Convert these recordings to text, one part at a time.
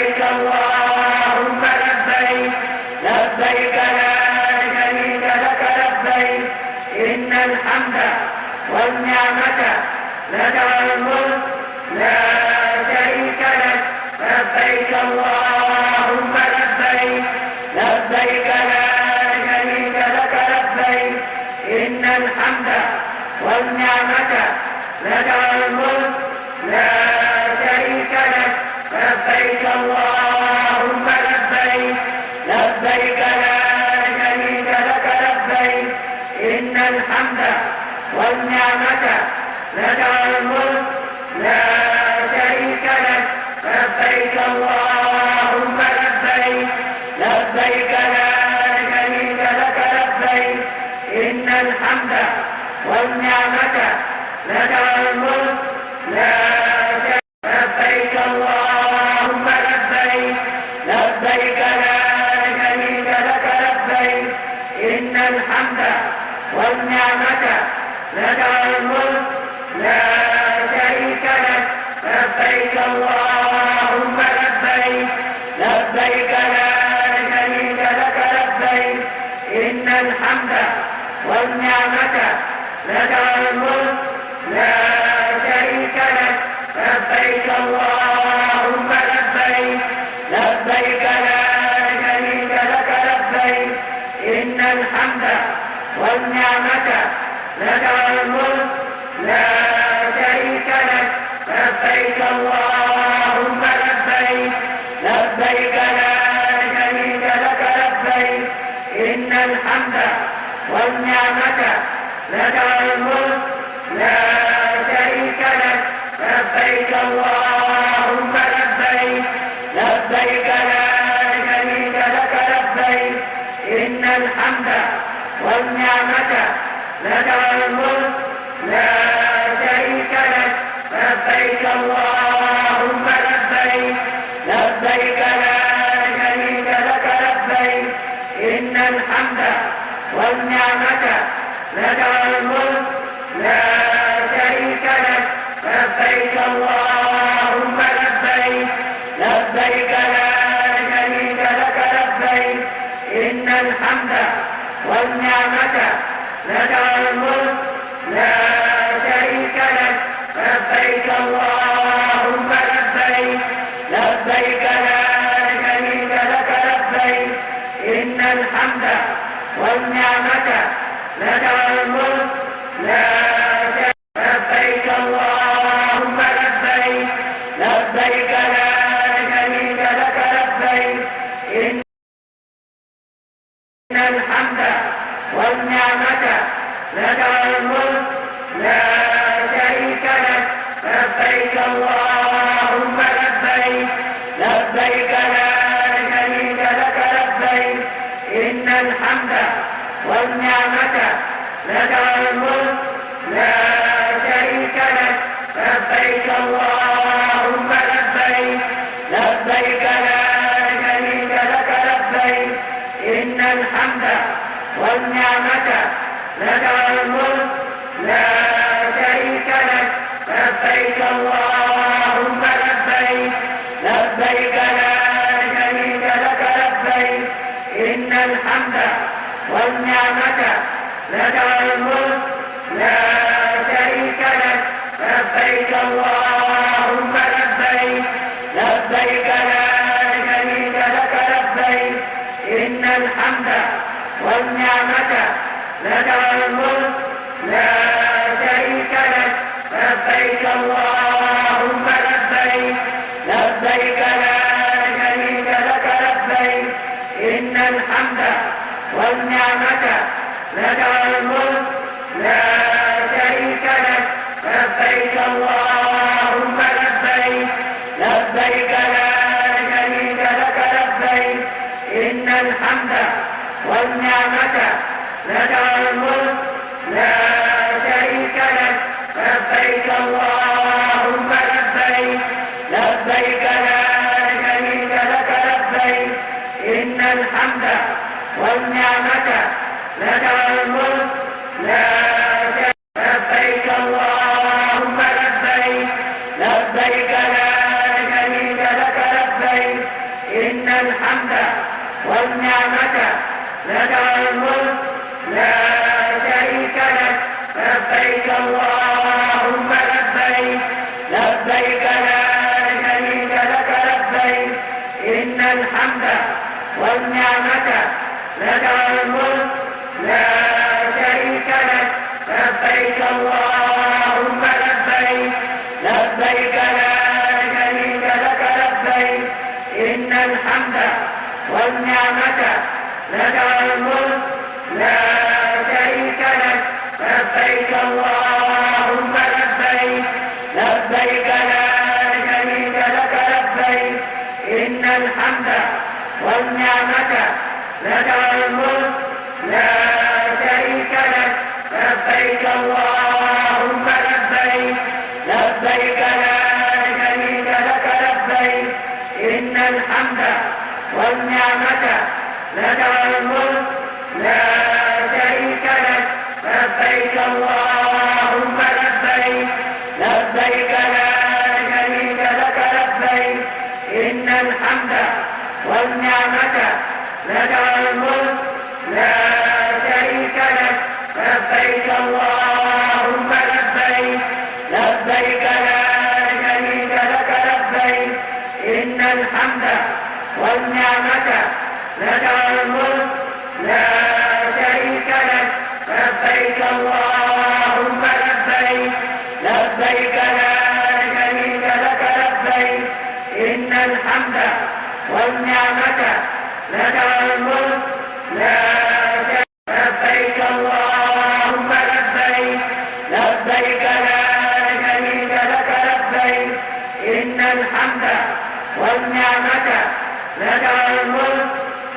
لبيك اللهم لبيك، لبيك لا شريك لك لبيك، إن الحمد والنعمة لك والملك لا شريك لك. لبيك اللهم لبيك، لبيك لا شريك لك لبيك، إن الحمد والنعمة لك والملك لا شريك لك. لبيك اللهم لبيك، لبيك لا شريك لك لبيك، إن الحمد والنعمة لك والملك لا شريك لك. لبيك اللهم لبيك، لبيك لا شريك لك لبيك، إن الحمد والنعمة لك والملك لا شريك. لبيك اللهم لبيك، لبيك لا شريك لك لبيك، إن الحمد والنعمة لك والملك لا شريك لك. لبيك اللهم لبيك، لبيك لا شريك لك لبيك، إن الحمد والنعمة لك والملك لا شريك لك. لبيك اللهم لبيك، لبيك لا شريك لك لبيك، إن الحمد والنعمة لك والملك لا شريك لك. لبيك اللهم لبيك، لبيك لا شريك لك لبيك، إن الحمد والنعمة لك والملك لا شريك لك. لبيك اللهم لبيك، لبيك لا شريك لك لبيك، إن الحمد والنعمة لك والملك لا شريك لك. لبيك اللهم لبيك، لبيك لا شريك لك لبيك، إن الحمد والنعمة لك والملك لا شريك لك. لبيك اللهم لبيك، لبيك لا شريك لك لبيك، إن الحمد والنعمة لك والملك لا شريك لك. لبيك اللهم لبيك، لبيك لا شريك لك لبيك، إن الحمد والنعمة لك والملك لا شريك. لبيك اللهم لبيك، لبيك لا شريك لك لبيك، إن الحمد والنعمة لك والملك لا شريك لك. لبيك اللهم لبيك، لبيك لا شريك لك لبيك، إن الحمد والنعمة لك والملك لا شريك لك. لبيك اللهم لبيك، لبيك لا شريك لك لبيك، إن الحمد والنعمة لك والملك لا شريك لك. لبيك اللهم لبيك، لبيك لا شريك لك لبيك، إن الحمد والنعمة لك والملك لا شريك لك. لبيك اللهم لبيك، لبيك لا شريك لك لبيك، إن الحمد والنعمة لك والملك لا شريك لك. لبيك اللهم لبيك، لبيك لا شريك لك لبيك، إن الحمد والنعمة لك والملك لا شريك لك. لبيك اللهم لبيك، لبيك لا شريك لك لبيك، إن الحمد والنعمة لك والملك لا شريك لك. لبيك اللهم لبيك، لبيك لا شريك لك لبيك، إن الحمد والنعمة لك والملك لا شريك. لبيك اللهم لبيك، لبيك لا شريك لك لبيك، الحمد والنعمة لك والملك لا شريك لك. لبيك اللهم لبيك، لبيك لا شريك لك لبيك، إن الحمد والنعمة لك والملك لا شريك لك. لبيك اللهم لبيك، لبيك لا شريك لك لبيك، إن الحمد والنعمة لك والملك لا شريك لك. لبيك اللهم لبيك، لبيك لا شريك لك لبيك، إن الحمد والنعمة لك والملك لا شريك لك. لبيك اللهم لبيك، لبيك لا شريك لك لبيك، إن الحمد والنعمة لك والملك لا شريك لك. لبيك اللهم لبيك، لبيك لا شريك لك لبيك، إن الحمد والنعمة لك والملك لا شريك لك. لبيك اللهم لبيك، لبيك لا شريك لك لبيك، إن الحمد والنعمة لك والملك لا شريك لك. لبيك اللهم لبيك، لبيك لا شريك لك لبيك، إن الحمد والنعمة لك والملك لا شريك. لبيك اللهم لبيك، لبيك لا شريك لك لبيك، إن الحمد والنعمة لك والملك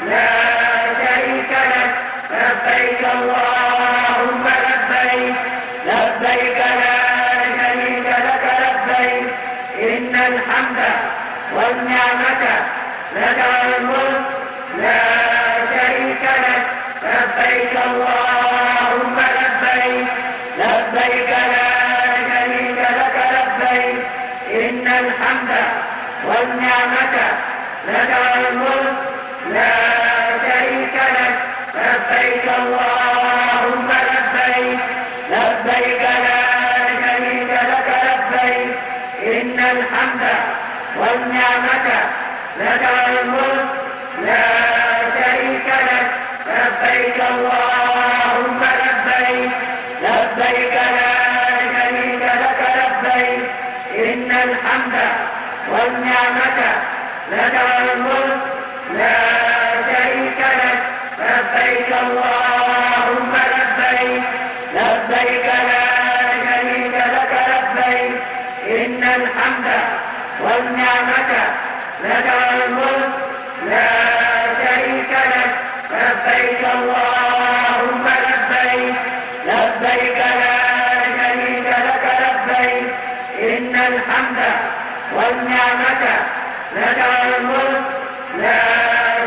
لا شريك لك. لبيك اللهم لبيك، لبيك لا شريك لك لبيك، إن الحمد والنعمة لك والملك لا شريك لك. لبيك اللهم لبيك، لبيك لا شريك لك لبيك، إن الحمد والنعمة لك والملك لا شريك لك. لبيك اللهم لبيك، لبيك لا شريك لك لبيك، إن الحمد والنعمة لك والملك لا شريك لك. لبيك اللهم لبيك، لبيك لا شريك لك لبيك، إن الحمد والنعمة لك والملك لا شريك لك. لبيك اللهم لبيك، لبيك لا شريك لك لبيك، إن الحمد والنعمة لك والملك لا شريك لك. لبيك اللهم لبيك، لبيك لا شريك لك لبيك، إن الحمد والنعمة لك والملك لا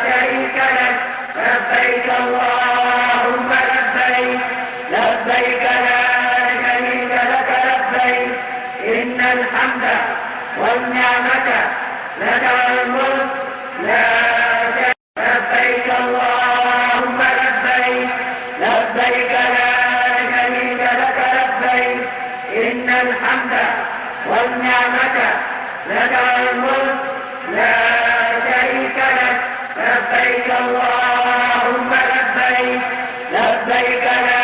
شريك لك. لبيك اللهم لبيك، لبيك لا شريك لك لبيك، إن الحمد والنعمة لك والملك لا شريك. لبيك اللهم لبيك، لبيك لا شريك لك لبيك، إن الحمد والنعمة لك والملك لا شريك لك. لبيك اللهم لبيك، لبيك لا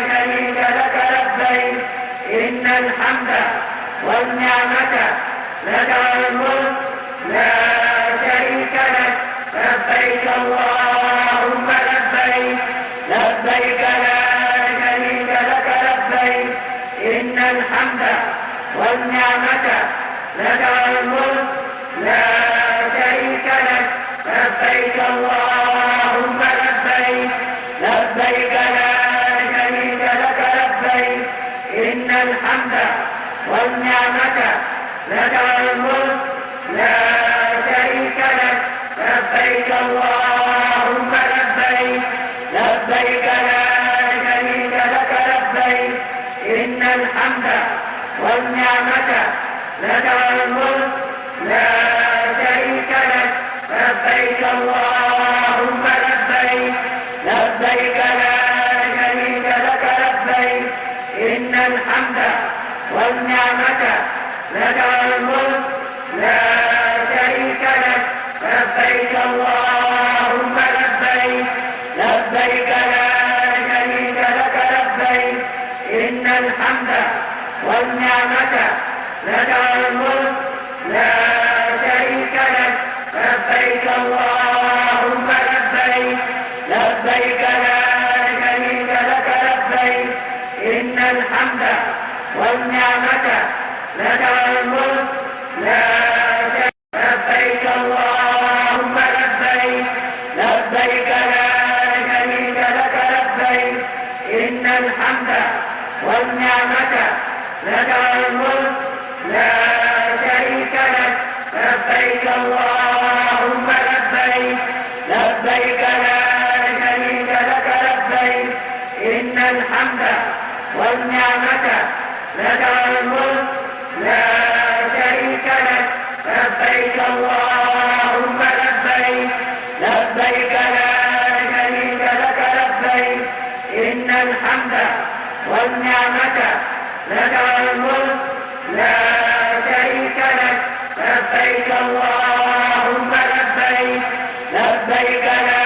شريك لك لبيك، إن الحمد والنعمة لك والملك لا شريك لك. لبيك اللهم لبيك، لبيك لا شريك لك لبيك، إن الحمد والنعمة لك والملك لا شريك لك. لبيك اللهم لبيك، لبيك لا شريك لك لبيك، إن الحمد والنعمة لك والملك لا شريك لك. لبيك اللهم لبيك، لبيك لا شريك لك لبيك، إن الحمد والنعمة لك والملك لا شريك لك. لبيك اللهم لبيك، لبيك لا شريك لك لبيك، إن الحمد والنعمة لك الملك لا شريك لك. لبيك اللهم لبيك، لبيك لا شريك لك لبيك، إن الحمد والنعمة لك الملك لا شريك لك. لبيك اللهم لبيك، لبيك لا شريك لك لبيك، إن الحمد والنعمة لك الملك لا شريك. لبيك اللهم لبيك، لبيك لا شريك لك لبيك، إن الحمد والنعمة لك الملك لا شريك لك. لبيك اللهم لبيك، لبيك لا شريك لك لبيك، إن الحمد والنعمة لك الملك لا شريك لك. لبيك اللهم لبيك، لبيك لا شريك لك لبيك، إن الحمد والنعمة لك الملك لا شريك لك. لبيك اللهم لبيك، لبيك لا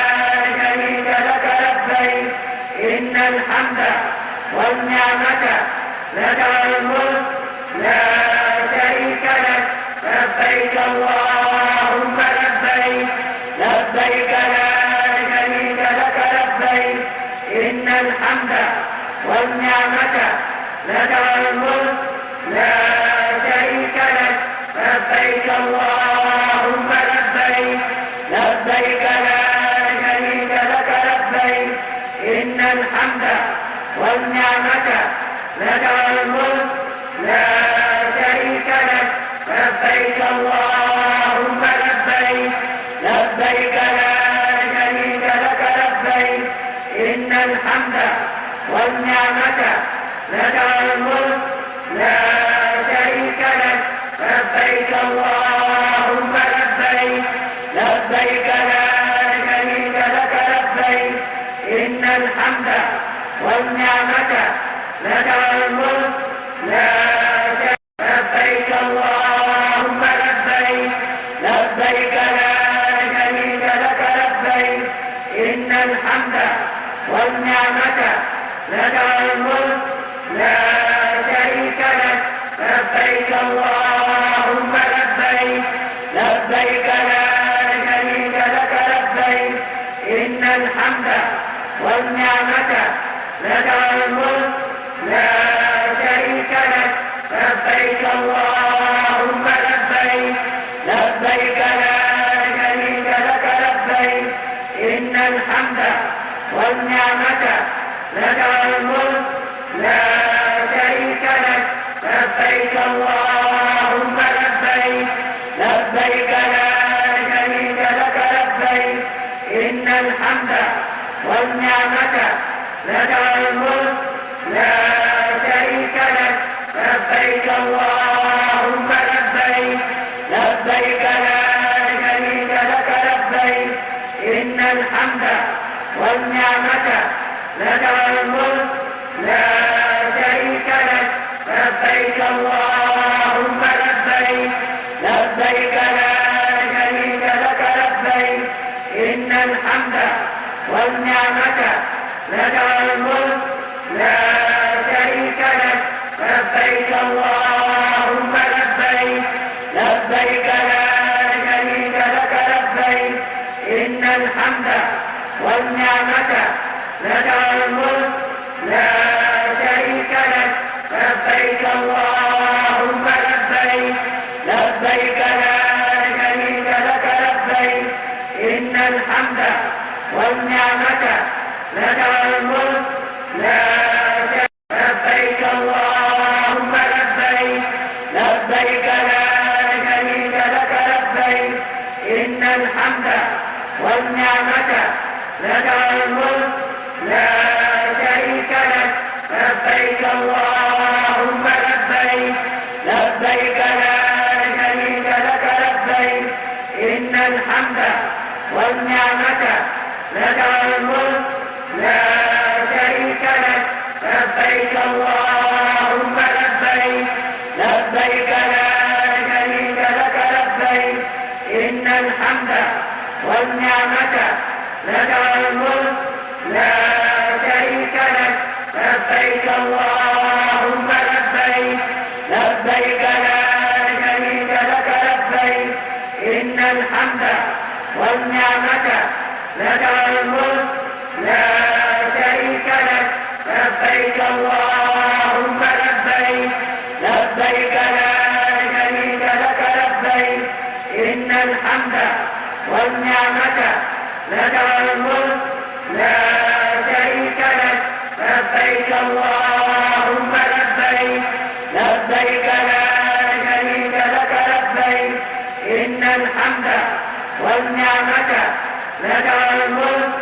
شريك لك لبيك، إن الحمد والنعمة لك الملك لا شريك لك. لبيك اللهم لبيك، لبيك لا شريك لك لبيك، إن الحمد والنعمة لك الملك لا شريك لك. لبيك اللهم لبيك، لبيك لا شريك لك لبيك، إن الحمد والنعمة لك الملك لا شريك لك. لبيك اللهم لبيك، لبيك لا شريك لك لبيك، إن الحمد والنعمة لك الملك لا شريك لك. لبيك اللهم لبيك، لبيك لا شريك لك لبيك، إن الحمد والنعمة لك الملك لا شريك. لبيك اللهم لبيك، لبيك لا شريك لك لبيك، إن الحمد والنعمة لك الملك لا شريك لك. لبيك اللهم لبيك، لبيك لا شريك لك لبيك، إن الحمد والنعمة لك الملك لا شريك لك. لبيك اللهم لبيك، لبيك لا شريك لك لبيك، إن الحمد والنعمة لك الملك لا شريك لك. لبيك اللهم لبيك، لبيك لا شريك لك لبيك، إن الحمد والنعمة لك الملك لا شريك لك. لبيك اللهم لبيك، لبيك لا شريك لك لبيك، إن الحمد والنعمة لك الملك لا شريك لك. لبيك اللهم لبيك، لبيك لا شريك لك لبيك، إن الحمد والنعمة لك الملك لا شريك لك. لبيك اللهم لبيك، لبيك لا شريك لك لبيك، إن الحمد والنعمة لك الملك لا شريك لك. لبيك اللهم لبيك، لبيك لا شريك لك لبيك، إن الحمد والنعمة لك الملك لا شريك. لبيك اللهم لبيك، لبيك لا شريك لك لبيك، إن الحمد والنعمة لك الملك لا شريك لك. لبيك اللهم لبيك، لبيك لا شريك لك لبيك، إن الحمد والنعمة لك والملك لا شريك لك. لبيك اللهم لبيك، لبيك لا شريك لك لبيك، إن الحمد والنعمة لك والملك لا شريك لك. لبيك اللهم لبيك، لبيك لا شريك لك لبيك، إن الحمد والنعمة لك والملك لا شريك لك. لبيك اللهم لبيك، لبيك لا شريك لك لبيك، إن الحمد والنعمة لك والملك لا شريك لك. لبيك اللهم لبيك، لبيك لا شريك لك لبيك، إن الحمد والنعمة لك والملك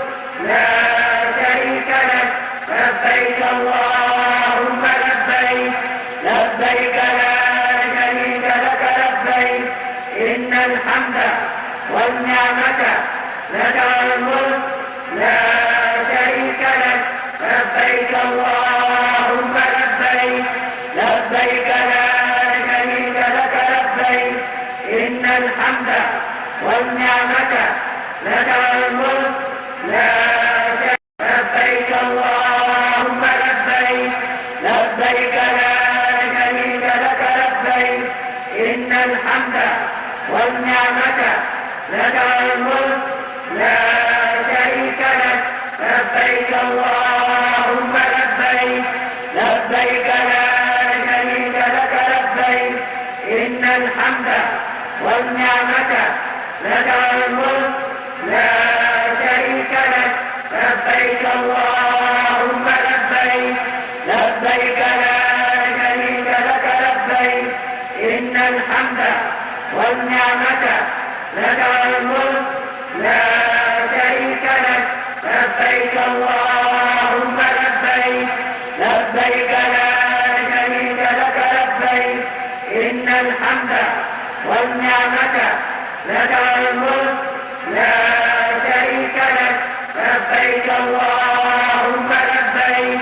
لا شريك لك. لبيك اللهم لبيك، لبيك لا شريك لك لبيك، إن الحمد والنعمة لك والملك لا شريك لك. لبيك اللهم لبيك، لبيك لا شريك لك لبيك، إن الحمد والنعمة لك والملك لا شريك. لبيك اللهم لبيك، لبيك لا شريك لك لبيك، إن الحمد والنعمة لك والملك لا شريك لك. لبيك اللهم لبيك، لبيك لا شريك لك لبيك، إن الحمد والنعمة لك والملك لا شريك لك. لبيك اللهم لبيك، لبيك لا شريك لك لبيك، إن الحمد والنعمة لك والملك لا شريك لك. لبيك اللهم لبيك، لبيك لا شريك لك لبيك، إن الحمد والنعمة لك والملك لا شريك لك. لبيك اللهم لبيك،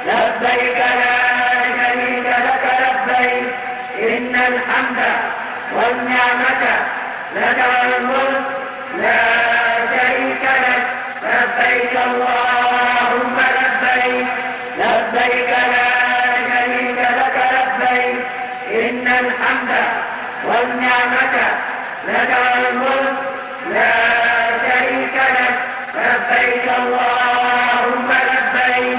لبيك لا شريك لك لبيك، إن الحمد والنعمة لك والملك لا شريك لك. لبيك اللهم لبيك، لبيك لا شريك لك لبيك، إن الحمد والنعمة لك والملك لا شريك لك. لبيك اللهم لبيك،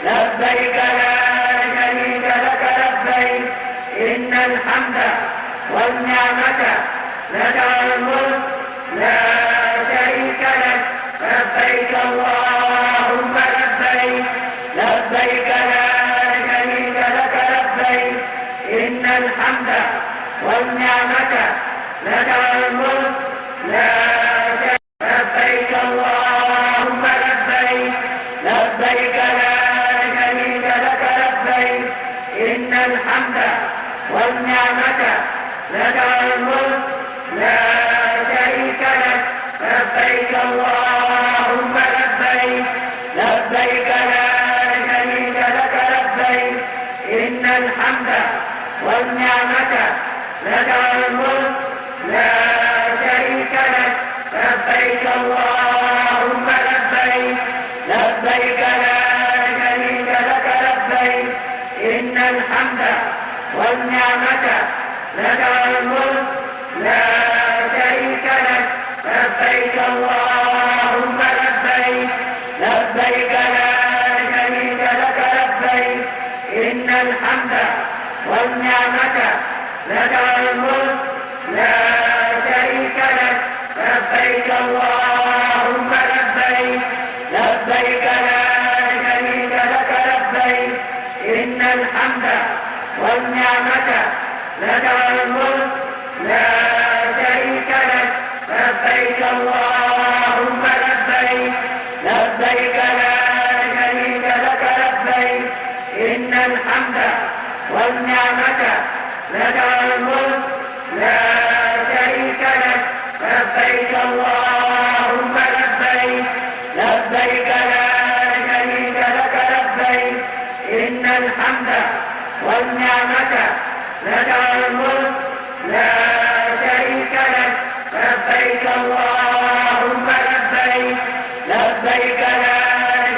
لبيك لا شريك لك لبيك، إن الحمد والنعمة لك والملك لا شريك لك. لبيك اللهم لبيك، لبيك لا شريك لك لبيك، إن الحمد والنعمة لك والملك لا شريك. لبيك اللهم لبيك، لبيك لا شريك لك لبيك، إن الحمد والنعمة لك والملك لا شريك لك. لبيك اللهم لبيك، لبيك لا شريك لك لبيك، إن الحمد والنعمة لك والملك لا شريك لك. لبيك اللهم لبيك، لبيك لا شريك لك لبيك، إن الحمد والنعمة لك والملك لا شريك لك. لبيك اللهم لبيك، لبيك لا شريك لك لبيك، إن الحمد والنعمة لك والملك لا شريك لك. لبيك اللهم لبيك، لبيك لا شريك لك لبيك، إن الحمد والنعمة لك والملك لا شريك لك. لبيك اللهم لبيك، لبيك لا شريك لك لبيك، إن الحمد والنعمة لك والملك لا شريك لك. لبيك اللهم الحمد والنعمة لك الملك لا شريك لك. لبيك اللهم لبيك، لبيك لا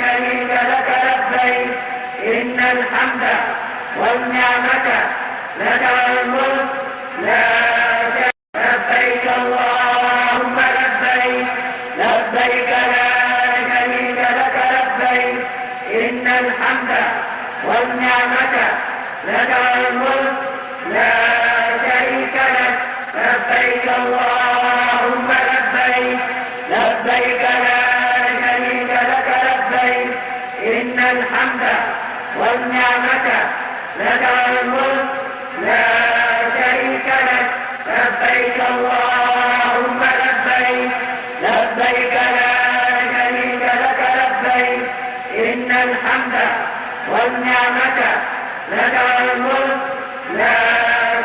شريك لك لبيك، إن الحمد والنعمة لك الملك لا شريك. لبيك اللهم لبيك، لبيك لا شريك لك لبيك، إن الحمد والنعمة لك الملك لا شريك لك. لبيك اللهم لبيك، لبيك لا شريك لك لبيك، إن الحمد والنعمة لك الملك لا شريك لك. لبيك اللهم لبيك، لبيك لا شريك لك لبيك، إن الحمد والنعمة لك الملك لا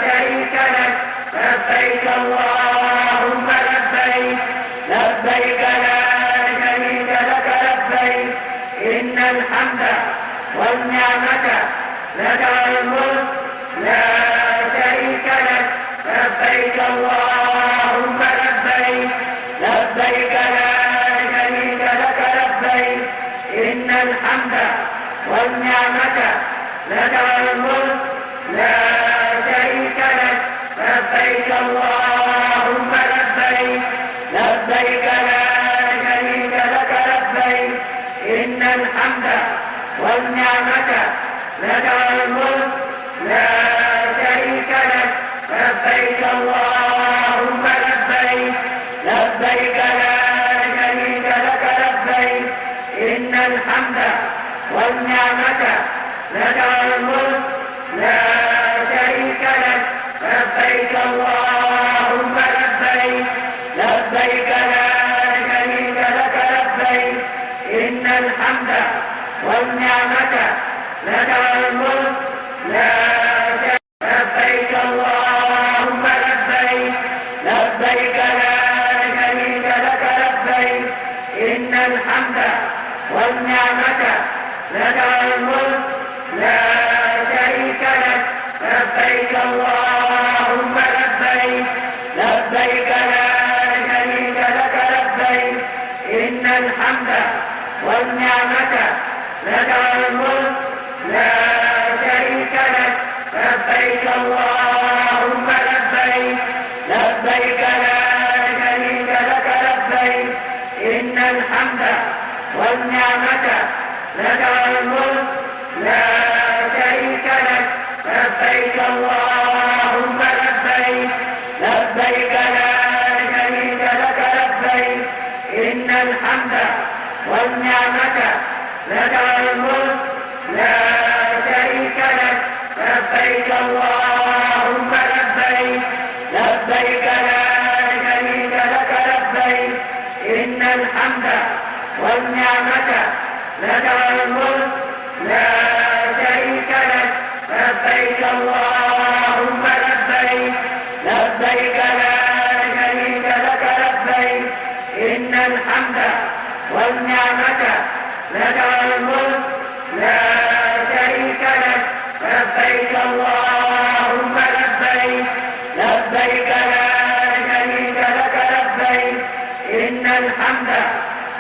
شريك لك. لبيك اللهم لبيك، لبيك لا شريك لك لبيك، إن الحمد والنعمة لك الملك لا شريك لك. لبيك اللهم لبيك، لبيك لا شريك لك لبيك، إن الحمد والنعمة لك الملك لا شريك لك. لبيك اللهم لبيك، لبيك لا شريك لك لبيك، إن الحمد والنعمة لك الملك لا شريك لك. لبيك اللهم لبيك، لبيك لا شريك لك لبيك، إن الحمد والنعمة لك الملك لا شريك لك. لبيك اللهم لبيك، لبيك لا شريك لك لبيك، إن الحمد والنعمة لك الملك لا شريك. لبيك اللهم لبيك، لبيك لا شريك لك لبيك، إن الحمد والنعمة لك الملك لا شريك لك. لبيك اللهم لبيك، لبيك لا شريك لك لبيك، إن الحمد والنعمة لك الملك لا شريك لك. لبيك اللهم لبيك، لبيك لا شريك لك لبيك، إن الحمد والنعمة لك الملك لا شريك لك. لبيك اللهم لبيك، لبيك لا شريك لك لبيك، إن الحمد والنعمة لك الملك لا شريك لك. لبيك اللهم لبيك، لبيك لا شريك لك لبيك، إن الحمد والنعمة لك الملك لا شريك لك. لبيك اللهم لبيك، لبيك لا شريك لك لبيك، إن الحمد والنعمة لك الملك لا شريك لك. لبيك اللهم لبيك، لبيك لا شريك لك لبيك، إن الحمد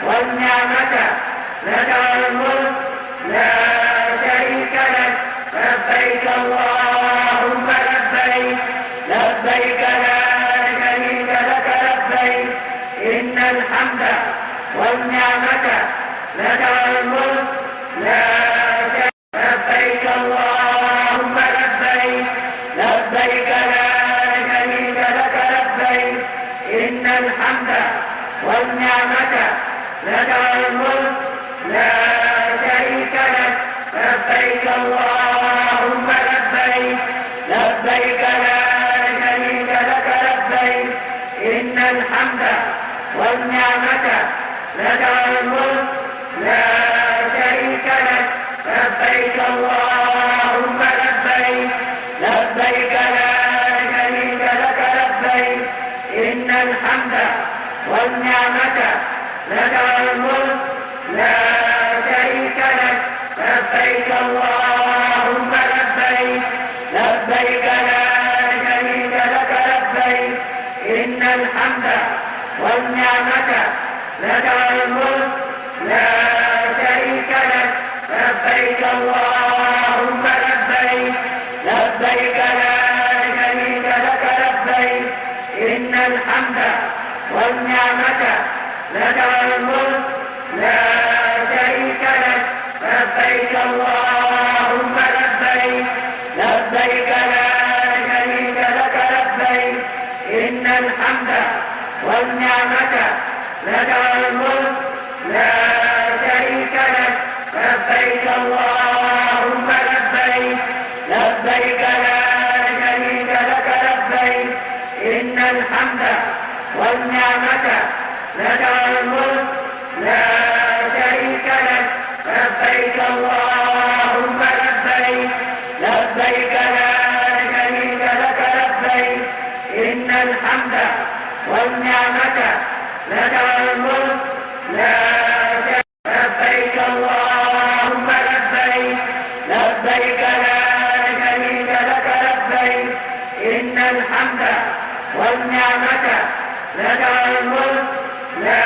والنعمة لك الملك لا شريك لك. لبيك اللهم لبيك، لبيك لا شريك لك لبيك، إن الحمد والنعمة لك الملك لا شريك. لبيك اللهم لبيك، لبيك لا شريك لك لبيك، إن الحمد والنعمة لك الملك لا شريك لك. لبيك اللهم لبيك، لبيك لا شريك لك لبيك، إن الحمد والنعمة لك الملك لا شريك لك. لبيك اللهم لبيك، لبيك لا شريك لك لبيك، إن الحمد والنعمة لك الملك لا شريك لك. لبيك اللهم لبيك، لبيك لا شريك لك لبيك، إن الحمد والنعمة لك الملك لا شريك لك. لبيك اللهم لبيك، لبيك لا شريك لك لبيك، إن الحمد والنعمة لك الملك لا شريك لك. لبيك اللهم لبيك، لبيك لا شريك لك لبيك، إن الحمد والنعمة لك الملك لا شريك لك. لبيك اللهم لبيك، لبيك لا شريك لك لبيك، إن الحمد والنعمة لك الملك لا شريك لك. لبيك اللهم لبيك، لبيك لا شريك لك لبيك، إن الحمد والنعمة لك الملك لا شريك. لبيك اللهم لبيك، لبيك لا شريك لك لبيك، إن الحمد والنعمة لك الملك لا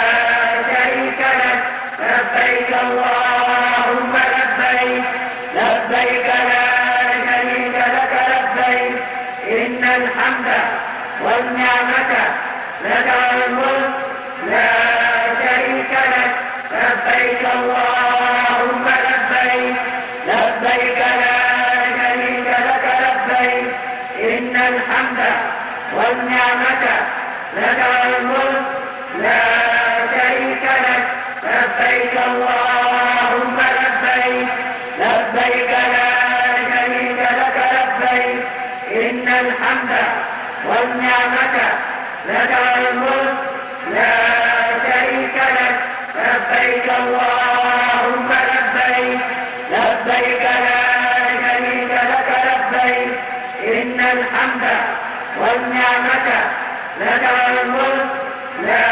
شريك لك. لبيك اللهم لبيك، لبيك لا شريك لك لبيك، إن الحمد والنعمة لك الملك لا شريك لك. لبيك اللهم لبيك، لبيك لا شريك لك لبيك، إن الحمد والنعمة لك الملك لا شريك لك. لبيك اللهم لبيك، لبيك لا شريك لك لبيك، إن الحمد والنعمة لك الملك لا شريك لك. لبيك اللهم لبيك، لبيك لا شريك لك لبيك، إن الحمد والنعمة لك الملك لا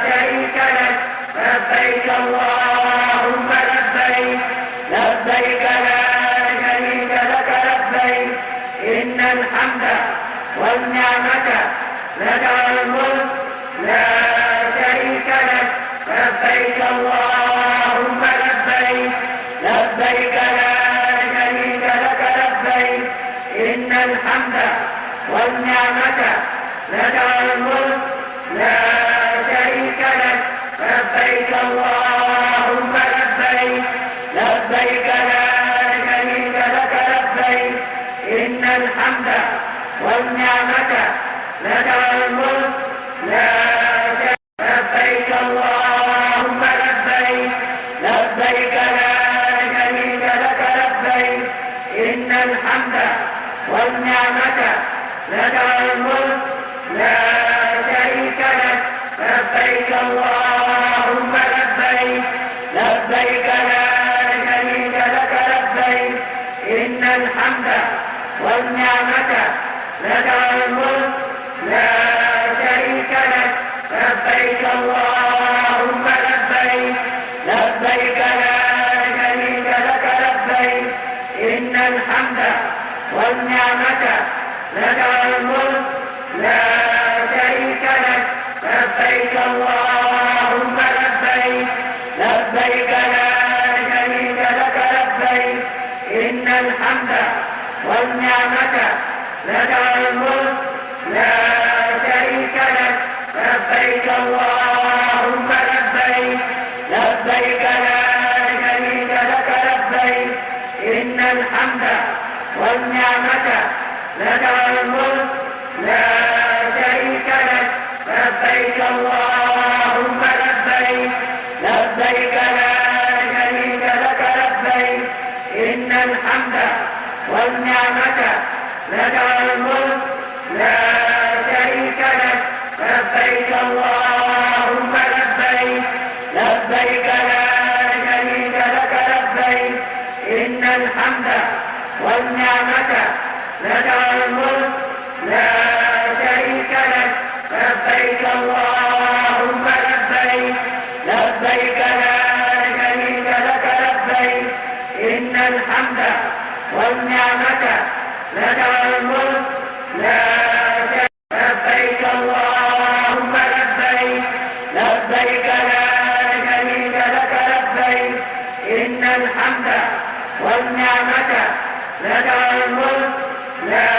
شريك لك. لبيك اللهم لبيك، لبيك لا شريك لك لبيك، إن الحمد والنعمة لك الملك لا شريك لك. لبيك اللهم لبيك، لبيك لا شريك لك لبيك، إن الحمد والنعمة لك الملك لا شريك لك. لبيك اللهم لبيك، لبيك لا شريك لك لبيك، إن الحمد والنعمة لك الملك لا شريك. لبيك اللهم لبيك، لبيك لا شريك لك لبيك، إن الحمد والنعمة لك الملك لا شريك لك. لبيك اللهم لبيك، لبيك لا شريك لك لبيك، إن الحمد والنعمة لك الملك لا شريك لك. لبيك اللهم لبيك، لبيك لا شريك لك لبيك، إن الحمد والنعمة لك الملك لا شريك لك. لبيك اللهم لبيك، لبيك لا شريك لك لبيك، إن الحمد والنعمة لك الملك لا شريك لك. لبيك اللهم لبيك، لبيك لا شريك لك لبيك، إن الحمد والنعمة لك الملك لا شريك لك. لبيك اللهم لبيك، لبيك لا شريك لك لبيك، إن الحمد والنعمة لك الملك لا شريك لك. لبيك اللهم لبيك، لبيك لا شريك لك لبيك، إن الحمد والنعمة لك الملك لا شريك لك. لبيك اللهم لبيك، لبيك لا شريك لك لبيك، لك والملك لا شريك. لبيك اللهم لبيك، لبيك لا شريك لك لبيك، إن الحمد والنعمة لك والملك لا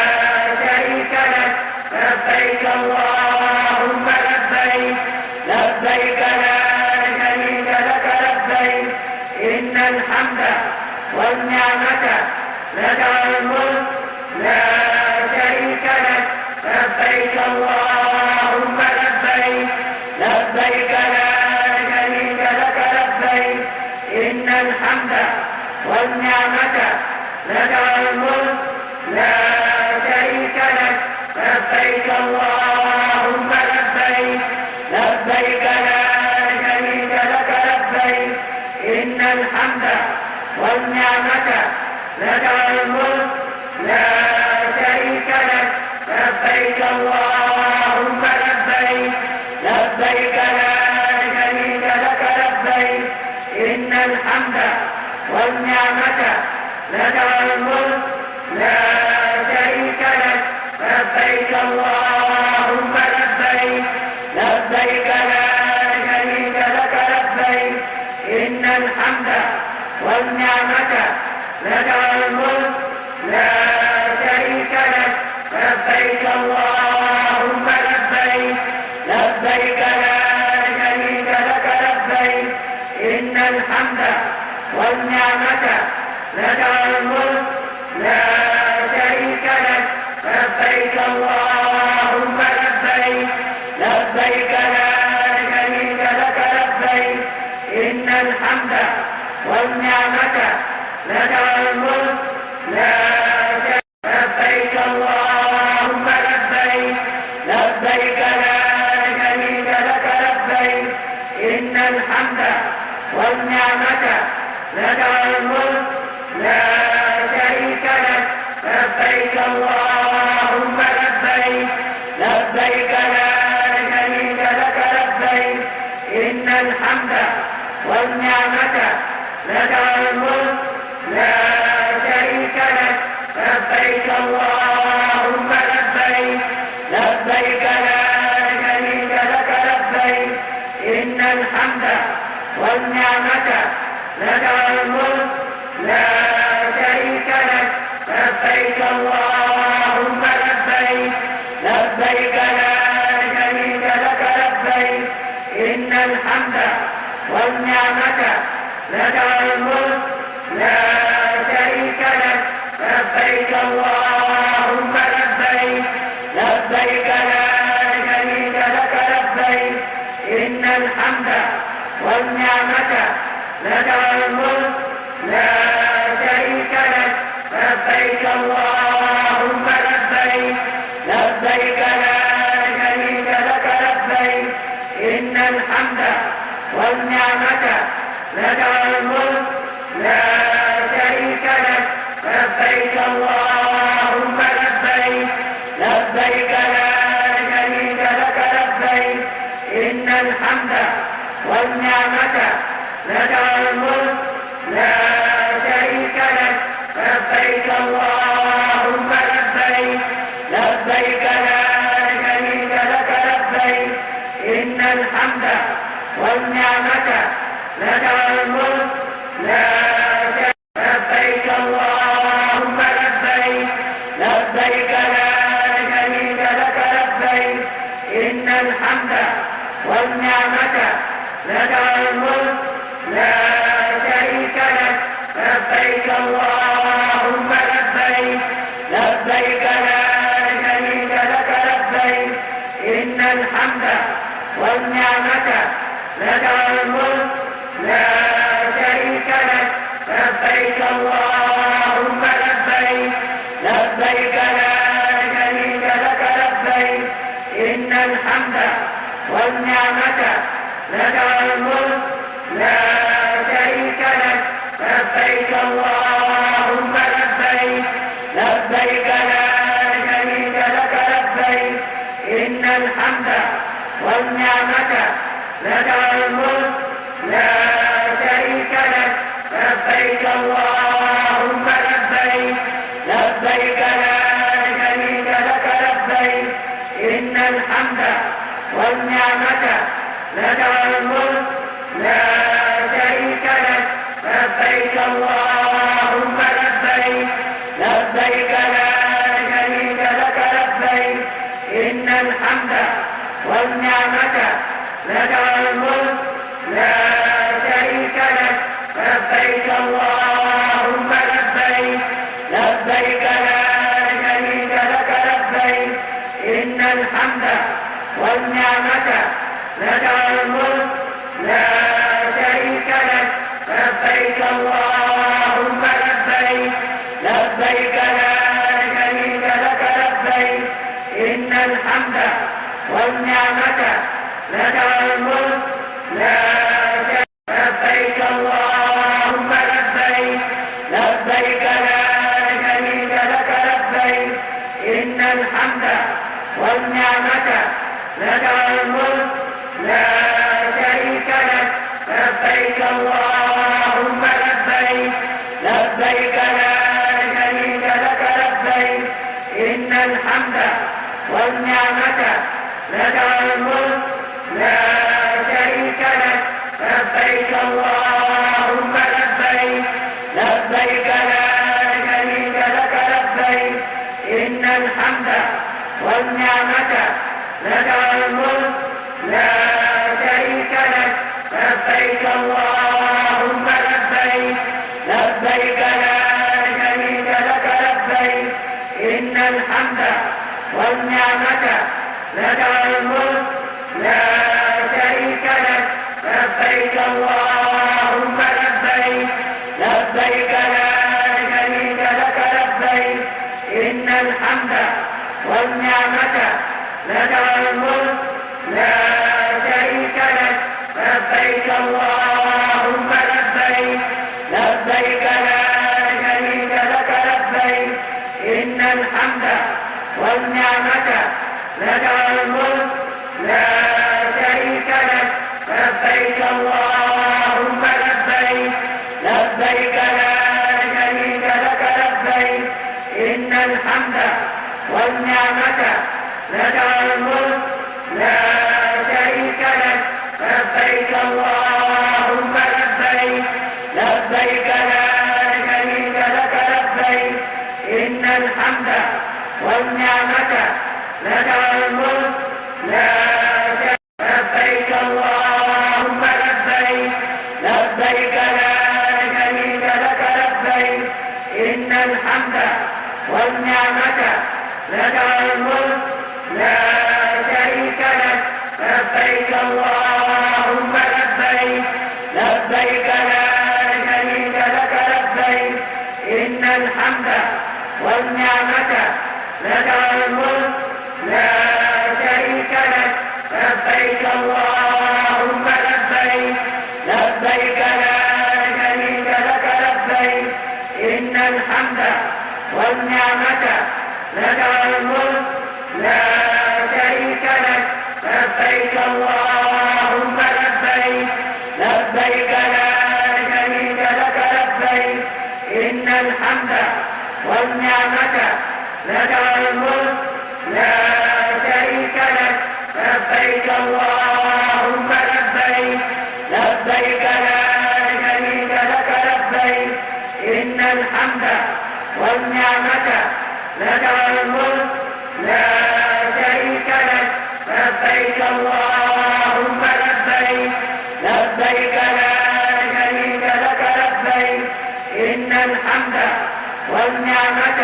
شريك لك. لبيك اللهم لبيك، لبيك لا شريك لك لبيك، إن الحمد والنعمة لك والملك لا شريك لك. لبيك اللهم لبيك، لبيك لا شريك لك لبيك، إن الحمد والنعمة لك والملك لا شريك لك. لبيك اللهم لبيك، لبيك لا شريك لك لبيك، إن الحمد والنعمة لك والملك لا شريك لك. لبيك اللهم لبيك، لبيك لا شريك لك لبيك، إن الحمد والنعمة لك والملك لا شريك لك. لبيك اللهم لبيك، لبيك لا شريك لك لبيك، إن الحمد والنعمة لك والملك لا شريك لك. لبيك اللهم لبيك، لبيك لا شريك لك لبيك، إن الحمد والنعمة لك والملك لا شريك لك. لبيك اللهم لبيك، لبيك لا شريك لك لبيك، إن الحمد والنعمة لك والملك لا شريك. لبيك اللهم لبيك، لبيك لا شريك لك لبيك، إن الحمد والنعمة لك والملك لا شريك لك. لبيك اللهم لبيك، لبيك لا شريك لك لبيك، إن الحمد والنعمة لك والملك لا شريك لك. لبيك اللهم لبيك، لبيك لا شريك لك لبيك، إن الحمد والنعمة لك والملك لا شريك لك. لبيك اللهم لبيك، لبيك لا شريك لك لبيك، إن الحمد والنعمة لك والملك لا شريك لك. لبيك اللهم لبيك، لبيك لا شريك لك لبيك، إن الحمد والنعمة لك والملك لا شريك لك. لبيك اللهم لبيك، لبيك لا شريك لك لبيك، إن الحمد والنعمة لك والملك لا شريك لك. لبيك اللهم لبيك، لبيك لا شريك لك لبيك، إن الحمد والنعمة لك والملك لا شريك لك. لبيك اللهم لبيك، لبيك لا شريك لك لبيك، إن الحمد والنعمة لك والملك لا شريك. لبيك اللهم لبيك، لبيك لا شريك لك لبيك، إن الحمد والنعمة لك والملك لا شريك لك. لبيك اللهم لبيك، لبيك لا شريك لك لبيك، إن الحمد والنعمة لك والملك لا شريك لك. لبيك اللهم لبيك، لبيك لا شريك لك لبيك، إن الحمد والنعمة لك والملك لا شريك لك. لبيك اللهم لبيك، لبيك لا شريك لك لبيك، إن الحمد والنعمة لك والملك لا شريك لك. لبيك اللهم لبيك، لبيك لا والنعمة لك والملك لا شريك لك. لبيك اللهم لبيك، لبيك لا شريك لك لبيك، إن الحمد والنعمة لك والملك لا شريك لك. لبيك اللهم لبيك، لبيك لا شريك لك لبيك، إن الحمد والنعمة لك والملك لا شريك لك. لبيك اللهم لبيك، لبيك لا شريك لك لبيك، إن الحمد والنعمة لك والملك لا شريك. لبيك اللهم لبيك، لبيك لا شريك لك لبيك، إن الحمد والنعمة لك والملك لا شريك لك. لبيك اللهم لبيك، لبيك لا شريك لك لبيك، إن الحمد والنعمة لك والملك لا شريك لك. لبيك اللهم لبيك، لبيك لا شريك لك لبيك، إن الحمد والنعمة لك والملك لا شريك لك. لبيك اللهم لبيك، لبيك لا شريك لك لبيك، إن الحمد والنعمة لك والملك لا شريك لك. لبيك اللهم لبيك، لبيك لا شريك لك لبيك، إن الحمد والنعمة لك والملك لا شريك لك. لبيك اللهم لبيك، لبيك لا شريك لك لبيك، إن الحمد والنعمة لك والملك لا شريك لك. لبيك اللهم لبيك، لبيك لا شريك لك لبيك، إن الحمد والنعمة لك والملك لا شريك لك. لبيك اللهم لبيك، لبيك لا شريك لك لبيك، إن الحمد والنعمة لك والملك لا شريك. لبيك اللهم لبيك، لبيك لا شريك لك لبيك، إن الحمد والنعمة لك والملك لا شريك لك. لبيك اللهم لبيك، لبيك لا شريك لك لبيك، إن الحمد والنعمة لك والملك لا شريك لك. لبيك اللهم لبيك، لبيك لا شريك لك لبيك، إن الحمد والنعمة لك والملك لا شريك لك. لبيك اللهم لبيك، لبيك لا شريك لك لبيك، إن الحمد والنعمة لك والملك لا شريك لك. لبيك اللهم لبيك، لبيك لا شريك لك لبيك، إن الحمد والنعمة لك والملك لا شريك لك. لبيك اللهم لبيك، لبيك لا شريك لك لبيك، إن الحمد والنعمة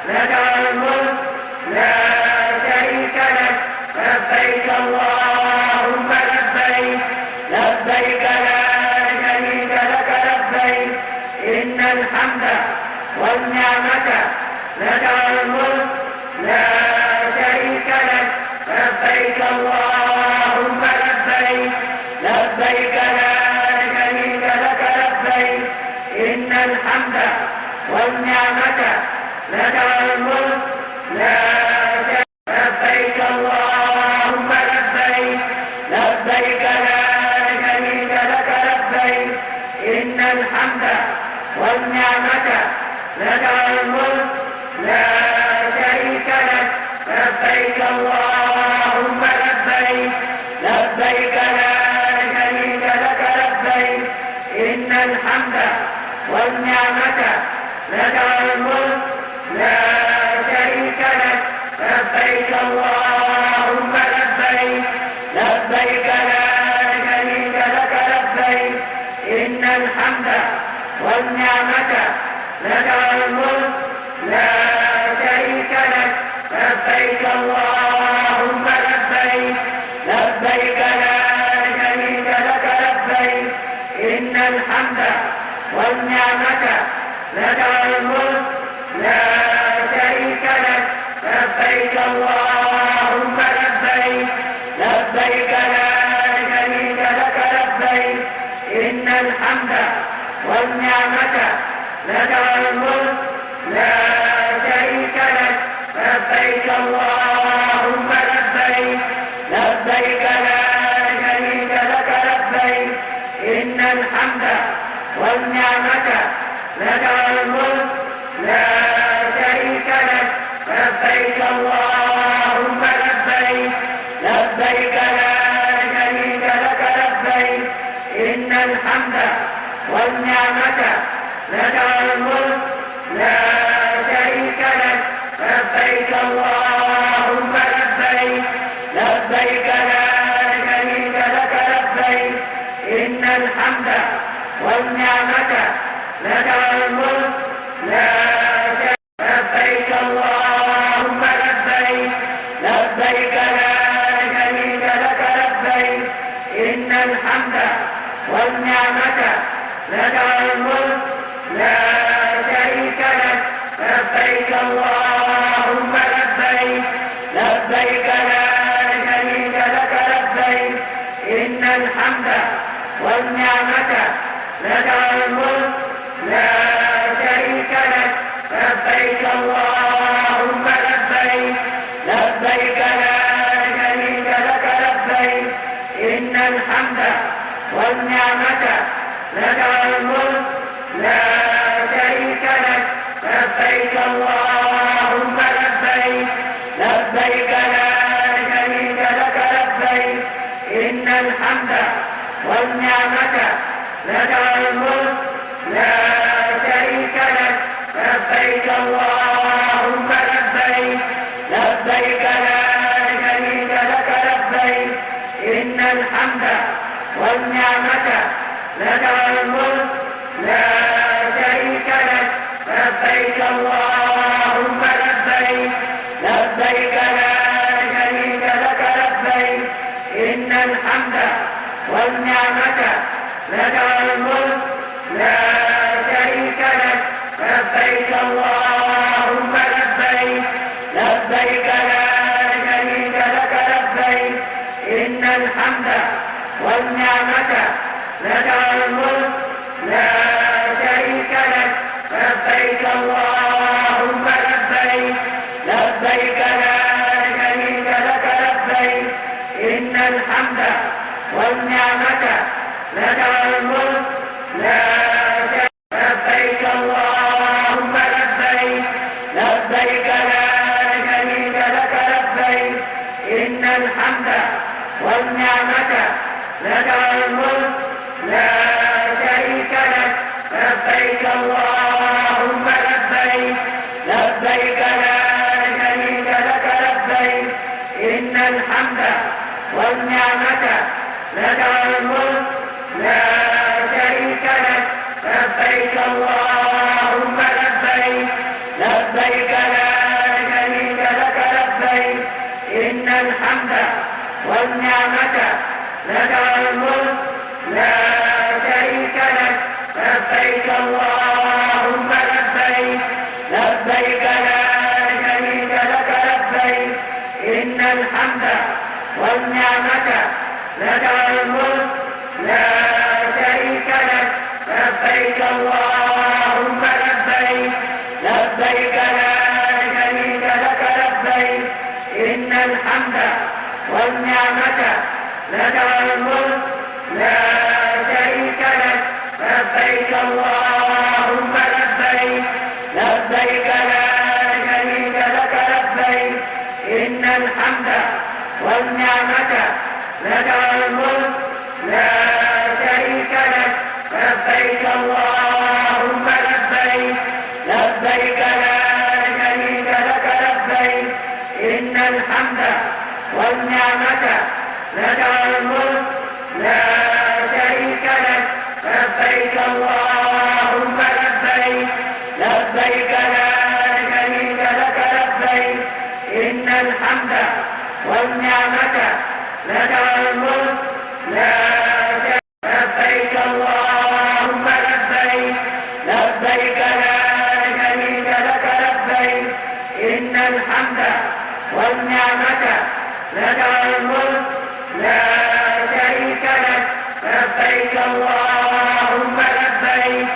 لك والملك لا شريك لك. لبيك اللهم لبيك، لبيك لا شريك لك لبيك، إن الحمد والنعمة لك والملك لا شريك لك. لبيك اللهم لبيك، لبيك لا شريك لك لبيك، إن الحمد والنعمة لك والملك لا شريك. لبيك اللهم لبيك، لبيك لا شريك لك لبيك، إن الحمد والنعمة لك والملك لا شريك لك. لبيك اللهم لبيك، الحمد والنعمة لك والملك لا شريك لك. لبيك اللهم لبيك، لبيك لا شريك لك لبيك، إن الحمد والنعمة لك والملك لا شريك لك. لبيك اللهم لبيك، لبيك لا شريك لك لبيك، إن الحمد والنعمة لك والملك لا شريك لك. لبيك اللهم لبيك، لبيك لا شريك لك لبيك، إن الحمد والنعمة لك والملك لا شريك لك. لبيك اللهم لبيك، لبيك لا شريك لك لبيك، إن الحمد والنعمة لك والملك لا شريك لك. لبيك اللهم لبيك، لبيك لا شريك لك لبيك، إن الحمد والنعمة لك والملك لا شريك لك. لبيك اللهم لبيك، لبيك لا شريك لك لبيك، إن الحمد والنعمة لك والملك لا شريك. لبيك اللهم لبيك، لبيك لا شريك لك لبيك، إن الحمد والنعمة لك والملك لا شريك لك. لبيك اللهم لبيك، لبيك لا شريك لك لبيك، إن الحمد والنعمة لك والملك لا شريك لك. لبيك اللهم لبيك، لبيك لا شريك لك لبيك، إن الحمد والنعمة لك والملك لا شريك لك. لبيك اللهم لبيك، لبيك لا شريك لك لبيك، إن الحمد والنعمة لك والملك لا شريك لك. لبيك اللهم لبيك، لبيك لا شريك لك لبيك، إن الحمد والنعمة لك والملك لا شريك لك. لبيك اللهم لبيك، لبيك لا شريك لك لبيك، إن الحمد والنعمة لك والملك لا شريك لك. لبيك اللهم لبيك، لبيك لا شريك لك لبيك، إن الحمد والنعمة لك والملك لا شريك لك. لبيك اللهم لبيك، لبيك لا شريك لك لبيك، إن الحمد والنعمة لك والملك لا شريك. لبيك اللهم لبيك، لبيك لا شريك لك لبيك، إن الحمد والنعمة لك والملك لا شريك لك. لبيك اللهم لبيك، لبيك لا شريك لك لبيك، إن الحمد والنعمة لك والملك لا شريك لك. لبيك اللهم لبيك، لبيك لا شريك لك لبيك، إن الحمد والنعمة لك والملك لا شريك لك. لبيك اللهم لبيك، لبيك لا شريك لك لبيك، إن الحمد والنعمة لك والملك لا شريك لك. لبيك اللهم لبيك، لبيك لا شريك لك لبيك، إن الحمد والنعمة لك والملك لا شريك لك. لبيك اللهم لبيك، لبيك لا شريك لك لبيك، إن الحمد والنعمة لك والملك لا شريك لك. لبيك اللهم لبيك، لبيك لا شريك لك لبيك، إن الحمد والنعمة لك الملك لا شريك لك. لبيك اللهم لبيك، لبيك لا شريك لك لبيك، إن الحمد والنعمة لك الملك لا شريك. لبيك اللهم لبيك، لبيك لا شريك لك لبيك، إن الحمد والنعمة لك الملك لا شريك لك. لبيك اللهم لبيك،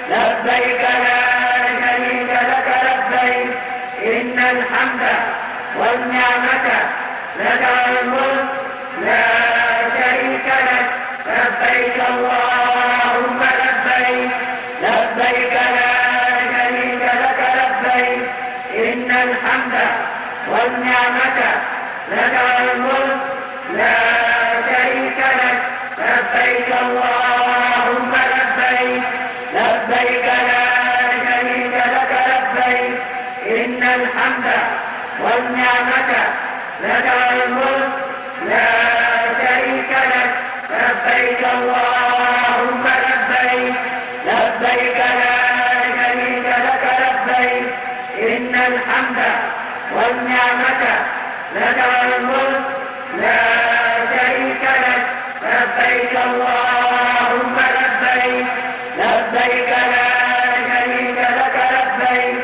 لبيك لا شريك لك لبيك، إن الحمد والنعمة لك الملك لا شريك لك. لبيك اللهم لبيك، لبيك لا شريك لك لبيك، إن الحمد والنعمة لك الملك لا شريك لك. لبيك اللهم لبيك، لبيك لا شريك لك لبيك، إن الحمد والنعمة لك الملك لا شريك لك. لبيك اللهم لبيك، لبيك لا شريك لك لبيك، إن الحمد والنعمة لك الملك لا شريك لك. لبيك اللهم لبيك، لبيك لا شريك لك لبيك،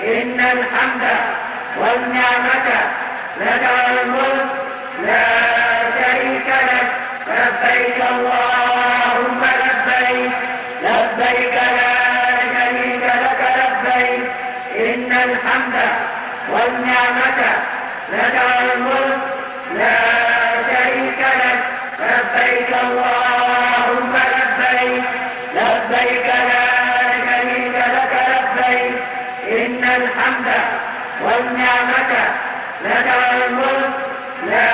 إن الحمد والنعمة لك الملك لا شريك لك. لبيك اللهم لبيك، لبيك لا شريك لك لبيك، إن الحمد والنعمة لك الملك لا شريك لك. لبيك اللهم لبيك، لبيك لا شريك لك لبيك، إن الحمد والنعمة لك الملك لا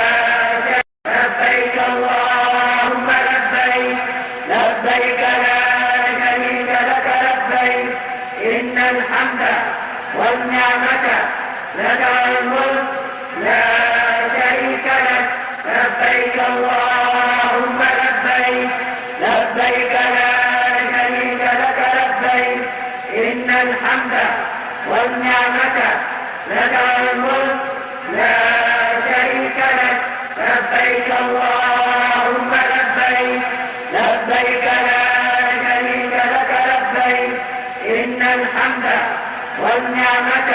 شريك. لبيك اللهم لبيك، لبيك لا شريك لك لبيك، إن الحمد والنعمة لك الملك لا شريك لك. لبيك اللهم لبيك، لبيك لا شريك لك لبيك، إن الحمد والنعمة لك الملك لا شريك لك. لبيك اللهم لبيك، لبيك لا شريك لك لبيك، إن الحمد والنعمة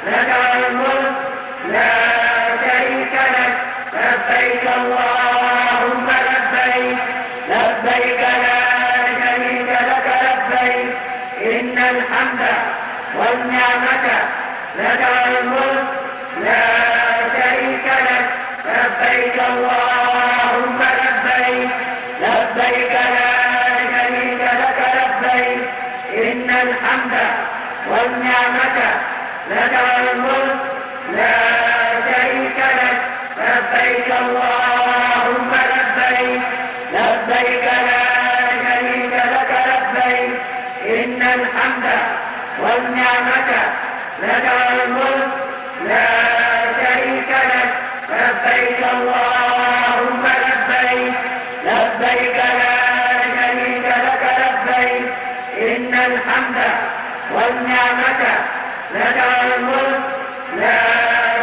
لك الملك لا شريك لك. لبيك اللهم لبيك، لبيك لا شريك لك لبيك، إن الحمد والنعمة لك الملك لا شريك لك. لبيك اللهم لبيك، لبيك لا شريك لك لبيك، إن الحمد والنعمة لك الملك لا شريك لك. لبيك اللهم لبيك، لبيك لا شريك لك لبيك، إن الحمد والنعمة لك الملك لا شريك لك. لبيك اللهم لبيك، لبيك لا شريك لك لبيك، إن الحمد والنعمة لك الملك لا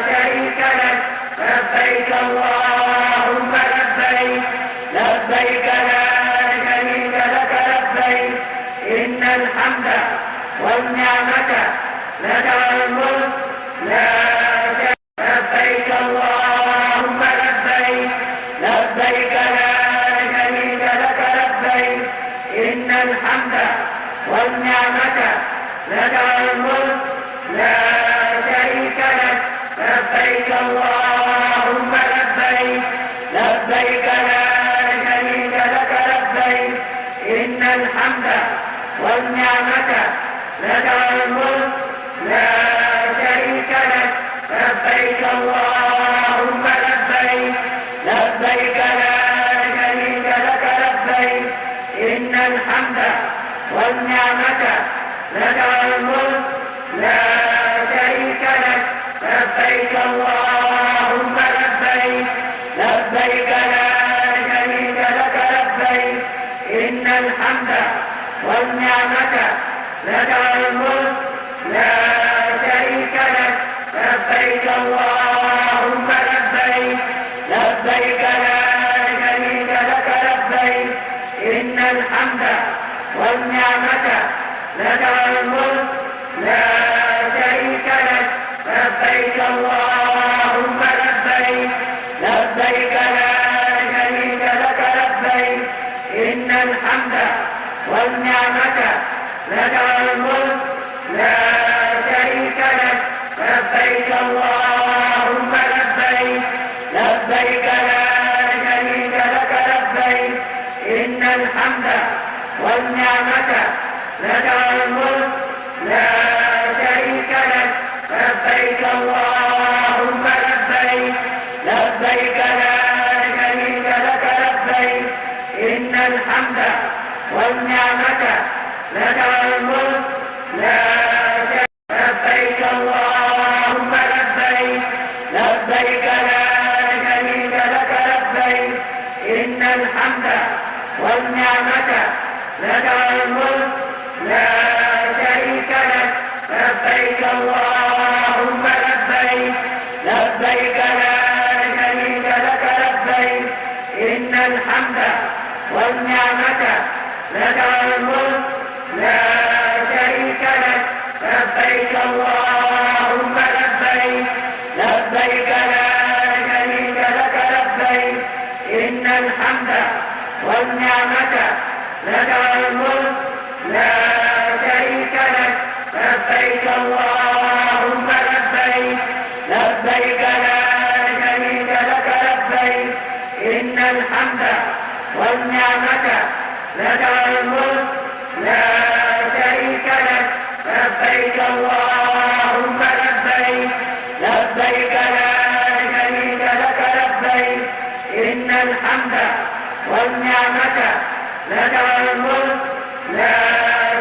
شريك لك. لبيك اللهم لبيك، لبيك لا شريك لك لبيك، إن الحمد والنعمة لك الملك لا شريك. لبيك اللهم لبيك، لبيك لا شريك لك لبيك، إن الحمد والنعمة لك الملك لا شريك لك. لبيك اللهم لبيك، لبيك لا شريك لك لبيك، إن الحمد والنعمة لك الملك لا شريك لك. لبيك اللهم لبيك، لبيك لا شريك لك لبيك، إن الحمد والنعمة لك والملك لا شريك لك. لبيك اللهم لبيك، لبيك لا شريك لك لبيك، إن الحمد والنعمة لك والملك لا شريك لك. لبيك اللهم لبيك، لبيك لا شريك لك لبيك، إن الحمد والنعمة لك والملك لا شريك لك. لبيك اللهم لبيك، لبيك لا شريك لك لبيك، إن الحمد والنعمة لك والملك لا شريك لك. لبيك اللهم لبيك، لبيك لا شريك لك لبيك، إن الحمد والنعمة لك والملك لا شريك لك. لبيك اللهم لبيك، لبيك لا شريك لك لبيك، إن الحمد والنعمة لك والملك لا شريك. لبيك اللهم لبيك، لبيك لا شريك لك لبيك، إن الحمد والنعمة لك والملك لا شريك لك. لبيك اللهم لبيك، لبيك لا شريك لك لبيك، إن الحمد والنعمة لك والملك لا شريك لك. لبيك اللهم لبيك، لبيك لا شريك لك لبيك، إن الحمد والنعمة لك والملك لا شريك لك. لبيك اللهم لبيك، لبيك لا شريك لك لبيك، إن الحمد والنعمة لك والملك لا شريك لك. لبيك اللهم لبيك، لبيك لا شريك لك لبيك، إن الحمد والنعمة لك والملك لا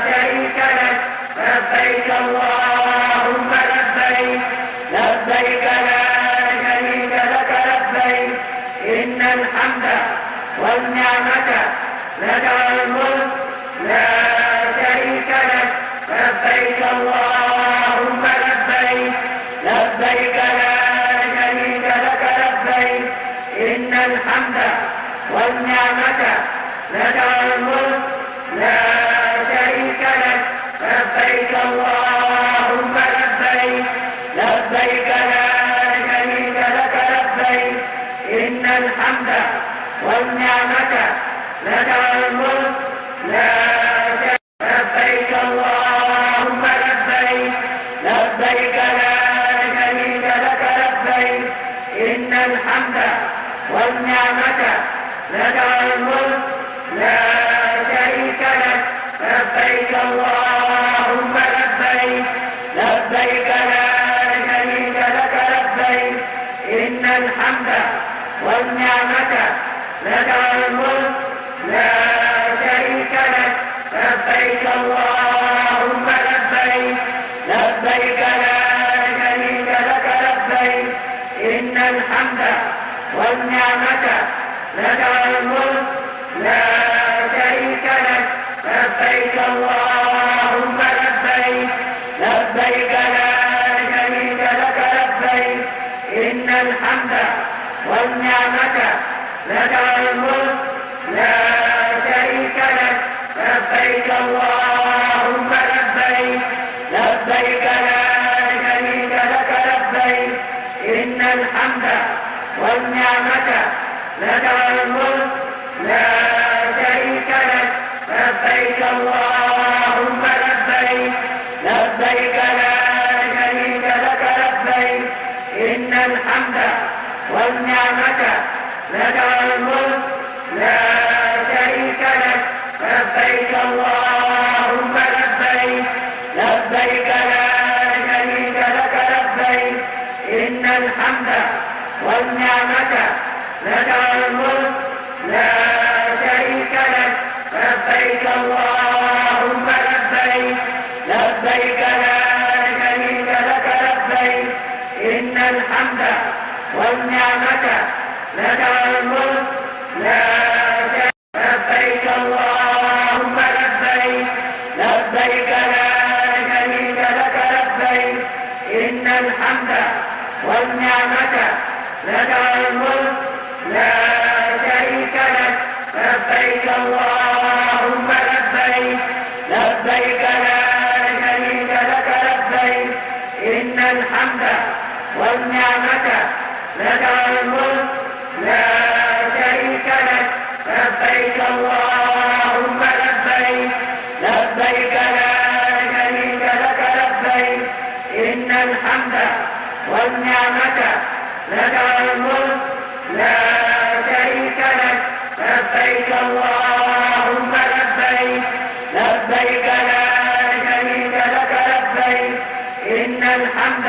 شريك لك. لبيك اللهم لبيك، لبيك لا شريك لك لبيك، إن الحمد والنعمة لك والملك لا شريك لك. لبيك اللهم لبيك، لبيك لا شريك لك لبيك، إن الحمد والنعمة لك والملك لا شريك لك. لبيك اللهم لبيك، لبيك لا شريك لك لبيك، إن الحمد والنعمة لك والملك لا شريك. لبيك اللهم لبيك، لبيك لا شريك لك لبيك، إن الحمد والنعمة لك والملك لا شريك لك. لبيك اللهم لبيك، لبيك لا شريك لك لبيك، إن الحمد والنعمة لك والملك لا شريك لك. لبيك اللهم لبيك، لبيك لا شريك لك لبيك، إن الحمد والنعمة لك والملك لا شريك لك. لبيك اللهم لبيك، لبيك لا شريك لك لبيك، إن الحمد والنعمة لك والملك لا شريك لك. لبيك اللهم لبيك، لبيك لا شريك لك لبيك، إن الحمد والنعمة لك والملك لا شريك لك. لبيك اللهم لبيك، لبيك لا شريك لك لبيك، إن الحمد والنعمة لك والملك لا شريك لك. لبيك اللهم لبيك، لبيك لا شريك لك لبيك، إن الحمد والنعمة لك والملك لا شريك لك. لبيك اللهم لبيك اللهم لبيك، لبيك لا شريك لك لبيك، إن الحمد والنعمة لك الملك لا شريك لك. لبيك اللهم لبيك، لبيك لا شريك لك لبيك، إن الحمد والنعمة لك الملك لا شريك لك. لبيك اللهم لبيك، لبيك لا شريك لك لبيك، إن الحمد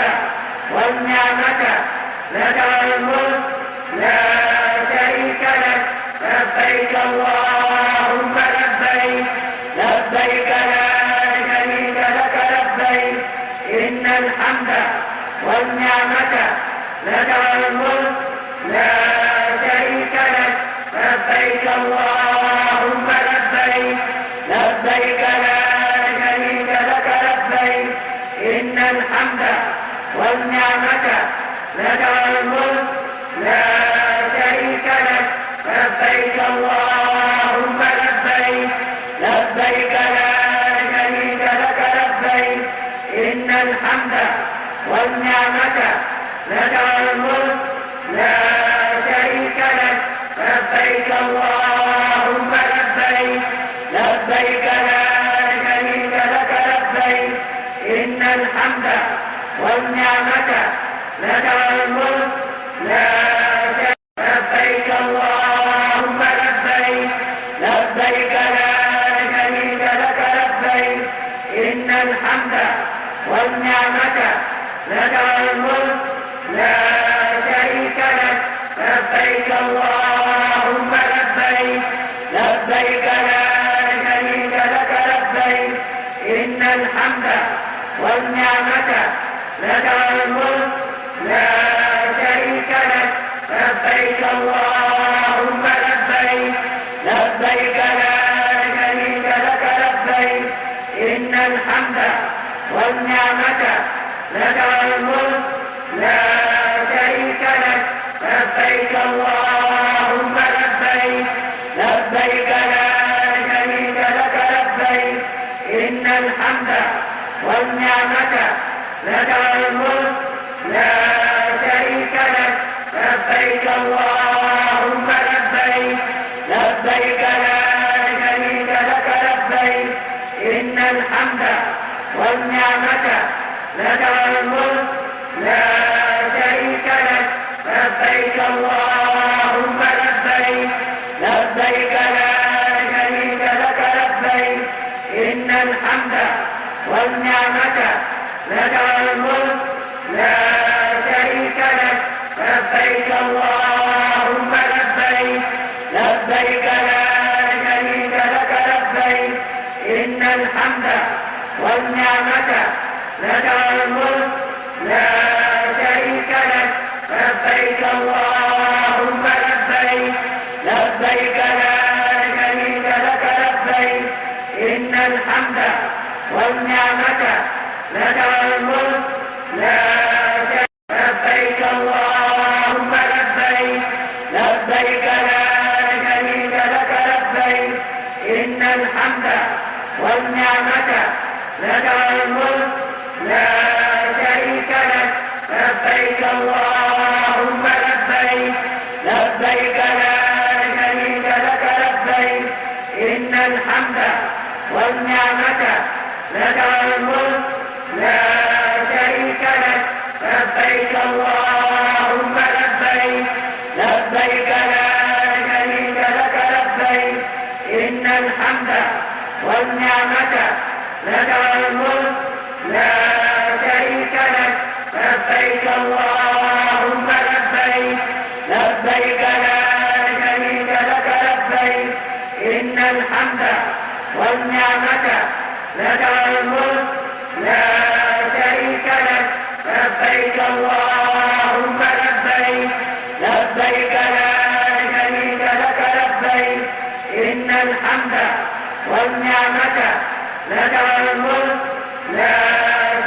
والنعمة لك الملك لا شريك لك. لبيك اللهم لبيك، لبيك لا شريك لك لبيك، إن الحمد والنعمة لك الملك لا شريك لك. لبيك اللهم لبيك، لبيك لا شريك لك لبيك، إن الحمد والنعمة لك الملك لا شريك لك. لبيك اللهم لبيك، لبيك لا شريك لك لبيك، إن الحمد والنعمة لك الملك لا شريك لك. لبيك اللهم لبيك، لبيك لا شريك لك لبيك، إن الحمد والنعمة لك الملك لا شريك. لبيك اللهم لبيك، لبيك لا شريك لك لبيك، إن الحمد والنعمة لك الملك لا شريك لك. لبيك اللهم لبيك، لبيك لا شريك لك لبيك، إن الحمد والنعمة لك الملك لا شريك لك. لبيك اللهم لبيك، لبيك لا شريك لك لبيك، إن الحمد والنعمة لك الملك لا شريك لك. لبيك اللهم لبيك، لبيك لا شريك لك لبيك، إن الحمد والنعمة لك الملك لا شريك لك. لبيك اللهم لبيك، لبيك لا شريك لك لبيك، إن الحمد والنعمة لك الملك لا شريك لك. لبيك اللهم لبيك، لبيك لا شريك لك لبيك، إن الحمد والنعمة لك الملك لا شريك لك. لبيك اللهم لبيك، لبيك لا شريك لك لبيك، إن الحمد والنعمة لك الملك لا شريك لك. لبيك اللهم لبيك، لبيك لا شريك لك لبيك، إن الحمد والنعمة لك الملك لا شريك. لبيك اللهم لبيك، لبيك لا شريك لك لبيك، إن الحمد والنعمة لك الملك لا شريك لك. لبيك اللهم لبيك، لبيك لا شريك لك لبيك، إن الحمد والنعمة لك الملك لا شريك لك. لبيك اللهم لبيك، لبيك لا شريك لك لبيك، إن الحمد والنعمة لك الملك لا شريك لك. لبيك اللهم لبيك، لبيك لا شريك لك لبيك، إن الحمد والنعمة لك الملك لا شريك لك. لبيك اللهم لبيك، لبيك لا شريك لك لبيك، إن الحمد والنعمة لك الملك لا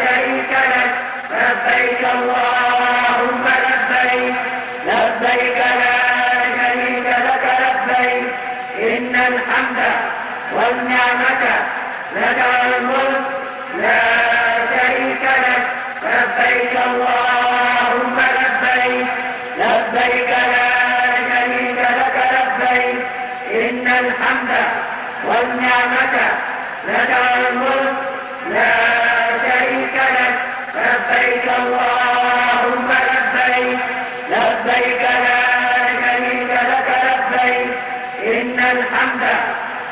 شريك لك. لبيك اللهم لبيك، لبيك لا شريك لك لبيك، إن إن الحمد والنعمة لك الملك لا شريك لك. لبيك اللهم لبيك، لبيك لا شريك لك لبيك، إن الحمد والنعمة لك الملك لا شريك لك. لبيك اللهم لبيك، لبيك لا شريك لك لبيك، إن الحمد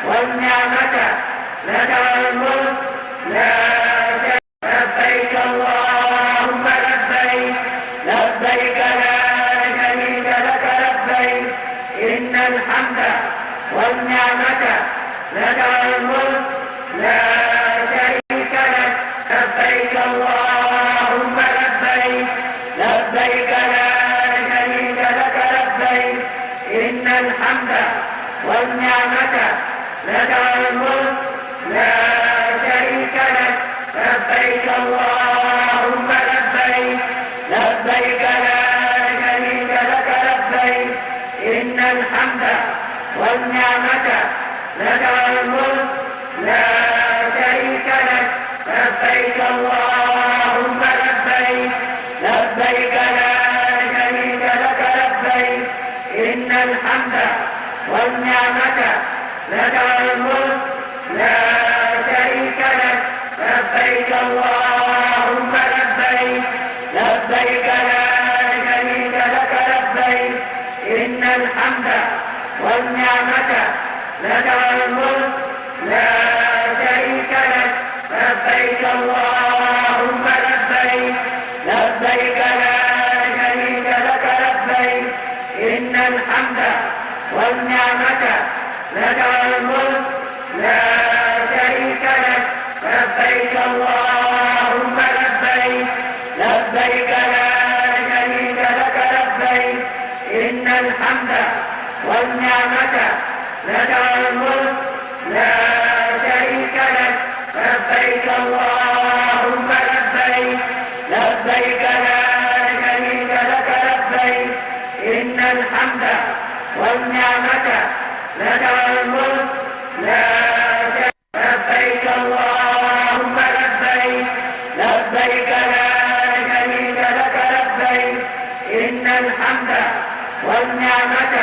والنعمة لك الملك لا شريك. لبيك اللهم لبيك، لبيك لا شريك لك لبيك، إن الحمد والنعمة لك الملك لا شريك لك. لبيك اللهم لبيك، لبيك لا شريك لك لبيك، إن الحمد والنعمة لك الملك لا شريك لك. لبيك اللهم لبيك، لبيك لا شريك لك لبيك، إن الحمد والنعمة لك الملك لا شريك لك. لبيك اللهم لبيك، لبيك لا شريك لك لبيك، إن الحمد والنعمة لك الملك لا شريك لك. لبيك اللهم لبيك، لبيك لا شريك لك لبيك، إن الحمد والنعمة لك الملك لا شريك لك. لبيك اللهم لبيك، لبيك لا شريك لك لبيك، إن الحمد والنعمة لك الملك لا شريك لك. لبيك اللهم لبيك، لبيك لا شريك لك لبيك، إن الحمد والنعمة لك الملك لا شريك لك. لبيك اللهم لبيك، لبيك لا شريك لك لبيك، إن الحمد والنعمة لك الملك لا شريك. لبيك اللهم لبيك، لبيك لا شريك لك لبيك، إن الحمد والنعمة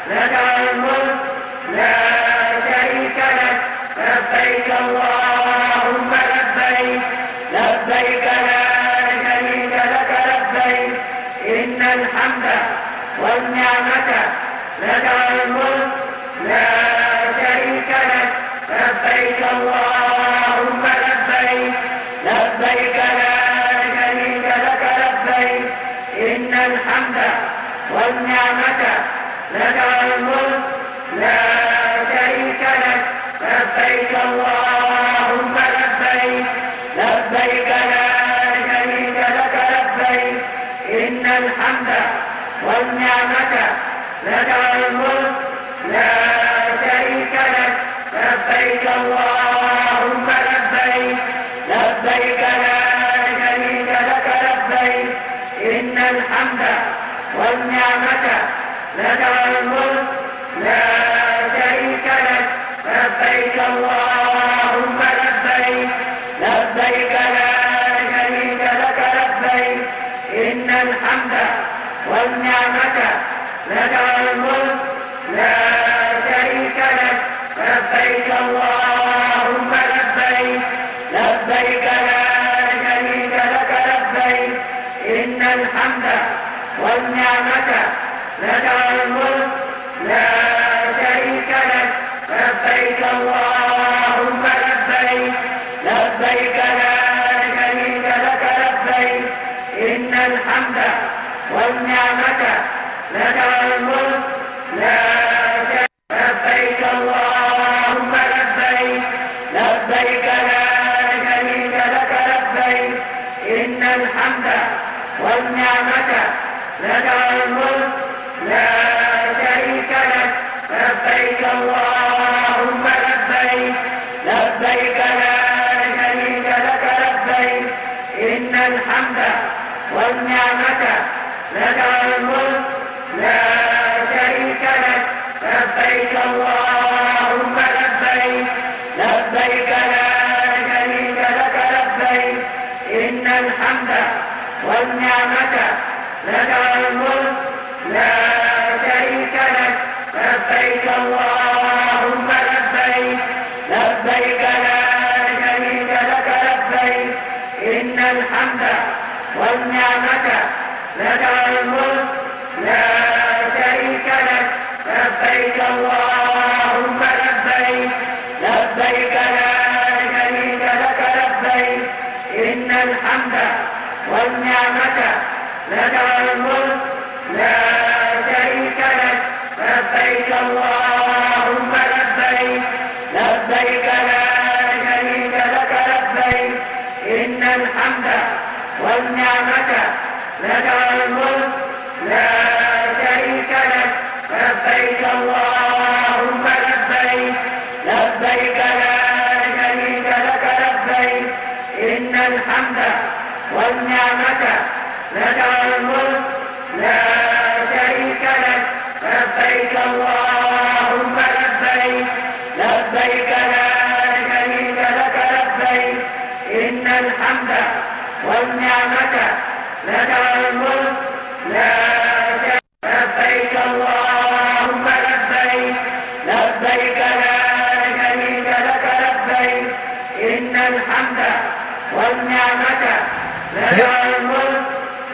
لك الملك لا شريك لك. لبيك اللهم لبيك، لبيك لا شريك لك لبيك، إن الحمد والنعمة لك الملك لا شريك لك. لبيك اللهم لبيك، لبيك لا شريك لك لبيك، إن الحمد والنعمة لك الملك لا شريك لك. لبيك اللهم لبيك، لبيك لا شريك لك لبيك، إن الحمد والنعمة لك الملك لا شريك لك. لبيك اللهم لبيك، لبيك لا شريك لك لبيك، إن الحمد والنعمة لك الملك لا شريك لك. لبيك اللهم لبيك، لبيك لا شريك لك لبيك، إن الحمد والنعمة لك الملك لا شريك لك. لبيك اللهم لبيك، لبيك لا شريك لك لبيك، إن الحمد والنعمة لك الملك لا شريك لك. لبيك اللهم لبيك، لبيك لا شريك لك لبيك، إن الحمد والنعمة لك الملك لا شريك. لبيك اللهم لبيك، لبيك لا شريك لك لبيك، إن الحمد والنعمة لك الملك لا شريك لك. لبيك اللهم لبيك، لبيك لا شريك لك لبيك، إن الحمد والنعمة لك الملك لا شريك لك. لبيك اللهم والنعمة لك والملك لا شريك لك. لبيك اللهم لبيك، لبيك لا شريك لك لبيك، إن الحمد والنعمة لك والملك لا شريك لك. لبيك اللهم لبيك، لبيك لا شريك لك لبيك، إن الحمد والنعمة لك والملك لا شريك لك. لبيك اللهم لبيك، لبيك لا شريك لك لبيك، إن الحمد والنعمة لك والملك لا شريك لك. لبيك اللهم لبيك، لبيك لا شريك لك لبيك، إن الحمد والنعمة لك والملك لا شريك لك. لبيك اللهم لبيك، لبيك لا شريك لك لبيك، إن الحمد والنعمة لك والملك لا شريك. لبيك اللهم لبيك، لبيك لا شريك لك لبيك، إن الحمد والنعمة لك والملك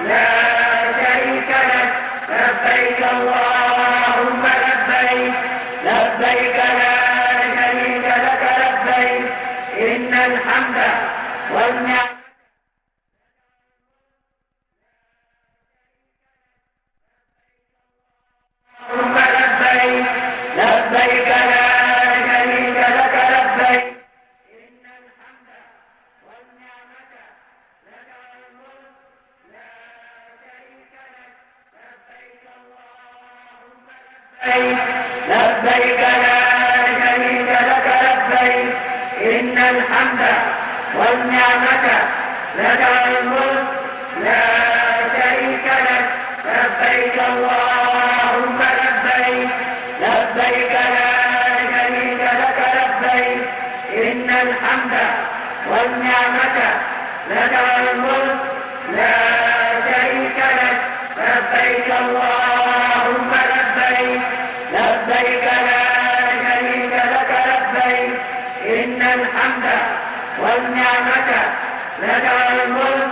لا شريك لك. لبيك اللهم لبيك، لبيك لا شريك لك لبيك، إن الحمد والنعمة. اللهم لبيك، لبيك لا شريك لك لبيك، إن الحمد والنعمة لك والملك لا شريك لك. لبيك اللهم لبيك، لبيك لا شريك لك لبيك، إن الحمد والنعمة لك والملك لا شريك لك. لبيك اللهم لبيك، لبيك لا شريك لك لبيك، إن الحمد والنعمة لك والملك لا شريك لك. لبيك اللهم لبيك، لبيك لا شريك لك لبيك، إن الحمد والنعمة لك والملك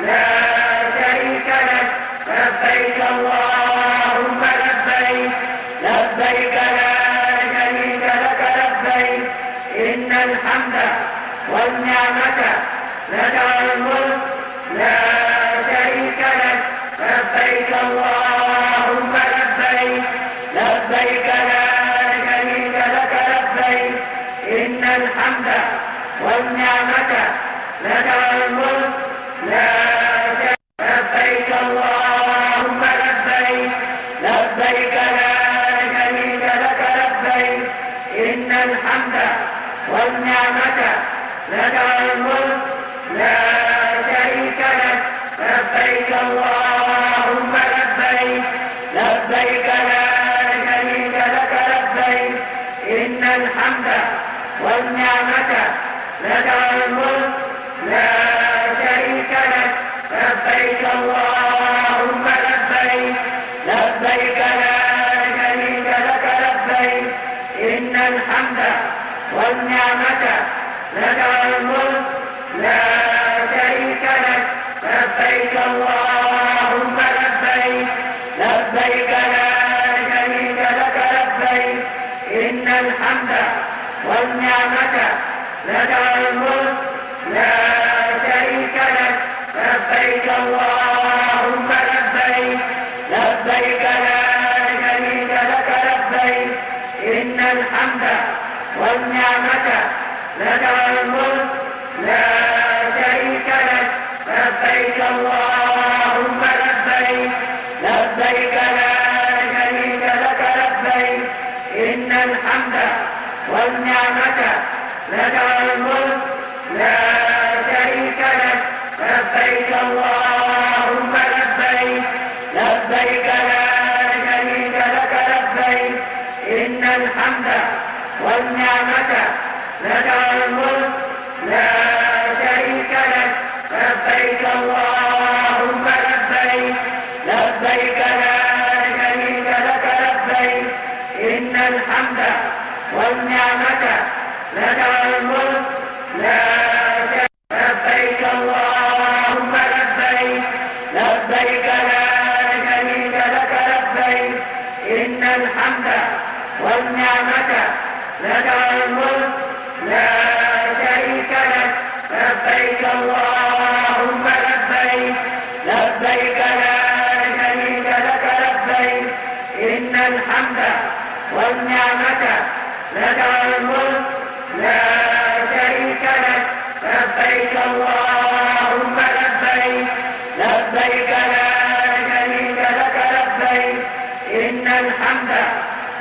لا شريك لك. لبيك اللهم لبيك، لبيك لا شريك لك لبيك، إن الحمد والنعمة لك والملك لا شريك لك. لبيك اللهم لبيك، لبيك لا شريك لك لبيك، إن الحمد والنعمة لك والملك لا شريك. لبيك اللهم لبيك، لبيك لا شريك لك لبيك، إن الحمد والنعمة لك والملك لا شريك لك. لبيك اللهم لبيك، لبيك لا شريك لك لبيك، إن الحمد والنعمة لك والملك لا شريك لك. لبيك اللهم لبيك، لبيك لا شريك لك لبيك، إن الحمد والنعمة لك والملك لا شريك لك. لبيك اللهم لبيك، لبيك لا شريك لك لبيك، إن الحمد والنعمة لك والملك لا شريك لك. لبيك اللهم لبيك، لبيك لا شريك لك لبيك، إن الحمد والنعمة لك والملك لا شريك لك. لبيك اللهم لبيك، لبيك لا شريك لك لبيك، إن الحمد والنعمة لك والملك لا شريك لك. لبيك اللهم لبيك، لبيك لا شريك لك لبيك، إن الحمد والنعمة لك والملك لا شريك لك. لبيك اللهم لبيك. والنعمة لك والملك لا شريك. لبيك اللهم لبيك، لبيك لا شريك لك لبيك، إن الحمد والنعمة لك والملك لا شريك لك. لبيك اللهم لبيك، لبيك لا شريك لك لبيك، إن الحمد والنعمة لك والملك لا شريك لك. لبيك اللهم لبيك، لبيك لا شريك لك لبيك، إن الحمد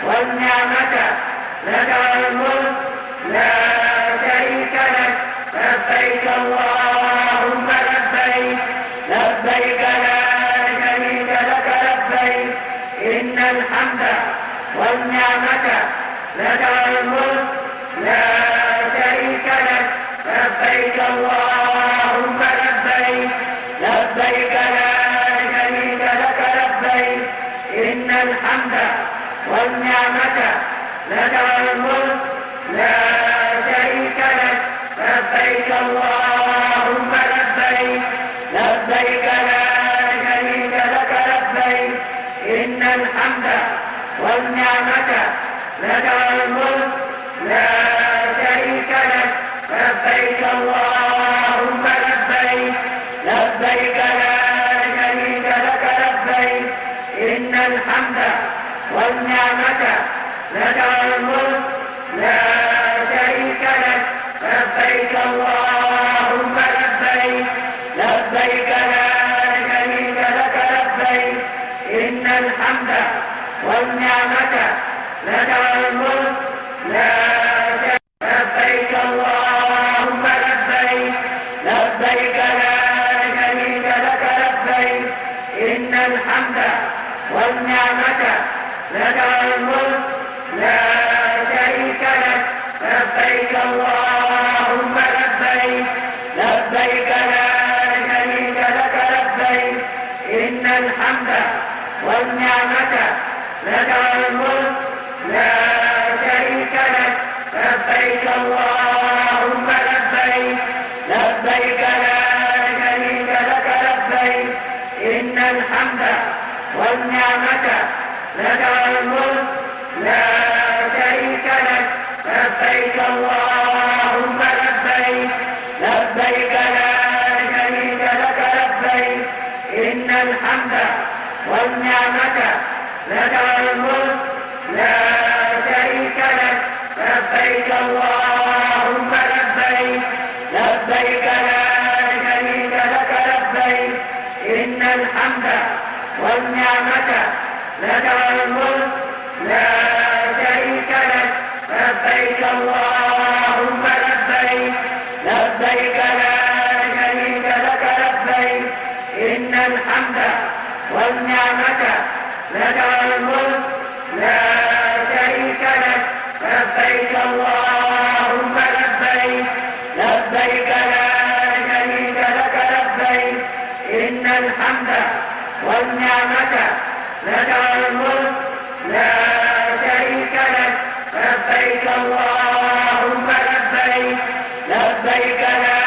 والنعمة لك والملك لا شريك لك. لبيك اللهم لبيك، لبيك لا شريك لك لبيك، إن الحمد والنعمة لك والملك لا شريك لك. لبيك اللهم لبيك، لبيك لا شريك لك لبيك، إن الحمد والنعمة لك والملك لا شريك لك. لبيك اللهم لبيك، لبيك لا شريك لك لبيك، إن الحمد والنعمة لك والملك لا شريك لك. لبيك اللهم لبيك، لبيك لا شريك لك لبيك، إن الحمد والنعمة لك والملك لا شريك لك. لبيك اللهم لبيك، لبيك لا شريك لك لبيك، إن الحمد والنعمة لك والملك لا شريك. لبيك اللهم لبيك، لبيك لا شريك لك لبيك، إن الحمد والنعمة لك والملك لا شريك لك. لبيك اللهم لبيك، لبيك لا شريك لك لبيك، إن الحمد والنعمة لك والملك لا شريك لك. لبيك اللهم لبيك، لبيك لا شريك لك لبيك، إن الحمد والنعمة لك والملك لا شريك لك. لبيك اللهم لبيك، لبيك لا شريك لك لبيك، إن الحمد والنعمة لك والملك لا شريك لك. لبيك اللهم لبيك، لبيك لا شريك لك لبيك، إن الحمد والنعمة لك والملك لا شريك لك. لبيك اللهم لبيك، لبيك لا شريك لك لبيك، إن الحمد والنعمة لك والملك لا شريك لك. لبيك اللهم لبيك، لبيك لا شريك لك لبيك، إن الحمد والنعمة لك والملك لا شريك لك. لبيك اللهم لبيك، لبيك لا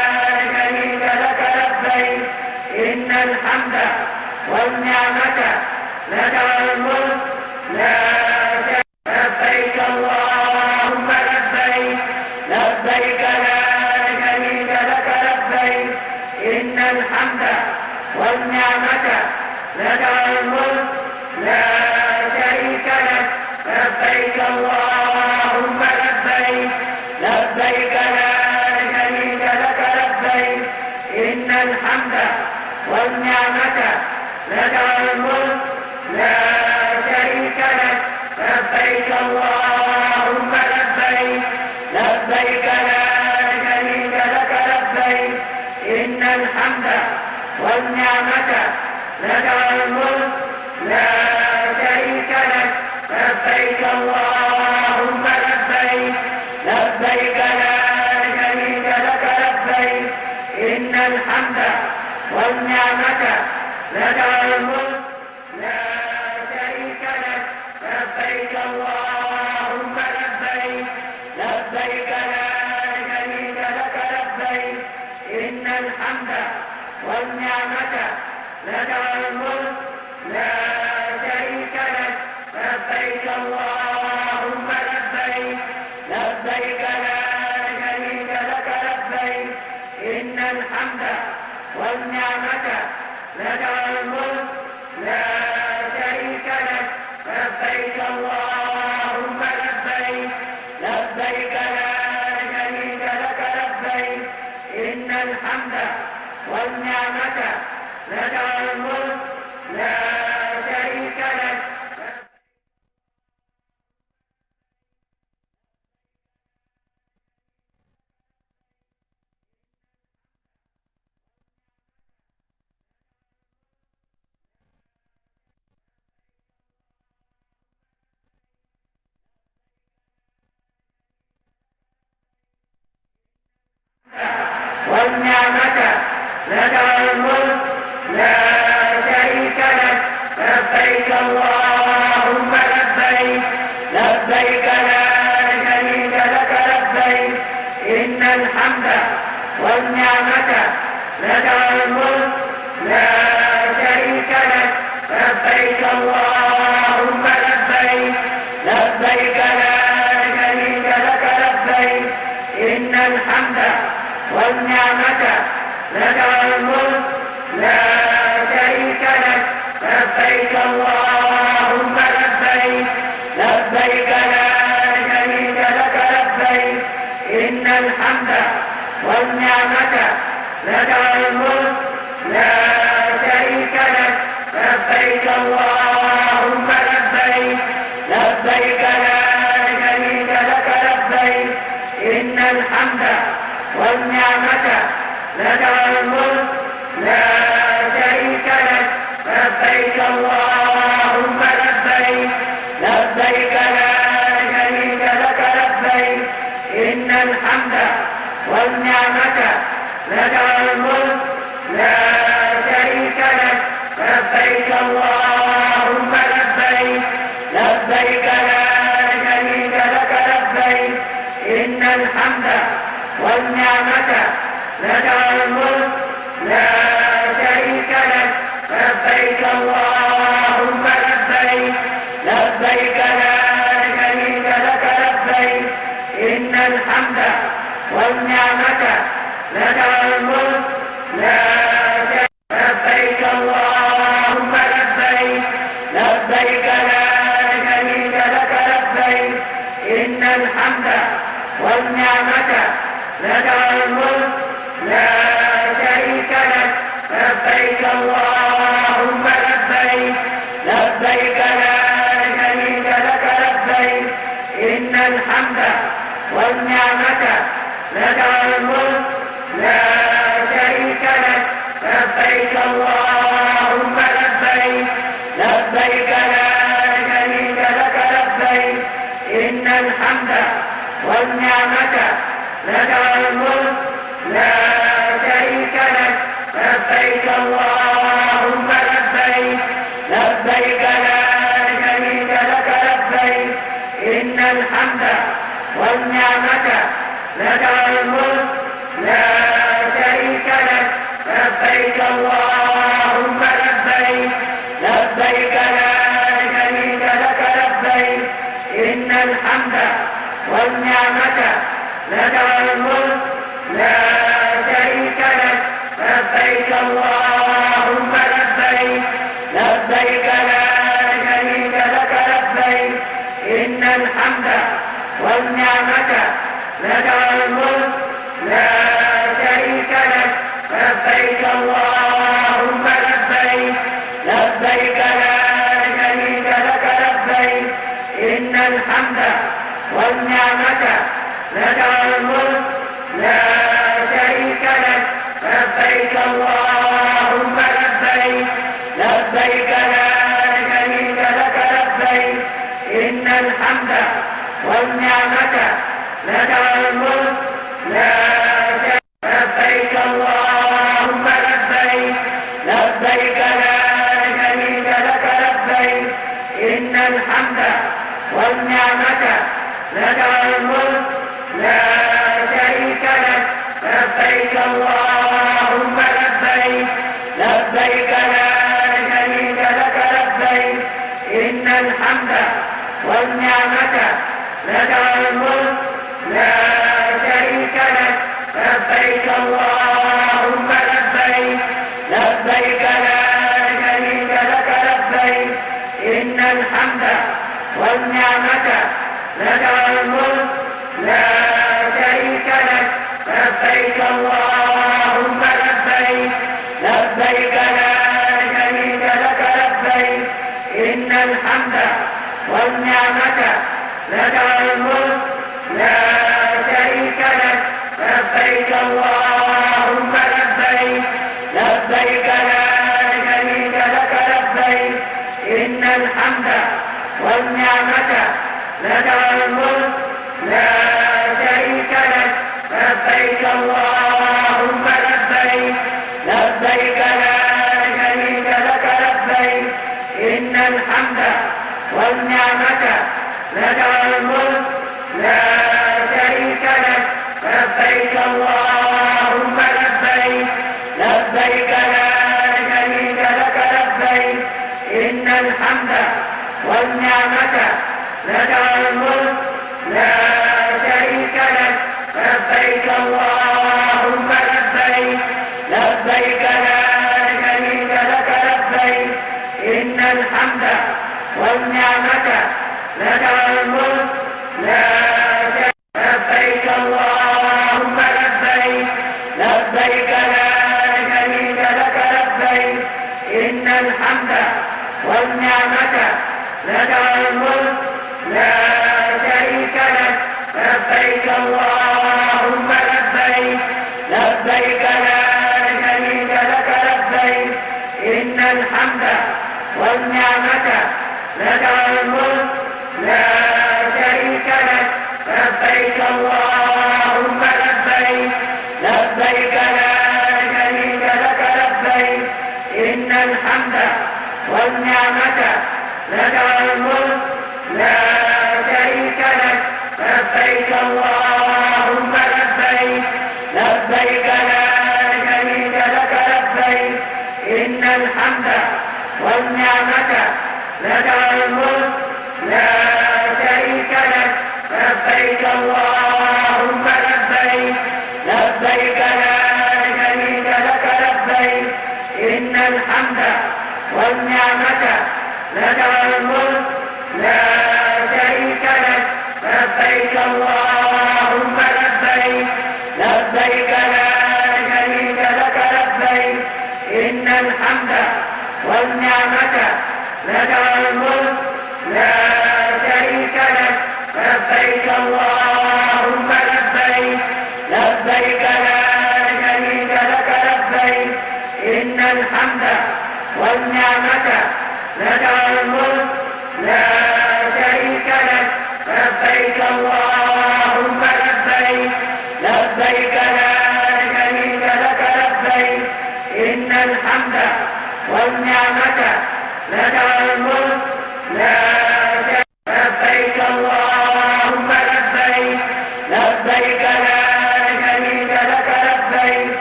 شريك لك لبيك، إن الحمد والنعمة لك والملك لا شريك. لبيك اللهم لبيك، لبيك لا شريك لك لبيك، إن الحمد والنعمة لك والملك لا شريك لك. لبيك اللهم لبيك، لبيك لا شريك لك لبيك، إن الحمد والنعمة لك والملك لا شريك لك. لبيك اللهم لبيك، لبيك لا شريك لك لبيك، إن الحمد والنعمة لك والملك لا شريك لك. لبيك اللهم لبيك، لبيك لا شريك لك لبيك، إن الحمد والنعمة لك والملك لا شريك لك. لبيك اللهم لبيك، لبيك لبيك لا شريك لك لبيك إن الحمد والنعمة لك والملك لا شريك لك. لبيك اللهم لبيك لبيك لا شريك لك لبيك إن الحمد والنعمة لك والملك لا شريك لك. لبيك اللهم لبيك لبيك لا شريك لك لبيك إن الحمد والنعمة لك والملك لا شريك لك. والنعمة لك والملك لا شريك لك. لبيك اللهم لبيك لبيك لا شريك لك لبيك إن الحمد والنعمة لك والملك لا شريك لك. لبيك اللهم لبيك لبيك لا شريك لك لبيك إن الحمد والنعمة لك والملك لا شريك لك. لبيك اللهم لبيك لبيك لا شريك لك لبيك إن الحمد والنعمة لك والملك لا شريك لك. لبيك اللهم لبيك لبيك لا شريك لك لبيك إن الحمد والنعمة لك والملك لا شريك لك. لبيك اللهم لبيك لبيك لا شريك لك لبيك إن الحمد والنعمة لك والملك لا شريك لك. لبيك اللهم لبيك لبيك لا شريك لك لبيك إن الحمد والنعمة لك والملك لا شريك لك. لبيك اللهم لبيك لبيك لا شريك لك لبيك إن الحمد والنعمة لك والملك لا شريك. لبيك اللهم لبيك لبيك لا شريك لك لبيك إن الحمد والنعمة لك والملك لا شريك لك. لبيك اللهم لبيك لبيك لا شريك لك لبيك إن الحمد والنعمة لك والملك لا شريك لك. لبيك اللهم لبيك لبيك لا شريك لك لبيك إن الحمد والنعمة لك والملك لا شريك لك. لبيك اللهم لبيك لبيك لا شريك لك لبيك إن الحمد والنعمة لك والملك لا شريك لك. لبيك اللهم لبيك لبيك لا شريك لك لبيك إن الحمد والنعمة لك والملك لا شريك لك. لبيك اللهم لبيك لبيك لا شريك لك لبيك إن الحمد والنعمة لك والملك لا شريك لك. لبيك اللهم لبيك لبيك لا شريك لك لبيك إن الحمد والنعمة لك والملك لا شريك لك. لبيك اللهم لبيك لبيك لا شريك لك لبيك إن الحمد والنعمة لك والملك لا شريك. لبيك اللهم لبيك لبيك لا شريك لك لبيك إن الحمد والنعمة لك والملك لا لبيك اللهم لبيك، لبيك لا شريك لك لبيك، إن الحمد والنعمة لك الملك لا شريك لك. لبيك اللهم لبيك، لبيك لا شريك لك لبيك، إن الحمد والنعمة لك الملك لا شريك لك. لبيك اللهم لبيك، لبيك لا شريك لك لبيك، إن الحمد والنعمة لك الملك لا شريك لك. لبيك اللهم لبيك، لبيك لا شريك لك لبيك، إن الحمد والنعمة لك الملك لا شريك لك. لبيك اللهم لبيك، لبيك لا شريك لك لبيك، إن الحمد والنعمة لك الملك لا شريك. لبيك اللهم لبيك، لبيك لا شريك لك لبيك، إن الحمد والنعمة لك الملك لا شريك لك. لبيك اللهم لبيك، لبيك لا شريك لك لبيك، إن الحمد والنعمة لك الملك لا شريك لك. لبيك اللهم لبيك، لبيك لا شريك لك لبيك، إن الحمد والنعمة لك الملك لا شريك لك. لبيك اللهم لبيك، لبيك لا شريك لك لبيك، إن الحمد والنعمة لك الملك لا شريك لك. لبيك اللهم لبيك، لبيك لا شريك لك لبيك، إن الحمد والنعمة لك الملك لا شريك لك. لبيك اللهم لبيك، لبيك لا شريك لك لبيك، إن الحمد والنعمة لك الملك لا شريك لك. لبيك اللهم لبيك، لبيك لا شريك لك لبيك، إن الحمد والنعمة لك الملك لا شريك لك. لبيك اللهم لبيك، لبيك لا شريك لك لبيك، إن الحمد والنعمة لك الملك لا شريك. لبيك اللهم لبيك، لبيك لا شريك لك لبيك،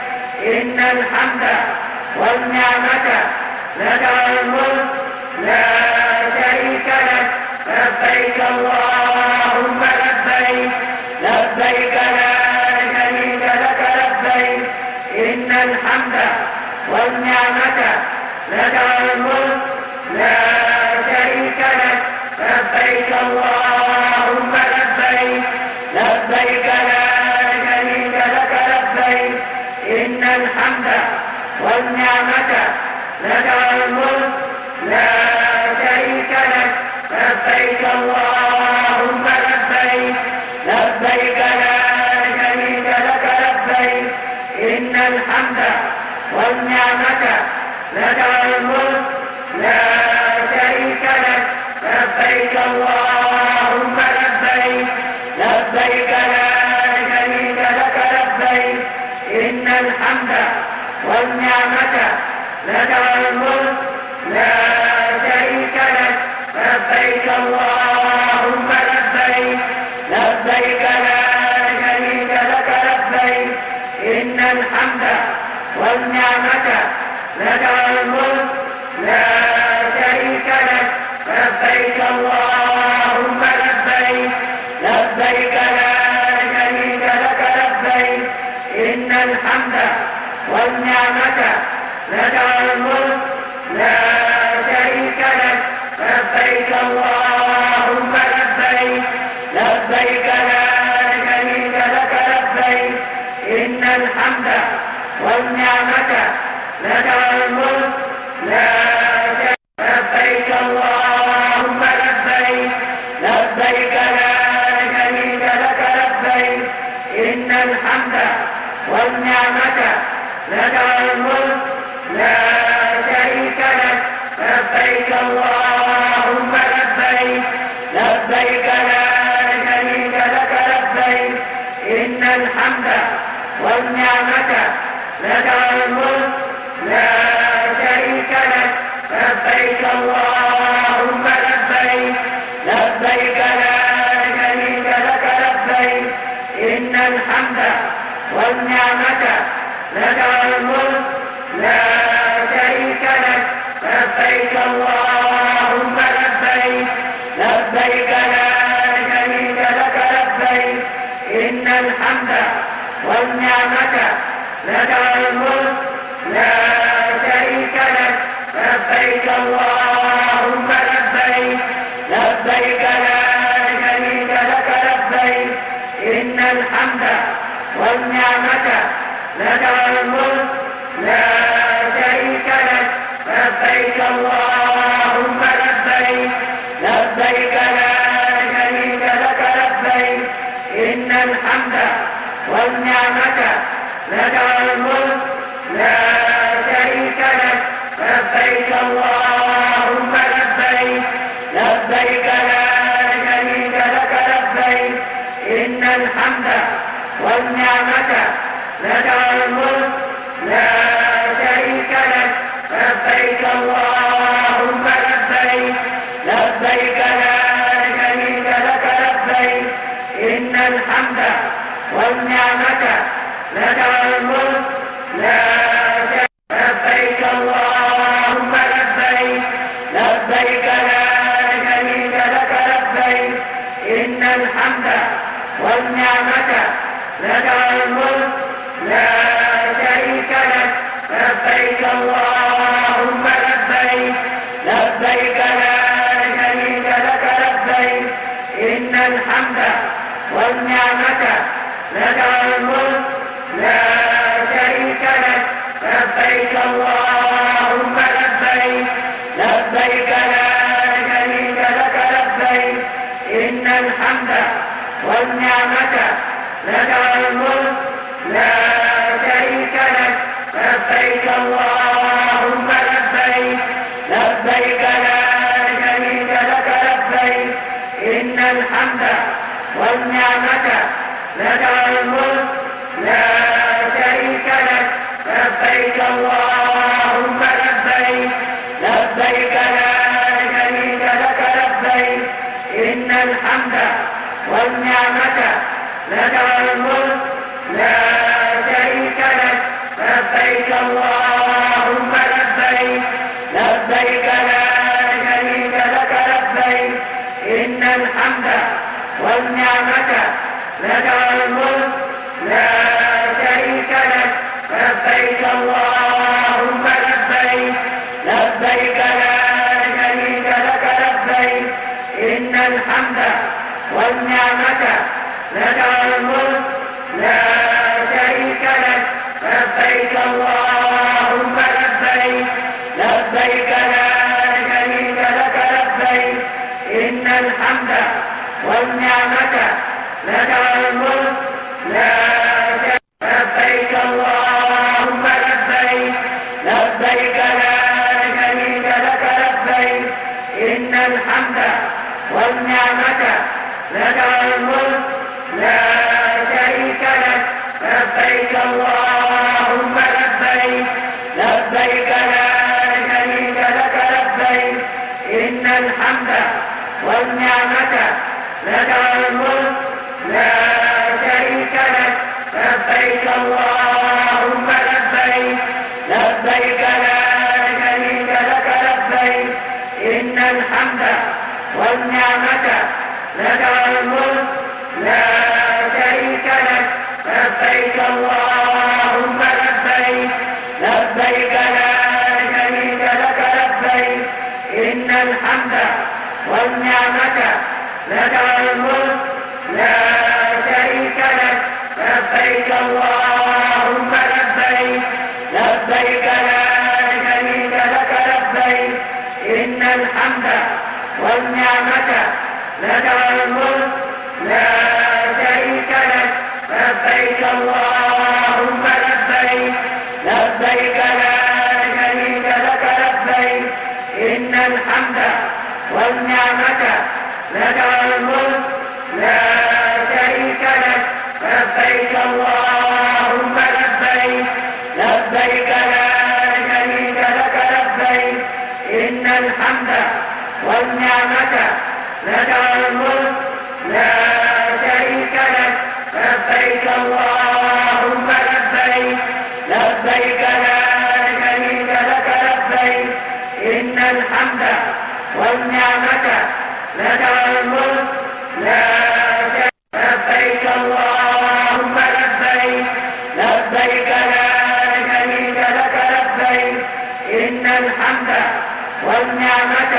إن الحمد والنعمة لك الملك لا شريك لك. لبيك اللهم لبيك، لبيك لا شريك لك لبيك، إن الحمد والنعمة لك الملك لا شريك لك. لبيك اللهم لبيك، لبيك لا شريك لك لبيك، إن الحمد والنعمة لك الملك لا شريك لك. لبيك اللهم لبيك، لبيك لا شريك لك لبيك، إن الحمد والنعمة لك الملك لا شريك لك. لبيك اللهم لبيك، لبيك لا شريك لك لبيك، إن الحمد والنعمة لك الملك لا شريك لك. لبيك اللهم لبيك، لبيك لا شريك لك لبيك، إن الحمد والنعمة لك الملك لا شريك لك. لبيك اللهم لبيك، لبيك لا شريك لك لبيك، إن الحمد والنعمة لك الملك لا شريك لك. لبيك اللهم لبيك، لبيك لا شريك لك لبيك، إن الحمد والنعمة لك والملك لا شريك. لبيك اللهم لبيك، لبيك لا شريك لك لبيك، إن الحمد والنعمة لك والملك لا شريك لك. لبيك اللهم لبيك، لبيك لا شريك لك لبيك، إن الحمد والنعمة لك والملك لا شريك لك. لبيك اللهم لبيك، لبيك لا شريك لك لبيك، إن الحمد والنعمة لك والملك لا شريك لك. لبيك اللهم لبيك، لبيك لا شريك لك لبيك، إن الحمد والنعمة لك والملك لا شريك لك. لبيك اللهم لبيك، لبيك لا شريك لك لبيك، إن الحمد والنعمة لك والملك لا شريك لك. لبيك اللهم لبيك، لبيك لا شريك لك لبيك، إن الحمد والنعمة لك والملك لا شريك لك. لبيك اللهم لبيك، لبيك لا شريك لك لبيك، إن الحمد والنعمة لك والملك لا شريك لك. لبيك اللهم لبيك، لبيك لا شريك لك لبيك، إن الحمد والنعمة لك والملك لا شريك. لبيك اللهم لبيك، لبيك لا شريك لك لبيك، إن الحمد والنعمة لك والملك لا شريك لك. لبيك اللهم لبيك، لبيك لا شريك لك لبيك، إن الحمد والنعمة لك والملك لا شريك لك. لبيك اللهم لبيك، لبيك لا شريك لك لبيك، إن الحمد والنعمة لك والملك لا شريك لك. لبيك اللهم لبيك، لبيك لا شريك لك لبيك، إن الحمد والنعمة لك والملك لا شريك لك. لبيك اللهم لبيك، لبيك لا شريك لك لبيك، إن الحمد والنعمة لك والملك لا شريك لك. لبيك اللهم لبيك، لبيك لا شريك لك لبيك، إن الحمد والنعمة لك والملك لا شريك لك. لبيك اللهم لبيك، لبيك لا شريك لك لبيك، إن الحمد والنعمة لك والملك لا شريك لك. لبيك اللهم لبيك، لبيك لا شريك لك لبيك، إن الحمد والنعمة لك والملك لا شريك. لبيك اللهم لبيك، لبيك لا شريك لك لبيك، إن الحمد والنعمة لك والملك لا شريك لك. لبيك اللهم لبيك، لبيك لا شريك لك لبيك، إن الحمد والنعمة لك والملك لا شريك لك. لبيك اللهم لبيك، لبيك لا شريك لك لبيك، إن الحمد والنعمة لك والملك لا شريك لك. لبيك اللهم لبيك، لبيك لا شريك لك لبيك، إن الحمد والنعمة لك والملك لا شريك لك. لبيك اللهم لبيك، لبيك اللهم لبيك، لبيك لا شريك لك لبيك، إن الحمد والنعمة لك الملك لا شريك لك. لبيك اللهم لبيك، لبيك لا شريك لك لبيك، إن الحمد والنعمة لك الملك لا شريك لك. لبيك اللهم لبيك، لبيك لا شريك لك لبيك، إن الحمد والنعمة لك الملك لا شريك. لبيك اللهم لبيك، لبيك لا شريك لك لبيك، إن الحمد والنعمة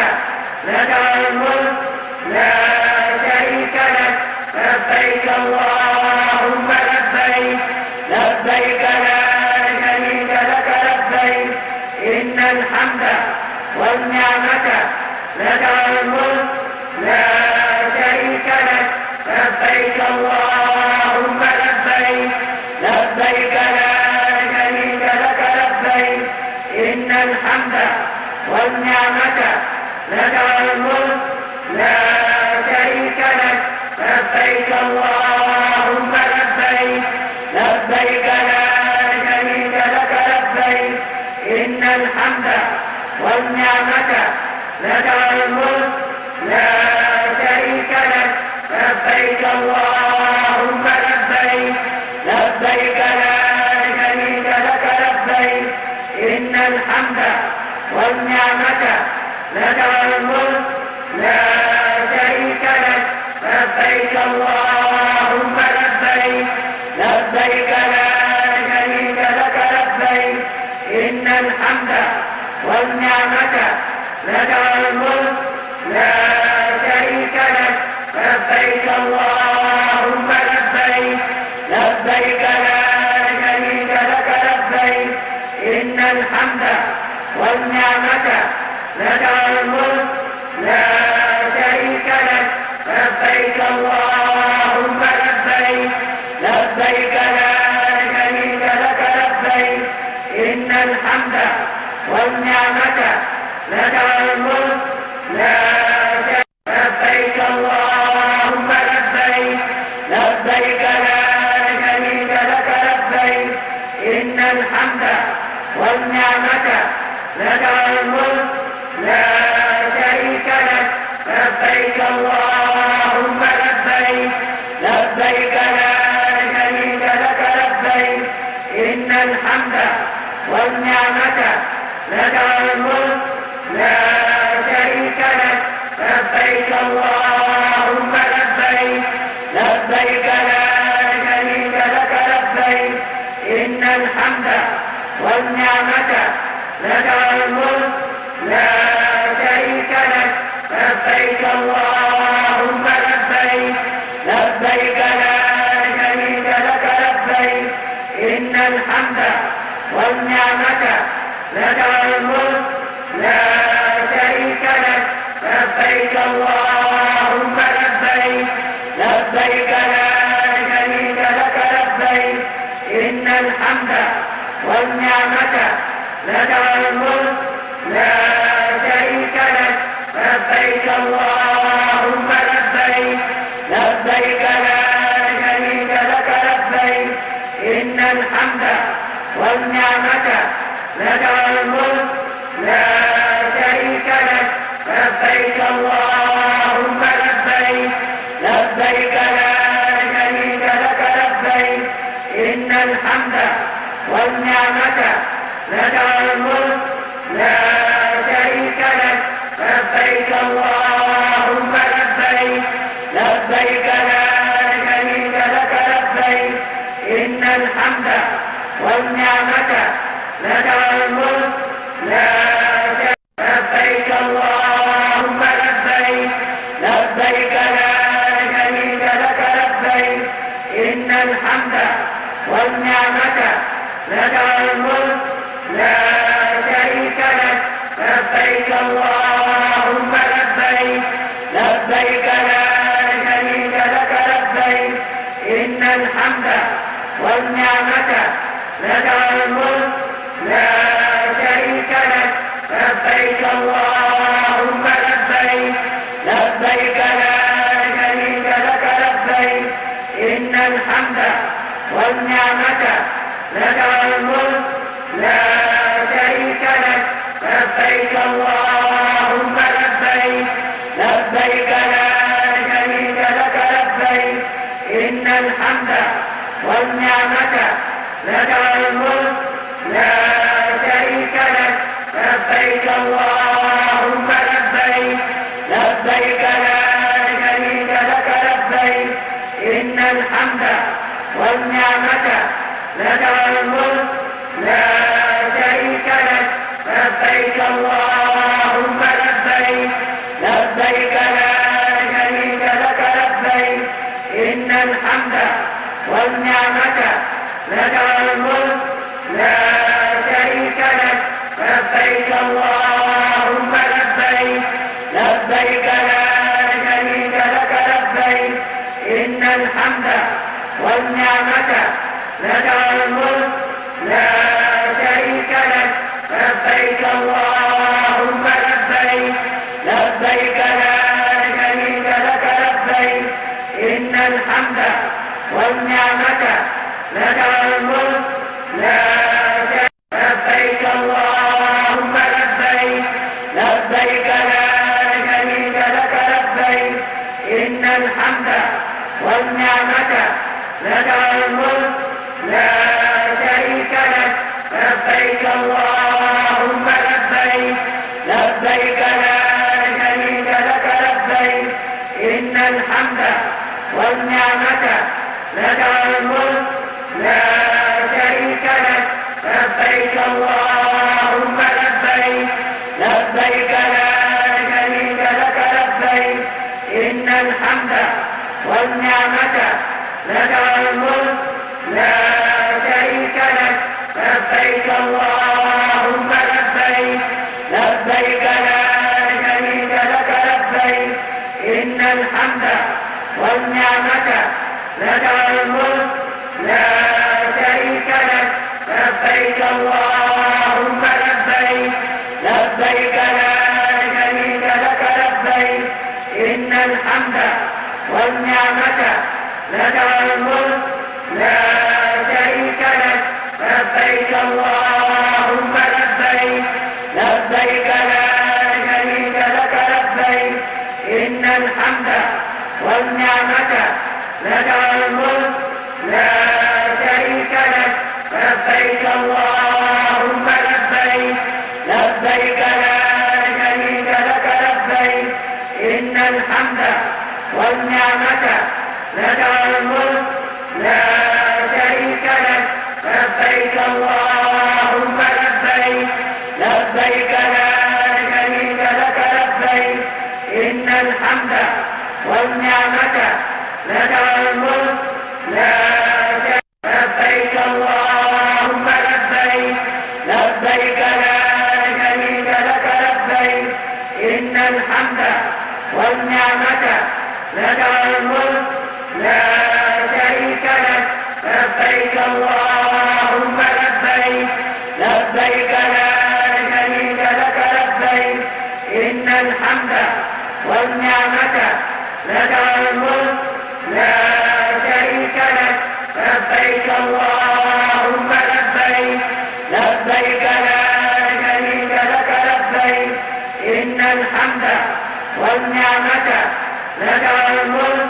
لك الملك لا شريك لك. لبيك اللهم لبيك، لبيك لا شريك لك لبيك، إن الحمد والنعمة لك الملك لا شريك لك. لبيك اللهم لبيك، لبيك لا شريك لك لبيك، إن الحمد والنعمة لك الملك لا شريك لك. لبيك اللهم لبيك، لبيك لا شريك لك لبيك، إن الحمد والنعمة لك الملك لا شريك لك. لبيك اللهم لبيك، لبيك لا شريك لك لبيك، إن الحمد والنعمة لك الملك لا شريك لك. لبيك اللهم لبيك، لبيك لا شريك لك لبيك، إن الحمد والنعمة لك الملك لا شريك لك. لبيك اللهم لبيك، لبيك لا شريك لك لبيك، إن الحمد والنعمة لك الملك لا شريك لك. لبيك اللهم لبيك، لبيك لا شريك لك لبيك، إن الحمد والنعمة لك الملك لا شريك. لبيك اللهم لبيك، لبيك لا شريك لك لبيك، إن الحمد والنعمة لك الملك لا شريك لك. لبيك اللهم لبيك، لبيك لا شريك لك لبيك، إن الحمد والنعمة لك الملك لا شريك لك. لبيك اللهم لبيك، لبيك لا شريك لك لبيك، إن الحمد والنعمة لك الملك لا شريك لك. لبيك اللهم لبيك، لبيك لا شريك لك لبيك، إن الحمد والنعمة لك الملك لا شريك لك. لبيك اللهم لبيك، لبيك لا شريك لك لبيك، إن الحمد والنعمة لك الملك لا شريك لك. لبيك اللهم لبيك، لبيك لا شريك لك لبيك، إن الحمد والنعمة لك الملك لا شريك لك. لبيك اللهم لبيك، لبيك لا شريك لك لبيك، إن الحمد والنعمة لك الملك لا شريك لك. لبيك اللهم لبيك، لبيك لا شريك لك لبيك، إن الحمد والنعمة لك الملك لا شريك. لبيك اللهم لبيك، لبيك لا شريك لك لبيك، إن الحمد والنعمة لك الملك لا شريك لك. لبيك اللهم لبيك، لبيك لا شريك لك لبيك، إن الحمد والنعمة لك والملك لا شريك لك. لبيك اللهم لبيك، لبيك لا شريك لك لبيك، إن الحمد والنعمة لك والملك لا شريك لك. لبيك اللهم لبيك، لبيك لا شريك لك لبيك، إن الحمد والنعمة لك والملك لا شريك لك. لبيك اللهم لبيك، لبيك لا شريك لك لبيك، إن الحمد والنعمة لك والملك لا شريك لك. لبيك اللهم لبيك، لبيك لا شريك لك لبيك، إن الحمد والنعمة لك والملك لا شريك لك. لبيك اللهم لبيك، لبيك لا شريك لك لبيك، إن الحمد والنعمة لك والملك لا شريك لك. لبيك اللهم لبيك، لبيك لا شريك لك لبيك، إن الحمد والنعمة لك والملك لا شريك. لبيك اللهم لبيك، لبيك لا شريك لك لبيك، إن الحمد والنعمة لك والملك لا شريك لك. لبيك اللهم لبيك، لبيك لا شريك لك لبيك، إن الحمد والنعمة لك والملك لا شريك لك. لبيك اللهم لبيك، لبيك لا شريك لك لبيك، إن الحمد والنعمة لك والملك لا شريك لك. لبيك اللهم لبيك، لبيك لا شريك لك لبيك، إن الحمد والنعمة لك والملك لا شريك لك. لبيك اللهم لبيك، لبيك لا شريك لك لبيك، إن الحمد والنعمة لك والملك لا شريك لك. لبيك اللهم لبيك، لبيك لا شريك لك لبيك، إن الحمد والنعمة لك والملك لا شريك لك. لبيك اللهم لبيك، لبيك لا شريك لك لبيك، إن الحمد والنعمة لك والملك لا شريك لك. لبيك اللهم لبيك، لبيك لا شريك لك لبيك، إن الحمد والنعمة لك والملك لا شريك. لبيك اللهم لبيك، لبيك لا شريك لك لبيك، إن الحمد والنعمة لك والملك لا شريك لك. لبيك اللهم لبيك، لبيك لا شريك لك لبيك، إن الحمد والنعمة لك والملك لا شريك لك. لبيك اللهم لبيك، لبيك لا شريك لك لبيك، إن الحمد والنعمة لك والملك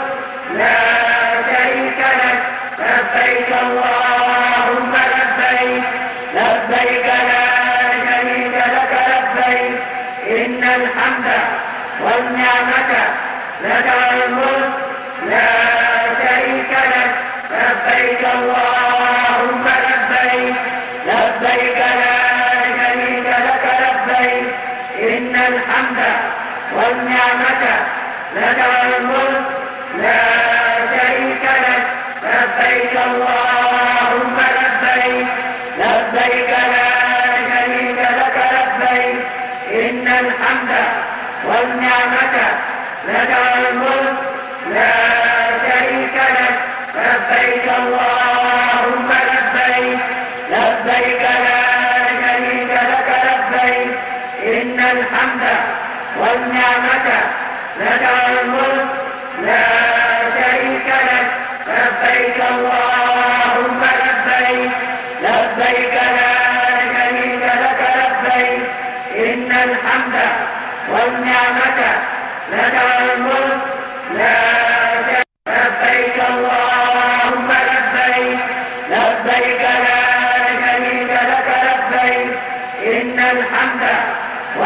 لا شريك لك. لبيك اللهم لبيك، لبيك لا شريك لك لبيك، إن الحمد والنعمة لك والملك لا شريك لك. لبيك اللهم لبيك، لبيك لا شريك لك لبيك، إن الحمد والنعمة لك والملك لا شريك لك. لبيك اللهم لبيك، لبيك لا شريك لك لبيك، إن الحمد والنعمة لك والملك لا شريك لك. لبيك اللهم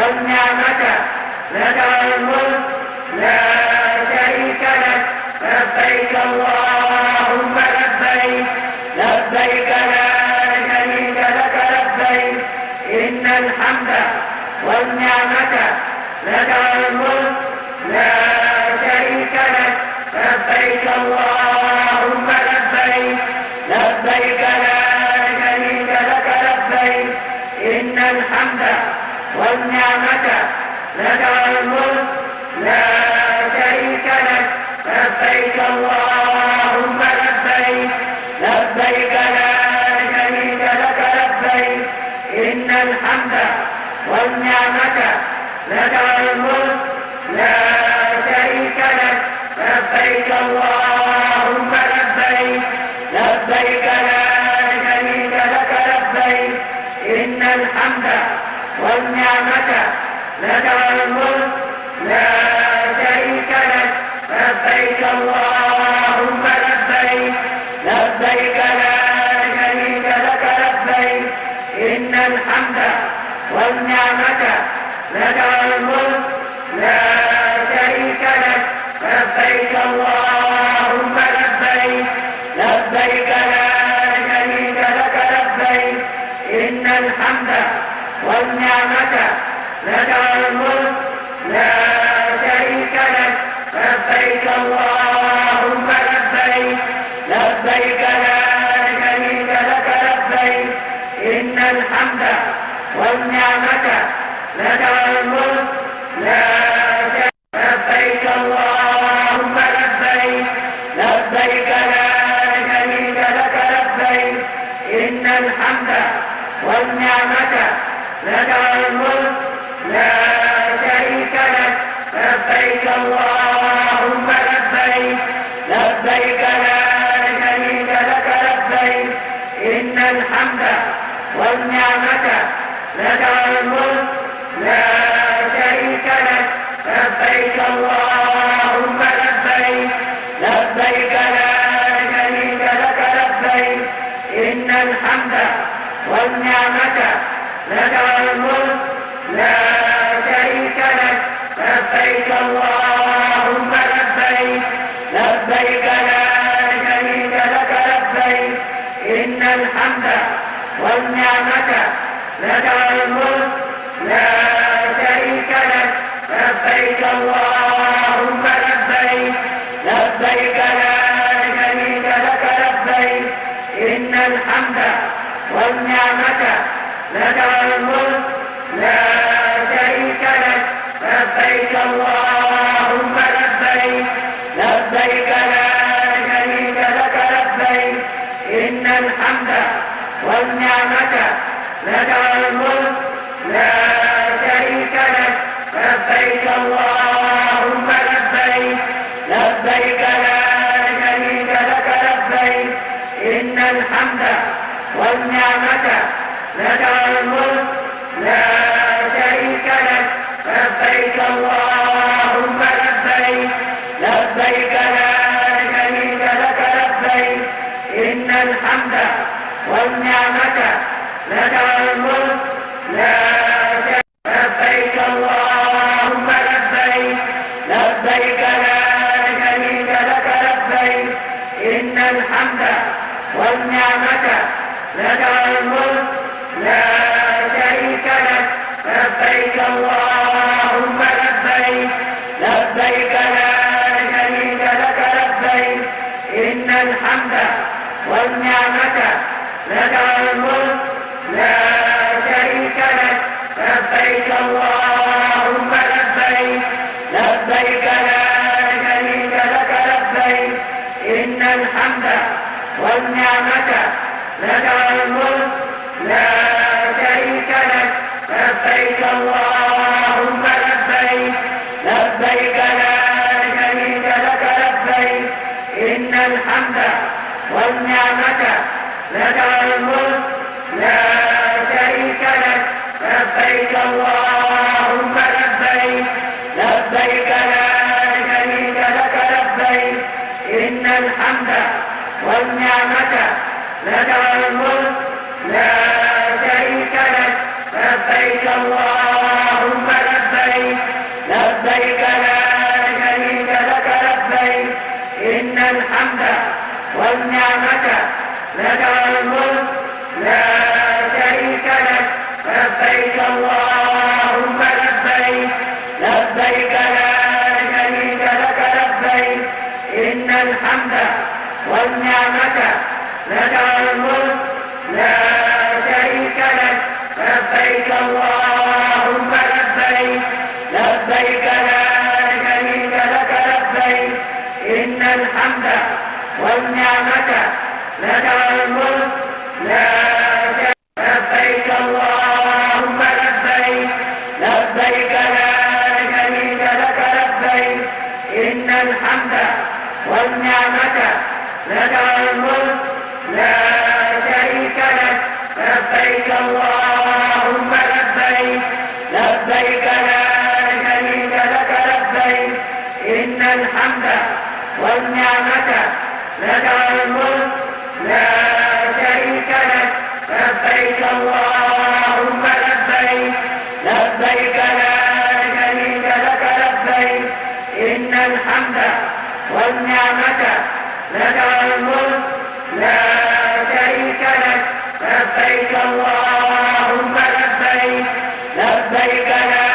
والنعمة لك والملك لا شريك لك. لبيك اللهم لبيك، لبيك لا شريك لك لبيك، إن الحمد والنعمة لك والملك لا شريك لك. لبيك اللهم لبيك، لبيك لا شريك لك لبيك، إن الحمد والنعمة لك والملك لا شريك لك. لبيك اللهم لبيك، لبيك لا شريك لك لبيك، إن الحمد والنعمة لك والملك لا شريك لك. لبيك اللهم لبيك، لبيك لا شريك لك لبيك، إن الحمد والنعمة لك والملك لا شريك لك. لبيك اللهم لبيك، لبيك لا شريك لك لبيك، إن الحمد والنعمة لك والملك لا شريك لك. لبيك اللهم لبيك، لبيك لا شريك لك لبيك، إن الحمد والنعمة لك والملك لا شريك لك. لبيك اللهم لبيك، لبيك لا شريك لك لبيك، إن الحمد والنعمة لك والملك لا شريك. لبيك اللهم لبيك، لبيك لا شريك لك لبيك، إن الحمد والنعمة لك والملك لا شريك لك. لبيك اللهم لبيك، لبيك لا شريك لك لبيك، إن الحمد والنعمة لك والملك لا شريك لك. لبيك اللهم لبيك، لبيك لا شريك لك لبيك، إن الحمد والنعمة لك والملك لا شريك لك. لبيك اللهم لبيك، لبيك لا شريك لك لبيك، إن الحمد والنعمة لك والملك لا شريك لك. لبيك اللهم لبيك، لبيك لا شريك لك لبيك، إن الحمد والنعمة لك والملك لا شريك لك. لبيك اللهم لبيك، لبيك لا شريك لك لبيك، إن الحمد والنعمة لك والملك لا شريك لك. لبيك اللهم لبيك، لبيك لا شريك لك لبيك، إن الحمد والنعمة لك والملك لا شريك لك. لبيك اللهم لبيك، لبيك لا شريك لك لبيك، إن الحمد والنعمة لك والملك لا شريك. لبيك اللهم لبيك، لبيك لا شريك لك لبيك، إن الحمد والنعمة لك والملك لا شريك لك. لبيك اللهم لبيك، لبيك لا شريك لك لبيك، إن الحمد والنعمة لك والملك لا شريك لك. لبيك اللهم لبيك، لبيك لا شريك لك لبيك، إن الحمد والنعمة لك والملك لا شريك لك. لبيك اللهم لبيك، لبيك لا شريك لك لبيك، إن الحمد والنعمة لك والملك لا شريك لك. لبيك اللهم لبيك، لبيك لا شريك لك لبيك، إن الحمد والنعمة لك والملك لا شريك لك. لبيك اللهم والنعمة لك والملك لا شريك لك. لبيك اللهم لبيك، لبيك لا شريك لك لبيك، إن الحمد والنعمة لك والملك لا شريك لك. لبيك اللهم لبيك، لبيك لا شريك لك لبيك، إن الحمد والنعمة لك والملك لا شريك لك. لبيك اللهم لبيك، لبيك لا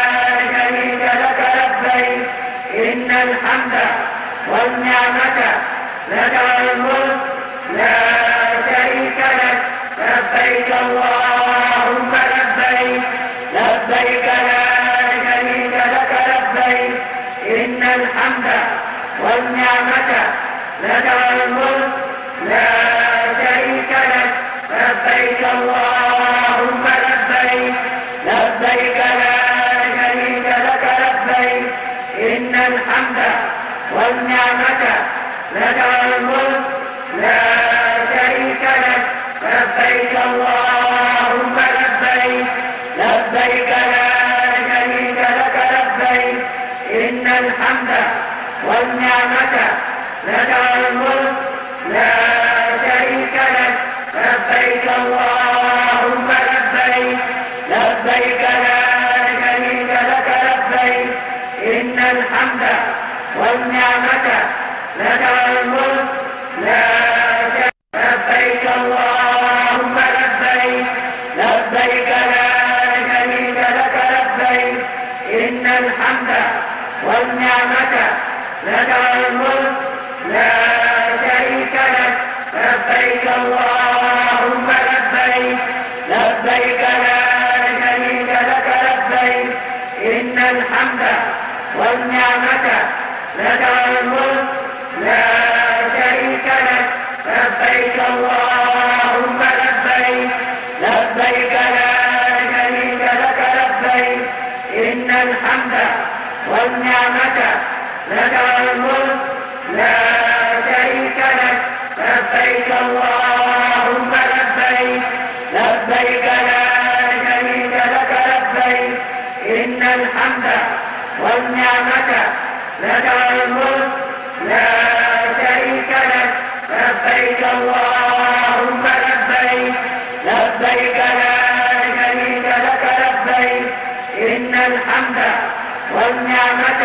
شريك لك لبيك، إن الحمد والنعمة لك والملك لا شريك لك. لبيك اللهم لبيك، لبيك لا شريك لك لبيك، إن الحمد والنعمة لك والملك لا شريك لك. لبيك اللهم لبيك، لبيك لا شريك لك لبيك، إن الحمد والنعمة لك والملك لا شريك لك. لبيك اللهم لبيك، لبيك لا شريك لك لبيك، إن الحمد والنعمة لك والملك لا شريك لك. لبيك اللهم لبيك، لبيك لا شريك لك لبيك، إن الحمد والنعمة لك والملك لا شريك. لبيك اللهم لبيك، لبيك لا شريك لك لبيك، إن الحمد والنعمة لك والملك لا شريك لك. لبيك اللهم لبيك، لبيك لا شريك لك لبيك، إن الحمد والنعمة لك والملك لا شريك لك. لبيك اللهم لبيك، لبيك لا شريك لك لبيك، إن الحمد والنعمة لك والملك لا شريك لك. لبيك اللهم لبيك، لبيك لا شريك لك لبيك، إن الحمد والنعمة لك والملك لا شريك لك. لبيك اللهم لبيك، لبيك لا شريك لك لبيك، إن الحمد والنعمة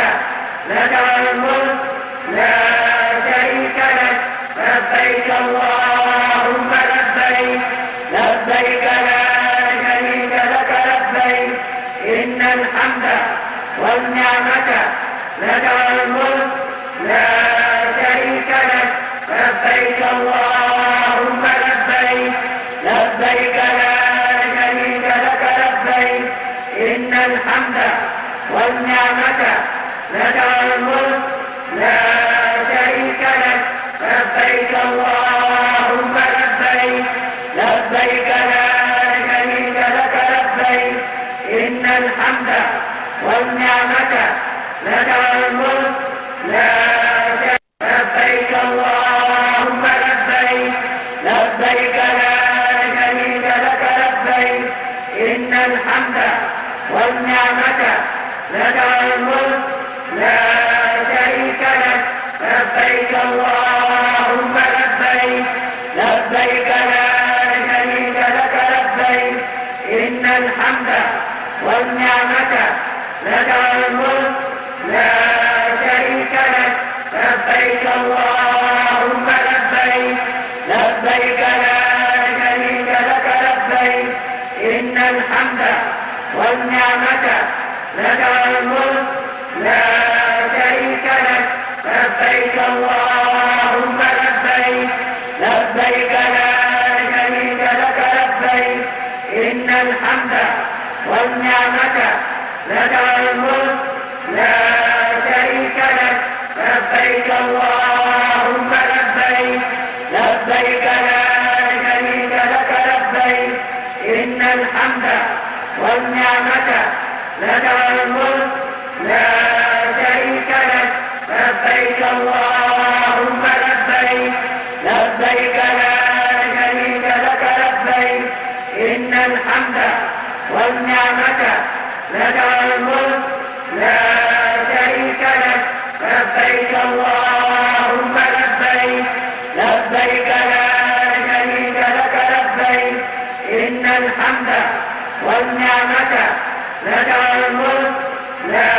لك والملك لا شريك لك. لبيك اللهم لبيك، لبيك لا شريك لك لبيك، إن الحمد والنعمة لك والملك لا شريك لك. لبيك اللهم لبيك، لبيك لا شريك لك لبيك، إن الحمد والنعمة لك والملك لا شريك لك. لبيك اللهم لبيك، لبيك لا شريك لك لبيك، إن الحمد والنعمة لك والملك لا شريك. لبيك اللهم لبيك، لبيك لا شريك لك لبيك، إن الحمد والنعمة لك والملك لا شريك لك. لبيك اللهم لبيك، لبيك لا شريك لك لبيك، إن الحمد والنعمة لك والملك لا شريك لك. لبيك اللهم لبيك، لبيك لا شريك لك لبيك، إن الحمد والنعمة لك والملك لا شريك لك. لبيك اللهم لبيك، لبيك لا شريك لك لبيك، إن الحمد والنعمة لك والملك لا شريك لك. لبيك اللهم لبيك، لبيك لا شريك لك لبيك، إن الحمد والنعمة لك والملك لا شريك لك. لبيك اللهم لبيك. الحمد والنعمة لك والملك لا شريك لك. لبيك اللهم لبيك، لبيك لا شريك لك لبيك، إن الحمد والنعمة لك والملك لا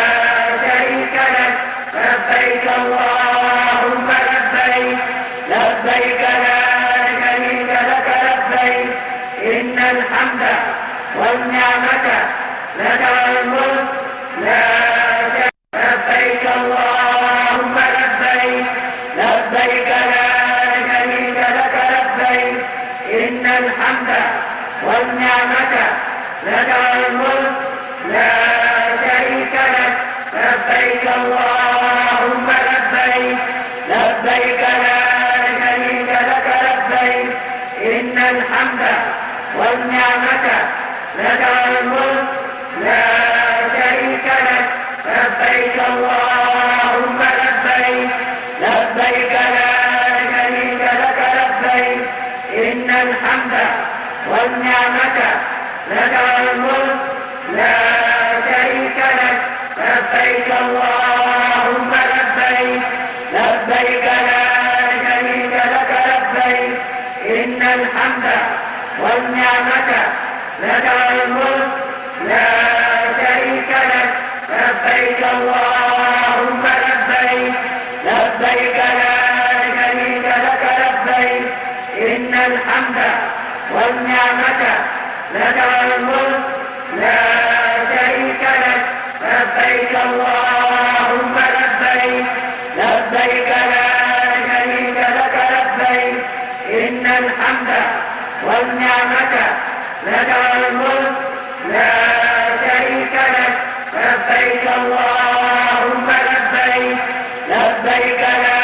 شريك لك. لبيك اللهم لبيك، لبيك لا شريك لك لبيك، إن الحمد والنعمة لك والملك لا شريك. لبيك اللهم لبيك، لبيك لا شريك لك لبيك، إن الحمد والنعمة لك والملك لا شريك لك. لبيك اللهم لبيك، لبيك لا شريك لك لبيك، إن الحمد والنعمة لك والملك لا شريك لك. لبيك اللهم لبيك، لبيك لا شريك لك لبيك، إن الحمد والنعمة لك والملك لا شريك لك. لبيك اللهم لبيك، لبيك لا شريك لك لبيك، إن الحمد والنعمة لك والملك لا شريك لك. لبيك اللهم لبيك، لبيك لا شريك لك لبيك، إن الحمد والنعمة لك والملك لا شريك لك. لبيك اللهم لبيك، لبيك لا شريك لك لبيك، إن الحمد والنعمة لك والملك لا شريك لك. لبيك اللهم لبيك، لبيك لا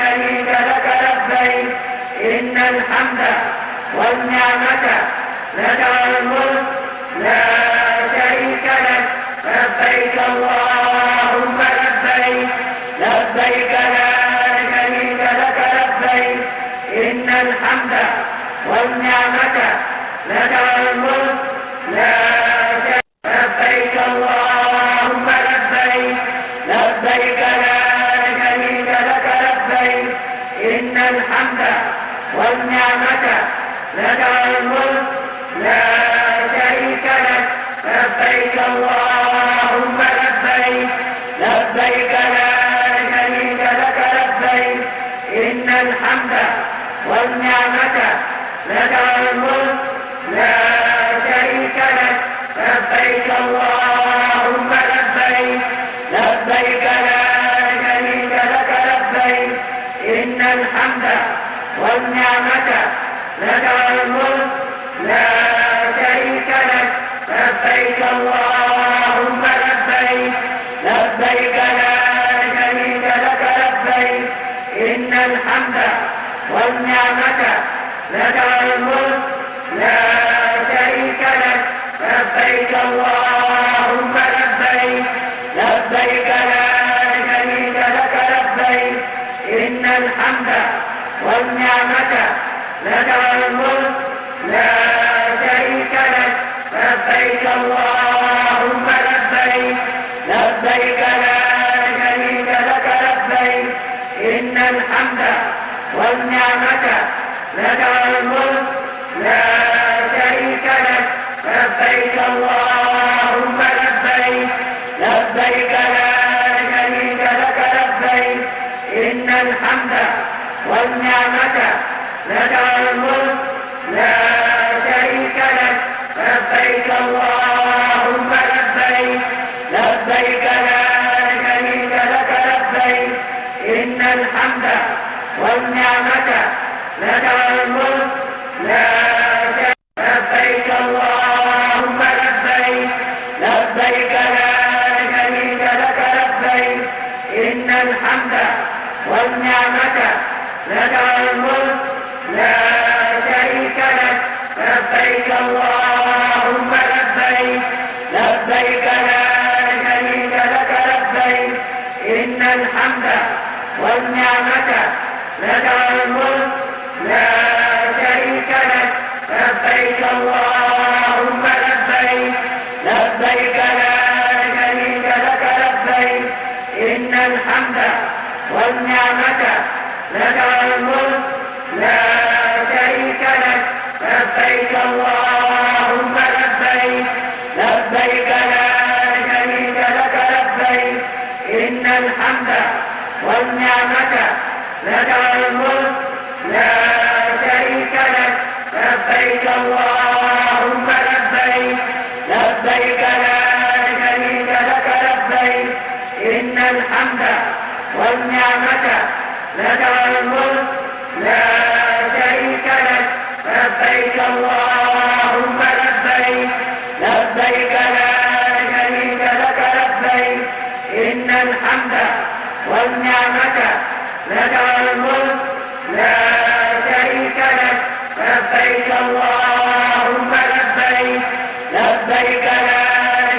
شريك لك لبيك، إن الحمد والنعمة لك والملك لا شريك لك. لبيك اللهم لبيك، لبيك لا شريك لك لبيك، إن الحمد والنعمة لك والملك لا شريك. لبيك اللهم لبيك، لبيك لا شريك لك لبيك، إن الحمد والنعمة لك والملك لا شريك لك. لبيك اللهم لبيك، لبيك لا شريك لك لبيك، إن الحمد والنعمة لك والملك لا شريك لك. لبيك اللهم لبيك، لبيك لا شريك لك لبيك، إن الحمد والنعمة لك والملك لا شريك لك. لبيك اللهم لبيك، لبيك لا شريك لك لبيك، إن الحمد والنعمة لك والملك لا شريك لك. لبيك اللهم لبيك، لبيك لا شريك لك لبيك، إن الحمد والنعمة لك والملك لا شريك لك. لبيك اللهم لبيك، لبيك لا شريك لك لبيك، إن الحمد والنعمة لك والملك لا شريك لك. لبيك اللهم لبيك، لبيك لا شريك لك لبيك، إن الحمد والنعمة لك والملك لا شريك لك. لبيك اللهم لبيك، لبيك لا شريك لك لبيك، إن الحمد والنعمة لك والملك لا شريك. لبيك اللهم لبيك، لبيك لا شريك لك لبيك، إن الحمد والنعمة لك والملك لا شريك لك. لبيك اللهم لبيك، لبيك لا شريك لك لبيك، إن الحمد والنعمة لك والملك لا اللهم لبيك، لبيك لا شريك لك لبيك، إن الحمد والنعمة لك والملك لا شريك لك. لبيك اللهم لبيك، لبيك لا شريك لك لبيك، إن الحمد والنعمة لك والملك لا شريك لك. لبيك اللهم لبيك، لبيك لا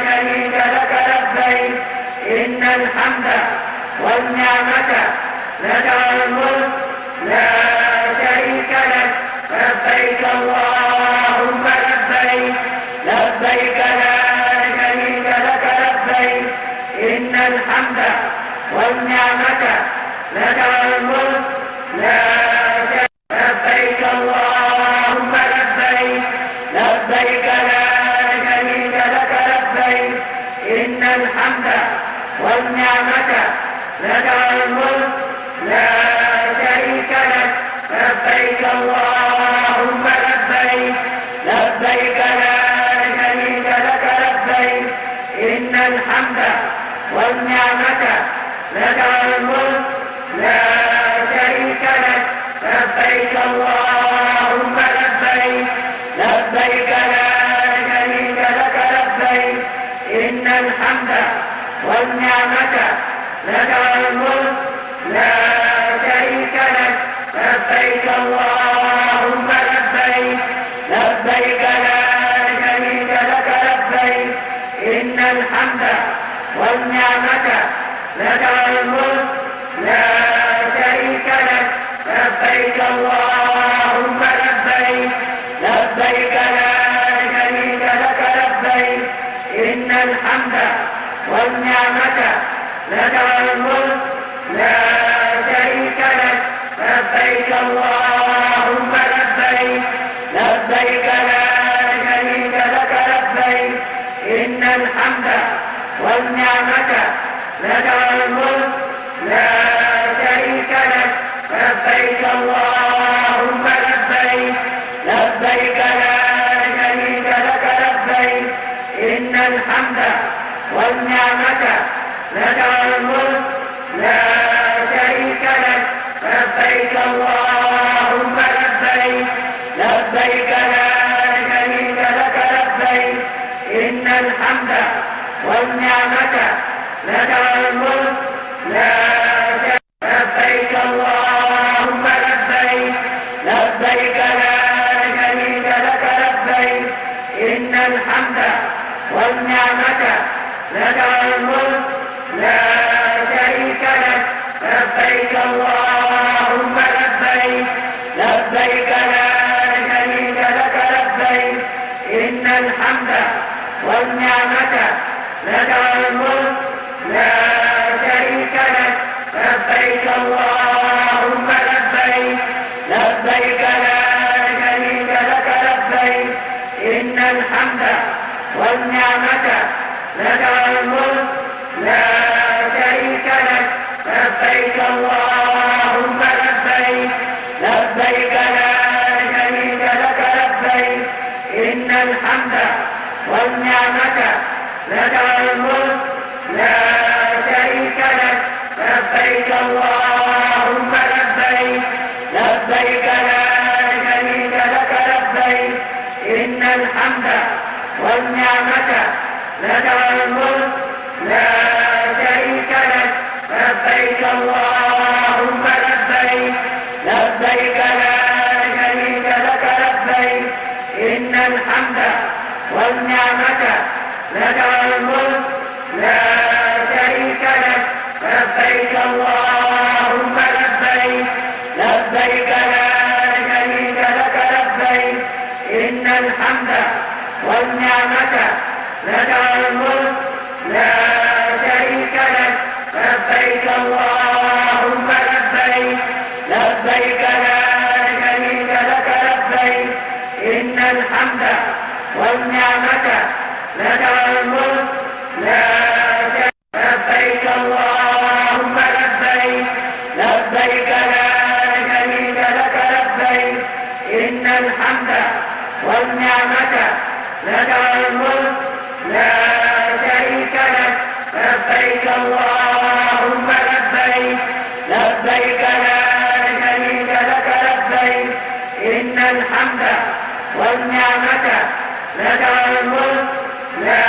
شريك لك لبيك، إن الحمد والنعمة لك والملك لا شريك لك. لبيك اللهم لبيك، لبيك لا شريك لك لبيك، إن الحمد والنعمة لك والملك لا شريك. لبيك اللهم لبيك، لبيك لا شريك لك لبيك، إن الحمد والنعمة لك والملك لا شريك لك. لبيك اللهم لبيك، لبيك لا شريك لك لبيك، إن الحمد والنعمة لك والملك لا شريك لك. لبيك اللهم لبيك، لبيك لا شريك لك لبيك، إن الحمد والنعمة لك والملك لا شريك لك. لبيك اللهم لبيك، لبيك لا شريك لك لبيك، إن الحمد والنعمة لك والملك لا شريك لك. لبيك اللهم لبيك، لبيك لا شريك لك لبيك، إن الحمد والنعمة لك والملك لا شريك لك. لبيك اللهم لبيك، لبيك لا شريك لك لبيك، إن الحمد والنعمة لك والملك لا شريك لك. لبيك اللهم لبيك، لبيك لا شريك لك لبيك، إن الحمد والنعمة لك والملك لا شريك لك. لبيك اللهم لبيك، لبيك لا شريك لك لبيك، إن الحمد والنعمة لك والملك لا شريك. لبيك اللهم لبيك، لبيك لا شريك لك لبيك، إن الحمد والنعمة لك والملك لا شريك لك. لبيك اللهم لبيك، لبيك لا شريك لك لبيك، إن الحمد والنعمة لك والملك لا شريك لك. لبيك اللهم لبيك، لبيك لا شريك لك لبيك، إن الحمد والنعمة لك والملك لا شريك لك. لبيك اللهم لبيك، لبيك لا شريك لك لبيك، إن الحمد والنعمة لك والملك لا شريك لك. لبيك اللهم لبيك، لبيك لا شريك لك لبيك، إن الحمد والنعمة لك والملك لا شريك لك. لبيك اللهم لبيك، لبيك لا شريك لك لبيك، إن الحمد والنعمة لك والملك لا شريك لك. لبيك اللهم لبيك، لبيك لا شريك لك لبيك، إن الحمد والنعمة لك والملك لا شريك لك. لبيك اللهم لبيك، لبيك لا شريك لك لبيك، إن الحمد والنعمة لك والملك لا شريك. لبيك اللهم لبيك، لبيك لا شريك لك لبيك، إن الحمد والنعمة والنعمة لك والملك لا شريك لك. لبيك اللهم لبيك، لبيك لا شريك لك لبيك، إن الحمد والنعمة لك والملك لا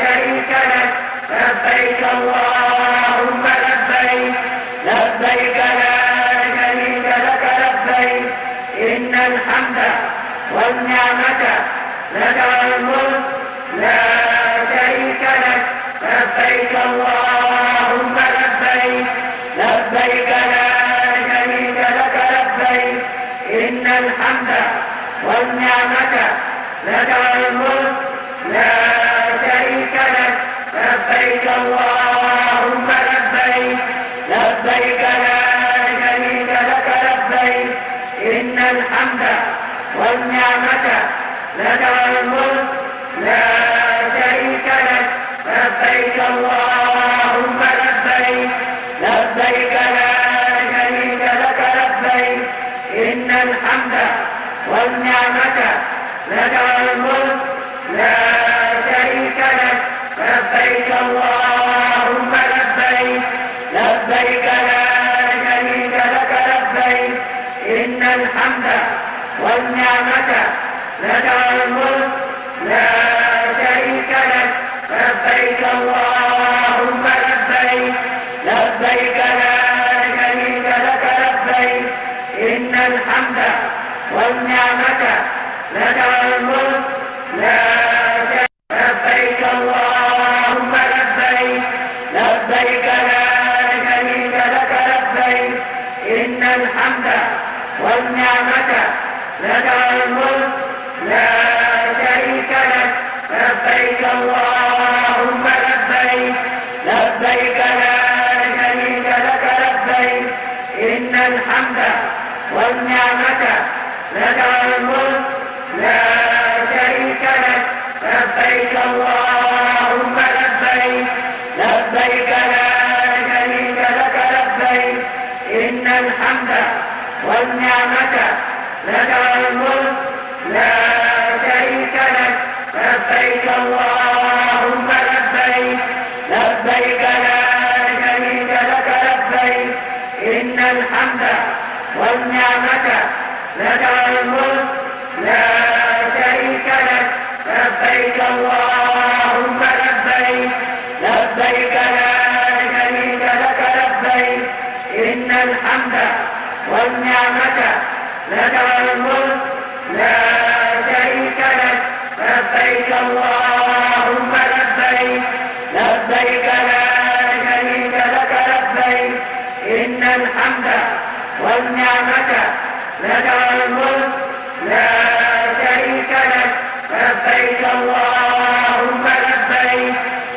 شريك لك. لبيك اللهم لبيك، لبيك لا شريك لك لبيك، إن الحمد والنعمة لك والملك لا شريك لك. لبيك اللهم لبيك، لبيك لا شريك لك لبيك، إن الحمد والنعمة لك والملك لا شريك لك. لبيك اللهم لبيك، لبيك لا شريك لك لبيك، إن الحمد والنعمة لك والملك لا شريك لك. لبيك اللهم لبيك، لبيك لا شريك لك لبيك، إن الحمد والنعمة لك والملك لا شريك لك. لبيك اللهم لبيك، لبيك لا شريك لك لبيك، إن الحمد والنعمة لك والملك لا شريك لك. لبيك اللهم لبيك، لبيك لا شريك لك لبيك، إن الحمد والنعمة لك والملك لا شريك. لبيك اللهم لبيك، لبيك لا شريك لك لبيك، إن الحمد والنعمة لك والملك لا شريك لك. لبيك اللهم لبيك، لبيك لا شريك لك لبيك، إن الحمد والنعمة لك والملك لا شريك لك. لبيك اللهم لبيك، لبيك لا شريك لك لبيك، إن الحمد والنعمة لك والملك لا شريك لك. لبيك اللهم لبيك، لبيك لا شريك لك لبيك، إن الحمد والنعمة لك والملك لا شريك لك. لبيك اللهم لبيك، لبيك لا شريك لك لبيك، إن الحمد والنعمة لك والملك لا شريك لك. لبيك اللهم لبيك، لبيك لا شريك لك لبيك، إن الحمد والنعمة لك والملك لا شريك لك. لبيك اللهم لبيك،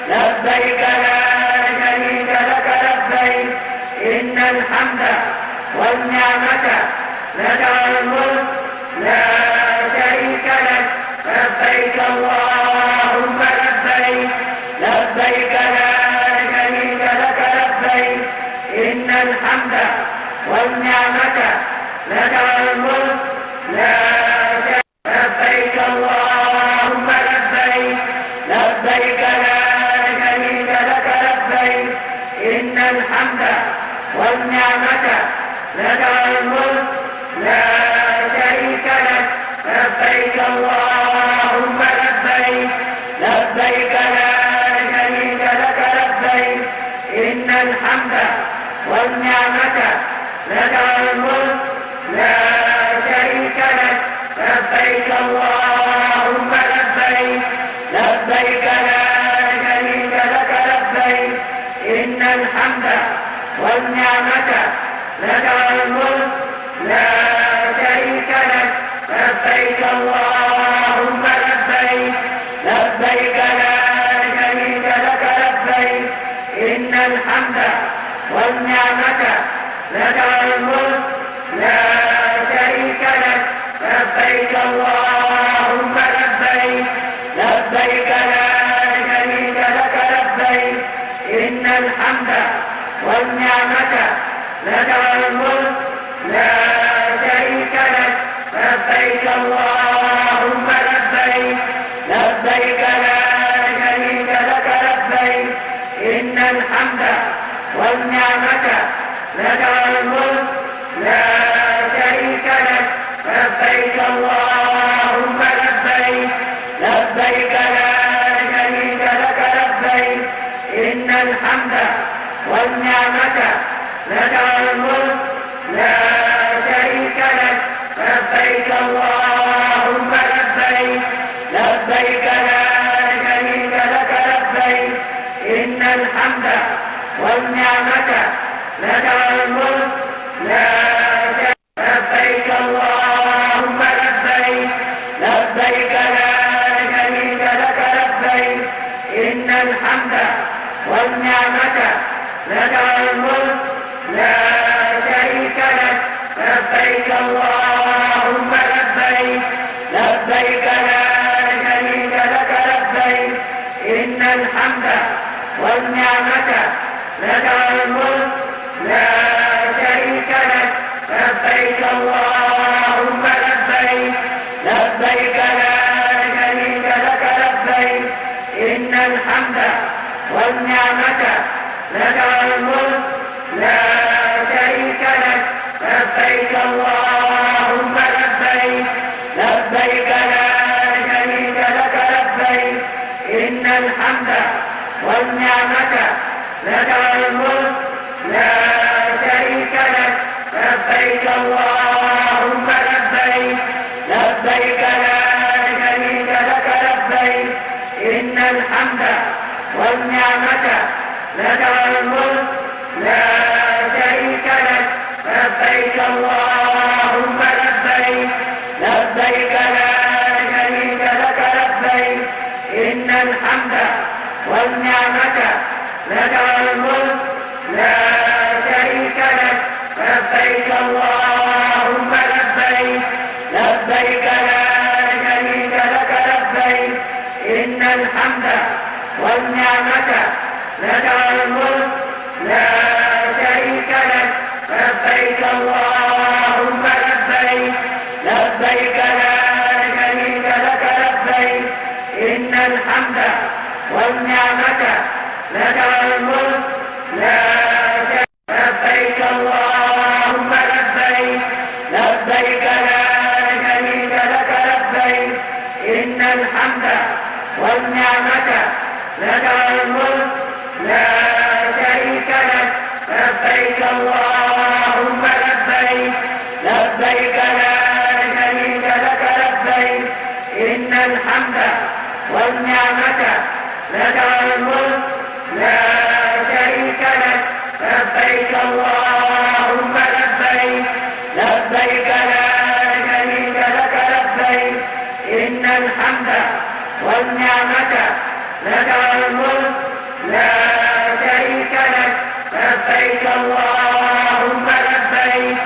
لبيك لا شريك لك لبيك، إن الحمد والنعمة لك والملك لا شريك لك. لبيك اللهم لبيك، لبيك لا شريك لك لبيك، إن الحمد والنعمة لك والملك لا شريك. لبيك اللهم لبيك، لبيك لا شريك لك لبيك، إن الحمد والنعمة لك والملك لا شريك لك. لبيك اللهم لبيك، لبيك لا شريك لك لبيك، إن الحمد والنعمة لك والملك لا شريك لك. لبيك اللهم لبيك، لبيك لا شريك لك لبيك، إن الحمد والنعمة لك والملك لا شريك لك. لبيك اللهم لبيك، لبيك لا شريك لك لبيك، إن الحمد والنعمة لك والملك لا شريك لك. لبيك اللهم لبيك، لبيك لا شريك لك لبيك، إن الحمد والنعمة لك والملك لا شريك لك. لبيك اللهم اللهم لبيك، لبيك لا شريك لك لبيك، إن الحمد والنعمة لك الملك لا شريك لك، لبيك اللهم لبيك، لبيك لا شريك لك لبيك، إن الحمد والنعمة لك الملك لا شريك لك، لبيك اللهم لبيك، لبيك لا شريك لك لبيك، إن الحمد والنعمة لك الملك لا شريك، لبيك اللهم لبيك، لبيك لا شريك لك لبيك، إن الحمد والنعمة لك الملك لا شريك لك، لبيك اللهم لبيك، لبيك لا شريك لك لبيك، إن الحمد والنعمة لك الملك لا شريك لك، لبيك اللهم لبيك، لبيك لا شريك لك لبيك، إن الحمد والنعمة لك الملك لا شريك لك، لبيك اللهم لبيك، لبيك لا شريك لك لبيك، إن الحمد والنعمة لك الملك لا شريك لك، لبيك اللهم لبيك، لبيك لا شريك لك لبيك، إن الحمد والنعمة لك الملك لا شريك لك، لبيك اللهم لبيك، لبيك لا شريك لك لبيك، إن الحمد والنعمة لك الملك لا شريك لك، لبيك اللهم لبيك، لبيك لا شريك لك لبيك، إن الحمد والنعمة لك الملك لا شريك لك، لبيك اللهم لبيك، لبيك لا شريك لك لبيك، إن الحمد والنعمة لك الملك لا شريك، لبيك اللهم لبيك، لبيك لا شريك لك لبيك، إن الحمد والنعمة لك الملك لا شريك لك، لبيك اللهم لبيك، لبيك لا شريك لك لبيك، إن الحمد والنعمة لك الملك لا شريك لك، لبيك اللهم لبيك، لبيك لا شريك لك لبيك، إن الحمد والنعمة لك الملك لا شريك لك، لبيك اللهم لبيك،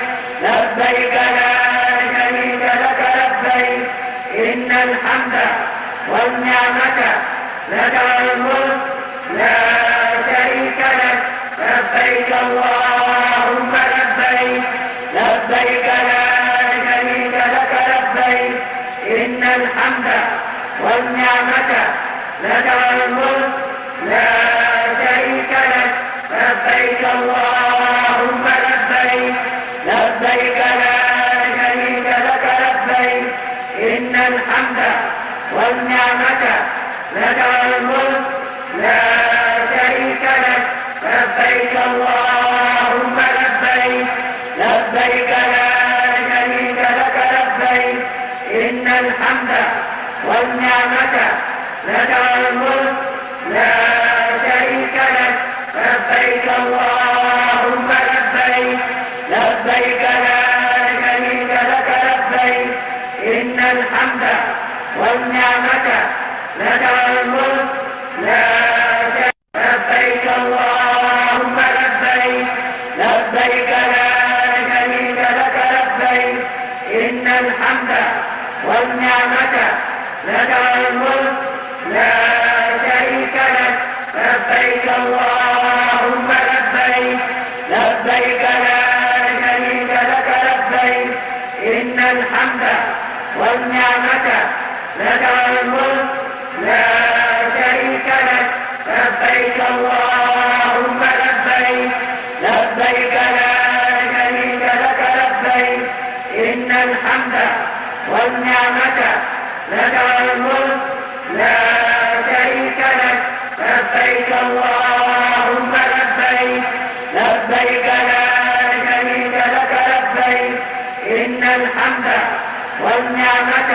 لبيك لا شريك لك لبيك، إن الحمد والنعمة لك الملك لا شريك لك، لبيك اللهم لبيك، لبيك لا شريك لك لبيك، إن الحمد والنعمة لك الملك لا شريك لك، لبيك اللهم لبيك، لبيك لا شريك لك لبيك، إن الحمد والنعمة لك الملك لا شريك لك، لبيك اللهم لبيك، لبيك لا شريك لك لبيك، إن الحمد والنعمة لك الملك لا شريك لك، لبيك اللهم لبيك، لبيك لا شريك لك لبيك، إن الحمد والنعمة لك الملك لا شريك، لبيك اللهم لبيك، لبيك لا شريك لك لبيك، إن الحمد والنعمة لك الملك لا شريك لك، لبيك اللهم لبيك، لبيك لا شريك لك لبيك، إن الحمد والنعمة والملك لا شريك لك. لبيك اللهم لبيك، لبيك لا شريك لك لبيك، إن الحمد والنعمة لك والملك لا شريك لك. لبيك اللهم لبيك، لبيك لا شريك لك لبيك، إن الحمد والنعمة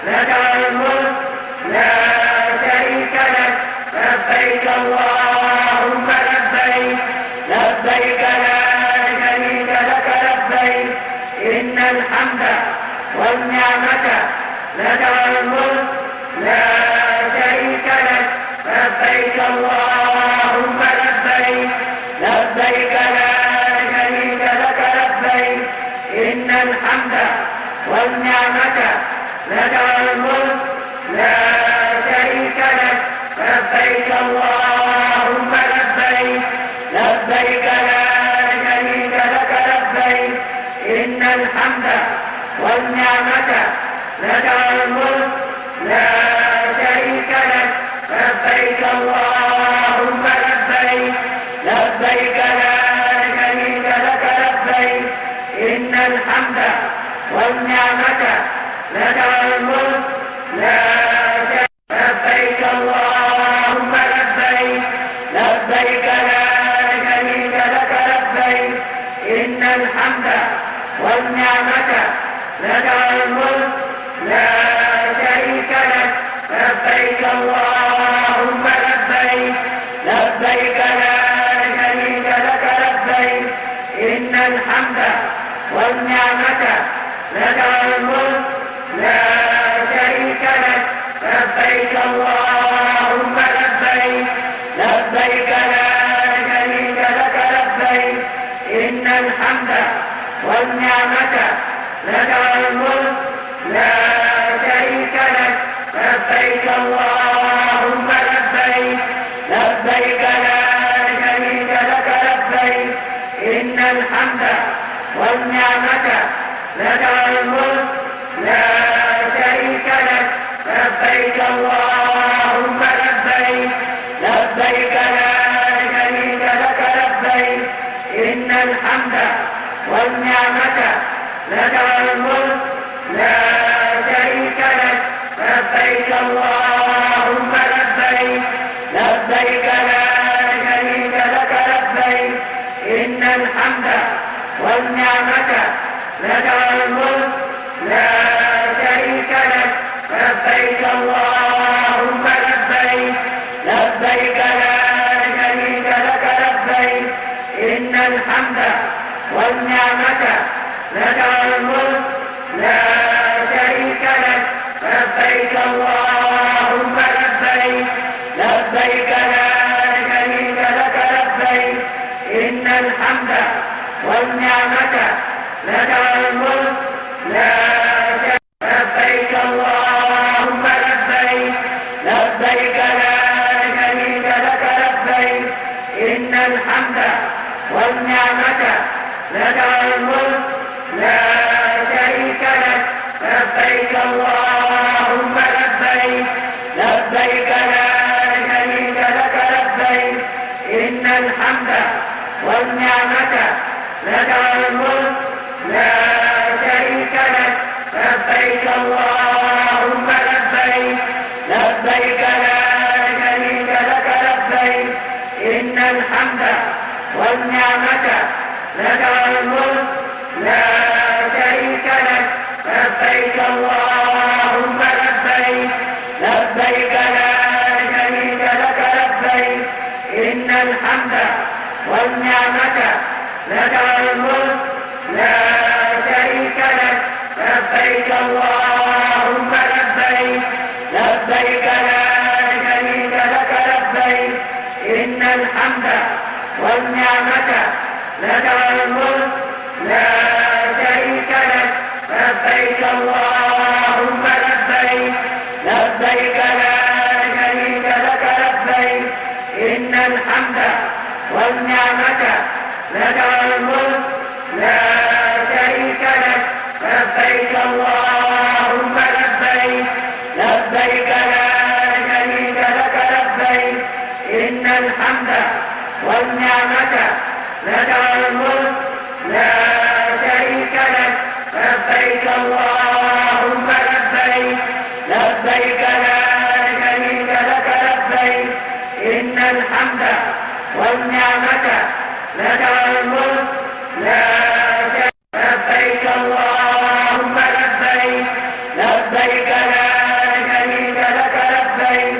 لك والملك لا شريك لك. لبيك اللهم لبيك، لبيك لا شريك لك لبيك، إن الحمد والنعمة لك والملك لا شريك لك. لبيك اللهم لبيك، لبيك لا شريك لك لبيك، إن الحمد والنعمة لك والملك لا شريك لك. لبيك اللهم لبيك، لبيك لا شريك لك لبيك، إن الحمد والنعمة لك والملك لا شريك لك. لبيك اللهم لبيك، لبيك لا شريك لك لبيك، إن الحمد والنعمة لك والملك لا شريك. لبيك اللهم لبيك، لبيك لا شريك لك لبيك، إن الحمد والنعمة لك والملك لا شريك لك. لبيك اللهم لبيك، لبيك لا شريك لك لبيك، إن الحمد والنعمة لك والملك لا شريك لك. لبيك اللهم لبيك، لبيك لا شريك لك لبيك، إن الحمد والنعمة لك والملك لا شريك لك. لبيك اللهم لبيك، لبيك لا شريك لك لبيك، إن الحمد والنعمة لك والملك لا شريك لك. لبيك اللهم لبيك، لبيك لا شريك لك لبيك، إن الحمد والنعمة لك والملك لا شريك لك. لبيك اللهم لبيك، لبيك لا شريك لك لبيك، إن الحمد والنعمة لك والملك لا شريك لك. لبيك اللهم لبيك، لبيك لا شريك لك لبيك، إن الحمد والنعمة لك والملك لا شريك لك. لبيك اللهم لبيك، لبيك لا شريك لك لبيك، إن الحمد والنعمة لك والملك لا شريك. لبيك اللهم لبيك، لبيك لا شريك لك لبيك، إن الحمد والنعمة لك والملك لا شريك لك. لبيك اللهم لبيك، لبيك لا شريك لك لبيك، إن الحمد والنعمة لك والملك لا شريك لك. لبيك اللهم لبيك، لبيك لا شريك لك لبيك، إن الحمد والنعمة لك والملك لا شريك لك. لبيك اللهم لبيك، لبيك لا شريك لك لبيك، إن الحمد والنعمة لك والملك لا شريك لك. لبيك اللهم لبيك، لبيك لا شريك لك لبيك، إن الحمد والنعمة لك والملك لا شريك لك. لبيك اللهم لبيك، لبيك لا شريك لك لبيك، إن الحمد والنعمة لك والملك لا شريك لك. لبيك اللهم لبيك، لبيك الحمد والنعمة لك والملك لا شريك لك. لبيك اللهم لبيك، لبيك لا شريك لك لبيك، إن الحمد والنعمة لك والملك لا شريك. لبيك اللهم لبيك، لبيك لا شريك لك لبيك،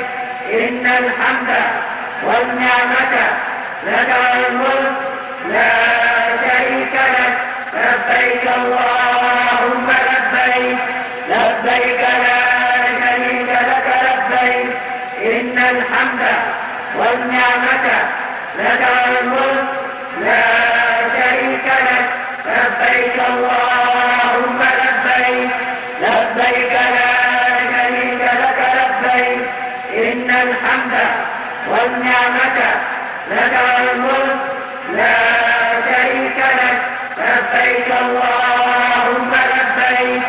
إن الحمد والنعمة لك والملك لا شريك لك. لبيك اللهم لبيك، لبيك لا شريك لك لبيك، إن الحمد والنعمة لك والملك لا شريك لك. لبيك اللهم لبيك، لبيك لا شريك لك لبيك، إن الحمد والنعمة لك والملك لا شريك لك. لبيك اللهم لبيك،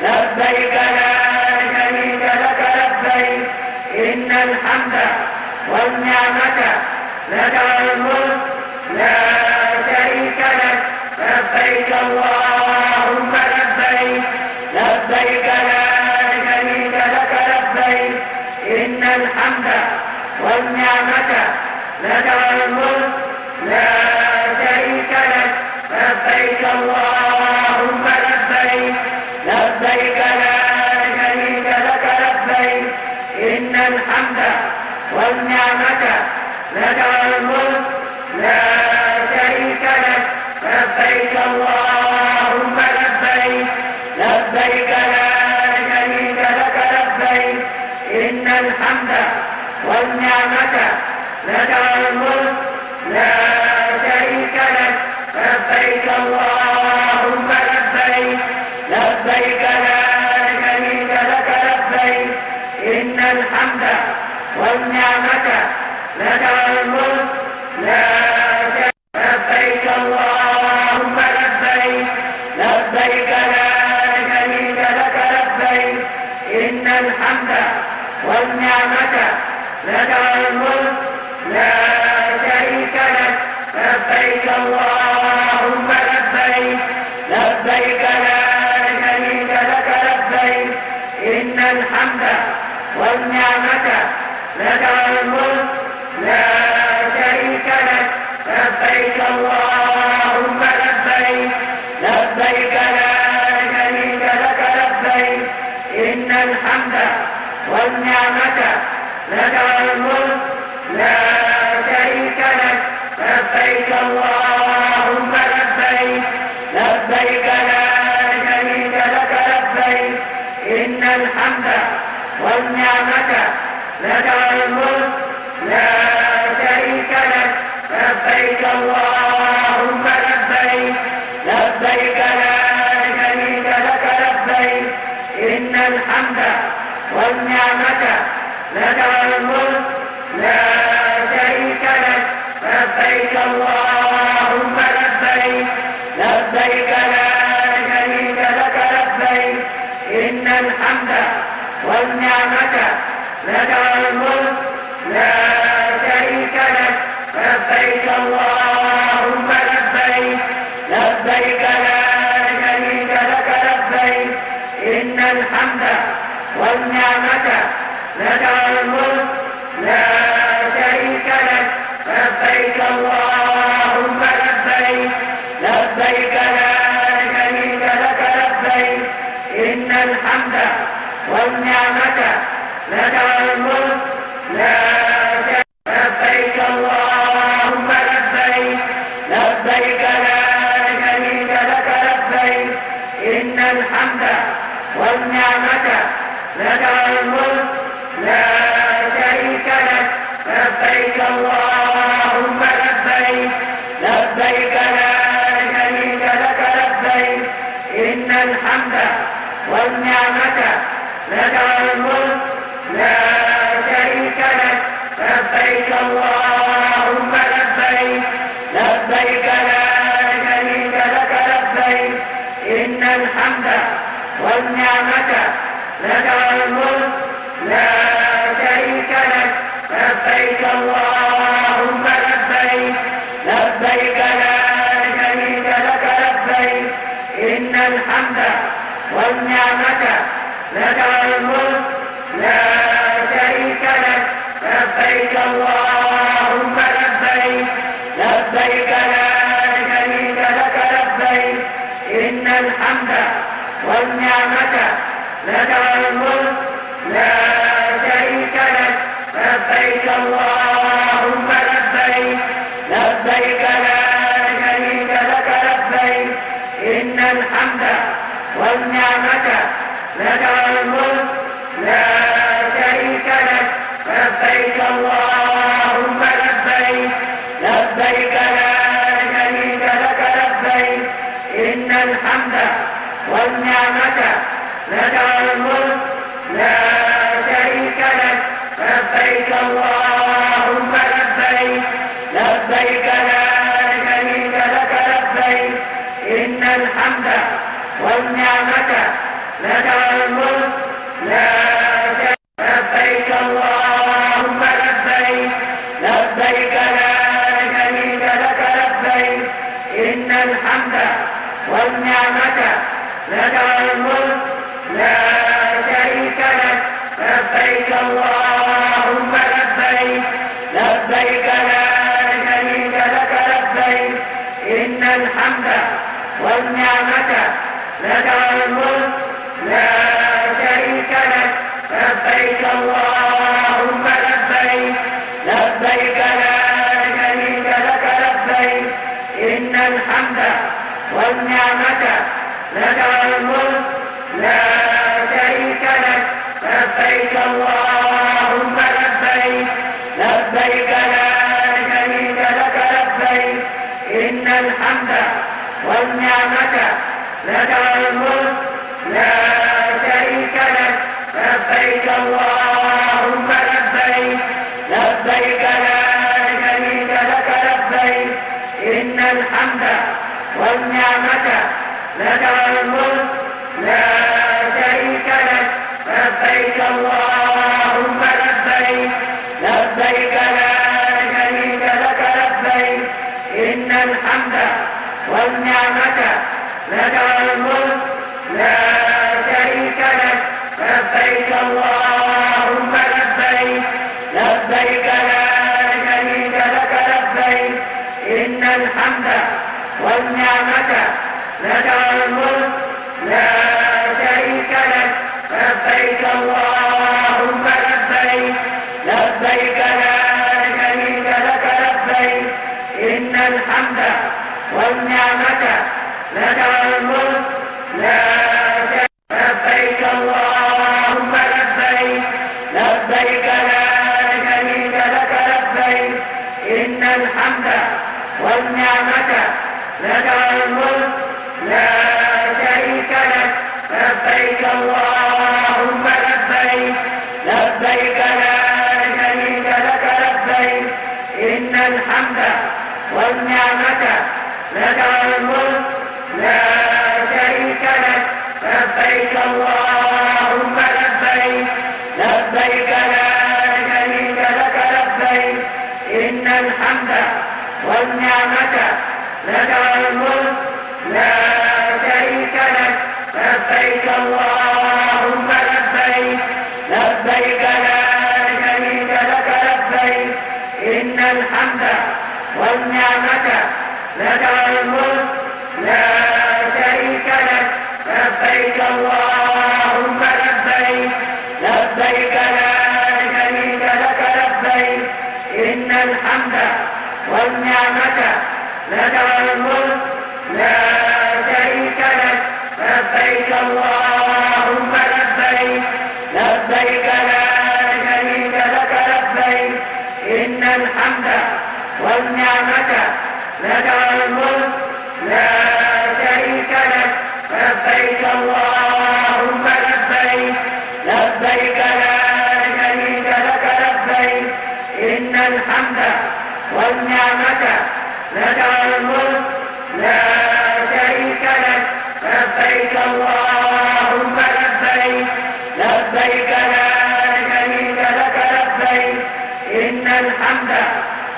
لبيك لا شريك لك لبيك، إن الحمد والنعمة لك والملك لا شريك لك. لبيك اللهم لبيك، لبيك لا شريك لك لبيك، إن الحمد والنعمة لك والملك لا شريك لك. لبيك اللهم لبيك، لبيك لا شريك لك لبيك، إن الحمد والنعمة لك والملك لا شريك لك. لبيك اللهم لبيك، لبيك لا شريك لك لبيك، إن الحمد والنعمة لك والملك لا شريك لك. لبيك اللهم لبيك، لبيك لا شريك لك لبيك، إن الحمد والنعمة لك والملك لا شريك. لبيك اللهم لبيك، لبيك لا شريك لك لبيك، إن الحمد والنعمة لك والملك لا شريك لك. لبيك اللهم لبيك، لبيك لا شريك لك لبيك، إن الحمد والنعمة لك والملك لا شريك لك. لبيك اللهم لبيك، لبيك لا شريك لك لبيك، إن الحمد والنعمة لك والملك لا شريك لك. لبيك اللهم لبيك، لبيك لا شريك لك لبيك، إن الحمد والنعمة لك والملك لا شريك لك. لبيك اللهم لبيك، لبيك لا شريك لك لبيك، إن الحمد والنعمة لك والملك لا شريك لك. لبيك اللهم لبيك، لبيك لا شريك لك لبيك، إن الحمد والنعمة لك والملك لا شريك لك. لبيك اللهم لبيك، لبيك لا شريك لك لبيك، إن الحمد والنعمة لك والملك لا شريك لك. لبيك اللهم لبيك، لبيك لا شريك لك لبيك، إن الحمد والنعمة لك والملك لا شريك. لبيك اللهم لبيك، لبيك لا شريك لك لبيك، إن الحمد والنعمة لك والملك لا شريك لك. لبيك اللهم لبيك، لبيك لا شريك لك لبيك، إن الحمد والنعمة لك والملك لا شريك لك. لبيك اللهم لبيك، لبيك لا شريك لك لبيك، إن الحمد والنعمة لك والملك لا شريك لك. لبيك اللهم لبيك اللهم لبيك، لبيك لا شريك لك لبيك، إن الحمد والنعمة لك الملك لا شريك لك. لبيك اللهم لبيك، لبيك لا شريك لك لبيك، إن الحمد والنعمة لك الملك لا شريك لك. لبيك اللهم لبيك، لبيك لا شريك لك لبيك، إن الحمد والنعمة لك الملك لا شريك لك. لبيك اللهم لبيك، لبيك لا شريك لك لبيك، إن الحمد والنعمة لك الملك لا شريك. لبيك اللهم لبيك، لبيك لا شريك لك لبيك، إن الحمد والنعمة لك الملك لا شريك لك. لبيك اللهم لبيك، لبيك لا شريك لك لبيك، إن الحمد والنعمة لك الملك لا شريك لك. لبيك اللهم لبيك، لبيك لا شريك لك لبيك، إن الحمد والنعمة لك الملك لا شريك لك. لبيك اللهم لبيك، لبيك لا شريك لك لبيك، إن الحمد والنعمة لك الملك لا شريك لك. لبيك اللهم لبيك، لبيك لا شريك لك لبيك، إن الحمد والنعمة لك الملك لا شريك لك. لبيك اللهم لبيك، لبيك لا شريك لك لبيك، إن الحمد والنعمة لك الملك لا شريك لك. لبيك اللهم لبيك، لبيك لا شريك لك لبيك، إن الحمد والنعمة لك الملك لا شريك لك. لبيك اللهم لبيك، لبيك لا شريك لك لبيك، إن الحمد والنعمة لك الملك لا شريك. لبيك اللهم لبيك، لبيك لا شريك لك لبيك، إن الحمد والنعمة لك الملك لا شريك لك. لبيك اللهم لبيك، لبيك لا شريك لك لبيك، إن الحمد والنعمة لك الملك لا شريك لك. لبيك اللهم لبيك، لبيك لا شريك لك لبيك، إن الحمد والنعمة لك الملك لا شريك لك. لبيك اللهم لبيك، لبيك لا شريك لك لبيك، إن الحمد والنعمة لك الملك لا شريك لك. لبيك اللهم لبيك، لبيك لا شريك لك لبيك، إن الحمد والنعمة لك الملك لا شريك لك. لبيك اللهم لبيك، لبيك لا شريك لك لبيك، إن الحمد والنعمة لك الملك لا شريك لك. لبيك اللهم لبيك، لبيك لا شريك لك لبيك، إن الحمد والنعمة لك الملك لا شريك لك. لبيك اللهم لبيك، لبيك لا شريك لك لبيك، إن الحمد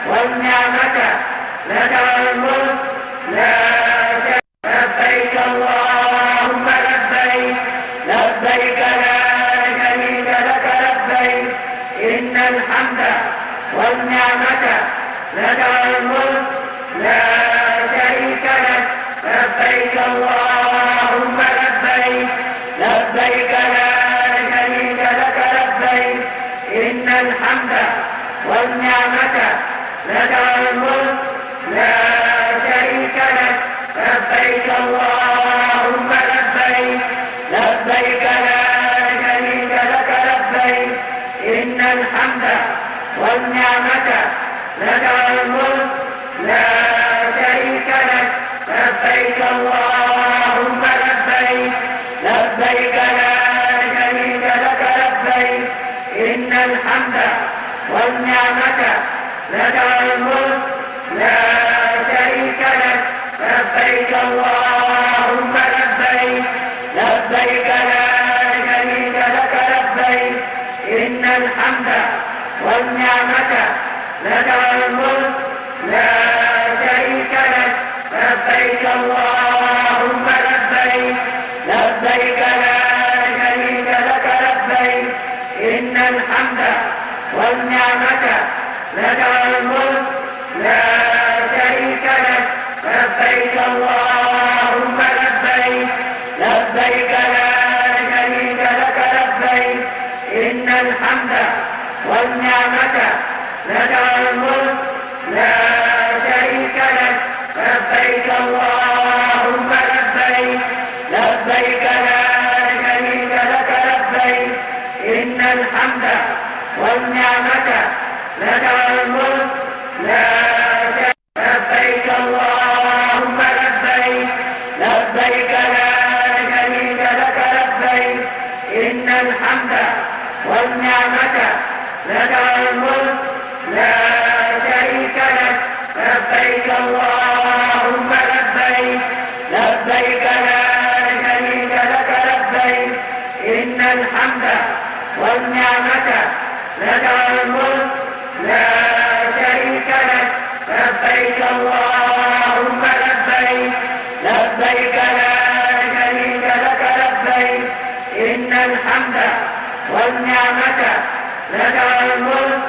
والنعمة لك الملك لا شريك. لبيك اللهم لبيك، لبيك لا شريك لك لبيك، إن الحمد والنعمة لك والملك لا شريك لك. لبيك اللهم لبيك، لبيك لا شريك لك لبيك، إن الحمد والنعمة لك والملك لا شريك لك. لبيك اللهم لبيك، لبيك لا شريك لك لبيك، إن الحمد والنعمة لك والملك لا شريك لك. لبيك اللهم لبيك، لبيك لا شريك لك لبيك، إن الحمد والنعمة لك والملك لا شريك لك. لبيك اللهم لبيك، لبيك لا شريك لك لبيك، إن الحمد والنعمة لك والملك لا شريك لك. لبيك اللهم لبيك، لبيك لا شريك لك لبيك، إن الحمد والنعمة لك والملك لا شريك لك. لبيك اللهم لبيك، لبيك لا شريك لك لبيك، إن الحمد والنعمة لك والملك لا شريك لك. لبيك اللهم لبيك، لبيك لا شريك لك لبيك، إن الحمد والنعمة لك والملك لا شريك. لبيك اللهم لبيك، لبيك لا شريك لك لبيك، إن الحمد والنعمة لك والملك لا شريك لك. لبيك اللهم لبيك، لبيك لا شريك لك لبيك، إن الحمد والنعمة لك والملك لا شريك لك. لبيك اللهم لبيك، لبيك لا شريك لك لبيك، إن الحمد والنعمة لك والملك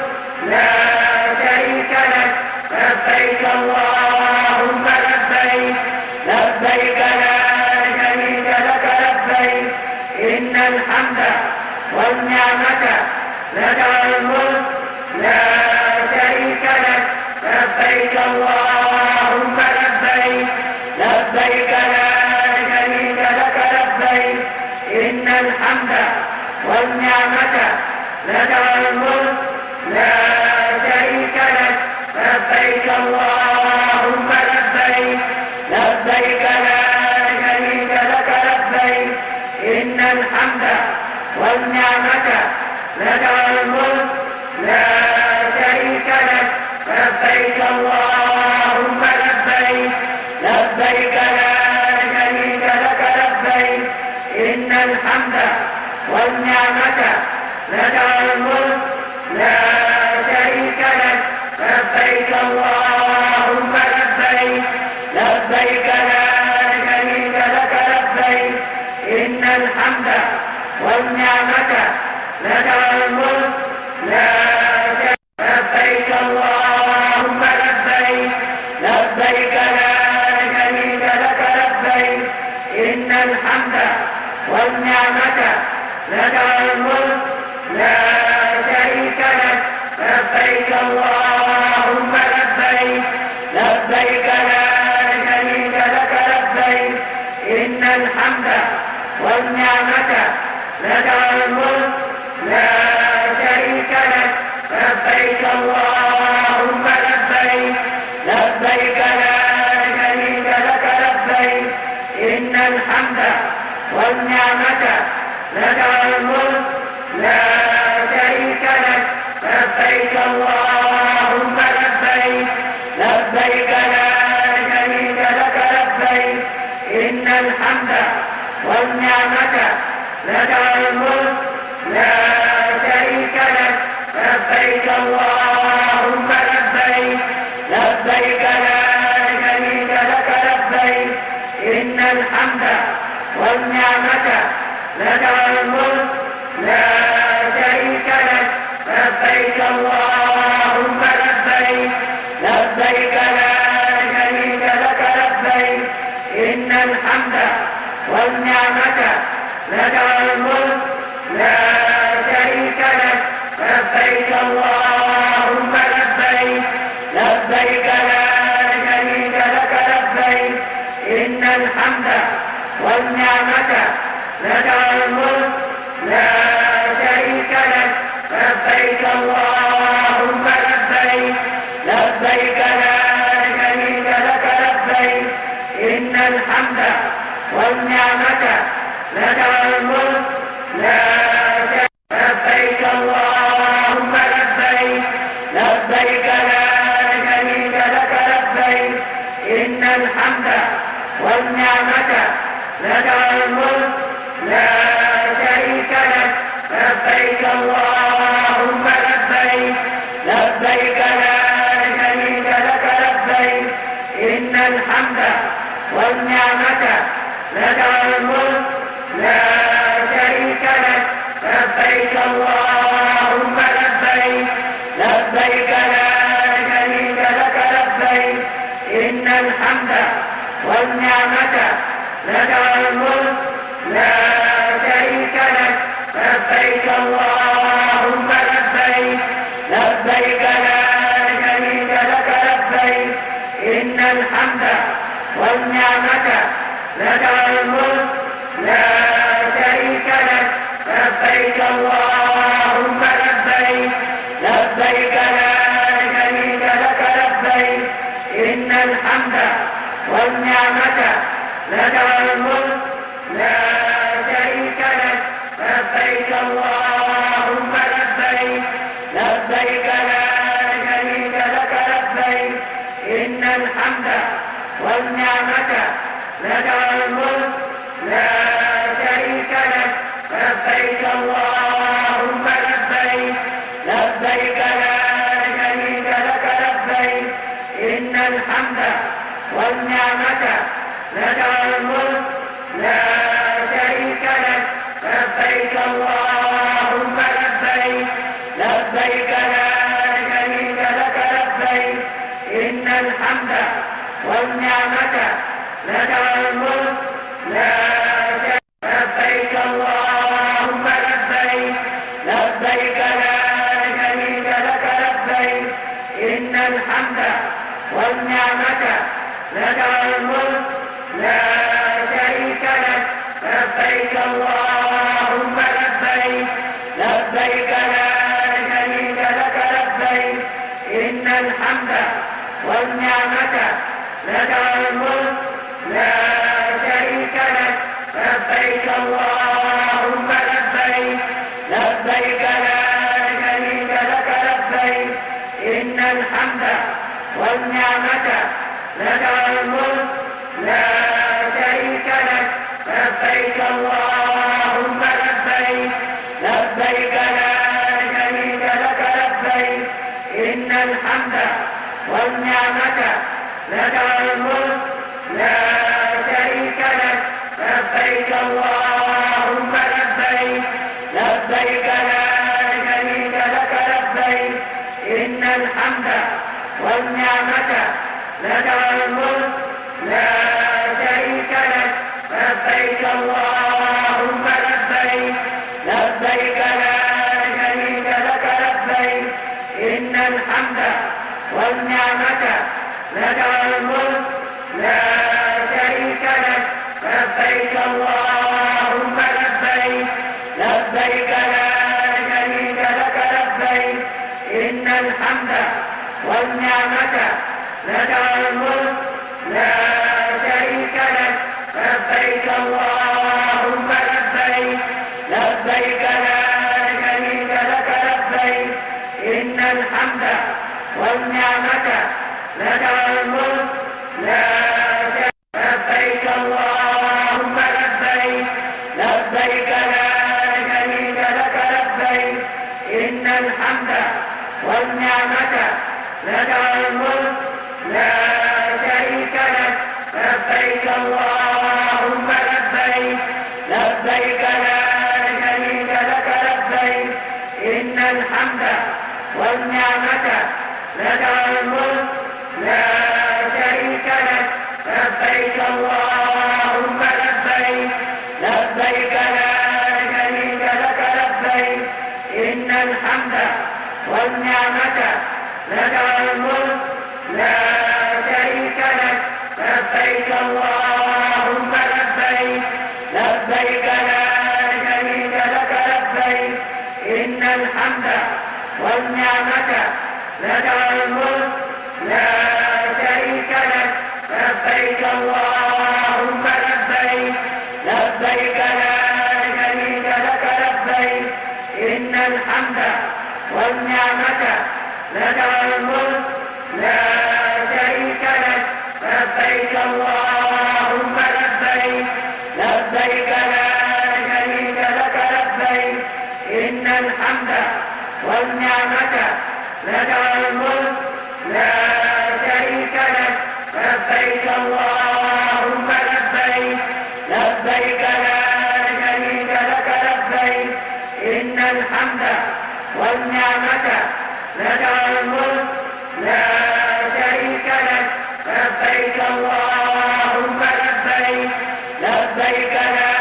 لا شريك لك. لبيك اللهم لبيك، لبيك لا شريك لك لبيك، إن الحمد والنعمة لك والملك لا شريك لك. لبيك اللهم لبيك، لبيك لا شريك لك لبيك، إن الحمد والنعمة لك والملك لا شريك لك. لبيك اللهم لبيك، لبيك لا شريك لك لبيك، إن الحمد والنعمة لك والملك لا شريك لك. لبيك اللهم لبيك، لبيك لا شريك لك لبيك، إن الحمد والنعمة لك والملك لا شريك لك. لبيك اللهم لبيك، لبيك لا شريك لك لبيك، إن الحمد والنعمة لك والملك لا شريك. لبيك اللهم لبيك، لبيك لا شريك لك لبيك، إن الحمد والنعمة لك والملك لا شريك لك. لبيك اللهم لبيك، لبيك لا شريك لك لبيك، إن الحمد والنعمة لك والملك لا شريك لك. لبيك اللهم لبيك، لبيك لا شريك لك لبيك، إن الحمد والنعمة لك والملك لا شريك لك. لبيك اللهم لبيك، لبيك لا شريك لك لبيك، إن الحمد والنعمة لك والملك لا شريك لك. لبيك اللهم لبيك، لبيك لا شريك لك لبيك، إن الحمد والنعمة لك والملك لا شريك لك. لبيك اللهم لك الملك لا شريك لك. لبيك اللهم لبيك، لبيك لا شريك لك لبيك، إن الحمد والنعمة لك الملك لا شريك لك. لبيك اللهم لبيك، لبيك لا شريك لك لبيك، إن الحمد والنعمة لك الملك لا شريك. لبيك اللهم لبيك، لبيك لا شريك لك لبيك، إن الحمد والنعمة لك الملك لا شريك لك. لبيك اللهم لبيك، لبيك لا شريك لك لبيك، إن الحمد والنعمة لك الملك لا شريك لك. لبيك اللهم لبيك، لبيك لا شريك لك لبيك، إن الحمد والنعمة لك الملك لا شريك لك. لبيك اللهم لبيك، لبيك لا شريك لك لبيك، إن الحمد والنعمة لك الملك لا شريك لك. لبيك اللهم لبيك، لبيك لا شريك لك لبيك، إن الحمد والنعمة لك الملك لا شريك لك. لبيك اللهم لبيك، لبيك لا شريك لك لبيك، إن الحمد والنعمة لك الملك لا شريك لك. لبيك اللهم لبيك، لبيك لا شريك لك لبيك، إن الحمد والنعمة لك الملك لا شريك لك. لبيك اللهم لبيك، لبيك لا شريك لك لبيك، إن الحمد والنعمة لك الملك لا شريك. لبيك اللهم لبيك، لبيك لا شريك لك لبيك، إن الحمد والنعمة لك الملك لا شريك لك. لبيك اللهم لبيك، لبيك لا شريك لك لبيك، إن الحمد والنعمة لك الملك لا شريك لك. لبيك اللهم لبيك، لبيك لا شريك لك لبيك، إن الحمد والنعمة لك الملك لا شريك لك. لبيك اللهم لبيك، لبيك لا شريك لك لبيك، إن الحمد والنعمة لك الملك لا شريك لك. لبيك اللهم لبيك، لبيك لا شريك لك لبيك، إن الحمد والنعمة لك الملك لا شريك لك. لبيك اللهم لبيك، لبيك لا شريك لك لبيك، إن الحمد والنعمة لك الملك لا شريك لك. لبيك اللهم لبيك، لبيك لا شريك لك لبيك، إن الحمد والنعمة لك الملك لا شريك لك. لبيك اللهم لبيك، لبيك لا شريك لك لبيك، إن الحمد والنعمة لك الملك لا شريك. لبيك اللهم لبيك، لبيك لا شريك لك لبيك، إن الحمد والنعمة لك الملك لا شريك لك. لبيك اللهم لبيك، لبيك لا شريك لك لبيك، إن الحمد والنعمة لك الملك لا شريك لك. لبيك اللهم لبيك، لبيك لا الحمد والنعمة لك والملك لا شريك لك. لبيك اللهم لبيك، لبيك لا شريك لك لبيك، إن الحمد والنعمة لك والملك لا شريك لك. لبيك اللهم لبيك، لبيك لا شريك لك لبيك، إن الحمد والنعمة لك والملك لا شريك لك. لبيك اللهم لبيك، لبيك لا شريك لك لبيك، إن الحمد والنعمة لك والملك لا شريك لك. لبيك اللهم لبيك، لبيك لا شريك لك لبيك، إن الحمد والنعمة لك والملك لا شريك لك. لبيك اللهم لبيك، لبيك لا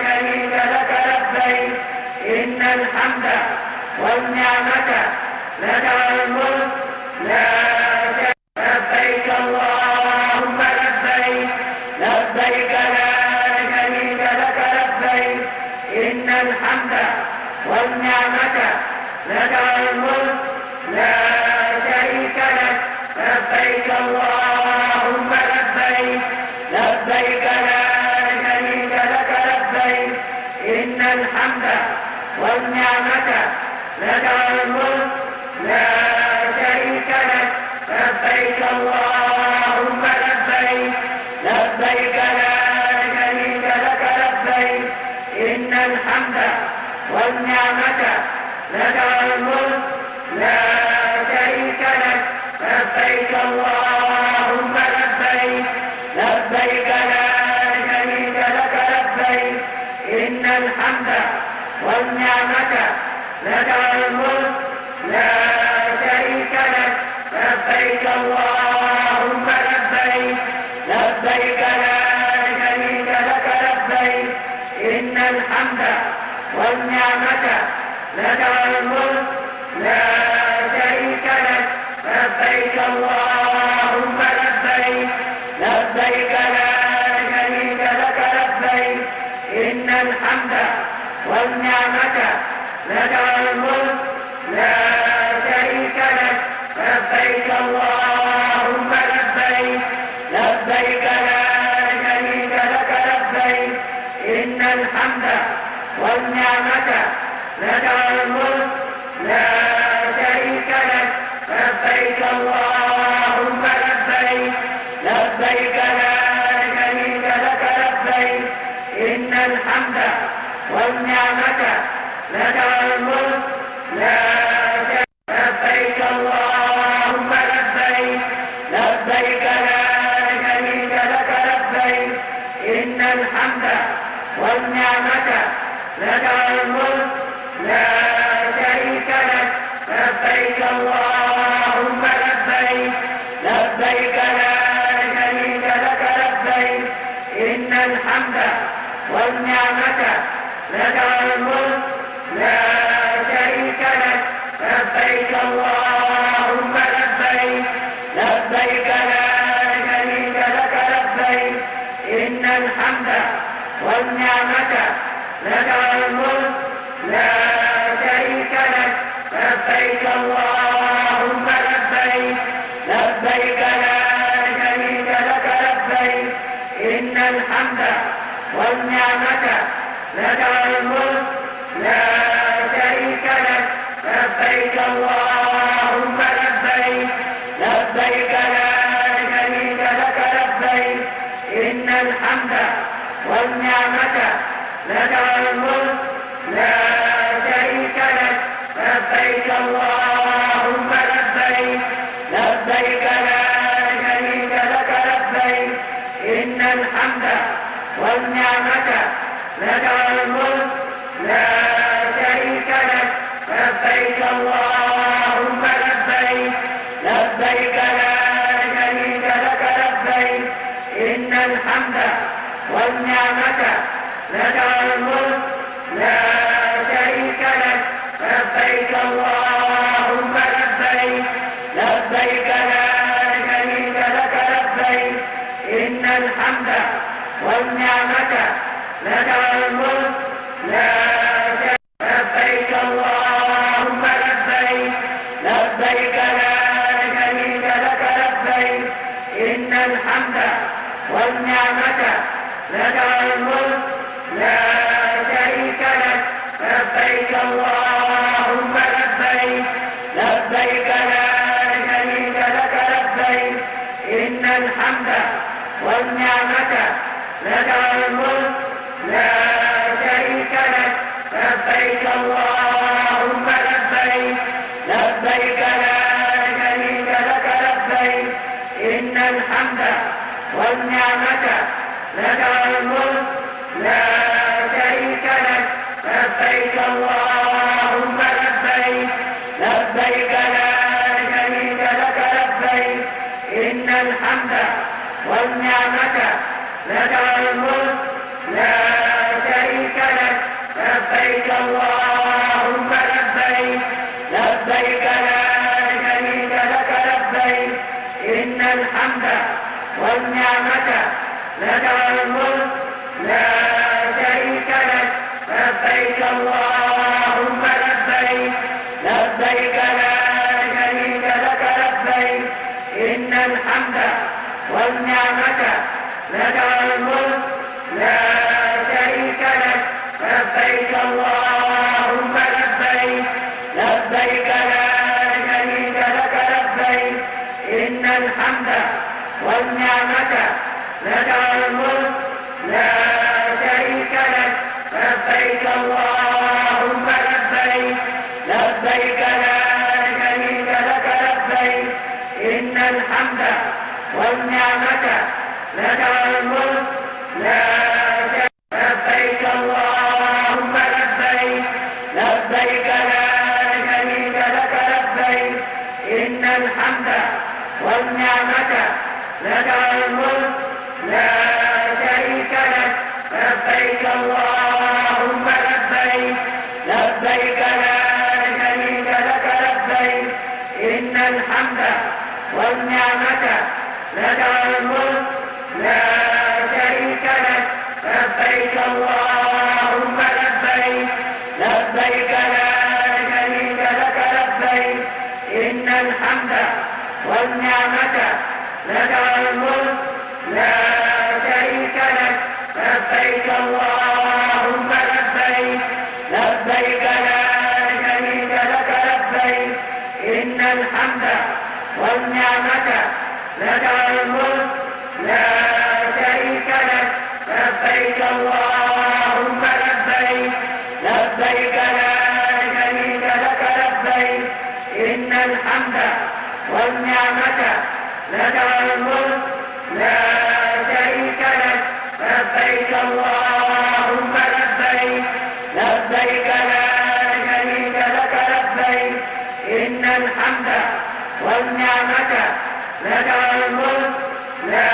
شريك لك لبيك، إن الحمد والنعمة لك والملك لا شريك. لبيك اللهم لبيك، لبيك لا شريك لك لبيك، إن الحمد والنعمة لك والملك لا شريك لك. لبيك اللهم لبيك، لبيك لا شريك لك لبيك، إن الحمد والنعمة لك والملك لا شريك لك. لبيك اللهم لبيك، لبيك لا شريك لك لبيك، إن الحمد والنعمة لك والملك لا شريك لك. لبيك اللهم لبيك، لبيك لا شريك لك لبيك، إن الحمد والنعمة لك والملك لا شريك لك. لبيك اللهم لبيك، لبيك لا شريك لك لبيك، إن الحمد والنعمة لك والملك لا شريك لك. لبيك اللهم لبيك، لبيك لا شريك لك لبيك، إن الحمد والنعمة لك والملك لا شريك لك. لبيك اللهم لبيك، لبيك لا شريك لك لبيك، إن الحمد والنعمة لك والملك لا شريك لك. لبيك اللهم لبيك، لبيك لا شريك لك لبيك، إن الحمد والنعمة لك والملك لا شريك. لبيك اللهم لبيك، لبيك لا شريك لك لبيك، إن الحمد والنعمة لك والملك لا شريك لك. لبيك اللهم لبيك، لبيك لا شريك لك لبيك، إن الحمد والنعمة لك والملك لا شريك لك. لبيك اللهم لبيك، لبيك لا شريك لك لبيك، إن الحمد والنعمة لك والملك لا شريك لك. لبيك اللهم لبيك، لبيك لا شريك لك لبيك، إن الحمد والنعمة لك والملك لا شريك لك. لبيك اللهم لبيك، لبيك لا شريك لك لبيك، إن الحمد والنعمة لك والملك لا شريك لك. لبيك اللهم لبيك، لبيك لا شريك لك لبيك، إن الحمد والنعمة لك والملك لا شريك لك. لبيك اللهم لبيك، لبيك لا شريك لك لبيك، إن الحمد والنعمة لك والملك لا شريك لك. لبيك اللهم لبيك، لبيك لا شريك لك لبيك، إن الحمد والنعمة لك الملك لا شريك. لبيك اللهم لبيك، لبيك لا شريك لك لبيك، إن الحمد والنعمة لك الملك لا شريك لك. لبيك اللهم لبيك، لبيك لا شريك لك لبيك، إن الحمد والنعمة لك الملك لا شريك لك. لبيك اللهم لبيك، لبيك لا شريك لك لبيك، إن الحمد والنعمة لك الملك لا شريك لك. لبيك اللهم لبيك، لبيك لا شريك لك لبيك، إن الحمد والنعمة لك الملك لا شريك لك. لبيك اللهم لبيك، لبيك لا شريك لك لبيك، إن الحمد والنعمة لك الملك لا شريك لك. لبيك اللهم لبيك، لبيك لا شريك لك لبيك، إن الحمد والنعمة لك الملك لا شريك لك. لبيك اللهم لبيك، لبيك لا شريك لك لبيك، إن الحمد والنعمة لك الملك لا شريك لك. لبيك اللهم لبيك، لبيك لا شريك لك لبيك، إن الحمد والنعمة لك الملك لا شريك. لبيك اللهم لبيك، لبيك لا شريك لك لبيك، إن الحمد والنعمة لك الملك لا شريك لك. لبيك اللهم لبيك، لبيك لا شريك لك لبيك، إن الحمد والنعمة لك الملك لا شريك لك. لبيك اللهم لبيك، لبيك لا شريك لك لبيك، إن الحمد والنعمة لك الملك لا شريك لك. لبيك اللهم لبيك، لبيك لا شريك لك لبيك، إن الحمد والنعمة لك الملك لا شريك لك. لبيك اللهم لبيك، لبيك لا شريك لك لبيك، إن الحمد والنعمة لك الملك لا شريك لك. لبيك اللهم لبيك، لبيك لا شريك لك لبيك، إن الحمد والنعمة لك الملك لا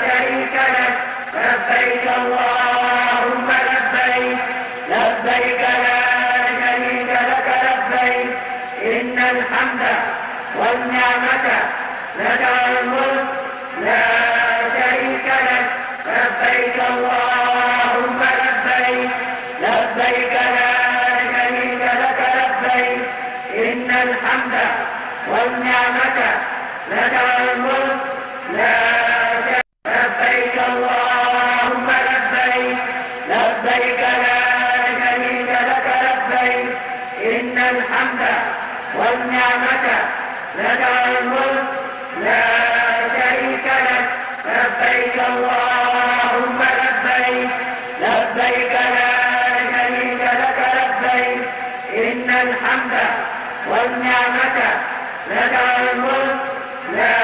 شريك لك. لبيك اللهم لبيك، لبيك لا شريك لك لبيك، إن الحمد والنعمة لك الملك لا شريك لك. لبيك اللهم لبيك، لبيك لا شريك لك لبيك، إن الحمد والنعمة لك الملك لا شريك. لبيك اللهم لبيك، لبيك لا شريك لك لبيك، إن الحمد والنعمة لك الملك لا شريك لك. لبيك اللهم لبيك، لبيك لا شريك لك لبيك، إن الحمد والنعمة لك الملك لا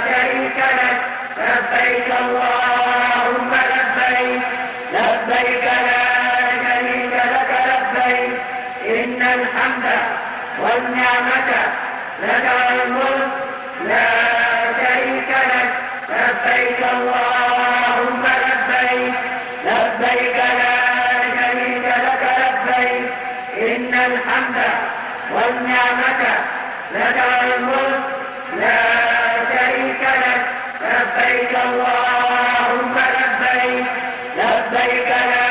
شريك لك. لبيك اللهم لبيك، لبيك لا شريك لك لبيك، إن الحمد والنعمة لك الملك لا شريك لك. لبيك اللهم لبيك، لبيك لا شريك لك لبيك، إن الحمد لك والملك لا شريك لك. لبيك اللهم لبيك، لبيك لا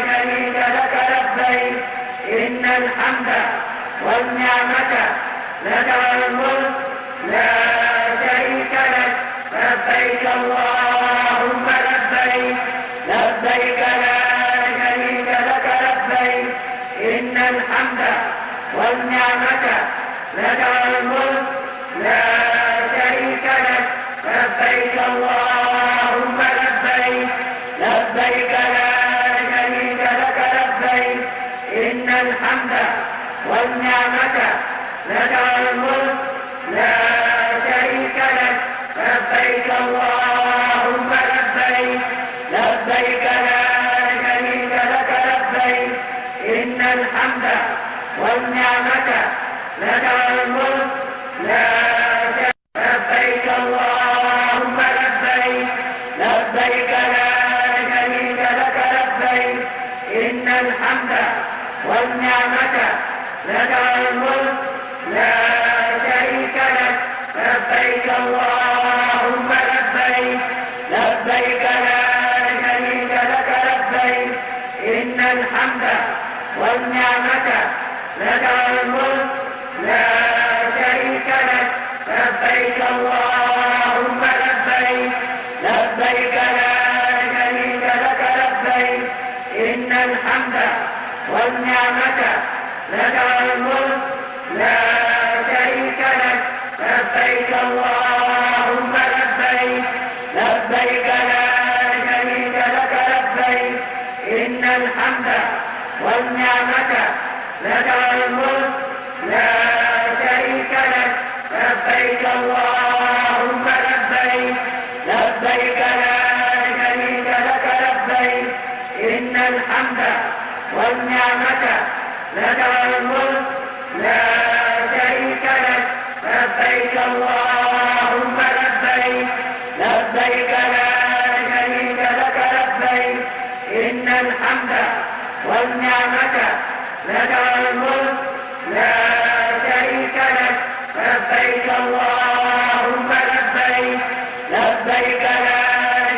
شريك لك لبيك، إن الحمد والنعمة لك والملك لا شريك لك. لبيك اللهم لبيك، لبيك لا شريك لك لبيك، إن الحمد والنعمة لك والملك لا شريك لك. لبيك اللهم لبيك، لبيك لا شريك لك لبيك، إن الحمد والنعمة لك والملك لا شريك لك. لبيك اللهم لبيك، لبيك لا شريك لك لبيك، إن الحمد والنعمة لك والملك لا شريك. لبيك اللهم لبيك، لبيك لا شريك لك لبيك، إن الحمد والنعمة لك والملك لا شريك لك. لبيك اللهم لبيك، لبيك لا شريك لك لبيك، إن الحمد والنعمة لك والملك لا شريك لك. لبيك اللهم لبيك، لبيك لا شريك لك لبيك، إن الحمد والنعمة لك والملك لا شريك لك. لبيك اللهم لبيك، لبيك لا شريك لك لبيك، إن الحمد والنعمة لك والملك لا شريك لك. لبيك اللهم لبيك، لبيك لا شريك لك لبيك، إن الحمد والنعمة لك والملك لا شريك لك. لبيك اللهم لبيك، لبيك لا شريك لك لبيك، إن الحمد والنعمة لك والملك لا شريك لك. لبيك اللهم لبيك، لبيك لا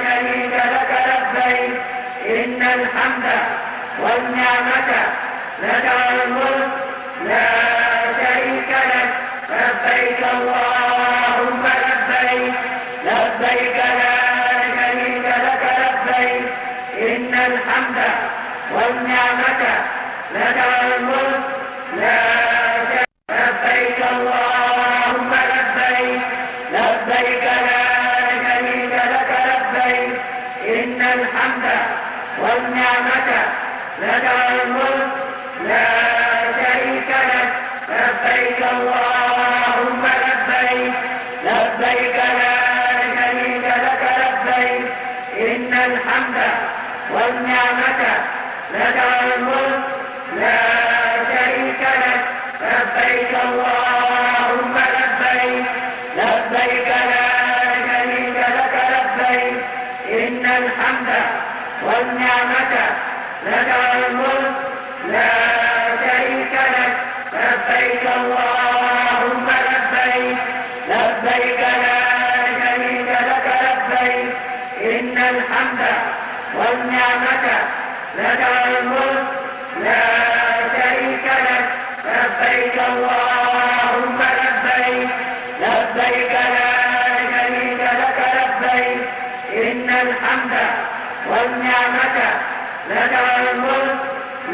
شريك لك لبيك، إن الحمد والنعمة لك والملك لا شريك لك. لبيك اللهم لبيك، لبيك لا شريك لك لبيك، إن الحمد والنعمة لك والملك لا شريك. لبيك اللهم لبيك، لبيك لا شريك لك لبيك، إن الحمد والنعمة لك والملك لا شريك لك. لبيك اللهم لبيك، لبيك لا شريك لك لبيك، إن الحمد والنعمة لك والملك لا شريك لك. لبيك اللهم لبيك، لبيك لا شريك لك لبيك، إن الحمد والنعمة لك والملك لا شريك لك. لبيك اللهم لبيك، لبيك لا شريك لك لبيك، إن الحمد والنعمة لك والملك لا شريك لك. لبيك اللهم لبيك، لبيك لا شريك لك لبيك، إن الحمد والنعمة لك والملك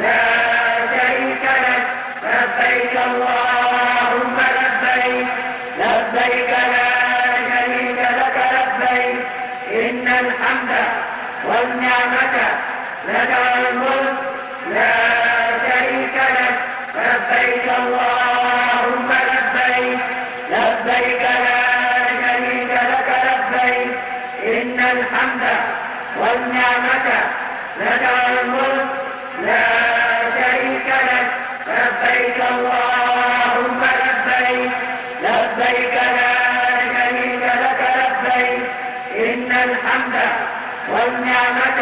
لا شريك لك. لبيك اللهم لبيك، لبيك لا شريك لك لبيك، إن الحمد والنعمة لك والملك لا شريك لك. لبيك اللهم لبيك، لبيك لا شريك لك لبيك، إن الحمد والنعمة لك والملك لا شريك لك. لبيك اللهم لبيك، لبيك لا شريك لك لبيك، إن الحمد والنعمة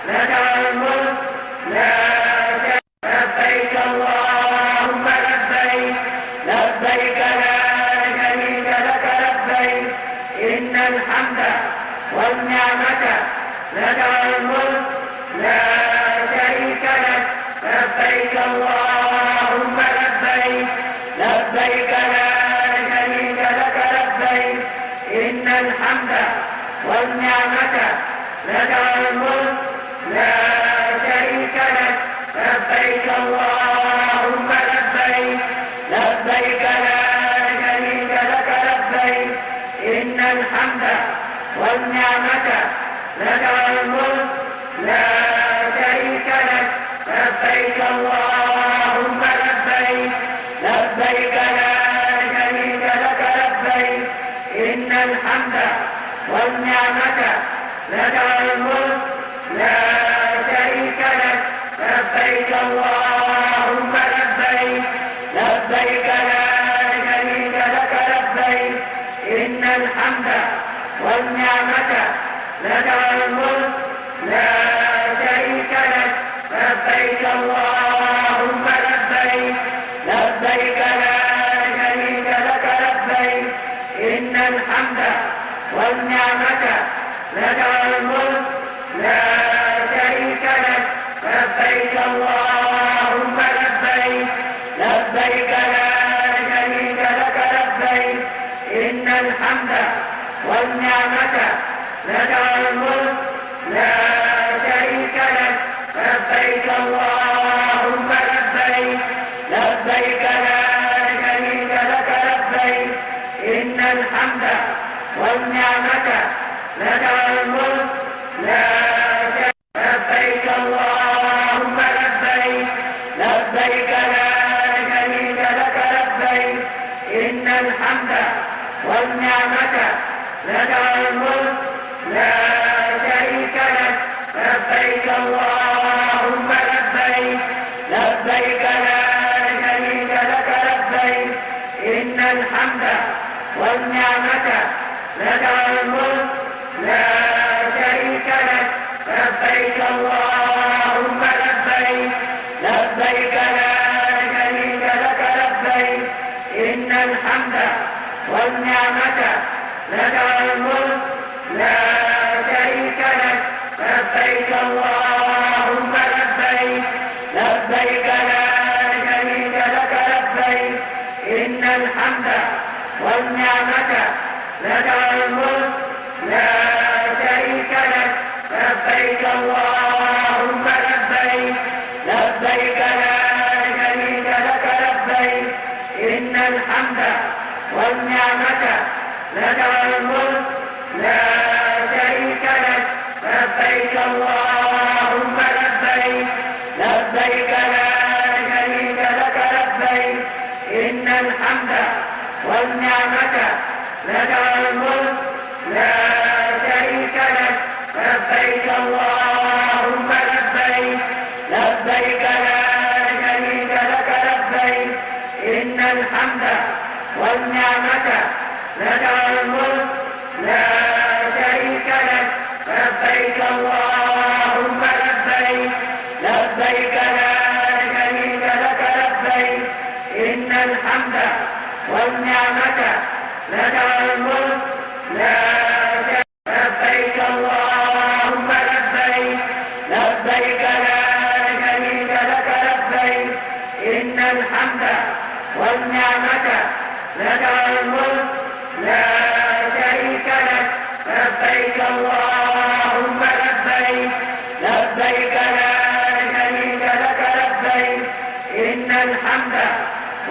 لك والملك لا شريك. لبيك اللهم لبيك، لبيك لا إن الحمد والنعمة لك والملك لا شريك لك. لبيك اللهم لبيك، لبيك لا شريك لك لبيك، إن الحمد والنعمة لك والملك لا شريك لك. لبيك اللهم لبيك، لبيك لا شريك لك لبيك، إن الحمد والنعمة لك والملك لا شريك لك. لبيك اللهم لبيك، لبيك لا شريك لك لبيك، إن الحمد والنعمة لك والملك لا شريك لك. لبيك اللهم لبيك، لبيك لا شريك لك لبيك، إن الحمد والنعمة لك والملك لا شريك لك. لبيك اللهم لبيك، لبيك لا شريك لك لبيك، إن الحمد والنعمة لك والملك لا شريك لك. لبيك اللهم لبيك، لبيك لا شريك لك لبيك، إن الحمد والنعمة لك والملك لا شريك لك. لبيك اللهم لبيك، لبيك لا شريك لك لبيك، إن الحمد والنعمة لك والملك لا شريك. لبيك اللهم لبيك، لبيك لا شريك لك لبيك، إن الحمد والنعمة لك والملك لا شريك لك. لبيك اللهم لبيك، لبيك لا شريك لك لبيك، إن الحمد والنعمة لك والملك لا شريك لك. لبيك اللهم لبيك، لبيك لا شريك لك لبيك، إن الحمد والنعمة لك والملك لا شريك لك. لبيك اللهم لبيك، لبيك لا شريك لك لبيك، إن الحمد والنعمة لك والملك لا شريك لك. لبيك اللهم لبيك، لبيك لا شريك لك لبيك، إن الحمد والنعمة لك والملك لا شريك لك. لبيك اللهم لبيك، لبيك لا شريك لك لبيك، إن الحمد والنعمة لك والملك لا شريك لك. لبيك اللهم لبيك، لبيك لا شريك لك لبيك، إن الحمد والنعمة لك والملك لا شريك لك. لبيك اللهم لبيك، لبيك لا شريك لك لبيك، إن الحمد والنعمة لك والملك لا شريك. لبيك اللهم لبيك، لبيك لا شريك لك لبيك، إن الحمد والنعمة لك والملك لا شريك لك. لبيك اللهم لبيك، لبيك لا شريك لك لبيك، إن الحمد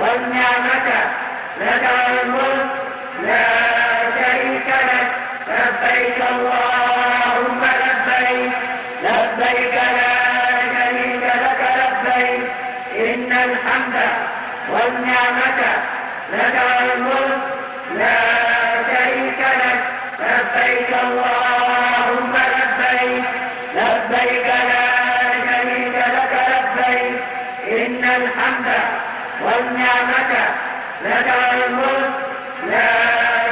والنعمة لك والملك لا شريك لك. لبيك اللهم لبيك، لبيك لا شريك لك لبيك، إن الحمد والنعمة لك والملك لا شريك لك. لبيك اللهم لبيك، لبيك لا شريك لك لبيك، إن الحمد والنعمة لك والملك لا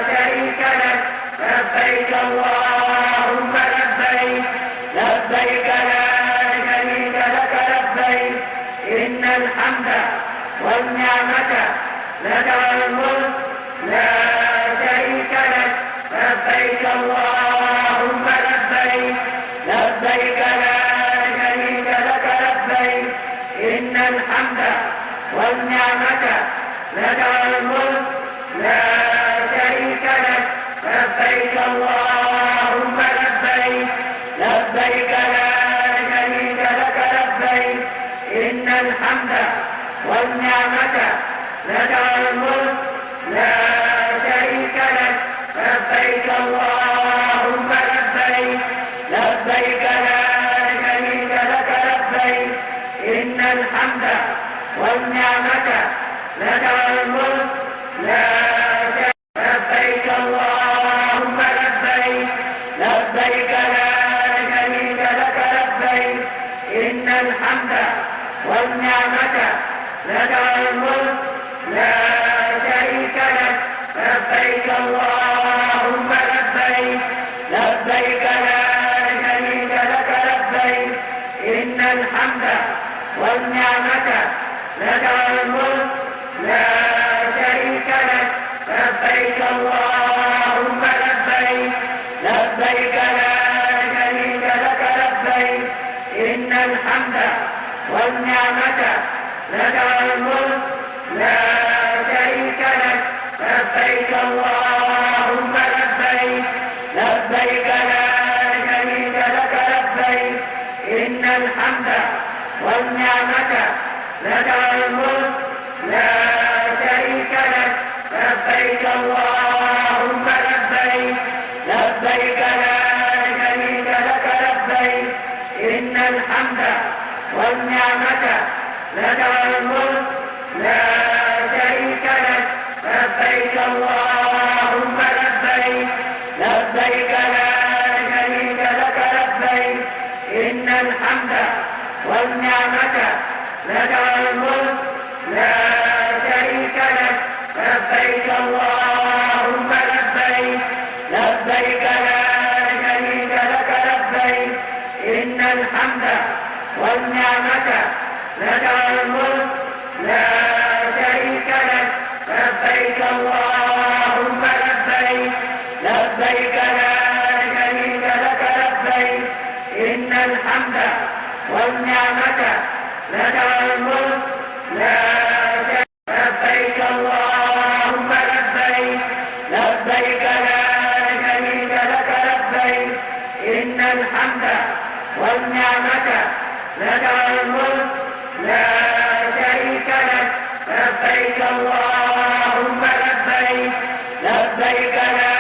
شريك لك. لبيك اللهم لبيك، لبيك لا شريك لك لبيك، إن الحمد والنعمة لك والملك لا شريك لك. لبيك لبيك اللهم لبيك، لبيك لا شريك لك لبيك، إن الحمد والنعمة لك الملك لا شريك لك. لبيك اللهم لبيك، لبيك لا شريك لك لبيك، إن الحمد والنعمة لك الملك لا شريك. لبيك اللهم لبيك، لبيك لا شريك لك لبيك، إن الحمد والنعمة لك الملك لا شريك لك. لبيك اللهم لبيك، لبيك لا شريك لك لبيك، إن الحمد والنعمة لك الملك لا شريك لك. لبيك اللهم لبيك، لبيك لا شريك لك لبيك، إن الحمد والنعمة لك الملك لا شريك لك. لبيك اللهم لبيك، لبيك لا شريك لك لبيك، إن الحمد والنعمة لك الملك لا شريك لك. لبيك اللهم لبيك، لبيك لا شريك لك لبيك، إن الحمد والنعمة لك الملك لا شريك لك. لبيك اللهم لبيك، لبيك لا شريك لك لبيك، إن الحمد والنعمة لك الملك لا شريك لك. لبيك اللهم لبيك، لبيك لا شريك لك لبيك، إن الحمد والنعمة لك الملك لا شريك لك. لبيك اللهم لبيك، لبيك لا شريك لك لبيك، إن الحمد والنعمة لك الملك لا شريك. لبيك اللهم لبيك، لبيك لا شريك لك لبيك، إن الحمد والنعمة لك الملك لا شريك لك. لبيك اللهم لبيك، لبيك لا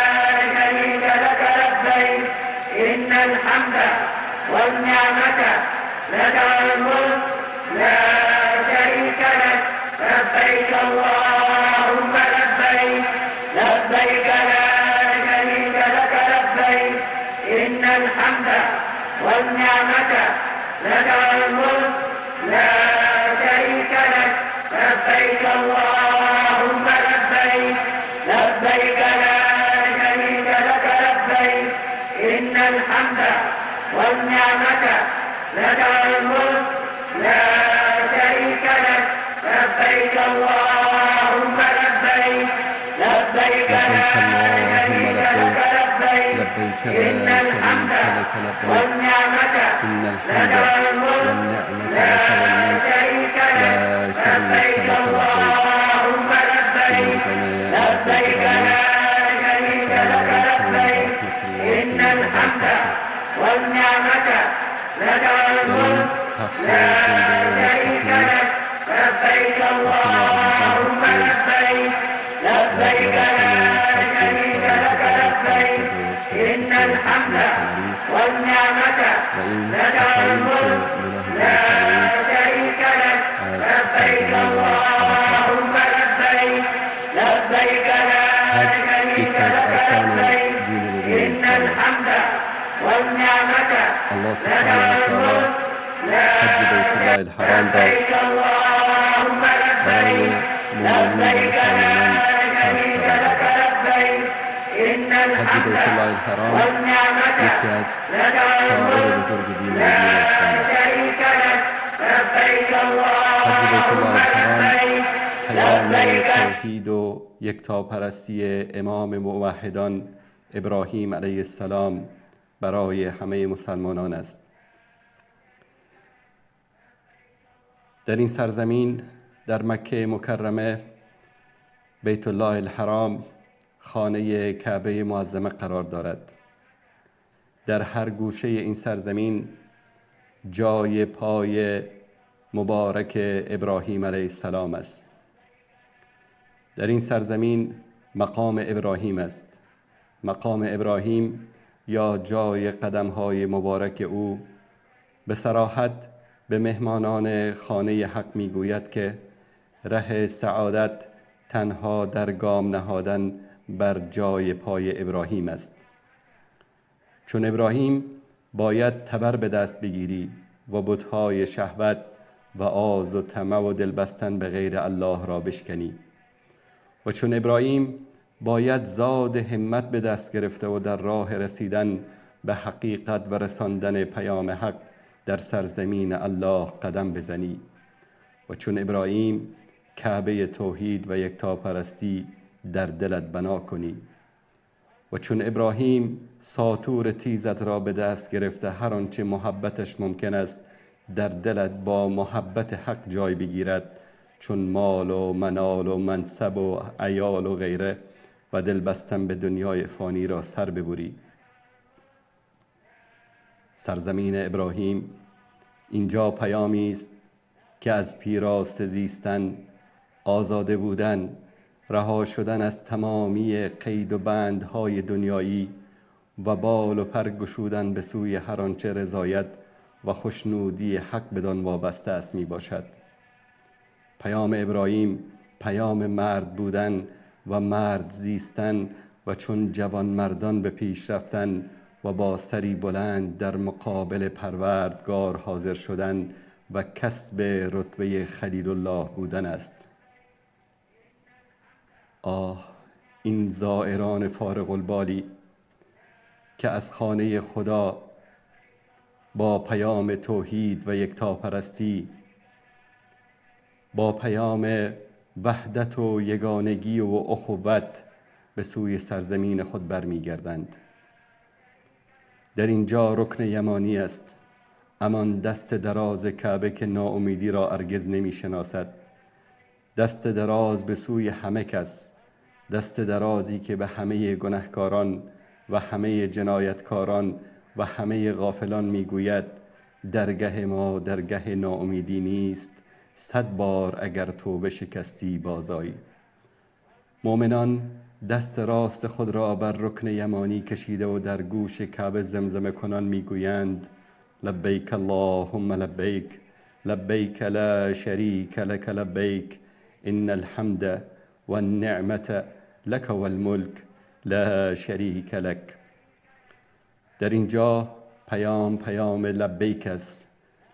شريك لك لبيك، إن الحمد والنعمة لك الملك لا شريك لك. لبيك اللهم لبيك، لبيك لا شريك لك لبيك، إن الحمد والنعمة لك الملك لا شريك لك. لبيك اللهم لبيك، لبيك لا شريك لك لبيك، إن الحمد والنعمة لك الملك لا شريك لك. لبيك اللهم لبيك، لبيك لبيك لا اللهم شريك لك لبيك، لبيك، لبيك إن لا الحمد شريك لك لبيك، والنعمة إن لك الحمد الملك والنعمة لا لك والملك شريك لك. لا شريك لبيك لك لبيك. اللهم لبيك، بینندگان عزیز و لبيك گرامی، لا شريك السلام لك علیکم و لبيك، رحمة الله إن و الحمد برکاته. والنعمة لك در این الملك پخش لا زنده و شريك مستقیم لك. لبيك با شما عزیزان اللهم هستیم لبيك، در لبيك مراسم لا حج شريك سال لك لبيك، إن 1446 هجری الحمد قمری والنعمة و این لك تصاویری که الملك ملاحظه لا می‌فرمایید شريك لك. از لبيك سرزمین عرفات است. اللهم لبيك، لبيك لا حج شريك یکی از لك ارکان لبيك، دین مبین إن اسلام است. الحمد والنعمة الله لك سبحانه و تعالی الملك لا حج بیت الله الحرام را لبيك اللهم برای لبيك، مؤمنین و لبيك لا مسلمانان فرض شريك قرار لك داده است. لبيك، إن حج الحمد بیت الله الحرام والنعمة یکی از لك شعائر الملك بزرگ دین لا مبین اسلام است. شريك لك. لبيك حج بیت اللهم الله الحرام لبيك، پیام لبيك توحید و یکتاپرستی امام موحدان ابراهیم علیه السلام برای همه مسلمانان است. در این سرزمین، در مکه مکرمه، بیت الله الحرام، خانه کعبه معظمه قرار دارد. در هر گوشه این سرزمین جای پای مبارک ابراهیم علیه السلام است. در این سرزمین مقام ابراهیم است. مقام ابراهیم یا جای قدم‌های مبارک او به صراحت به مهمانان خانه حق میگوید که ره سعادت تنها در گام نهادن بر جای پای ابراهیم است. چون ابراهیم باید تبر به دست بگیری و بت‌های شهوت و آز و طمع و دلبستن به غیر الله را بشکنی. و چون ابراهیم باید زاد همت به دست گرفته و در راه رسیدن به حقیقت و رساندن پیام حق در سرزمین الله قدم بزنی. و چون ابراهیم کعبه توحید و یکتاپرستی در دلت بنا کنی. و چون ابراهیم ساطور تیزت را به دست گرفته هر آنچه محبتش ممکن است در دلت با محبت حق جای بگیرد، چون مال و منال و منصب و عیال و غیره، و دل بستن به دنیای فانی را سر ببری. سرزمین ابراهیم اینجا پیامی است که از پیراست زیستن، آزاده بودن، رها شدن از تمامی قید و بندهای دنیایی و بال و پر گشودن به سوی هر آنچه رضایت و خوشنودی حق بدان وابسته است می باشد. پیام ابراهیم پیام مرد بودن و مرد زیستن و چون جوان مردان به پیش رفتن و با سری بلند در مقابل پروردگار حاضر شدن و کسب رتبه خلیل الله بودن است. آه، این زائران فارغ البالی که از خانه خدا با پیام توحید و یکتاپرستی، با پیام وحدت و یگانگی و اخوت به سوی سرزمین خود برمیگردند. در اینجا رکن یمانی است، امان دست دراز کعبه که ناامیدی را هرگز نمیشناسد، دست دراز به سوی همه کس، دست درازی که به همه گنهکاران و همه جنایتکاران و همه غافلان میگوید درگه ما درگه ناامیدی نیست، 100 بار اگر توبه شکستی بازآیی. مؤمنان دست راست خود را بر رکن یمانی کشیده و در گوش کعبه زمزمه کنان میگویند لبیک اللهم لبیک، لبیک لا شریک لک لبیک، ان الحمد والنعمة لک والملک لا شریک لک. در اینجا پیام پیام لبیک است،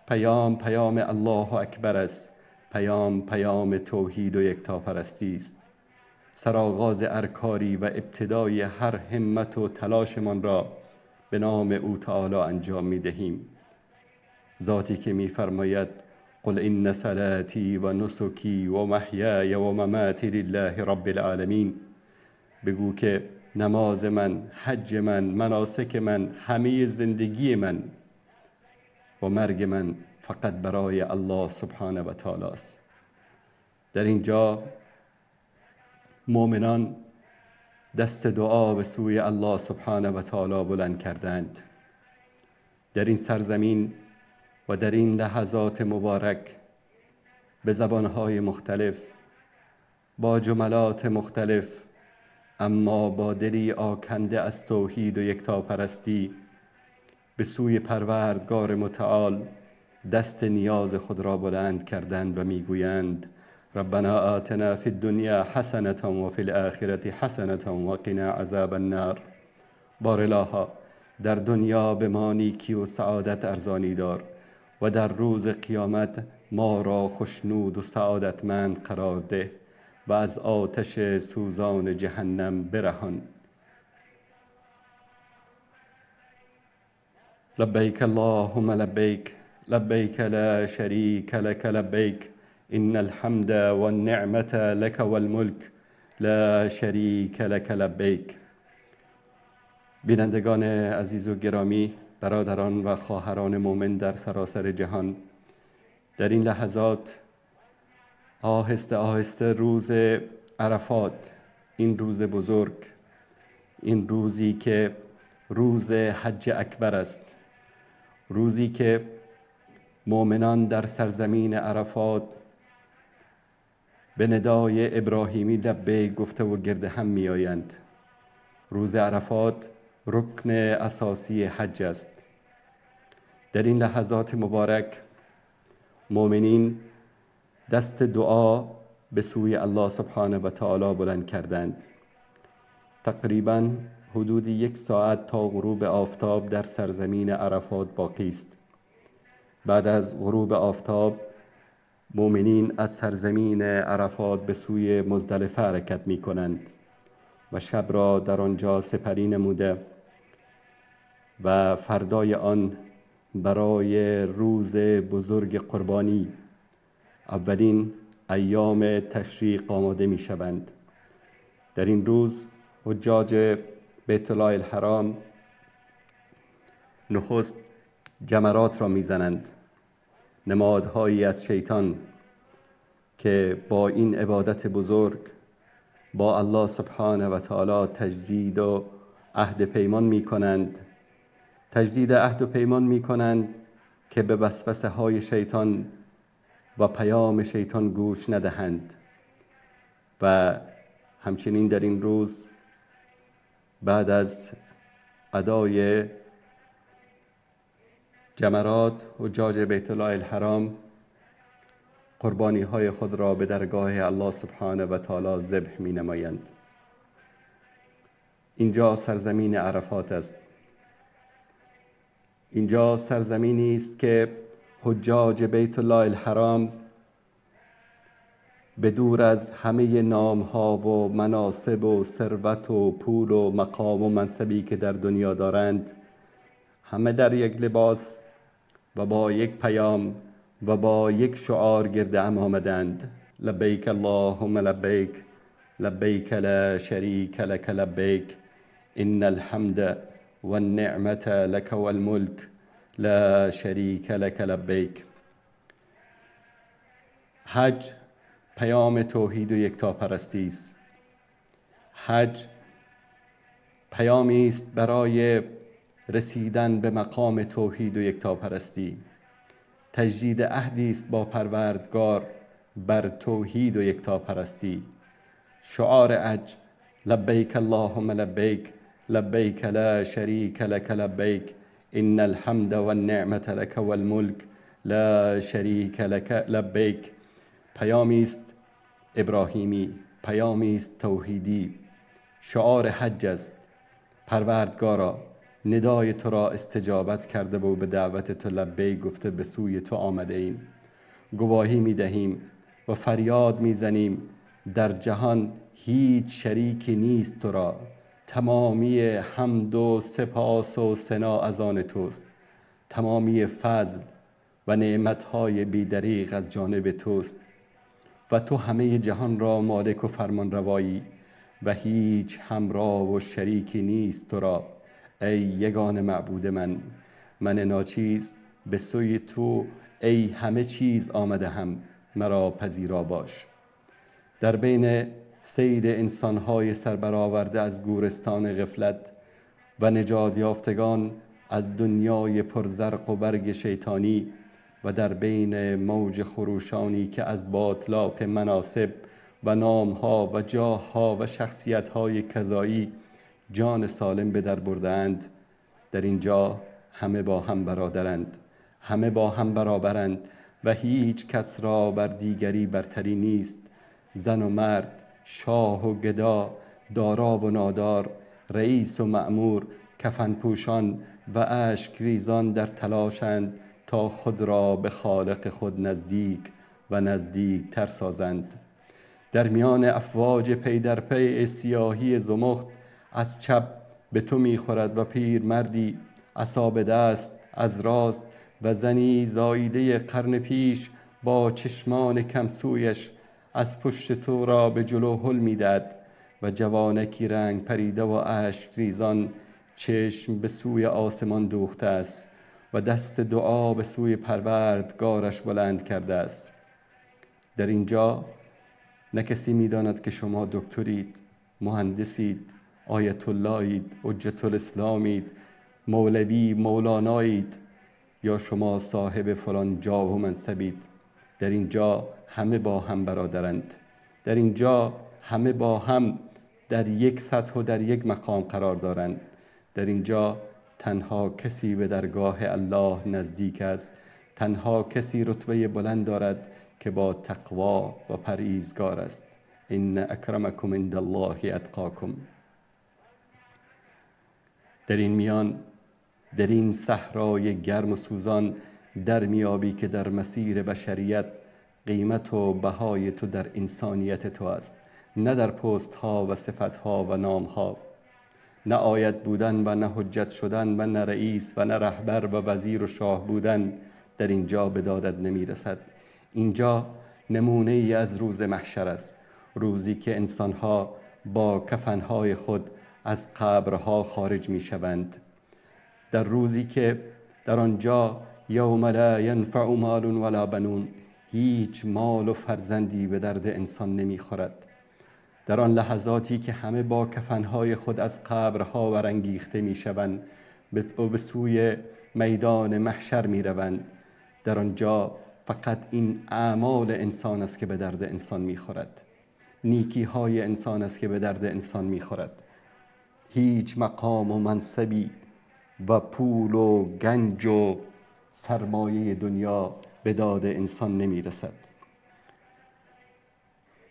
پیام پیام الله اکبر است، پیام پیام توحید و یکتاپرستی است. سرآغاز ارکاری و ابتدای هر همت و تلاشمان را به نام او تعالی انجام می دهیم. ذاتی که می فرماید قل ان صلاتی و نسکی و محیای و مماتی لله رب العالمین. بگو که نماز من، حج من، مناسک من، همه زندگی من و مرگ من فقط برای الله سبحانه و تعالی است. در اینجا مؤمنان دست دعا به سوی الله سبحانه و تعالی بلند کردند. در این سرزمین و در این لحظات مبارک به زبانهای مختلف، با جملات مختلف، اما با دلی آکنده از توحید و یکتاپرستی به سوی پروردگار متعال دست نیاز خود را بلند کردند و میگویند ربنا آتنا فی الدنیا حسنة و فی الآخرة حسنة و قنا عذاب النار. بار الها، در دنیا به ما نیکی و سعادت ارزانی دار و در روز قیامت ما را خوشنود و سعادتمند قرار ده و از آتش سوزان جهنم برهان. لبیک اللهم لبیک، لبیک لا شریک لک لبیک، ان الحمد والنعمة لک والملک لا شریک لک لبیک. بینندگان عزیز و گرامی، برادران و خواهران مؤمن در سراسر جهان، در این لحظات آهسته آهسته روز عرفات، این روز بزرگ این روزی که روز حج اکبر است، روزی که مؤمنان در سرزمین عرفات به ندای ابراهیمی لبیک گفته و گرد هم می آیند. روز عرفات رکن اساسی حج است. در این لحظات مبارک مؤمنین دست دعا به سوی الله سبحانه و تعالی بلند کردند. تقریبا حدود 1 ساعت تا غروب آفتاب در سرزمین عرفات باقی است. بعد از غروب آفتاب مؤمنین از سرزمین عرفات به سوی مزدلفه حرکت می کنند و شب را در آنجا سپری نموده و فردای آن برای روز بزرگ قربانی، اولین ایام تشریق، آماده می شوند. در این روز حجاج بیت الله الحرام نخست جمرات را میزنند، نمادهایی از شیطان که با این عبادت بزرگ با الله سبحانه و تعالی تجدید و عهد پیمان می کنند. تجدید عهد و پیمان می کنند که به وسوسه های شیطان و پیام شیطان گوش ندهند. و همچنین در این روز بعد از ادای جمرات، حجاج بیت الله الحرام قربانی های خود را به درگاه الله سبحانه و تعالی ذبح می نمایند. اینجا سرزمین عرفات است. اینجا سرزمینی است که حجاج بیت الله الحرام به دور از همه نام ها و مناصب و ثروت و پول و مقام و منصبی که در دنیا دارند، همه در یک لباس و با یک پیام و با یک شعار گرد هم آمدند: لبیک اللهم لبیک، لبیک لا شریک لک لبیک، ان الحمد والنعمة لک والملک لا شریک لک لبیک. حج پیام توحید و یکتاپرستی است. حج پیامی است برای رسیدن به مقام توحید و یکتاپرستی. تجدید عهدی است با پروردگار بر توحید و یکتاپرستی. شعار حج لبیک اللهم لبیک، لبیک لا شریک لک لبیک، ان الحمد والنعمة لک والملک لا شریک لک لبیک، پیامی است ابراهیمی، پیامی است توحیدی. شعار حج است: پروردگارا، ندای تو را استجابت کرده و به دعوت تو لبیک گفته به سوی تو آمده ایم. گواهی می دهیم و فریاد می زنیم در جهان هیچ شریکی نیست تو را. تمامی حمد و سپاس و ثنا از آن توست. تمامی فضل و نعمتهای بیدریغ از جانب توست و تو همه جهان را مالک و فرمانروایی و هیچ همراه و شریکی نیست تو را. ای یگانه معبود من، من ناچیز به سوی تو ای همه چیز آمده هم، مرا پذیرا باش. در بین سیل انسانهای سربرآورده از گورستان غفلت و نجات یافتگان از دنیای پرزرق و برگ شیطانی و در بین موج خروشانی که از باطلاق مناصب و نامها و جاهها و شخصیت‌های کذایی جان سالم به در بردند، در اینجا همه با هم برادرند، همه با هم برابرند و هیچ کس را بر دیگری برتری نیست. زن و مرد، شاه و گدا، دارا و نادار، رئیس و مأمور، کفن پوشان و اشک ریزان در تلاشند تا خود را به خالق خود نزدیک و نزدیک تر سازند. در میان افواج پی در پی سیاهی زمخت از چپ به تو میخورد و پیر مردی عصا به دست از راست و زنی زاییده قرن پیش با چشمان کمسویش از پشت تو را به جلو هل میدهد و جوانکی رنگ پریده و اشک ریزان چشم به سوی آسمان دوخته است و دست دعا به سوی پروردگارش بلند کرده است. در اینجا نه کسی میداند که شما دکترید، مهندسید، آیت اللهید، حجت الاسلامید، مولوی مولانایید یا شما صاحب فلان جاه و منصبید. در اینجا همه با هم برادرند، در اینجا همه با هم در یک سطح و در یک مقام قرار دارند. در اینجا تنها کسی به درگاه الله نزدیک است، تنها کسی رتبه بلند دارد که با تقوا و پرهیزگار است. ان اکرمکم عند الله اتقاکم. در این میان، در این صحرای گرم و سوزان در میابی که در مسیر بشریت قیمت و بهای تو در انسانیت تو است، نه در پست ها و صفت ها و نام ها، نه آیت بودن و نه حجت شدن و نه رئیس و نه رهبر و وزیر و شاه بودن در اینجا به دادت نمیرسد. اینجا نمونه ای از روز محشر است، روزی که انسانها با کفنهای خود از قبرها خارج میشوند، در روزی که در آنجا یوم لا ینفع مال ولا بنون، هیچ مال و فرزندی به درد انسان نمیخورد. در آن لحظاتی که همه با کفنهای خود از قبرها برانگیخته میشوند و به سوی میدان محشر میروند، در آنجا فقط این اعمال انسان است که به درد انسان میخورد، نیکی های انسان است که به درد انسان میخورد. هیچ مقام و منصبی و پول و گنج و سرمایه دنیا به داد انسان نمیرسد.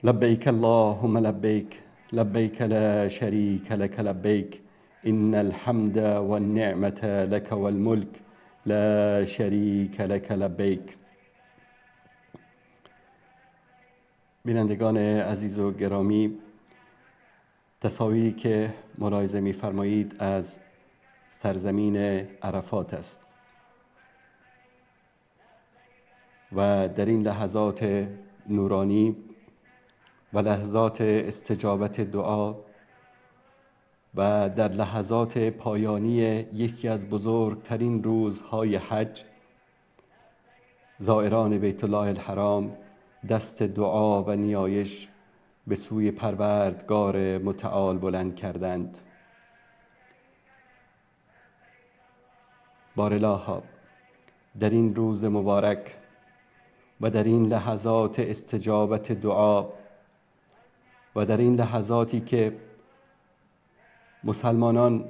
لبیک اللهم لبیک، لبیک لا شریک لک لبیک، ان الحمد والنعمة لک والملک لا شریک لک لبیک. بینندگان عزیز و گرامی، تصاویری که ملاحظه می‌فرمایید از سرزمین عرفات است و در این لحظات نورانی و لحظات استجابت دعا و در لحظات پایانی یکی از بزرگترین روزهای حج، زائران بیت الله الحرام دست دعا و نیایش به سوی پروردگار متعال بلند کردند. بارالها، در این روز مبارک و در این لحظات استجابت دعا و در این لحظاتی که مسلمانان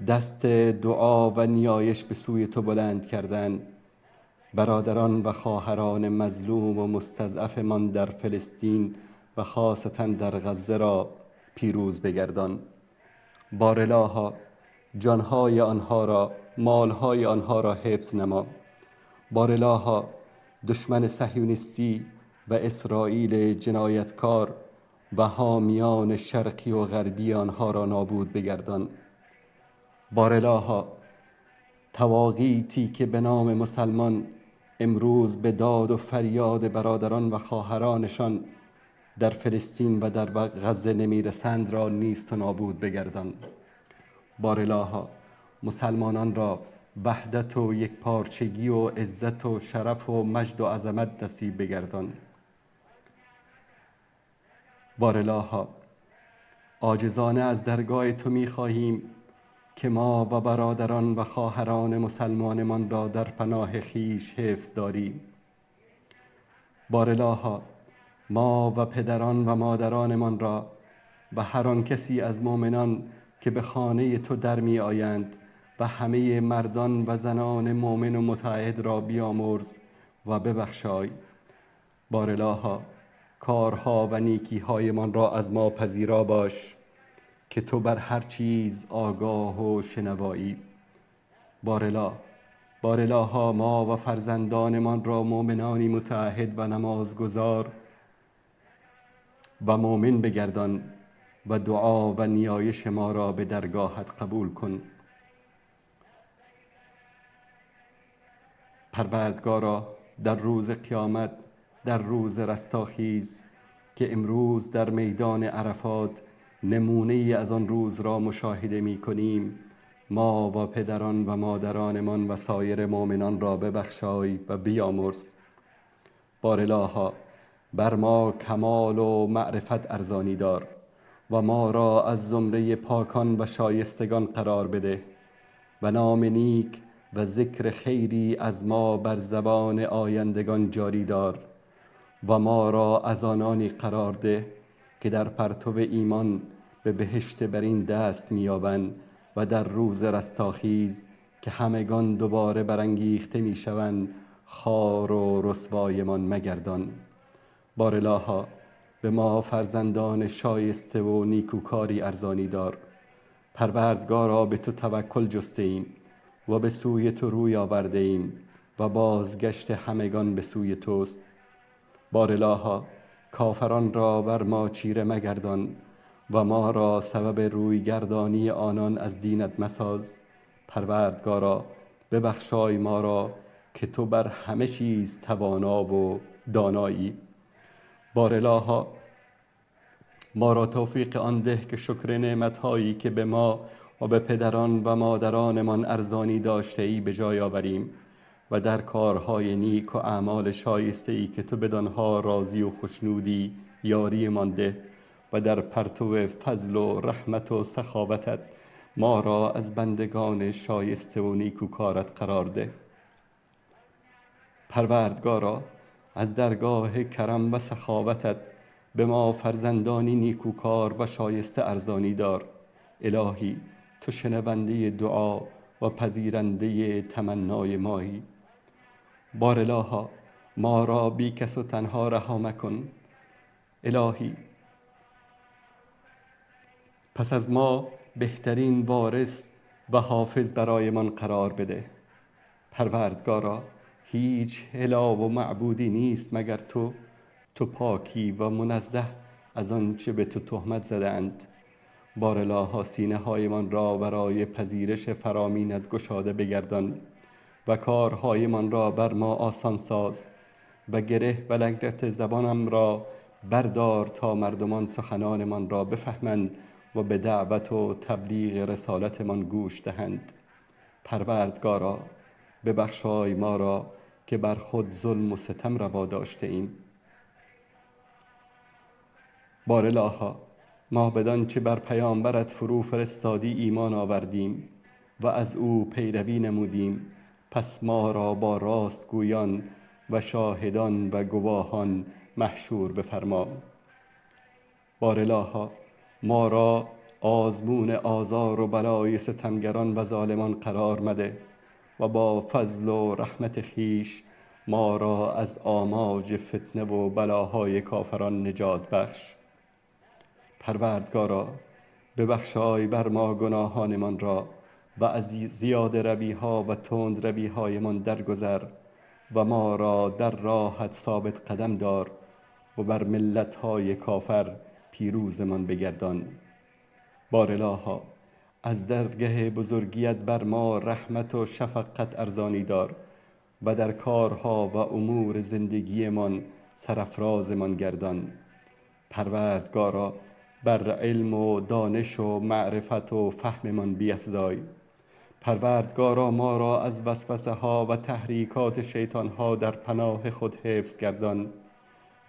دست دعا و نیایش به سوی تو بلند کردند، برادران و خواهران مظلوم و مستضعفمان در فلسطین و خاصتا در غزه را پیروز بگردان. بارالها، جانهای آنها را، مالهای آنها را حفظ نما. بارالها، دشمن صهیونیستی و اسرائیل جنایتکار و حامیان شرقی و غربی آنها را نابود بگردان. بارالها، طواغیتی که به نام مسلمان امروز به داد و فریاد برادران و خواهرانشان در فلسطین و در غزه نمیرسند را نیست و نابود بگردان. بارالها، مسلمانان را وحدت و یکپارچگی و عزت و شرف و مجد و عظمت نصیب بگردان. بارالها، عاجزانه از درگاه تو میخواهیم که ما و برادران و خواهران مسلمانمان را در پناه خویش حفظ داری. بارالها، ما و پدران و مادرانمان را و هر آن کسی از مؤمنان که به خانه تو در می آیند و همه مردان و زنان مؤمن و متعهد را بیامرز و ببخشای. بارالها، کارها و نیکیهایمان را از ما پذیرا باش که تو بر هر چیز آگاه و شنوایی. بارالها، ما و فرزندانمان را مؤمنانی متعهد و نمازگزار و مؤمن بگردان و دعا و نیایش ما را به درگاهت قبول کن. پروردگارا، در روز قیامت، در روز رستاخیز که امروز در میدان عرفات نمونه ای از آن روز را مشاهده می کنیم، ما و پدران و مادرانمان و سایر مؤمنان را ببخشای و بیامرز. بارالها، بر ما کمال و معرفت ارزانی دار. و ما را از زمره پاکان و شایستگان قرار بده و نام نیک و ذکر خیری از ما بر زبان آیندگان جاری دار و ما را از آنانی قرار ده که در پرتو ایمان به بهشت برین دست می‌یابند و در روز رستاخیز که همگان دوباره برانگیخته می‌شوند خوار و رسوایمان مگردان. بارالها به ما فرزندان شایسته و نیکوکاری ارزانی دار. پروردگارا به تو توکل جسته ایم و به سوی تو روی آورده ایم و بازگشت همگان به سوی توست. بارالها کافران را بر ما چیره مگردان و ما را سبب رویگردانی آنان از دینت مساز. پروردگارا ببخشای ما را که تو بر همه چیز توانا و دانایی. بارالها ما را توفیق آن ده که شکر نعمت‌هایی که به ما و به پدران و مادرانمان ارزانی داشته ای به جای آوریم و در کارهای نیک و اعمال شایسته ای که تو بدانها راضی و خوشنودی یاریمان ده و در پرتو فضل و رحمت و سخاوتت ما را از بندگان شایسته و نیکوکارت قرار ده. پروردگارا از درگاه کرم و سخاوتت به ما فرزندانی نیکوکار و شایسته ارزانی دار. الهی تو شنونده دعا و پذیرنده تمنای مایی. بارالها ما را بی کس و تنها رها مکن. الهی پس از ما بهترین وارث و حافظ برایمان قرار بده. پروردگارا هیچ اله و معبودی نیست مگر تو، تو پاکی و منزه از آنچه به تو تهمت زدند. بارالها سینه هایمان را برای پذیرش فرامینت گشاده بگردان و کارهایمان را بر ما آسان ساز و گره و لکنت زبانم را بردار تا مردمان سخنانمان را بفهمند و به دعوت و تبلیغ رسالتمان گوش دهند. پروردگارا ببخشای ما را که بر خود ظلم و ستم روا داشته ایم. بارالها ما بدان چه بر پیامبرت فرو فرستادی ایمان آوردیم و از او پیروی نمودیم، پس ما را با راستگویان و شاهدان و گواهان محشور بفرما. بارالها ما را آزمون آزار و بلای ستمگران و ظالمان قرار مده و با فضل و رحمت خویش ما را از آماج فتنه و بلاهای کافران نجات بخش. پروردگارا ببخشای بر ما گناهانمان را و از زیاده رویها و تند رویهایمان درگذر و ما را در راهت ثابت قدم دار و بر ملت‌های کافر پیروزمان بگردان. بارالها از درگه بزرگیت بر ما رحمت و شفقت ارزانی دار و در کارها و امور زندگیمان سرافرازمان گردان. پروردگارا بر علم و دانش و معرفت و فهممان بیفزای. پروردگارا ما را از وسوسه ها و تحریکات شیطان ها در پناه خود حفظ گردان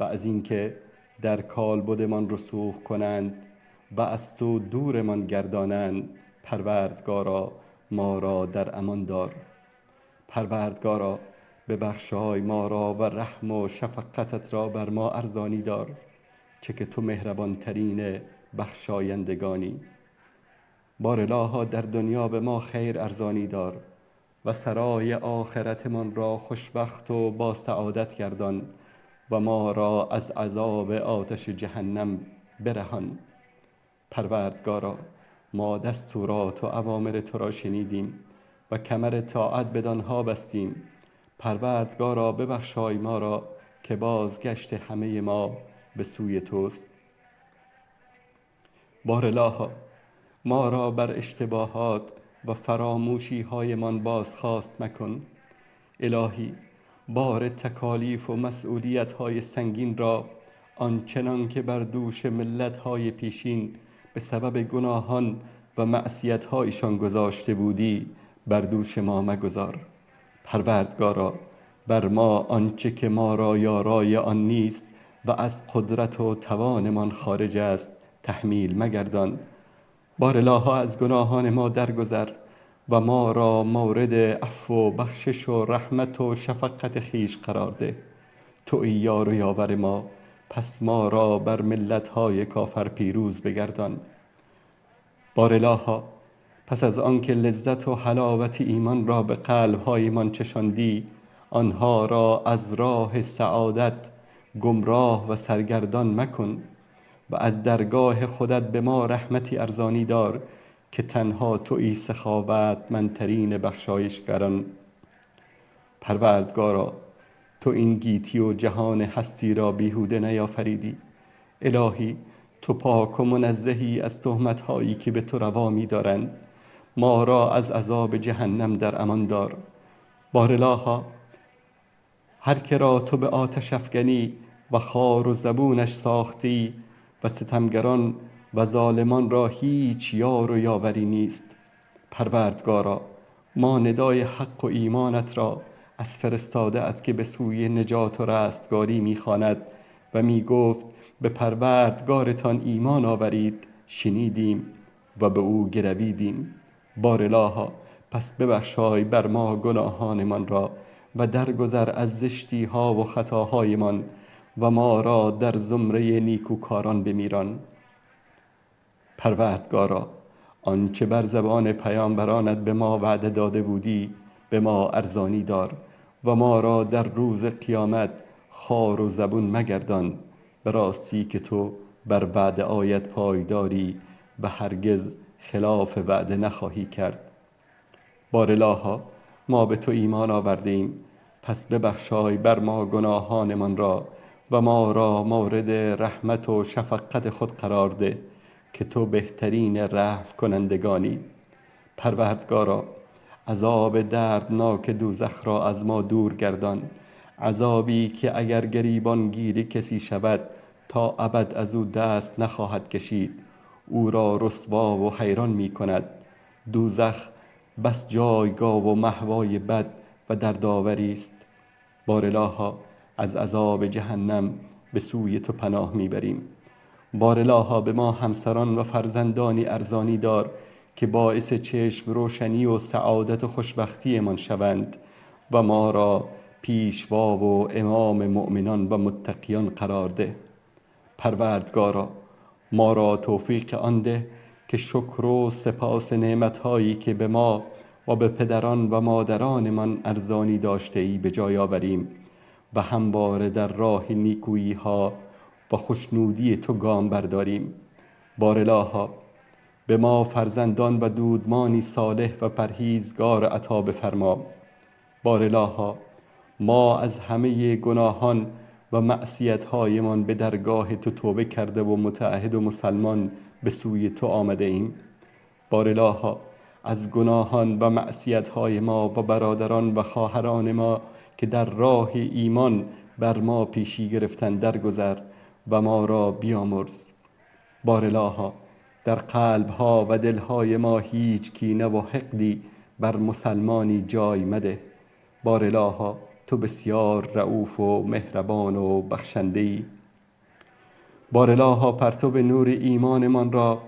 و از اینکه در کالبدمان رسوخ کنند و از تو دورمان گردانند، پروردگارا ما را در امان دار. پروردگارا ببخشای ما را و رحم و شفقتت را بر ما ارزانی دار، چه که تو مهربان ترین بخشایندگانی. بارالها در دنیا به ما خیر ارزانی دار و سرای آخرتمان را خوشبخت و با سعادت گردان و ما را از عذاب آتش جهنم برهان. پروردگارا ما دستورات و اوامر تو را شنیدیم و کمر طاعت بدانها بستیم. پروردگارا ببخشای ما را که بازگشت همه ما به سوی توست. بارالها ما را بر اشتباهات و فراموشی هایمان بازخواست مکن. الهی بار تکالیف و مسئولیت های سنگین را آنچنان که بر دوش ملت های پیشین به سبب گناهان و معصیت هایشان گذاشته بودی بر دوش ما مگذار. پروردگارا بر ما آنچه که ما را یارای آن نیست و از قدرت و توانمان خارج است تحمیل مگردان. بار الها، از گناهان ما درگذر و ما را مورد عفو و بخشش و رحمت و شفقت خویش قرار ده. تویی یار و یاور ما، پس ما را بر ملت‌های کافر پیروز بگردان. بار الها، پس از آنکه لذت و حلاوت ایمان را به قلب‌هایمان چشاندی، آنها را از راه سعادت گمراه و سرگردان مکن و از درگاه خودت به ما رحمتی ارزانی دار که تنها تویی سخاوتمندترین بخشایشگران. پروردگارا، تو این گیتی و جهان هستی را بیهوده نیافریدی. الهی، تو پاک و منزهی از تهمت‌هایی که به تو روا می‌دارند. ما را از عذاب جهنم در امان دار. بار الها، هر که را تو به آتش افکنی و خوار و زبونش ساختی و ستمگران و ظالمان را هیچ یار و یاوری نیست. پروردگارا، ما ندای حق و ایمانت را از فرستاده ات که به سوی نجات و رستگاری میخواند و میگفت به پروردگارتان ایمان آورید شنیدیم و به او گرویدیم. بار الها، پس ببخشای بر ما گناهانمان را و درگذر از زشتی ها و خطاهایمان و ما را در زمره نیکوکاران بمیران. پروردگارا، آنچه بر زبان پیامبرانت به ما وعده داده بودی به ما ارزانی دار و ما را در روز قیامت خوار و زبون مگردان. به راستی که تو بر وعده هایت پایداری و هرگز خلاف وعده نخواهی کرد. بار الها، ما به تو ایمان آوردیم، پس ببخشای بر ما گناهانمان را و ما را مورد رحمت و شفقت خود قرار ده که تو بهترین رحم کنندگانی. پروردگارا، عذاب دردناک دوزخ را از ما دور گردان، عذابی که اگر گریبان گیر کسی شود تا ابد از او دست نخواهد کشید، او را رسوا و حیران می کند. دوزخ بس جایگاه و مأوای بد و دردآوری است. بار الها، از عذاب جهنم به سوی تو پناه میبریم. بار الها، به ما همسران و فرزندانی ارزانی دار که باعث چشم روشنی و سعادت و خوشبختیمان شوند و ما را پیشوا و امام مؤمنان و متقیان قرار ده. پروردگارا، ما را توفیق آن ده که شکر و سپاس نعمتهایی که به ما و به پدران و مادرانمان ارزانی داشته ای به جای آوریم و همواره در راه نیکویی ها و خوشنودی تو گام برداریم. بار الها، به ما فرزندان و دودمانی صالح و پرهیزگار عطا بفرما. بار الها، ما از همه گناهان و معصیت‌هایمان به درگاه تو توبه کرده و متعهد و مسلمان به سوی تو آمده ایم. بار الها، از گناهان و معصیت‌های ما و برادران و خواهران ما که در راه ایمان بر ما پیشی گرفتن درگذر و ما را بیامرز. بار الها، در قلب‌ها و دل‌های ما هیچ کینه و حقدی بر مسلمانی جای مده. بار الها، تو بسیار رؤوف و مهربان و بخشنده‌ای. بار الها، پرتو نور ایمانمان را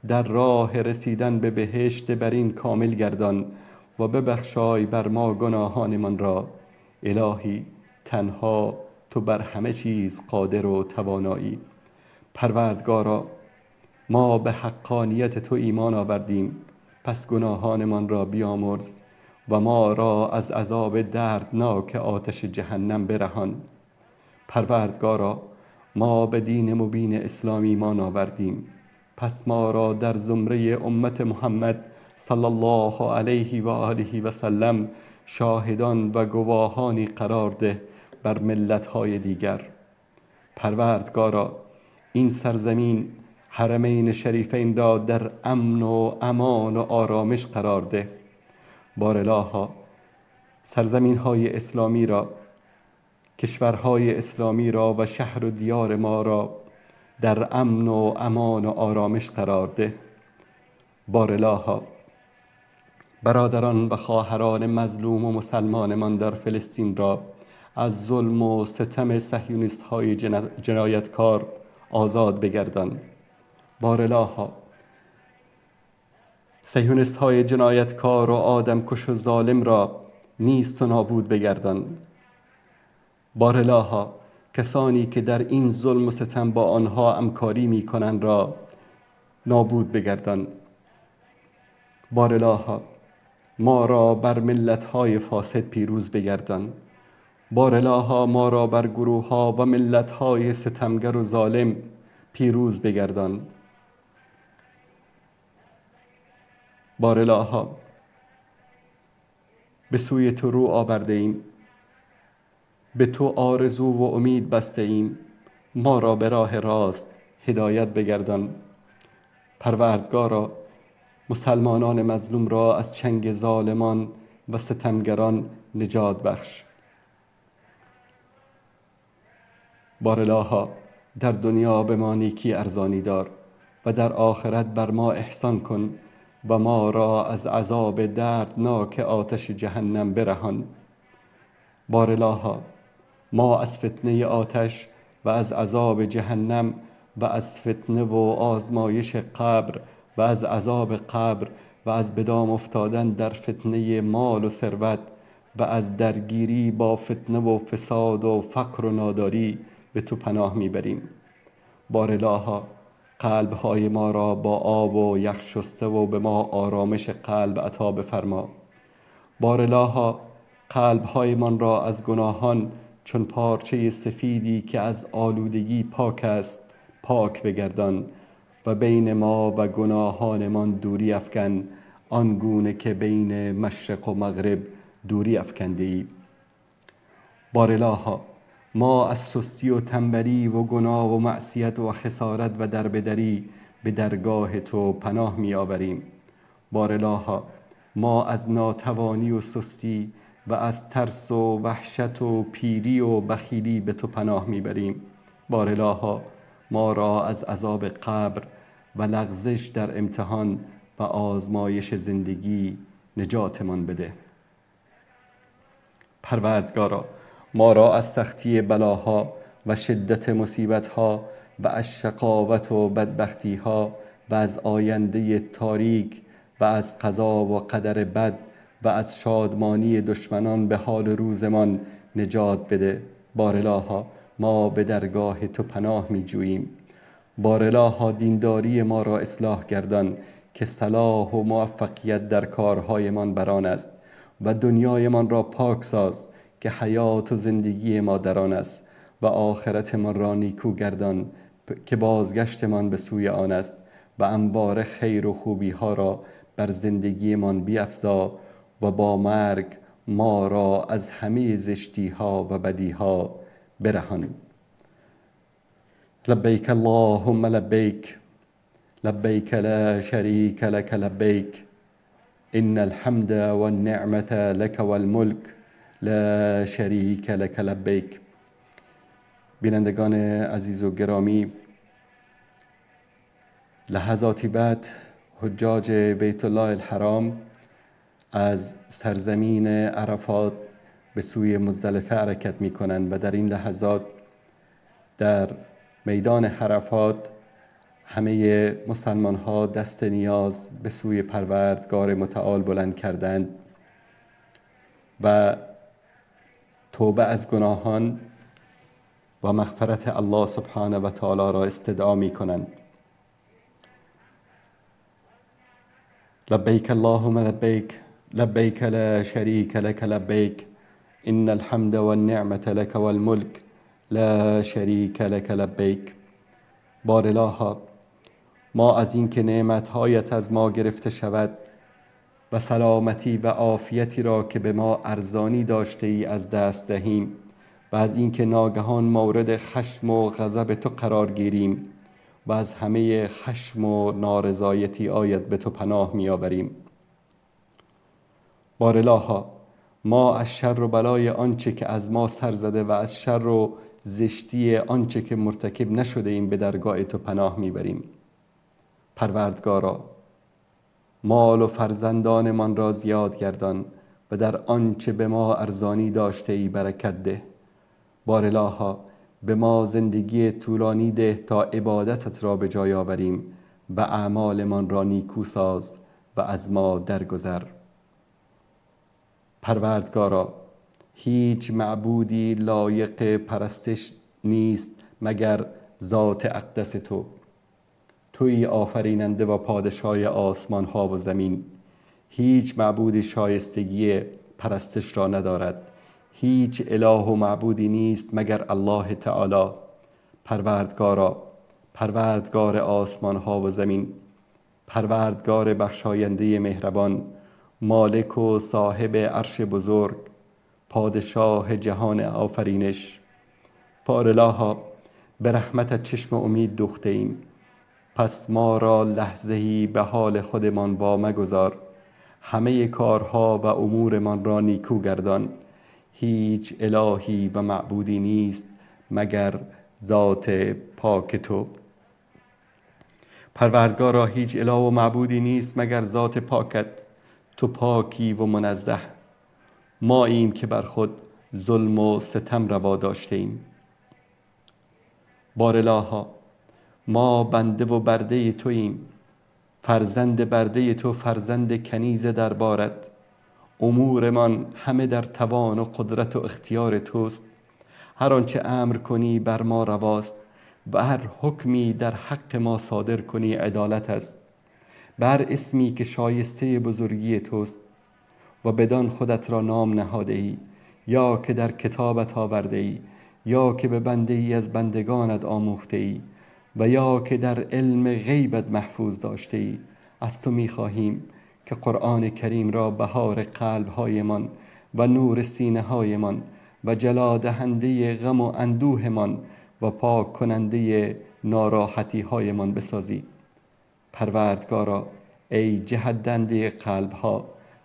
در راه رسیدن به بهشت برین کامل گردان و ببخشای بر ما گناهانمان را. الهی، تنها تو بر همه چیز قادر و توانایی. پروردگارا، ما به حقانیت تو ایمان آوردیم، پس گناهانمان را بیامرز و ما را از عذاب دردناک آتش جهنم برهان. پروردگارا، ما به دین مبین اسلام ایمان آوردیم، پس ما را در زمره امت محمد صلی الله علیه و آله و سلم شاهدان و گواهانی قرار ده بر ملت‌های دیگر. پروردگارا، این سرزمین حرمین شریفین را در امن و امان و آرامش قرار ده. بار الها، سرزمین های اسلامی را، کشورهای اسلامی را و شهر و دیار ما را در امن و امان و آرامش قرار ده. بار الها، برادران و خواهران مظلوم و مسلمانمان در فلسطین را از ظلم و ستم صهیونیست های جنایتکار آزاد بگردان. بار الها، صهیونیست های جنایتکار و آدمکش و ظالم را نیست و نابود بگردان. بار الها، کسانی که در این ظلم و ستم با آنها همکاری میکنند را نابود بگردان. بار الها، ما را بر ملت‌های فاسد پیروز بگردان. بار الها، ما را بر گروه‌ها و ملت‌های ستمگر و ظالم پیروز بگردان. بار الها، به سوی تو رو آورده ایم، به تو آرزو و امید بسته ایم، ما را به راه راست هدایت بگردان. پروردگارا، مسلمانان مظلوم را از چنگ ظالمان و ستمگران نجات بخش. بار الها، در دنیا به ما نیکی ارزانی دار و در آخرت بر ما احسان کن و ما را از عذاب دردناک آتش جهنم برهان. بار الها، ما از فتنه آتش و از عذاب جهنم و از فتنه و آزمایش قبر و از عذاب قبر و از به دام افتادن در فتنه مال و ثروت و از درگیری با فتنه و فساد و فقر و ناداری به تو پناه میبریم. بار الها، قلبهای ما را با آب و یخ شسته و به ما آرامش قلب عطا بفرما. بار الها، قلبهایمان را از گناهان چون پارچه سفیدی که از آلودگی پاک است پاک بگردان و بین ما و گناهانمان دوری افکن، آنگونه که بین مشرق و مغرب دوری افکنده ای. بار الها، ما از سستی و تنبلی و گناه و معصیت و خسارت و دربدری به درگاه تو پناه می آوریم. بار الها، ما از ناتوانی و سستی و از ترس و وحشت و پیری و بخیلی به تو پناه می بریم. بار الها، ما را از عذاب قبر و لغزش در امتحان و آزمایش زندگی نجاتمان بده. پروردگارا، ما را از سختی بلاها و شدت مصیبتها و از شقاوت و بدبختیها و از آینده تاریک و از قضا و قدر بد و از شادمانی دشمنان به حال روزمان نجات بده. بار الها، ما به درگاه تو پناه می جوییم. بار الها، دینداری ما را اصلاح گردان که صلاح و موفقیت در کارهایمان بران است و دنیایمان را پاک ساز که حیات و زندگی ما در آن است و آخرتمان را نیکو گردان که بازگشتمان به سوی آن است و انوار خیر و خوبی ها را بر زندگیمان بیفزا و با مرگ ما را از همه زشتی ها و بدی ها برهان. لبیک اللهم لبیک، لبیک لا شریک لک لبیک، ان الحمد والنعمة لک والملک لا شریک لک لبیک. بینندگان عزیز و گرامی، لحظاتی بعد حجاج بیت الله الحرام از سرزمین عرفات به سوی مزدلفه حرکت می کنند و در این لحظات در میدان عرفات همه مسلمان ها دست نیاز به سوی پروردگار متعال بلند کردند و توبه از گناهان و مغفرت الله سبحانه و تعالی را استدعا می کنند. لبیک اللهم لبیک، لبیک لا شریک لک لبیک، ان الحمد والنعمة لک والملک لا شریک لک لبیک. بار الها، ما از اینکه نعمتهایت از ما گرفته شود و سلامتی و عافیتی را که به ما ارزانی داشته ای از دست دهیم و از اینکه ناگهان مورد خشم و غضب تو قرار گیریم و از همه خشم و نارضایتی آید به تو پناه می آوریم. بار الها، ما از شر و بلای آنچه که از ما سر زده و از شر و زشتی آنچه که مرتکب نشده ایم به درگاه تو پناه می بریم. پروردگارا، مال و فرزندانمان را زیاد گردان و در آنچه به ما ارزانی داشته ای برکت ده. بار الها، به ما زندگی طولانی ده تا عبادتت را به جای آوریم و اعمالمان را نیکو ساز و از ما درگذر. پروردگارا، هیچ معبودی لایق پرستش نیست مگر ذات اقدس تو. تویی آفریننده و پادشاه آسمان ها و زمین. هیچ معبودی شایستگی پرستش را ندارد. هیچ اله و معبودی نیست مگر الله تعالی. پروردگارا، پروردگار آسمان ها و زمین، پروردگار بخشاینده مهربان، مالک و صاحب عرش بزرگ، پادشاه جهان آفرینش. بارالها، به رحمتت چشم امید دوخته ایم، پس ما را لحظه‌ای به حال خودمان وامگذار. همه کارها و امورمان را نیکو گردان. هیچ الهی و معبودی نیست مگر ذات پاک تو. پروردگارا، هیچ اله و معبودی نیست مگر ذات پاکت. تو پاکی و منزه. ما ایم که بر خود ظلم و ستم روا داشته ایم. بارالها، ما بنده و برده توییم، فرزند برده تو، فرزند کنیز دربارت. امورمان همه در توان و قدرت و اختیار توست. هر آنچه امر کنی بر ما رواست و هر حکمی در حق ما صادر کنی عدالت است. بر اسمی که شایسته بزرگی توست و بدان خودت را نام نهاده ای، یا که در کتابت آورده ای، یا که به بنده ای از بندگانت آموخته ای و یا که در علم غیبت محفوظ داشته ای، از تو می‌خواهیم که قرآن کریم را بهار قلب‌هایمان و نور سینه‌هایمان و جلا دهنده غم و اندوهمان و پاک کننده ناراحتی‌هایمان بسازی. پروردگارا، ای جهت دهنده قلب‌ها،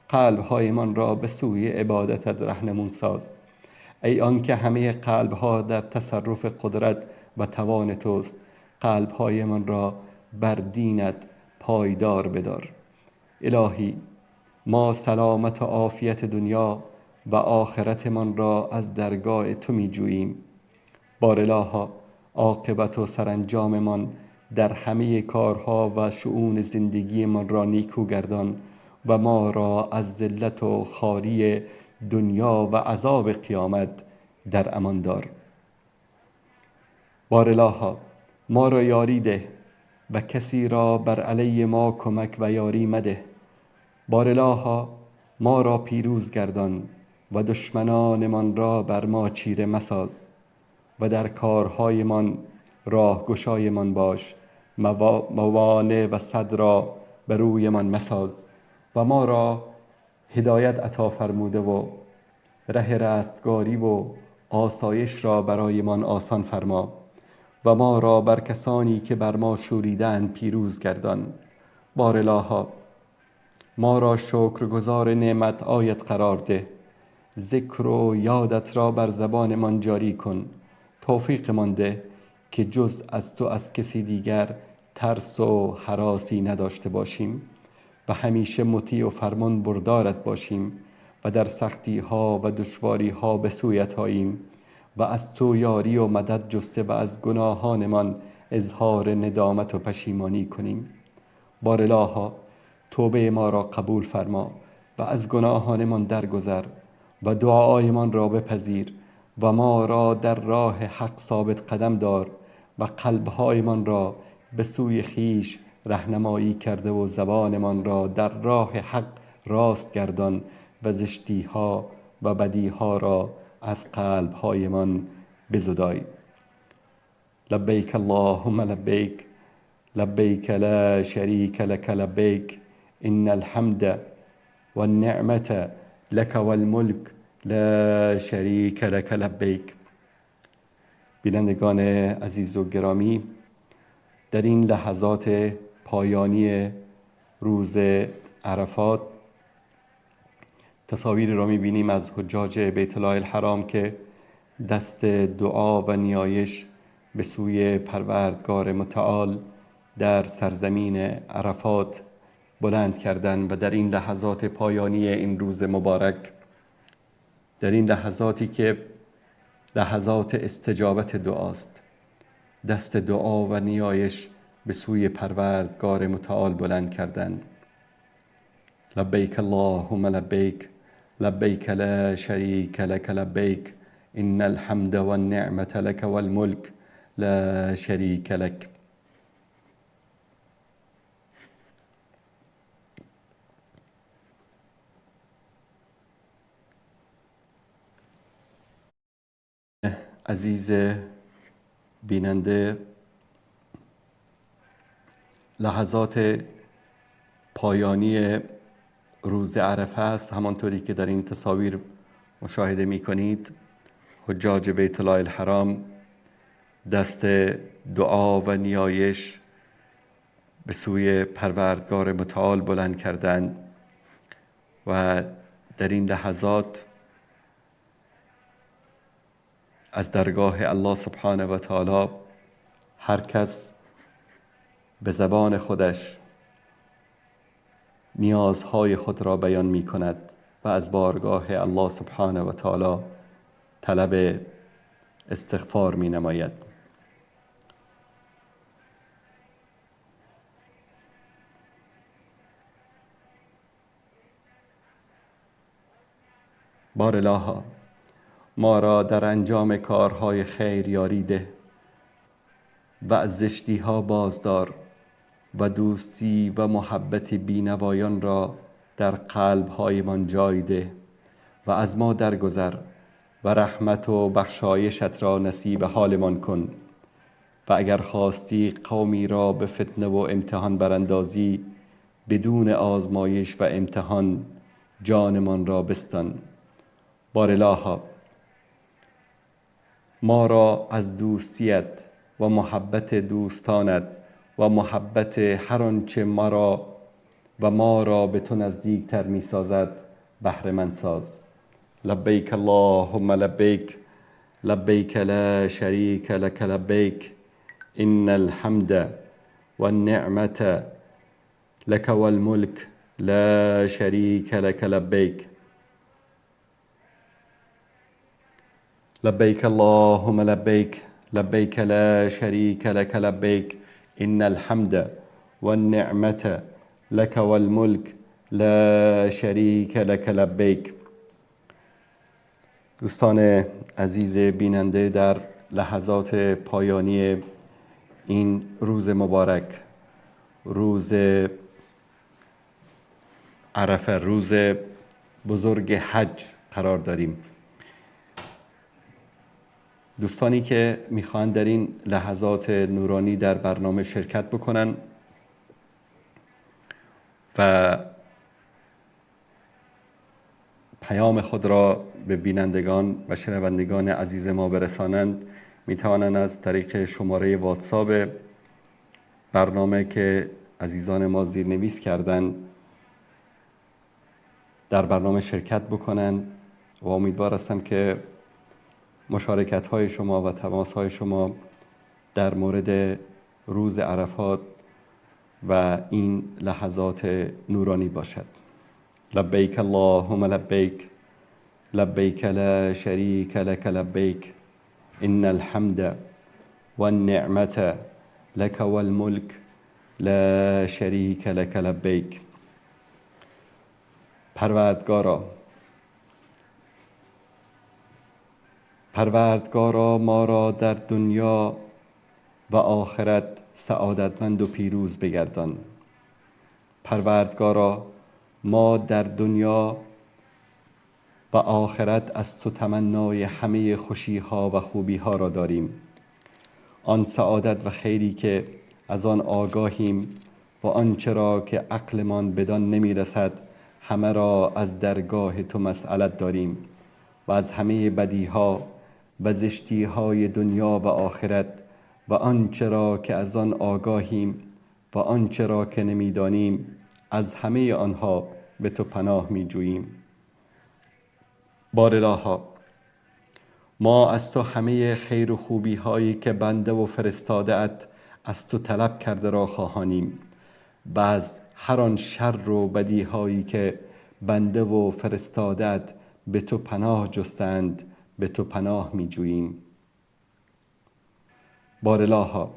قلب‌هایمان را به سوی عبادتت رهنمون ساز. ای آنکه همه قلب‌ها در تصرف قدرت و توان توست، قلب‌هایمان را بر دینت پایدار بدار. الهی، ما سلامت و عافیت دنیا و آخرتمان را از درگاه تو می‌جوییم. بارالها، عاقبت و سرانجاممان در همه کارها و شؤون زندگیمان را نیکو گردان و ما را از ذلت و خواری دنیا و عذاب قیامت در امان دار. بارالها، ما را یاری ده و کسی را بر علیه ما کمک و یاری مده. بارالها، ما را پیروز گردان و دشمنانمان را بر ما چیره مساز و در کارهایمان راهگشایمان باش. موانع و سد را به رویمان مساز و ما را هدایت عطا فرموده و ره رستگاری و آسایش را برایمان آسان فرما و ما را بر کسانی که بر ما شوریدند پیروز گردان. بارالها، ما را شکرگزار نعمت آیت قرار ده. ذکر و یادت را بر زبانمان جاری کن. توفیقمان ده که جز از تو از کسی دیگر ترس و هراسی نداشته باشیم و همیشه مطیع و فرمان بردارت باشیم و در سختی ها و دشواری ها به سویت آییم و از تو یاری و مدد جسته و از گناهانمان اظهار ندامت و پشیمانی کنیم. بارالها، توبه ما را قبول فرما و از گناهانمان درگذر و دعایمان را بپذیر و ما را در راه حق ثابت قدم دار و قلبهایمان را به سوی خویش رهنمایی کرده و زبانمان را در راه حق راست گردان و زشتیها و بدیها را از قلبهایمان بزدای. لبیک اللهم لبیک، لبیک لا شریک لک لبیک، ان الحمد والنعمة لک والملک لا شریک لک لبیک. بینندگان عزیز و گرامی، در این لحظات پایانی روز عرفات تصاویری را می‌بینیم از حجاج بیت الله الحرام که دست دعا و نیایش به سوی پروردگار متعال در سرزمین عرفات بلند کردن و در این لحظات پایانی این روز مبارک، در این لحظاتی که لحظات استجابت دعاست، دست دعا و نیایش به سوی پروردگار متعال بلند کردند. لبیک اللهم لبیک، لبیک لا شریک لک لبیک، ان الحمد والنعمة لک والملک لا شریک لک. عزیز بیننده، لحظات پایانی روز عرفه است. همانطوری که در این تصاویر مشاهده می کنید، حجاج بیت الله الحرام دست دعا و نیایش به سوی پروردگار متعال بلند کردند و در این لحظات از درگاه الله سبحانه و تعالی هر کس به زبان خودش نیازهای خود را بیان می کند و از بارگاه الله سبحانه و تعالی طلب استغفار می نماید. بار الها، ما را در انجام کارهای خیر یاری ده و از زشتی‌ها بازدار و دوستی و محبت بینوایان را در قلب‌هایمان جای ده و از ما درگذر و رحمت و بخشایشت را نصیب حالمان کن و اگر خواستی قومی را به فتنه و امتحان براندازی، بدون آزمایش و امتحان جانمان را بستان. بار الها، ما را از دوستیت و محبت دوستانت و محبت هر آنچه مرا و ما را به تو نزدیکتر می سازد بهره مند ساز. لبیک اللهم لبیک، لبیک لا شریک لک لبیک، ان الحمد والنعمة لک والملک لا شریک لک لبیک. لبیک اللهم لبیک، لبیک لا شریک لک لبیک، ان الحمد والنعمة لک والملک لا شریک لک لبیک. دوستان عزیز بیننده، در لحظات پایانی این روز مبارک، روز عرفه، روز بزرگ حج قرار داریم. دوستانی که میخوان در این لحظات نورانی در برنامه شرکت بکنن و پیام خود را به بینندگان و شنوندگان عزیز ما برسانند، میتوانند از طریق شماره واتساپ برنامه که عزیزان ما زیرنویس کردن در برنامه شرکت بکنن و امیدوار هستم که مشارکت های شما و تماس های شما در مورد روز عرفات و این لحظات نورانی باشد. لبیک اللهم لبیک، لبیک لا شریک لک لبیک، ان الحمد والنعمة لک والملک لا شریک لک لبیک. پروردگارا ما را در دنیا و آخرت سعادتمند و پیروز بگردان. پروردگارا ما در دنیا و آخرت از تو تمنای همه خوشیها و خوبیها را داریم. آن سعادت و خیری که از آن آگاهیم و آنچه را که عقلمان بدان نمیرسد همه را از درگاه تو مسئلت داریم و از همه بدیها و زشتیهای دنیا و آخرت و آنچه را که از آن آگاهیم و آنچه را که نمیدانیم از همه آنها به تو پناه میجوییم. بار الها ما از تو همه خیر و خوبی هایی که بنده و فرستاده ات از تو طلب کرده را خواهانیم و از هر آن شر و بدی هایی که بنده و فرستاده ات به تو پناه جستند به تو پناه می جوییم. بار الها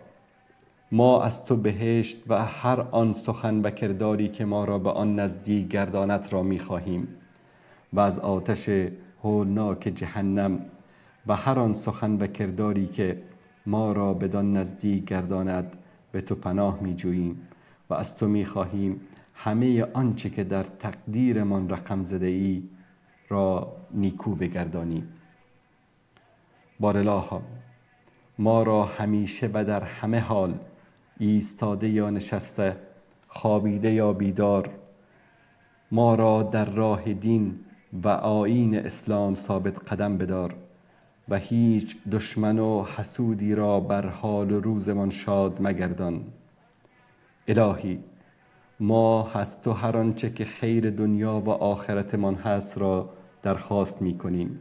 ما از تو بهشت و هر آن سخن و کرداری که ما را به آن نزدیک گرداند را می‌خواهیم و از آتش هولناک جهنم و هر آن سخن و کرداری که ما را بدان نزدیک گرداند به تو پناه می‌جوییم و از تو می‌خواهیم همه آنچه که در تقدیرمان رقم زده ای را نیکو بگردانی. بارالها، ما را همیشه و در همه حال، ایستاده یا نشسته، خوابیده یا بیدار، ما را در راه دین و آیین اسلام ثابت قدم بدار و هیچ دشمن و حسودی را بر حال و روزمان شاد مگردان. الهی، ما از تو هر آنچه که خیر دنیا و آخرتمان هست را درخواست می‌کنیم.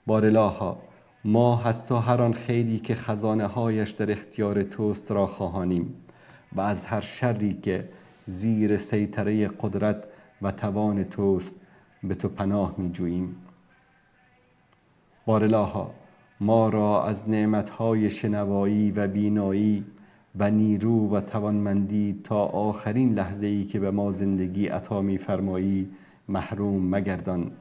بارالها، ما از تو هر آن خیری که خزانه هایش در اختیار توست را خواهانیم و از هر شری که زیر سیطره قدرت و توان توست به تو پناه می‌جوییم. بارالها، ما را از نعمت‌های شنوایی و بینایی و نیرو و توانمندی تا آخرین لحظه‌ای که به ما زندگی عطا می‌فرمایی محروم مگردان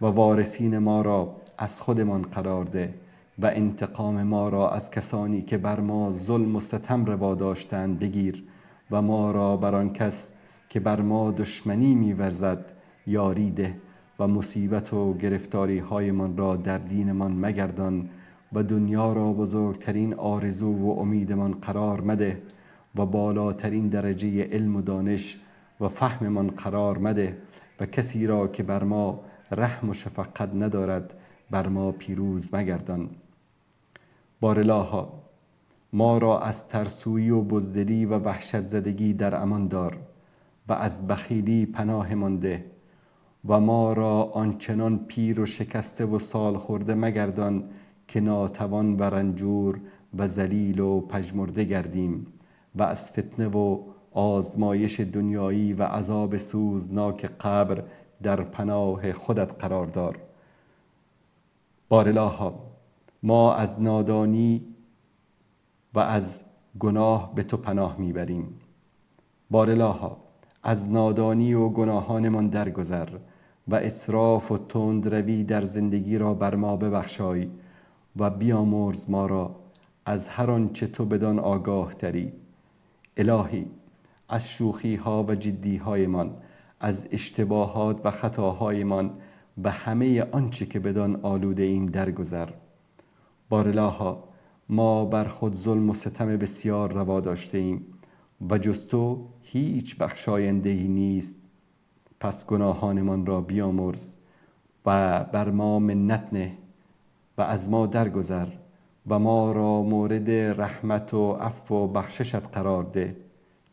و وارثین ما را از خودمان قرار ده و انتقام ما را از کسانی که بر ما ظلم و ستم روا داشتند بگیر و ما را بر آن کس که بر ما دشمنی می‌ورزد یاری ده و مصیبت و گرفتاری هایمان را در دینمان مگردان و دنیا را بزرگترین آرزو و امیدمان قرار مده و بالاترین درجه علم و دانش و فهممان قرار مده و کسی را که بر ما رحم و شفقت ندارد بر ما پیروز مگردان. بارالها، ما را از ترسویی و بزدلی و وحشت زدگی در امان دار و از بخیلی پناهمان ده و ما را آنچنان پیر و شکسته و سال خورده مگردان که ناتوان و رنجور و ذلیل و پژمرده گردیم و از فتنه و آزمایش دنیایی و عذاب سوزناک قبر در پناه خودت قرار دار. بارالها، ما از نادانی و از گناه به تو پناه میبریم. بارالها، از نادانی و گناهانمان درگذر و اسراف و تندروی در زندگی را بر ما ببخشای و بیامرز ما را از هر آنچه تو بدان آگاه تری. الهی، از شوخی ها و جدی هایمان، از اشتباهات و خطاهایمان و همه آنچه که بدان آلوده ایم درگذر. بارالها، ما بر خود ظلم و ستم بسیار روا داشته ایم و جز تو هیچ بخشاینده‌ای نیست، پس گناهانمان را بیامرز و بر ما منت نه و از ما درگذر و ما را مورد رحمت و عفو و بخششت قرار ده،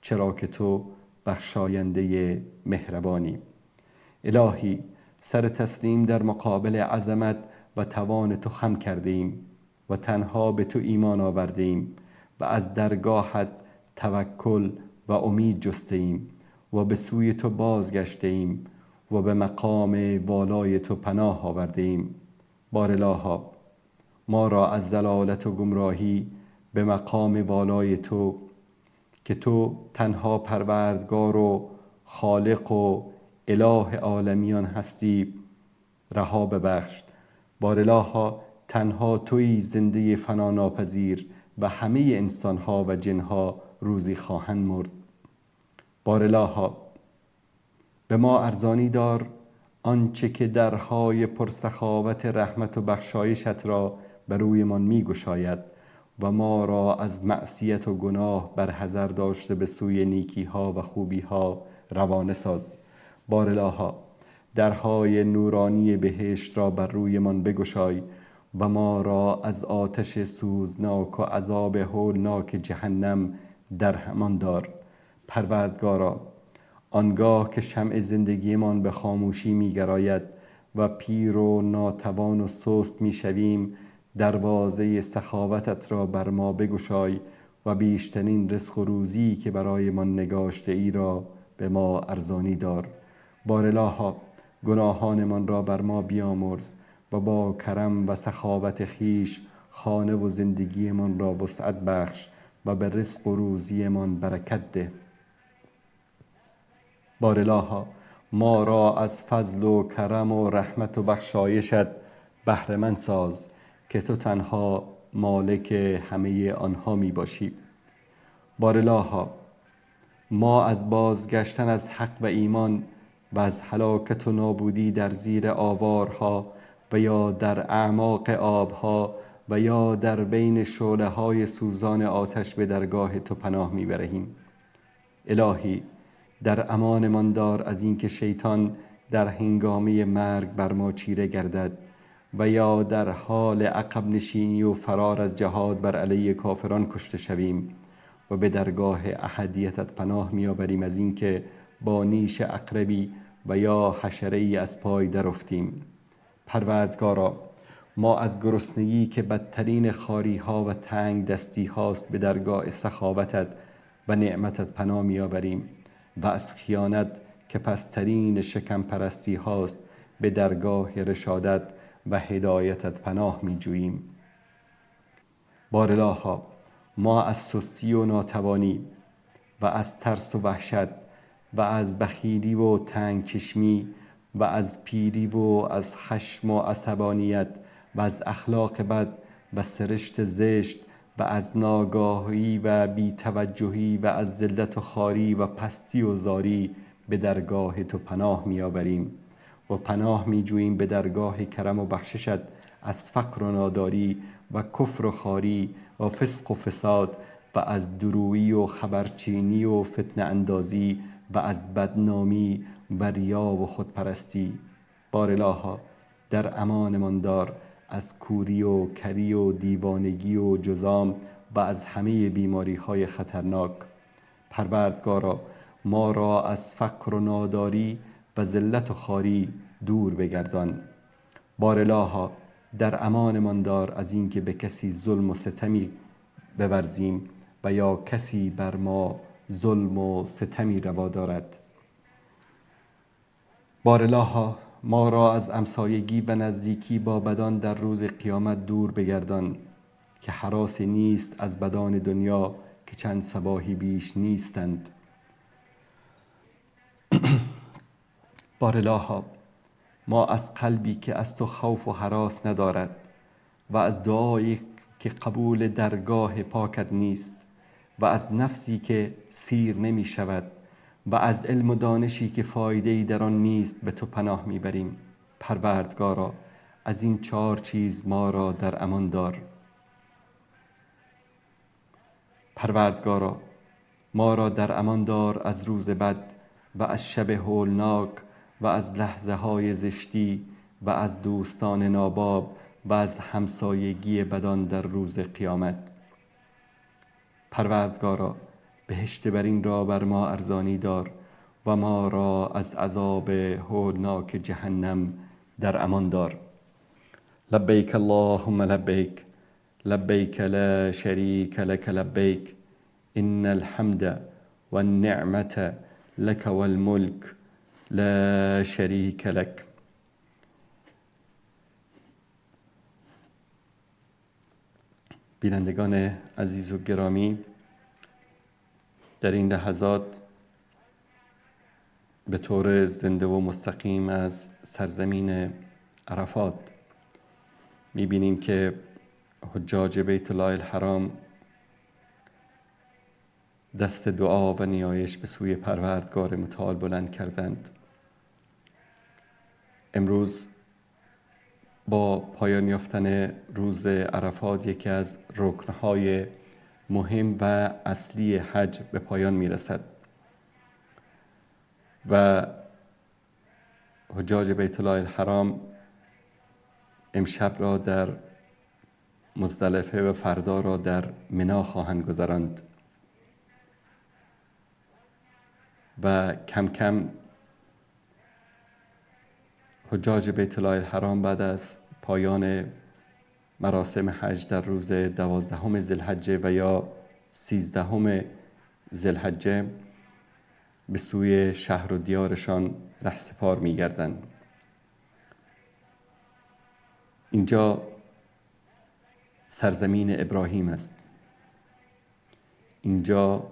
چرا که تو بخشاینده مهربانی. الهی، سر تسلیم در مقابل عظمت و توان تو خم کرده ایم و تنها به تو ایمان آورده ایم و از درگاهت توکل و امید جسته ایم و به سوی تو بازگشته ایم و به مقام والای تو پناه آورده ایم. بارالها، ما را از ضلالت و گمراهی به مقام والای تو که تو تنها پروردگار و خالق و اله عالمیان هستی رها ببخش. بارالها، تنها تویی زنده فنا ناپذیر و همه انسانها و جنها روزی خواهند مرد. بارالها، به ما ارزانی دار آنچه که درهای پرسخاوت رحمت و بخشایشت را بر رویمان می‌گشاید و ما را از معصیت و گناه بر حذر داشته به سوی نیکی‌ها و خوبی‌ها روانه ساز. بارالها، درهای نورانی بهشت را بر رویمان بگشای و ما را از آتش سوزناک و عذاب هولناک جهنم در امان دار. پروردگارا، آنگاه که شمع زندگیمان به خاموشی می‌گراید و پیر و ناتوان و سست می‌شویم، دروازه سخاوتت را بر ما بگشای و بیشترین رزق و روزی که برای ما نگاشته ای را به ما ارزانی دار. بارالها، گناهانمان را بر ما بیامرز و با کرم و سخاوت خویش خانه و زندگیمان را وسعت بخش و به رزق و روزیمان برکت ده. بارالها ما را از فضل و کرم و رحمت و بخشایشت بهره مند ساز که تو تنها مالک همه آنها می باشی. بارالها ما از بازگشتن از حق و ایمان و از هلاکت و نابودی در زیر آوارها و یا در اعماق آبها و یا در بین شعله های سوزان آتش به درگاه تو پناه میبریم. الهی در امان دار از اینکه شیطان در هنگامه مرگ بر ما چیره گردد و یا در حال عقب نشینی و فرار از جهاد بر علیه کافران کشته شویم و به درگاه احدیتت پناه میآوریم از اینکه با نیش عقربی و یا حشره‌ای از پای درافتیم. پروردگارا ما از گرسنگی که بدترین خواری ها و تنگ دستی هاست به درگاه سخاوتت و نعمتت پناه میآوریم و از خیانت که پسترین شکم پرستی هاست به درگاه رشادت و هدایتت پناه میجوییم. بارالها ما از سستی و ناتوانی و از ترس و وحشت و از بخیلی و تنگ چشمی و از پیری و از خشم و عصبانیت و از اخلاق بد و سرشت زشت و از ناگاهی و بی‌توجهی و از ذلت و خواری و پستی و زاری به درگاه تو پناه می‌آوریم و پناه می‌جوییم به درگاه کرم و بخششت از فقر و ناداری و کفر و خواری و فسق و فساد و از درویی و خبرچینی و فتنه اندازی و از بدنامی و ریا و خودپرستی. بارالها در امانمان دار از کوری و کری و دیوانگی و جذام و از همه بیماری های خطرناک. پروردگارا ما را از فقر و ناداری و ذلت و خواری دور بگردان. بارالها در امانمان دار از اینکه به کسی ظلم و ستمی بورزیم و یا کسی بر ما ظلم و ستمی روا دارد. بارالها ما را از همسایگی و نزدیکی با بدان در روز قیامت دور بگردان که هراسی نیست از بدان دنیا که چند صباحی بیش نیستند. بارالها ما از قلبی که از تو خوف و هراس ندارد و از دعایی که قبول درگاه پاکت نیست و از نفسی که سیر نمی شود و از علم و دانشی که فایده‌ای در آن نیست به تو پناه میبریم. پروردگارا از این چهار چیز ما را در امان دار. پروردگارا ما را در امان دار از روز بد و از شب هولناک و از لحظه های زشتی و از دوستان ناباب و از همسایگی بدان در روز قیامت. پروردگارا بهشت برین را بر ما ارزانی دار و ما را از عذاب هولناک جهنم در امان دار. لبیک اللهم لبیک، لبیک لا شریک لک لبیک، ان الحمد والنعمة لک والملک لا شریک لک. بینندگان عزیز و گرامی، در این لحظات به طور زنده و مستقیم از سرزمین عرفات می‌بینیم که حجاج بیت الله الحرام دست دعا و نیایش به سوی پروردگار متعال بلند کردند. امروز با پایان یافتن روز عرفات یکی از رکن‌های مهم و اصلی حج به پایان می‌رسد و حجاج بیت الله الحرام امشب را در مزدلفه و فردا را در منا خواهند گذراند و کم کم حجاج بیت الله الحرام بعد از پایان مراسم حج در روز 12 ذوالحجه و یا 13 ذوالحجه به سوی شهر و دیارشان رهسپار می‌گردند. اینجا سرزمین ابراهیم است. اینجا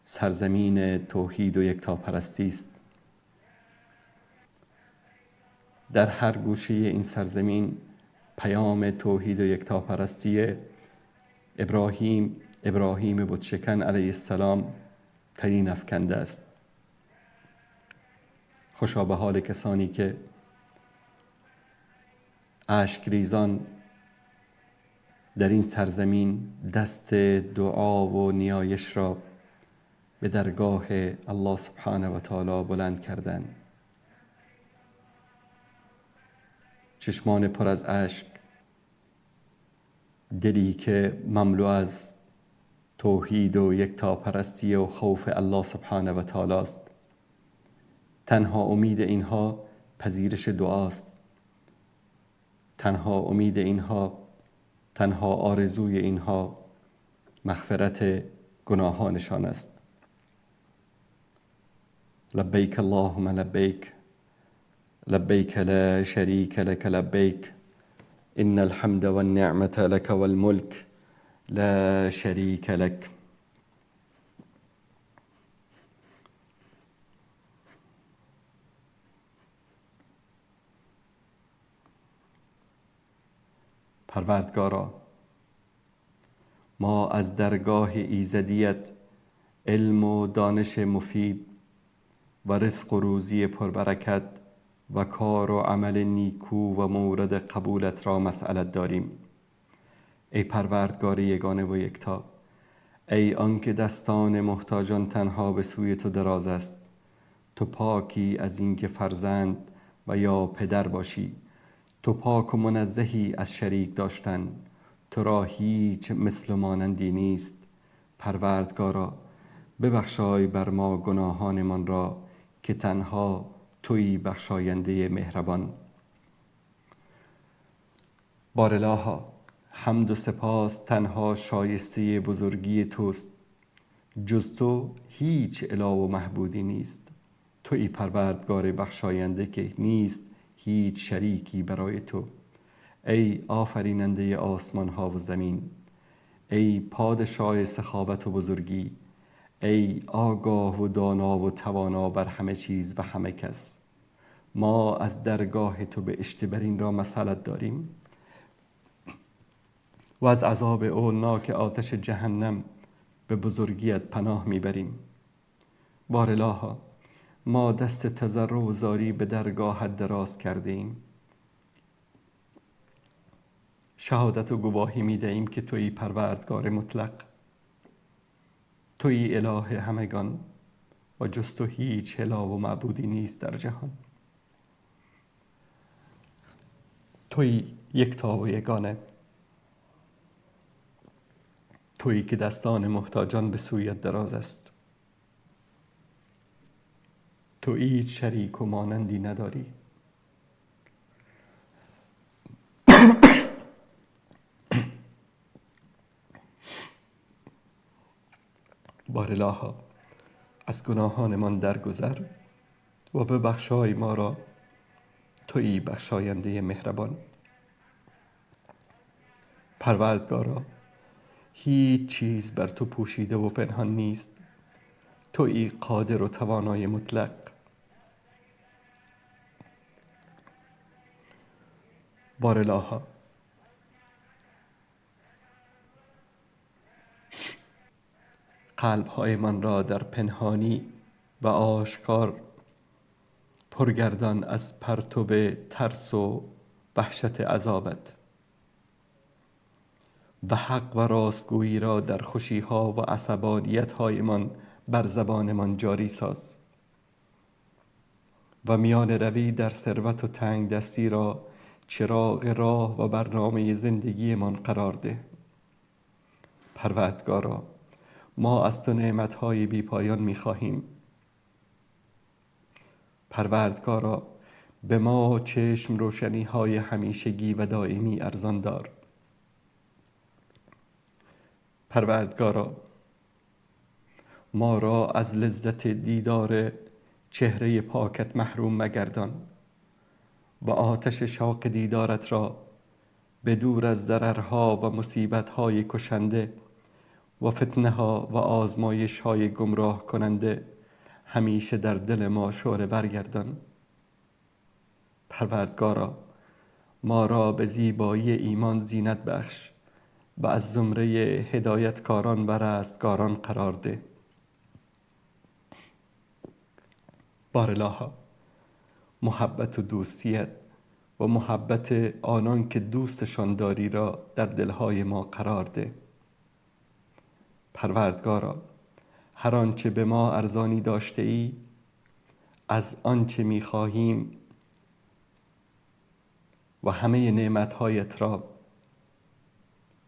سرزمین توحید و یکتاپرستی است. در هر گوشه این سرزمین پیام توحید و یکتاپرستی ابراهیم بتشکن علیه السلام تنین افکنده است. خوشا به حال کسانی که اشک ریزان در این سرزمین دست دعا و نیایش را به درگاه الله سبحانه و تعالی بلند کردند. چشمان پر از اشک، دلی که مملو از توحید و یکتاپرستی و خوف الله سبحانه و تعالی است. تنها امید اینها پذیرش دعاست. تنها امید اینها، تنها آرزوی اینها مغفرت گناهانشان است. لبیک اللهم لبیک، لبیک لا شریک لک لبیک، ان الحمد والنعمة لک والملک لا شریک لک. پروردگارا، ما از درگاه ایزدیت علم و دانش مفید و رزق و روزی پربرکت و کار و عمل نیکو و مورد قبولت را مسئلت داریم. ای پروردگار یگانه و یکتا، ای آنکه دستان محتاجان تنها به سوی تو دراز است، تو پاکی از اینکه فرزند و یا پدر باشی، تو پاک و منزهی از شریک داشتن، تو را هیچ مثل و مانندی نیست. پروردگارا، ببخشای بر ما گناهانمان را که تنها تویی بخشاینده مهربان. بارالها، حمد و سپاس تنها شایسته بزرگی توست، جز تو هیچ اله و معبودی نیست. تویی پروردگار بخشاینده که نیست هیچ شریکی برای تو. ای آفریننده آسمان ها و زمین، ای پادشاه سخاوت و بزرگی، ای آگاه و دانا و توانا بر همه چیز و همه کس، ما از درگاه تو بهشت برین را مسئلت داریم و از عذاب هولناک آتش جهنم به بزرگیت پناه میبریم. بارالها، ما دست تضرع و زاری به درگاهت دراز کرده ایم. شهادت و گواهی می دهیم که تویی پروردگار مطلق، تویی اله همگان و جز تو هیچ اله و معبودی نیست در جهان. تویی یکتا و یگانه، تویی که دستان محتاجان به سویت دراز است. تو هیچ شریک و مانندی نداری. بارالها، از گناهانمان درگذر و ببخشای ما را، تویی بخشاینده مهربان. پروردگارا، هیچ چیز بر تو پوشیده و پنهان نیست. تویی قادر و توانای مطلق. بارالها، قلب‌هایمان را در پنهانی و آشکار پرگردان از پرتو ترس و وحشت عذابت و حق و راستگویی را در خوشی‌ها و عصبانیت‌هایمان بر زبانمان جاری ساز و میان روی در ثروت و تنگ دستی را چراغ راه و برنامه زندگیمان قرار ده. پروردگارا، ما از تو نعمت‌های بی پایان می‌خواهیم. پروردگارا، به ما چشم روشنی‌های همیشگی و دائمی ارزان دار. پروردگارا، ما را از لذت دیدار چهره پاکت محروم مگردان و آتش شوق دیدارت را به دور از ضررها و مصیبت‌های کشنده و فتنه ها و آزمایش های گمراه کننده همیشه در دل ما شعله برگردان. پروردگارا، ما را به زیبایی ایمان زینت بخش و از زمره هدایتکاران و رستگاران قرار ده. بارالها، محبت و دوستیت و محبت آنان که دوستشان داری را در دلهای ما قرار ده. پروردگارا، هر آنچه به ما ارزانی داشته ای از آنچه می خواهیم و همه نعمتهایت را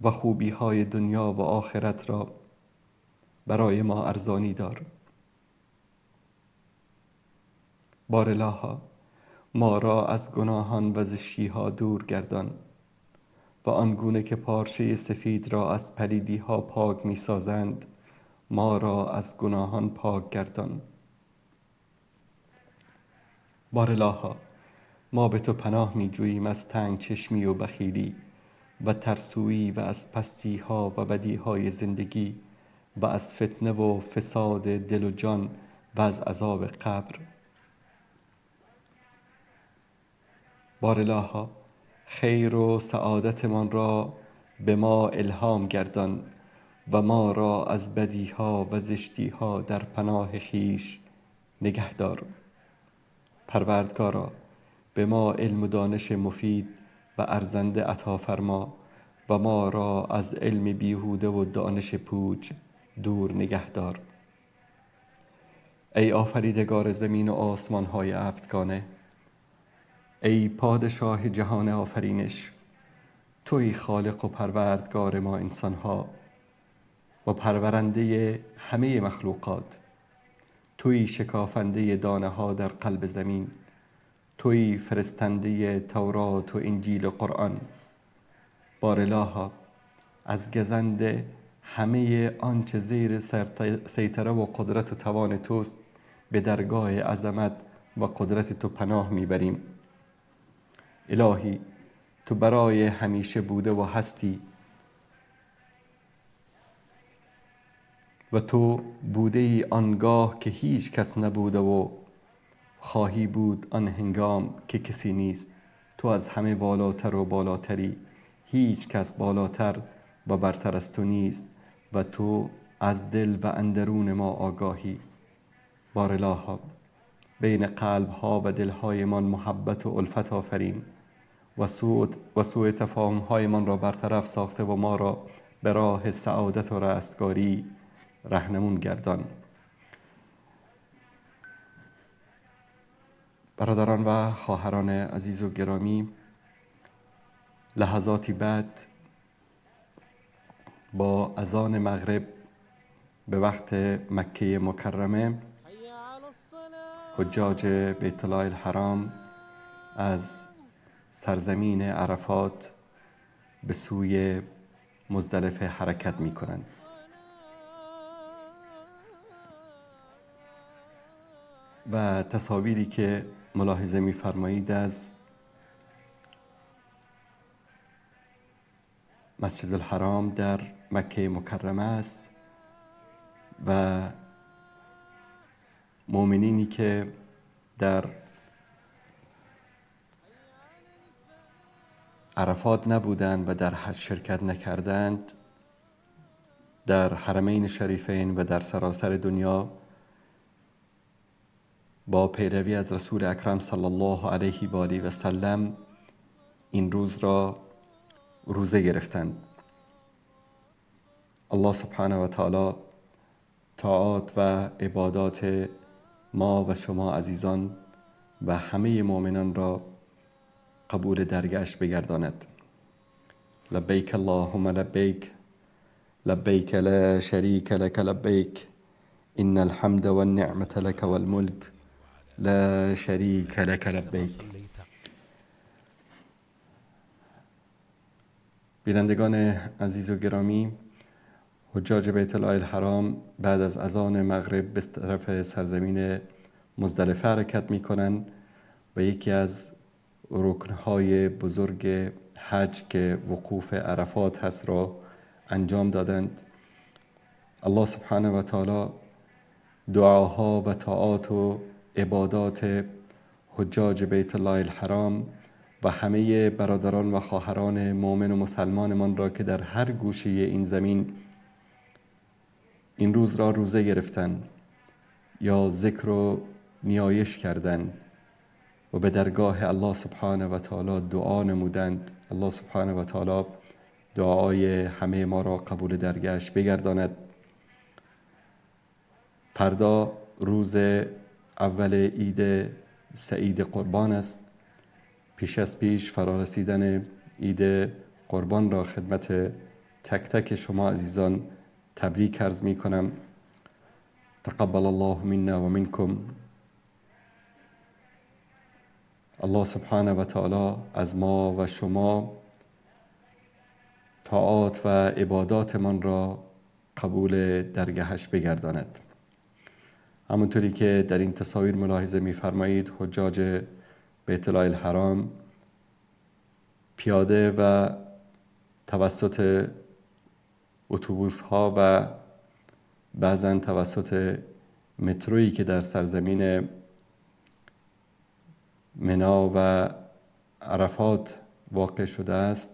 و خوبیهای دنیا و آخرت را برای ما ارزانی دار. بارالها، ما را از گناهان و زشتیها دور گردان و آنگونه که پارچه سفید را از پلیدیها پاک می سازند ما را از گناهان پاک گردان. بارالها، ما به تو پناه می جوییم از تنگ چشمی و بخیلی و ترسویی و از پستی ها و بدی های زندگی و از فتنه و فساد دل و جان و از عذاب قبر. بارالها، خیر و سعادتمان را به ما الهام گردان و ما را از بدیها و زشتیها در پناه خویش نگهدار. پروردگارا، به ما علم و دانش مفید و ارزنده عطا فرما و ما را از علم بیهوده و دانش پوچ دور نگهدار. ای آفریدگار زمین و آسمان‌های هفتگانه، ای پادشاه جهان آفرینش، تویی خالق و پروردگار ما انسانها و پرورنده همه مخلوقات، تویی شکافنده دانه ها در قلب زمین، تویی فرستنده تورات و انجیل و قرآن. بارالها، از گزند همه آنچه زیر سیطره و قدرت و توان توست به درگاه عظمت و قدرت تو پناه میبریم. الهی، تو برای همیشه بوده و هستی و تو بوده ای آنگاه که هیچ کس نبوده و خواهی بود آن هنگام که کسی نیست. تو از همه بالاتر و بالاتری، هیچ کس بالاتر و برتر از تو نیست و تو از دل و اندرون ما آگاهی. بارالها، بین قلب ها و دلهایمان محبت و الفت آفرین و سوء تفاهم هایمان را برطرف ساخته و ما را به راه سعادت و رستگاری رهنمون گردان. برادران و خواهران عزیز و گرامی، لحظاتی بعد با اذان مغرب به وقت مکه مکرمه، حجاج بیت الله الحرام از سرزمین عرفات به سوی مزدلفه حرکت می کنند. و تصاویری که ملاحظه می فرمایید از مسجد الحرام در مکه مکرمه است و مؤمنینی که در عرفات نبودند و در حج شرکت نکردند، در حرمین شریفین و در سراسر دنیا با پیروی از رسول اکرم صلی الله علیه و آله و سلم این روز را روزه گرفتند. الله سبحانه و تعالی طاعات و عبادات ما و شما عزیزان و همه مؤمنان را قبول درگهش بگرداند. لبیک اللهم لبیک، لبیک لا شریک لک لبیک، ان الحمد والنعمة لک والملک لا شریک لک لبیک. بینندگان عزیز و گرامی، حجاج بیت الله الحرام بعد از اذان مغرب به طرف سرزمین مزدلفه حرکت می‌کنند و یکی از رکن‌های بزرگ حج که وقوف عرفات هست را انجام دادند. الله سبحانه و تعالی دعاها و طاعات و عبادات حجاج بیت الله الحرام و همه برادران و خواهران مؤمن و مسلمانمان را که در هر گوشه این زمین این روز را روزه گرفتن یا ذکر و نیایش کردند و به درگاه الله سبحانه و تعالی دعا نمودند، الله سبحانه و تعالی دعای همه ما را قبول درگهش بگرداند. فردا روز اول عید سعید قربان است. پیش از پیش فرارسیدن عید قربان را خدمت تک تک شما عزیزان تبریک عرض می کنم. تقبل الله منا و منکم. الله سبحانه و تعالی از ما و شما طاعات و عباداتمان را قبول درگهش بگرداند. همونطوری که در این تصاویر ملاحظه می‌فرمایید، حجاج بیت الله الحرام پیاده و توسط اتوبوس ها و بعضا توسط مترویی که در سرزمین منا و عرفات واقع شده است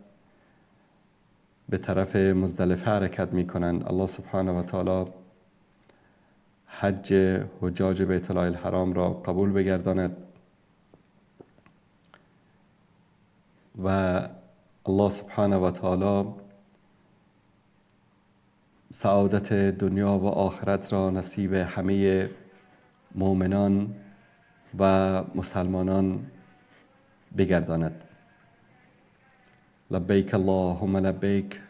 به طرف مزدلفه حرکت می کنند. الله سبحانه و تعالی حج حجاج بیت الله الحرام را قبول بگرداند و الله سبحانه و تعالی سعادت دنیا و آخرت را نصیب همه مؤمنان و مسلمانان بگرداند. لبیک اللهم لبیک،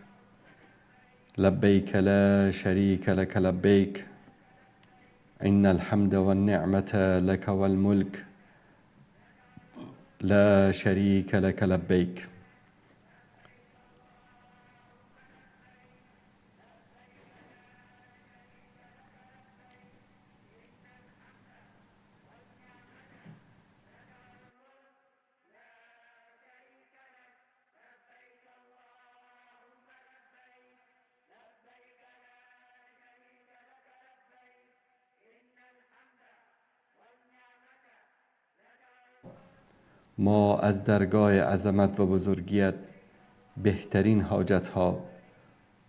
لبیک لا شریک لک لبیک، ان الحمد والنعمة لك والملك لا شریک لک لبیک. ما از درگاه عظمت و بزرگیت بهترین حاجتها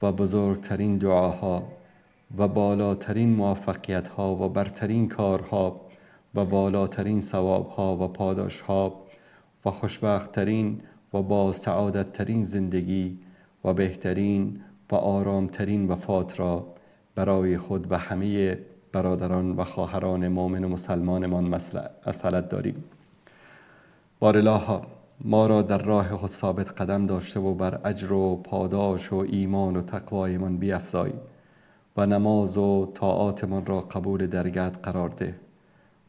و بزرگترین دعاها و بالاترین موفقیتها و برترین کارها و بالاترین ثوابها و پاداشها و خوشبختترین و با سعادتترین زندگی و بهترین و آرامترین وفات را برای خود و همه برادران و خواهران مؤمن و مسلمانمان مسئلت داریم. بارالها ما را در راه خود ثابت قدم داشته و بر اجر و پاداش و ایمان و تقوایمان بیفزای و نماز و طاعاتمان را قبول درگهت قرار ده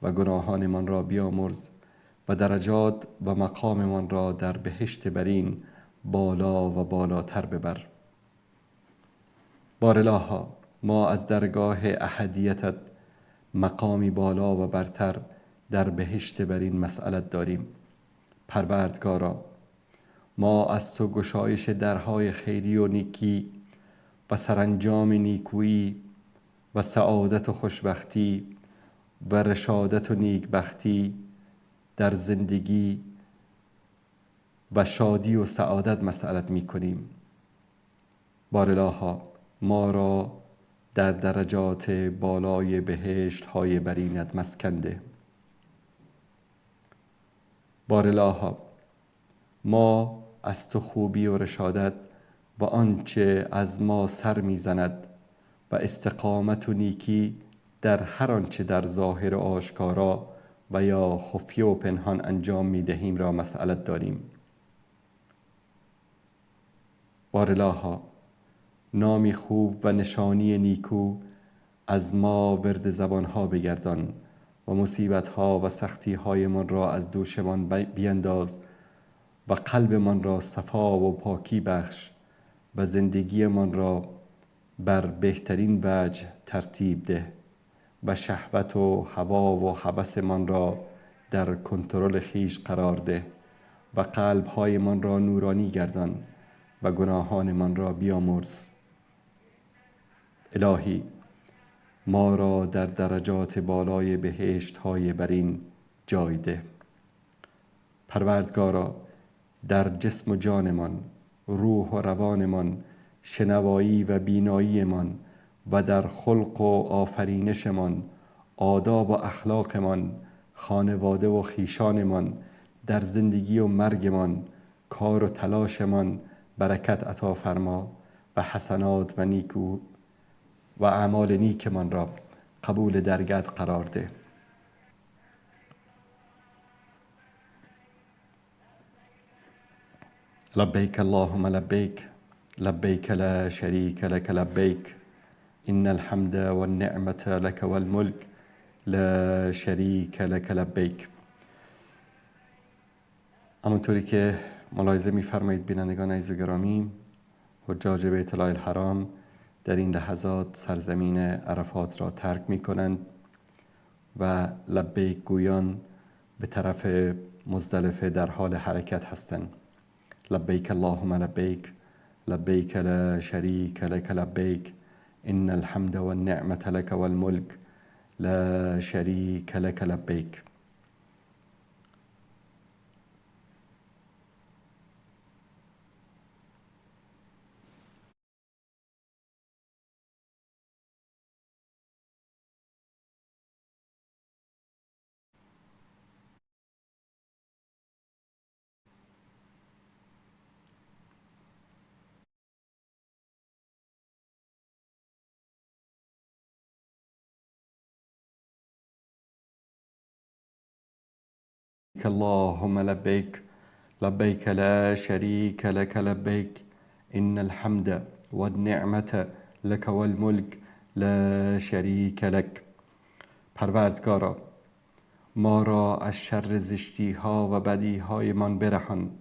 و گناهانمان را بیامرز و درجات و مقاممان را در بهشت برین بالا و بالاتر ببر. بارالها ما از درگاه احدیتت مقامی بالا و برتر در بهشت برین مسئلت داریم. پروردگارا ما از تو گشایش درهای خیری و نیکی و سرانجام نیکویی و سعادت و خوشبختی و رشادت و نیکبختی در زندگی و شادی و سعادت مسئلت می کنیم. بارالها ما را در درجات بالای بهشت های برینت مسکن ده. بارالها ما از تو خوبی و رشادت و آنچه از ما سر میزند و استقامت و نیکی در هر آنچه در ظاهر و آشکارا و یا خفیه و پنهان انجام میدهیم را مسئلت داریم. بارالها نامی خوب و نشانی نیکو از ما ورد زبانها بگردان و مصیبت‌ها و سختی‌هایمان را از دوشمان بینداز و قلبمان را صفا و پاکی بخش و زندگیمان را بر بهترین وجه ترتیب ده و شهوت و هوا و هوسمان را در کنترل خویش قرار ده و قلب‌هایمان را نورانی گردان و گناهانمان را بیامرز. الهی ما را در درجات بالای بهشت های برین جای ده. پروردگارا در جسم و جانمان، روح و روانمان، شنوایی و بیناییمان و در خلق و آفرینشمان، آداب و اخلاقمان، خانواده و خویشانمان، در زندگی و مرگمان، کار و تلاشمان برکت عطا فرما و حسنات و نیکو و اعمال نیکمان را قبول درگهت قرار ده. لبیک اللهم لبیک، لبیک لا شریک لک لبیک، ان الحمد والنعمة لک والملک لا شریک لک لبیک. همونطوری که ملاحظه می‌فرمایید بینندگان عزیز و گرامی، حجاج بیت الله الحرام در این لحظات سرزمین عرفات را ترک می‌کنند و لبیک گویان به طرف مزدلفه در حال حرکت هستند. لبیک اللهم لبیک، لبیک لا شریک لک لبیک، ان الحمد والنعمة لک والملک لا شریک لک لبیک. اللهم لبیک، لبیک لا شریک لک لبیک، ان الحمد والنعمة لک والملک لا شریک لک. پروردگارا ما را از شر زشتی ها و بدی های من برهان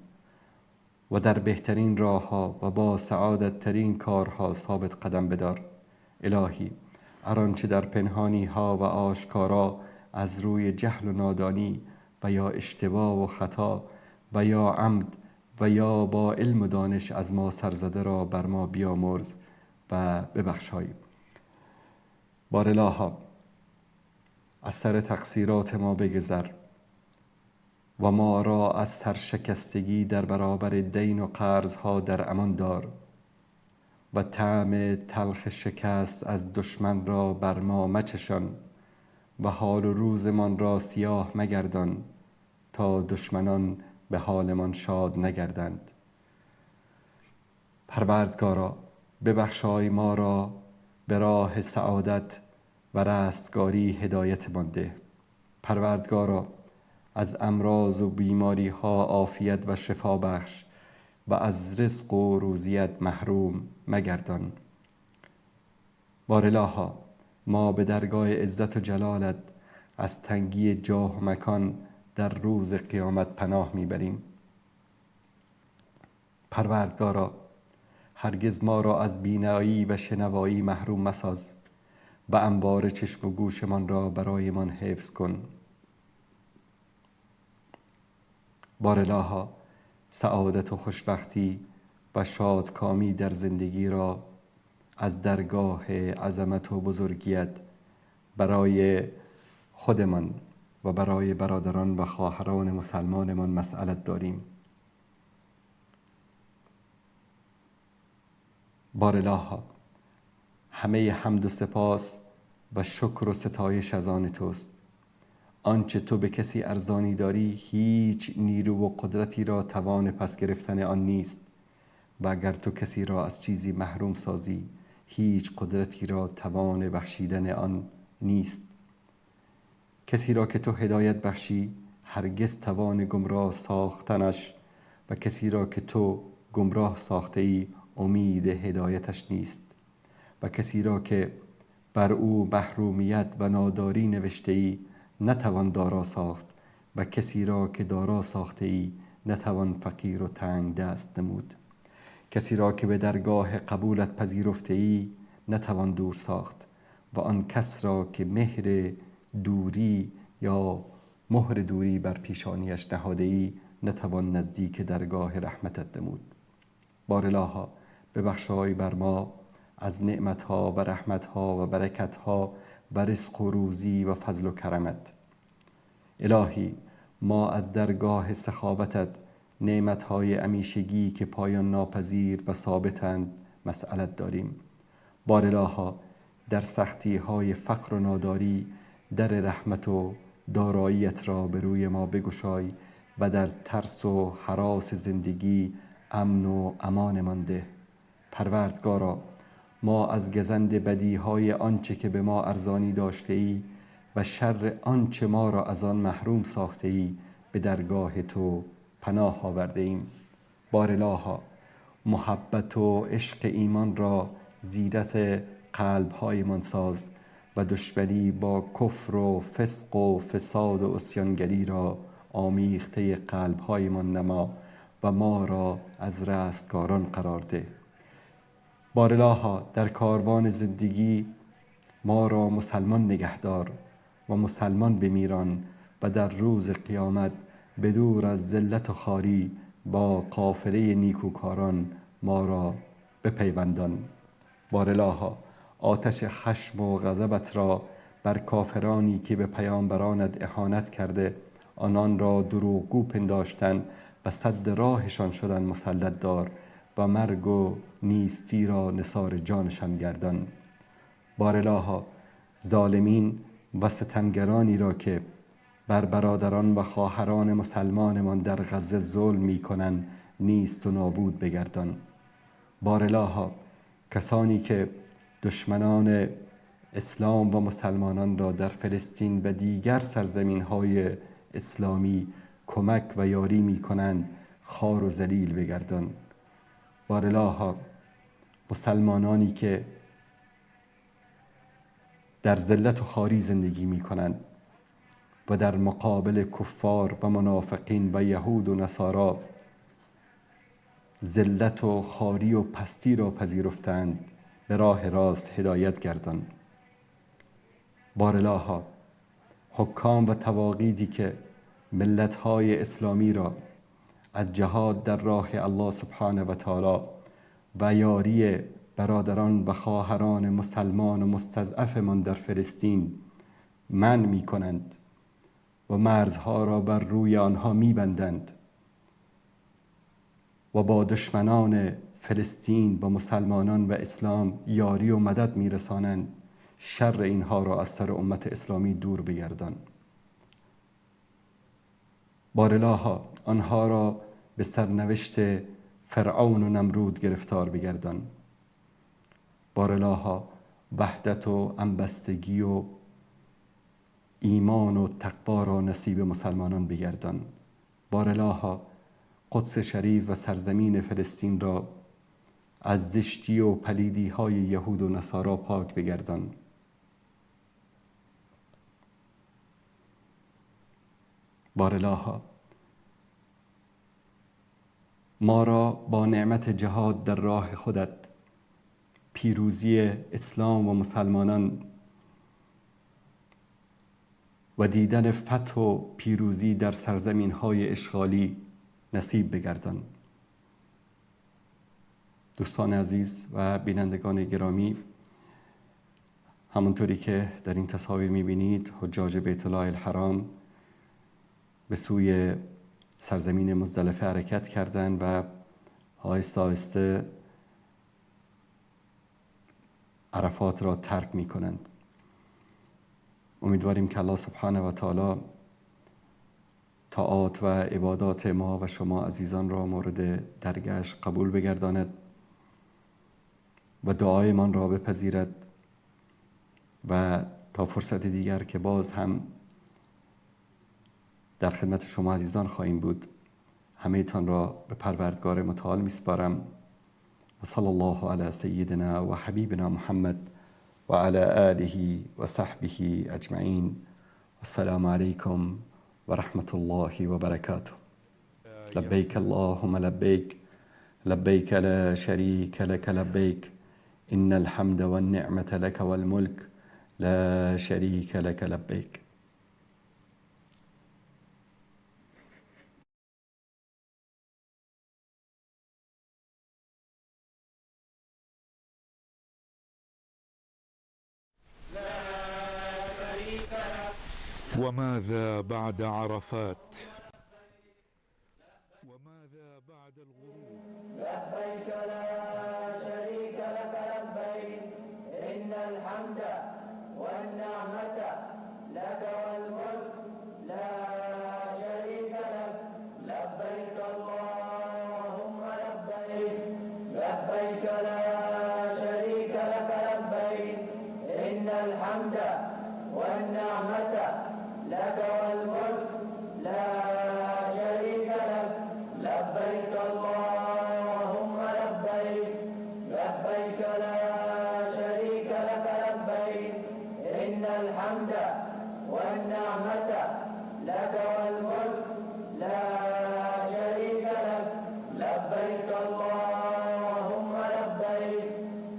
و در بهترین راه ها و با سعادت ترین کارها ثابت قدم بدار. الهی هر آنچه در پنهانی ها و آشکارا از روی جهل و نادانی و یا اشتباه و خطا و یا عمد و یا با علم و دانش از ما سرزده را بر ما بیامرز و ببخشای. بار الها از سر تقصیرات ما بگذر و ما را از سرشکستگی در برابر دین و قرضها در امان دار و طعم تلخ شکست از دشمن را بر ما مچشان و حال و روزمان را سیاه مگردان تا دشمنان به حالمان شاد نگردند. پروردگارا ببخشای ما را به راه سعادت و رستگاری هدایت مانده. پروردگارا از امراض و بیماری ها عافیت و شفا بخش و از رزق و روزیت محروم مگردان. بار الها ما به درگاه عزت و جلالت از تنگی جاه و مکان در روز قیامت پناه میبریم. پروردگارا هرگز ما را از بینایی و شنوایی محروم مساز و انوار چشم و گوشمان را برایمان حفظ کن. بار الها سعادت و خوشبختی و شادکامی در زندگی را از درگاه عظمت و بزرگیت برای خودمان و برای برادران و خواهران مسلمانمان مسئلت داریم. بار الها همه حمد و سپاس و شکر و ستایش از آن توست. آنچه تو به کسی ارزانی داری هیچ نیرو و قدرتی را توان پس گرفتن آن نیست و اگر تو کسی را از چیزی محروم سازی هیچ قدرتی را توان بخشیدن آن نیست. کسی را که تو هدایت بخشی هرگز توان گمراه ساختنش و کسی را که تو گمراه ساخته ای امید هدایتش نیست و کسی را که بر او محرومیت و ناداری نوشته ای نتوان دارا ساخت و کسی را که دارا ساخته ای نتوان فقیر و تنگ دست نمود. کسی را که به درگاه قبولت پذیرفته ای نتوان دور ساخت و آن کس را که مهر دوری یا مهر دوری بر پیشانیش نهاده ای نتوان نزدیک درگاه رحمتت نمود. بار الها ببخشای بر ما از نعمتها و رحمتها و برکتها و رزق و روزی و فضل و کرمت. الهی ما از درگاه سخاوتت نعمتهای همیشگی که پایان ناپذیر و ثابتند مسئلت داریم. بار الها در سختی های فقر و ناداری در رحمت و داراییت را به روی ما بگشای و در ترس و هراس زندگی امن و امان مانده. پروردگارا ما از گزند بدیهای آنچه که به ما ارزانی داشته ای و شر آنچه ما را از آن محروم ساخته ای به درگاه تو پناه آورده ایم. بار الها محبت و عشق ایمان را زینت قلب‌هایمان ساز و دشمنی با کفر و فسق و فساد و عصیانگری را آمیخته قلب‌هایمان نما و ما را از رستگاران قرار ده. بار الها در کاروان زندگی ما را مسلمان نگهدار و مسلمان بمیران و در روز قیامت به دور از ذلت و خواری با قافله نیکوکاران ما را بپیوندان. بار الها آتش خشم و غضبت را بر کافرانی که به پیامبرانت اهانت کرده آنان را دروغگو پنداشتند و سد راهشان شدن مسلط دار و مرگ و نیستی را نثار جانشان گردان. بار الها ظالمین و ستمگرانی را که بر برادران و خواهران مسلمانمان در غزه ظلم می‌کنند نیست و نابود بگردان. بار الها کسانی که دشمنان اسلام و مسلمانان را در فلسطین و دیگر سرزمین‌های اسلامی کمک و یاری می‌کنند خوار و ذلیل بگردان. بار الها مسلمانانی که در ذلت و خواری زندگی می‌کنند و در مقابل کفار و منافقین و یهود و نصارا ذلت و خواری و پستی را پذیرفتند به راه راست هدایت گردان. بار الها حکام و طواغیتی که ملت‌های اسلامی را از جهاد در راه الله سبحانه و تعالی و یاری برادران و خواهران مسلمان و مستضعفمان در فلسطین منع می‌کنند و مرزها را بر روی آنها می‌بندند و با دشمنان فلسطین و مسلمانان و اسلام یاری و مدد می‌رسانند، شر اینها را از سر امت اسلامی دور بگردان. بار الها آنها را به سرنوشت فرعون و نمرود گرفتار بگردان. بار الها وحدت و همبستگی و ایمان و تقوا را نصیب مسلمانان بگردان. بار الها قدس شریف و سرزمین فلسطین را از زشتی و پلیدی های یهود و نصارا پاک بگردان. بار الها ما را با نعمت جهاد در راه خودت، پیروزی اسلام و مسلمانان و دیدن فتح و پیروزی در سرزمین‌های اشغالی نصیب بگردان. دوستان عزیز و بینندگان گرامی، همونطوری که در این تصاویر می‌بینید، حجاج بیت الله الحرام به سوی سرزمین مزدلفه حرکت کردند و آهسته آهسته عرفات را ترک می‌کنند. امیدواریم که الله سبحانه و تعالی طاعات و عبادات ما و شما عزیزان را مورد درگهش قبول بگرداند و دعایمان را بپذیرد و تا فرصت دیگر که باز هم در خدمت شما عزیزان خواهیم بود، همه تان را به پروردگار متعال میسپارم. و صلی الله علی سیدنا و حبیبنا محمد و علی آله و صحبه اجمعین. السلام علیکم و رحمت الله و برکاته. لبیک اللهم لبیک، لبیک لا شریک لک لبیک، ان الحمد والنعمة لک والملک لا شریک لک لبیک. وماذا بعد عرفات؟ وماذا بعد الغروب؟ لبيك لا شريك لك لبيك، إن الحمد والنعمة لك والملك لا شريك لك. لبيك اللهم لبيك، لبيك لا شريك لك لبيك، إن الحمد والنعمة لك والملك لا شريك لك. لبيك اللهم لبيك، لبيك لا شريك لك لبيك، إن الحمد والنعمة لك والملك لا شريك لك. لبيك اللهم لبيك،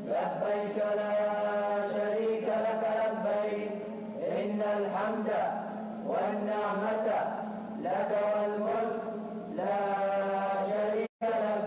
لبيك لا شريك لك لبيك، إن الحمد والنعمة لك والملك لا شريك لك.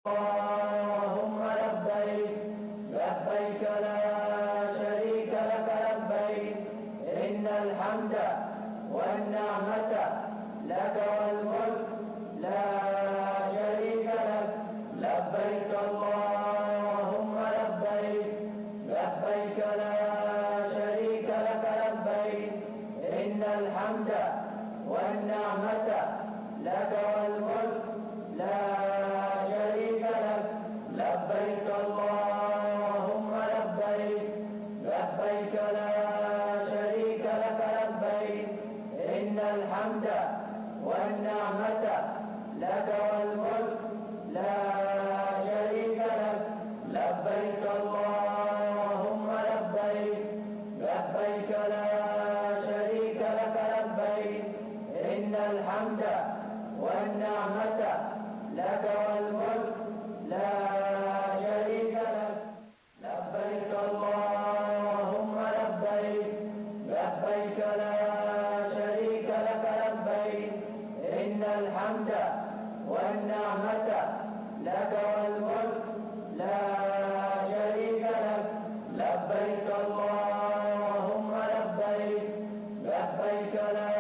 اللهم لبيك، لبيك لا شريك لك لبيك، إن الحمد والنعمة لك والملك لا شريك لك. لبيك اللهم لبيك، لبيك لا شريك لك لبيك، إن الحمد والنعمة لك والملك لا شريك لك. لبيك اللهم لبيك، لبيك لا شريك لك لبيك، إن الحمد والنعمة لك والملك لا شريك لك. لبيك اللهم لبيك، لبيك لا شريك لك لبيك، إن الحمد والنعمة لك والملك لا شريك لك. لبيك اللهم لبيك، لبيك لا شريك لك لبيك، إن الحمد والنعمة لك والملك لا شريك لك. لبيك اللهم لبيك، لبيك لا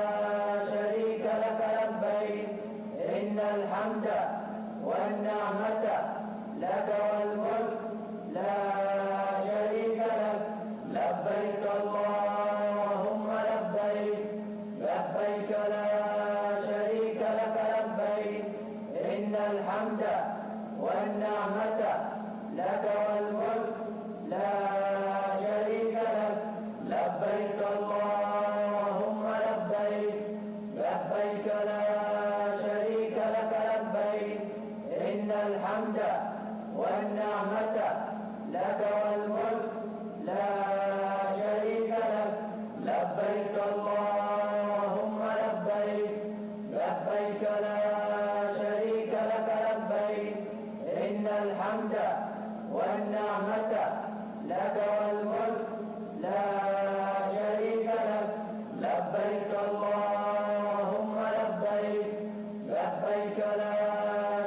شريك لك لبيك، إن الحمد والنعمة لك والملك لا شريك لك. لبيك اللهم لبيك، لبيك لا شريك لك لبيك، إن الحمد والنعمة لك والملك لا شريك لك. لبيك اللهم لبيك، لبيك لا شريك لك لبيك، إن الحمد والنعمة لك والملك لا شريك لك. لبيك اللهم لبيك، لبيك لا شريك لك لبيك، إن الحمد والنعمة لك والملك لا شريك لك. لبيك اللهم لبيك، لبيك لا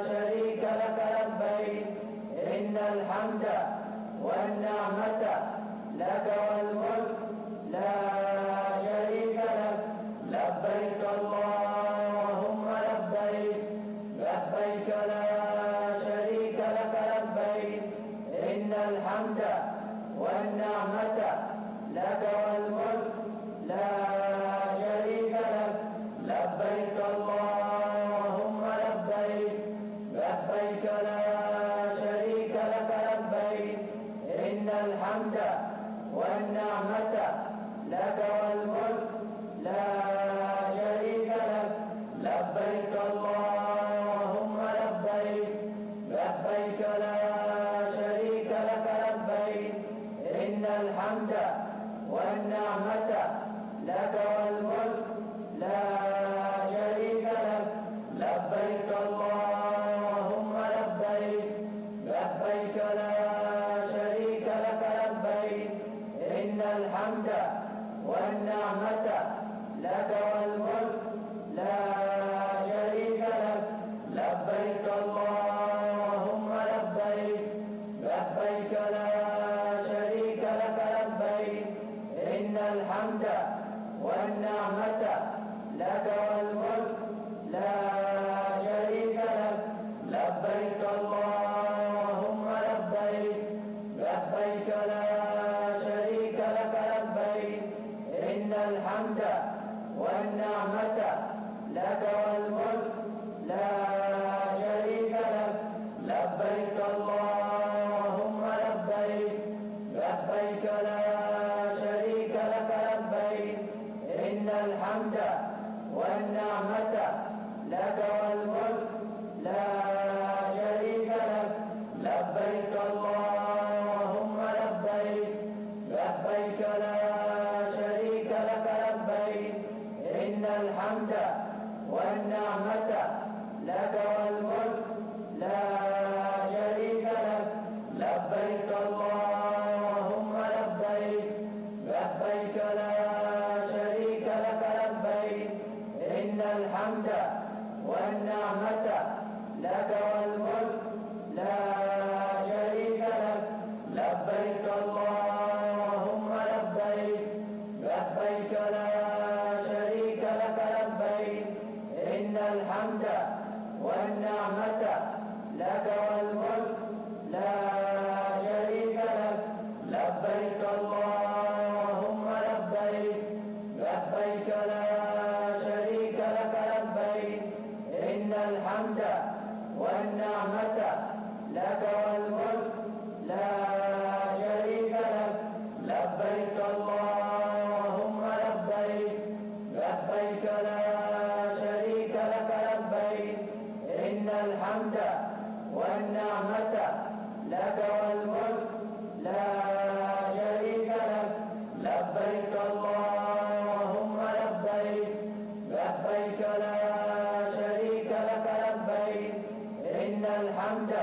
شريك لك لبيك، إن الحمد والنعمة لك والملك لا شريك لك. لبيك اللهم لبيك، لبيك لا شريك لك لبيك، إن الحمد والنعمة لك والملك لا شريك لك. لبيك اللهم لبيك، لبيك لا شريك لك لبيك، إن الحمد والنعمة لك والملك لا شريك لك. لبيك اللهم لبيك، لبيك لا شريك لك لبيك، إن الحمد والنعمة لك والملك لا شريك لك. لبيك اللهم لبيك، لبيك لا شريك لك لبيك، إن الحمد والنعمة لك والملك لا شريك لك. لبيك اللهم لبيك، لبيك لا شريك لك لبيك، إن الحمد والنعمة لك والملك لا شريك لك. لبيك اللهم لبيك، لبيك لا شريك لك لبيك، إن الحمد والنعمة لك والملك لا شريك لك. لبيك اللهم لبيك، لبيك لا شريك لك لبيك، إن الحمد والنعمة لك والملك لا شريك لك. لبيك اللهم لبيك، لبيك لا شريك لك لبيك، إن الحمد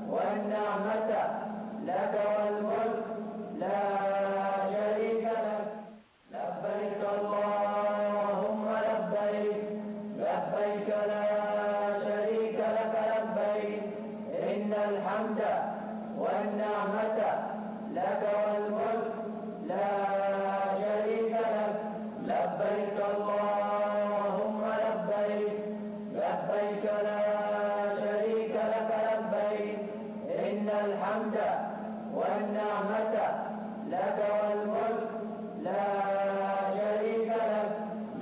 والنعمة لك والملك لا شريك لك. لبيك اللهم لبيك، لبيك لا شريك لك لبيك، إن الحمد والنعمة لك والملك لا شريك لك. لبيك اللهم لبيك، لبيك لا شريك لك لبيك، إن الحمد والنعمة لك والملك لا شريك لك.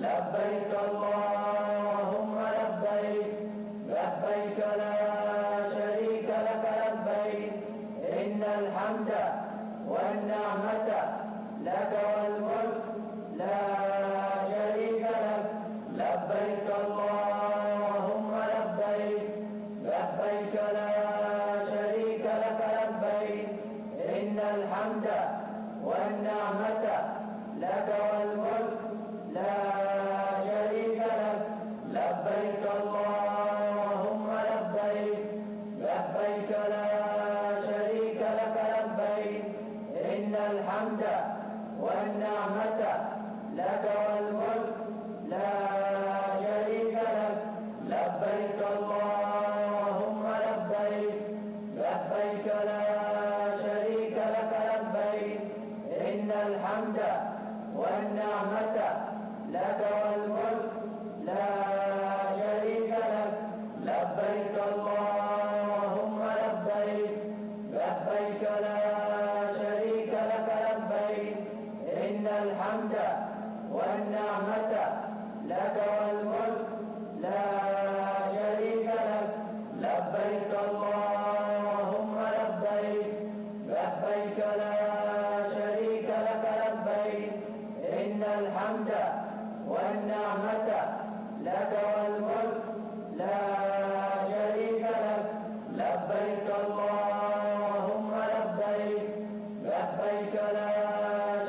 لبيك اللهم لبيك، لبيك لا شريك لك لبيك، إن الحمد والنعمة لك والملك لا شريك لك. لبيك اللهم لبيك، لبيك لا شريك لك لبيك، إن الحمد والنعمة لك والملك لا شريك لك. لبيك اللهم لبيك، لبيك لا شريك لك لبيك، إن الحمد والنعمة لك والملك لا شريك لك. لبيك اللهم لبيك، لبيك لا شريك لك لبيك، إن الحمد والنعمة لك والملك لا شريك لك. لبيك اللهم لبيك، لبيك لا شريك لك لبيك، إن الحمد والنعمة لك والملك لا شريك لك. لبيك اللهم لبيك، لبيك لا شريك لك لبيك، إن الحمد والنعمة لك والملك لا شريك لك. لبيك اللهم لبيك، لبيك لا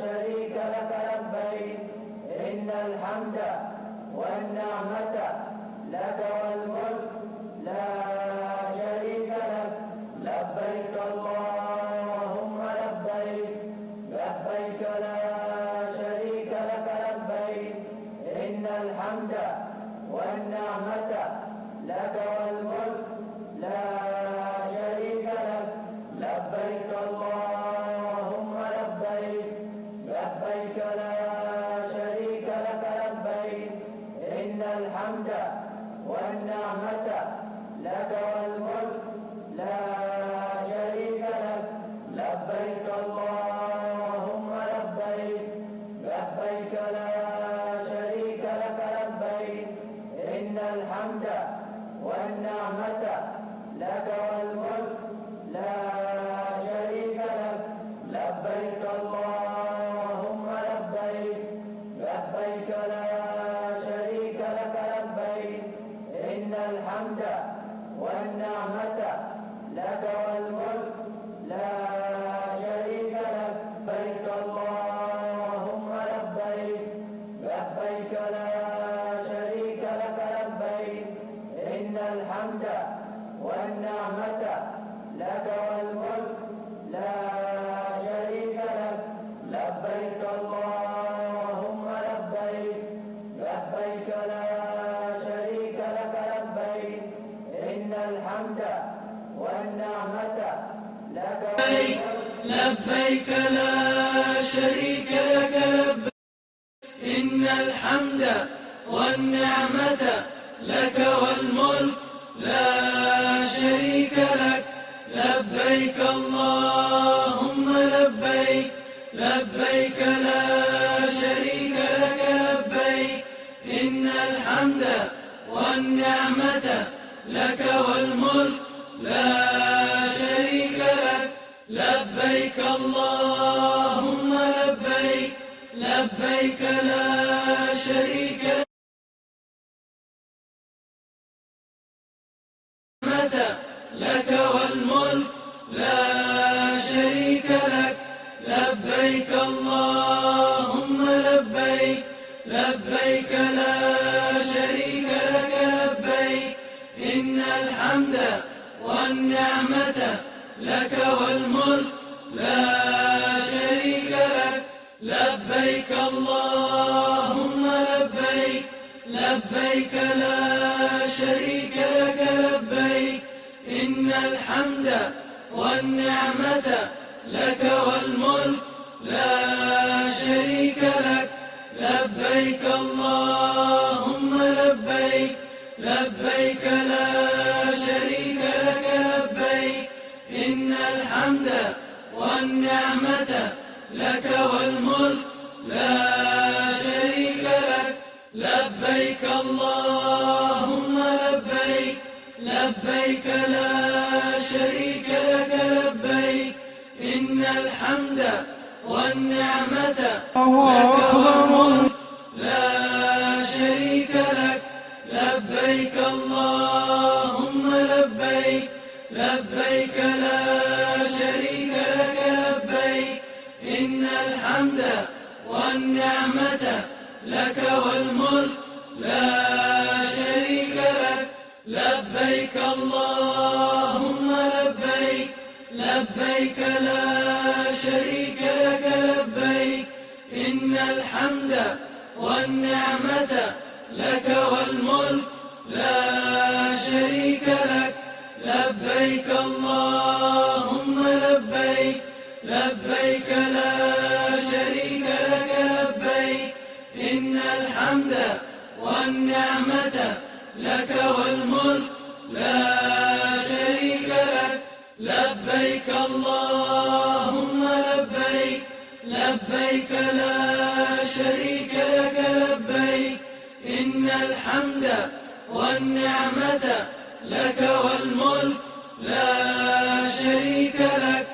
شريك لك لبيك، إن الحمد والنعمة لك والملك لا شريك لك. لبيك اللهم لبيك، لبيك لا شريك لك لبيك، إن الحمد والنعمة لك والملك لا شريك لك. لبيك اللهم لبيك، لبيك لا شريك لك لبيك، إن الحمد والنعمة لك والملك لا شريك لك. لبيك اللهم لبيك، لبيك لا شريك لك لبيك، إن الحمد والنعمة لك والملك لا شريك لك. لبيك اللهم لبيك، لبيك لا شريك لك لبيك، إن الحمد والنعمة لك والملك لا شريك لك. لبيك اللهم لبيك، لبيك لا شريك لك لبيك، إن الحمد والنعمة لك والملك لا شريك لك. لبيك اللهم لبيك، لبيك لا شريك لك لبيك، إن الحمد والنعمة لك. لبيك لا شريك لك لبيك، إن الحمد والنعمة لك والملك لا شريك لك. لبيك اللهم لبيك، لبيك لا شريك لك لبيك، إن الحمد والنعمة لك والملك لا شريك لك. لبيك اللهم لبيك، لبيك لا شريك لك والملك لا شريك لك. لبيك اللهم لبيك، لبيك لا شريك لك لبيك، إن الحمد والنعمة لك والملك لا شريك لك. لبيك اللهم لبيك، لبيك لا شريك لك لبيك، إن الحمد والنعمة لك والملك لا شريك لك. لبيك اللهم لبيك، لبيك لا شريك لك لبيك، إن الحمد والنعمة لك والملك لا شريك لك. لبيك اللهم لبيك، لبيك لا شريك لك لبيك، إن الحمد والنعمة لك والملك لا شريك لك. لبيك اللهم لبيك، لبيك لا شريك لك لبيك، إن الحمد والنعمة لك والملك لا شريك لك. لبيك اللهم لبيك، لبيك لا شريك لك لبيك، إن الحمد والنعمة لك والملك لا شريك لك. لبيك اللهم لبيك، لبيك لا شريك لك لبيك، إن الحمد والنعمة لك والملك لا شريك لك. لبيك اللهم لبيك، لبيك لا شريك لك لبيك، إن الحمد والنعمة لك والملك لا شريك لك.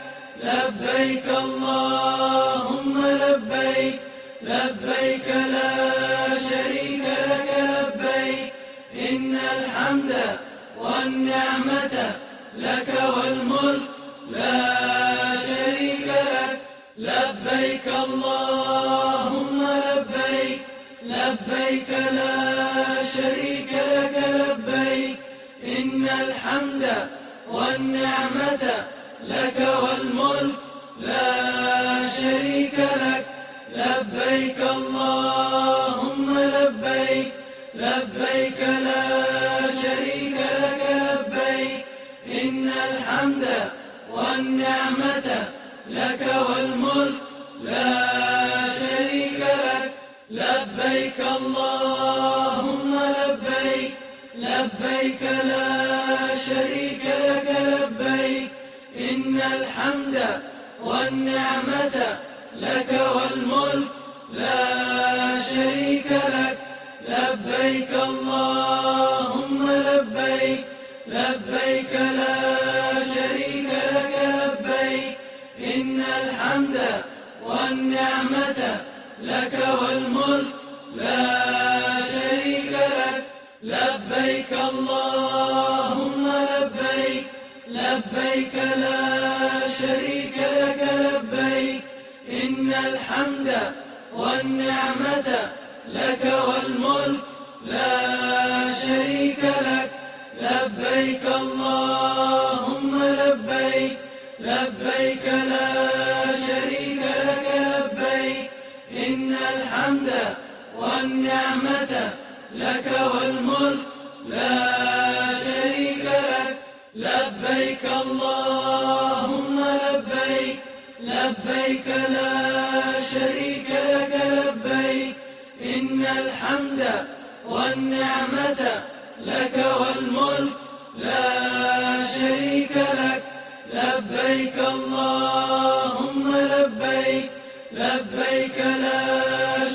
لبيك اللهم لبيك، لبيك لا شريك لك لبيك، إن الحمد والنعمة لك والملك لا شريك لك. لبيك اللهم لبيك، لبيك لا شريك لك لبيك، إن الحمد والنعمة لك والملك لا شريك لك. لبيك اللهم لبيك، لبيك لا شريك لك لبيك، إن الحمد والنعمة لك والملك لا شريك لك. لبيك اللهم لبيك، لبيك لا شريك لك لبيك، إن الحمد والنعمة لك والملك لا شريك لك. لبيك اللهم لبيك لا شريك لك لبيك، إن الحمد والنعمة لك والملك لا شريك لك. لبيك اللهم لبيك، لبيك لا شريك لك لبيك، إن الحمد والنعمة لك والملك لا شريك لك. لبيك اللهم لبيك، لبيك لا شريك لك لبيك، إن الحمد والنعمة لك والملك لا شريك لك. لبيك اللهم لبيك، لبيك لا شريك لك لبيك، إن الحمد والنعمة لك والملك لا شريك لك. لبيك اللهم لبيك، لبيك لا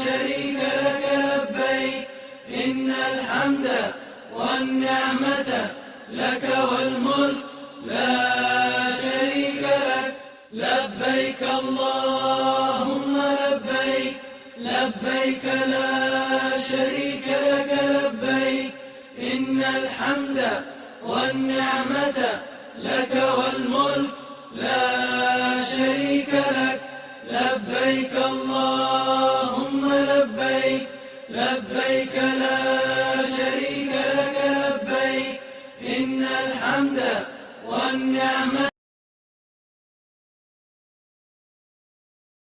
شريك لك لبيك، إن الحمد والنعمة لك والملك لا شريك لك. لبيك اللهم لبيك، لبيك لا شريك لك لبيك، إن الحمد والنعمة لك والملك لا شريك لك. لبيك اللهم لبيك، لبيك لا شريك لك لبيك، إن الحمد والنعمة.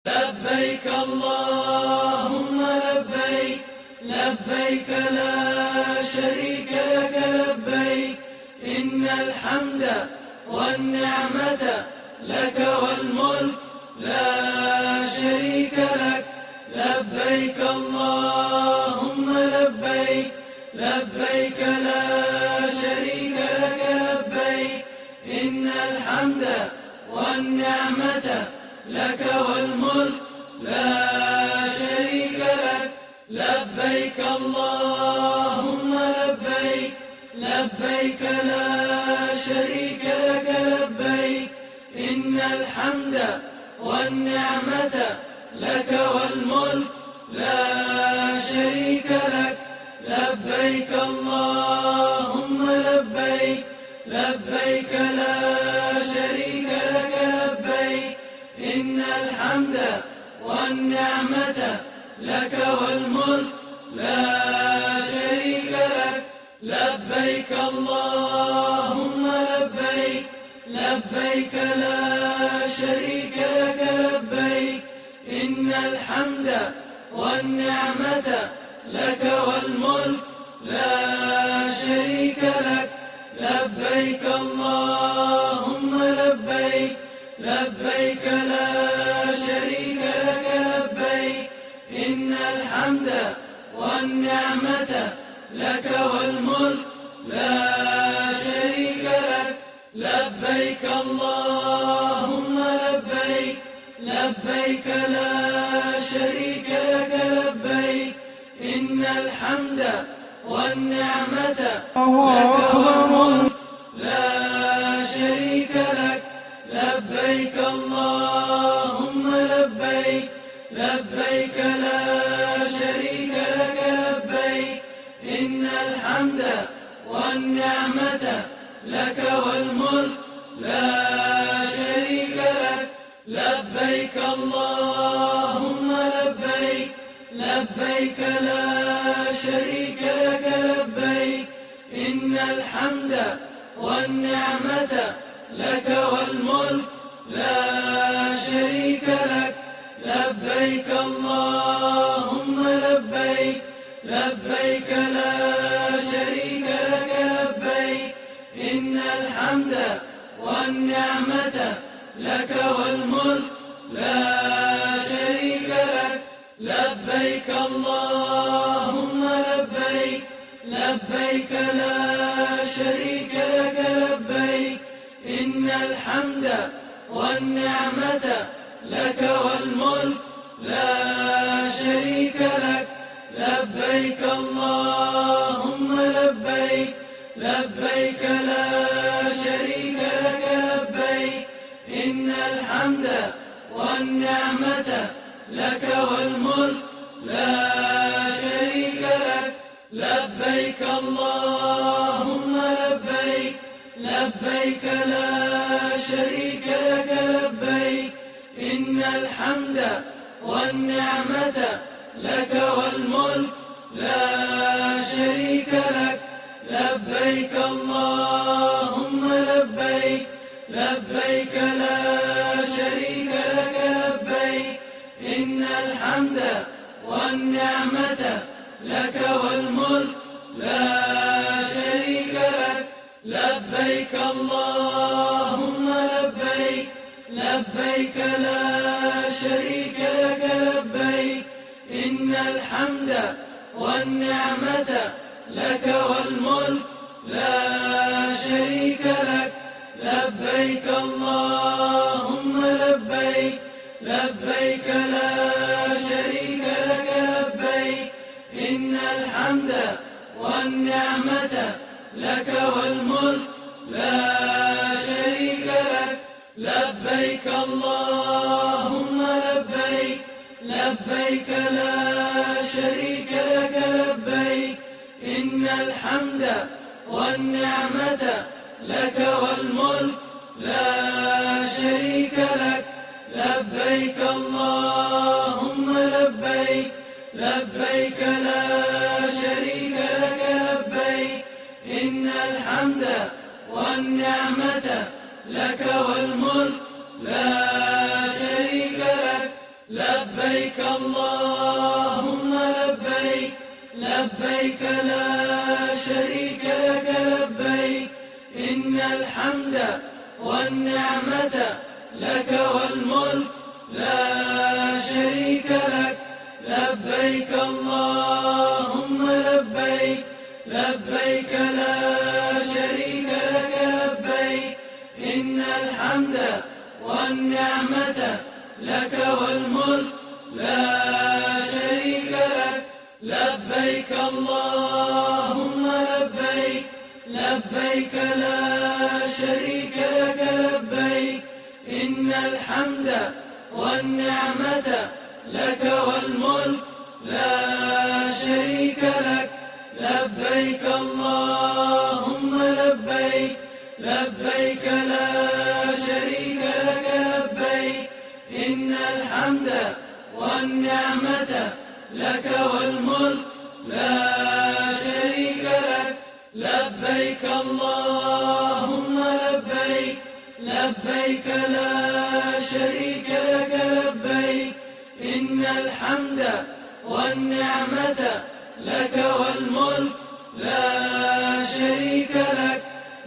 لبيك اللهم لبيك، لبيك لا شريك لك لبيك، إن الحمد والنعمة لك والملك لا شريك لك. لبيك اللهم لبيك، لبيك لا شريك لك لبيك، إن الحمد والنعمة لك والملك لا شريك لك. لبيك اللهم لبيك، لبيك لا شريك لك لبيك، إن الحمد والنعمة لك والملك لا شريك لك. لبيك اللهم لبيك، لبيك لا شريك لك لبيك، إن الحمد والنعمة لك والملك لا شريك لك. لبيك اللهم لبيك، لبيك لا شريك لك لبيك، إن الحمد والنعمة لك والملك لا شريك لك. لبيك اللهم لبيك، لبيك لا شريك لك لبيك، إن الحمد والنعمة لك والملك لا شريك لك. لبيك اللهم لبيك، لبيك لا شريك لك لبيك، إن الحمد والنعمة لك والملك لا شريك لك. لبيك اللهم لبيك، لبيك لا شريك لك لبيك، إن الحمد والنعمة لك والملك لا شريك لك. لبيك اللهم لبيك، لبيك لا شريك لك لبيك، إن الحمد والنعمة لك والملك لا شريك لك. لبيك اللهم لبيك، لبيك لا شريك لك لبيك، إن الحمد والنعمة لك والملك لا شريك لك. لبيك اللهم لبيك، لبيك لا شريك لك لبيك، إن الحمد والنعمة لك والملك لا شريك لك. لبيك اللهم لبيك، لبيك لا والنعمة لك والملك لا شريك لك. لبيك اللهم لبيك، لبيك لا شريك لك لبيك، إن الحمد والنعمة لك والملك لا شريك لك. لبيك اللهم لبيك، لبيك لا شريك لك لبيك، إن الحمد والنعمة لك والملك لا شريك لك. لبيك اللهم لبيك، لبيك لا شريك لك لبيك، إن الحمد والنعمة لك والملك لا شريك لك. لبيك اللهم لبيك، لبيك لا شريك لك لبيك، إن الحمد والنعمة لك والملك لا شريك لك. لبيك اللهم لبيك، لبيك لا شريك لك لبيك، إن الحمد والنعمة لك والملك لا شريك لك. لبيك اللهم لبيك، لبيك لا شريك لك لبيك، إن الحمد والنعمة لك والملك لا شريك لك. لبيك اللهم لبيك، لبيك لا شريك لك لبيك، إن الحمد والنعمة لك والملك لا شريك لك. لبيك اللهم لبيك، لبيك لا شريك لك لبيك، إن الحمد والنعمة لك والملك لا شريك لك. لبيك اللهم لبيك، لبيك لا شريك لك لبيك، إن الحمد والنعمة لك والملك لا شريك لك. لبيك اللهم لبيك، لبيك لا شريك لك لبيك، إن الحمد والنعمة لك والملك لا شريك لك. لبيك اللهم لبيك، لبيك لا شريك لك لبيك، إن الحمد والنعمة لك والملك لا شريك لك.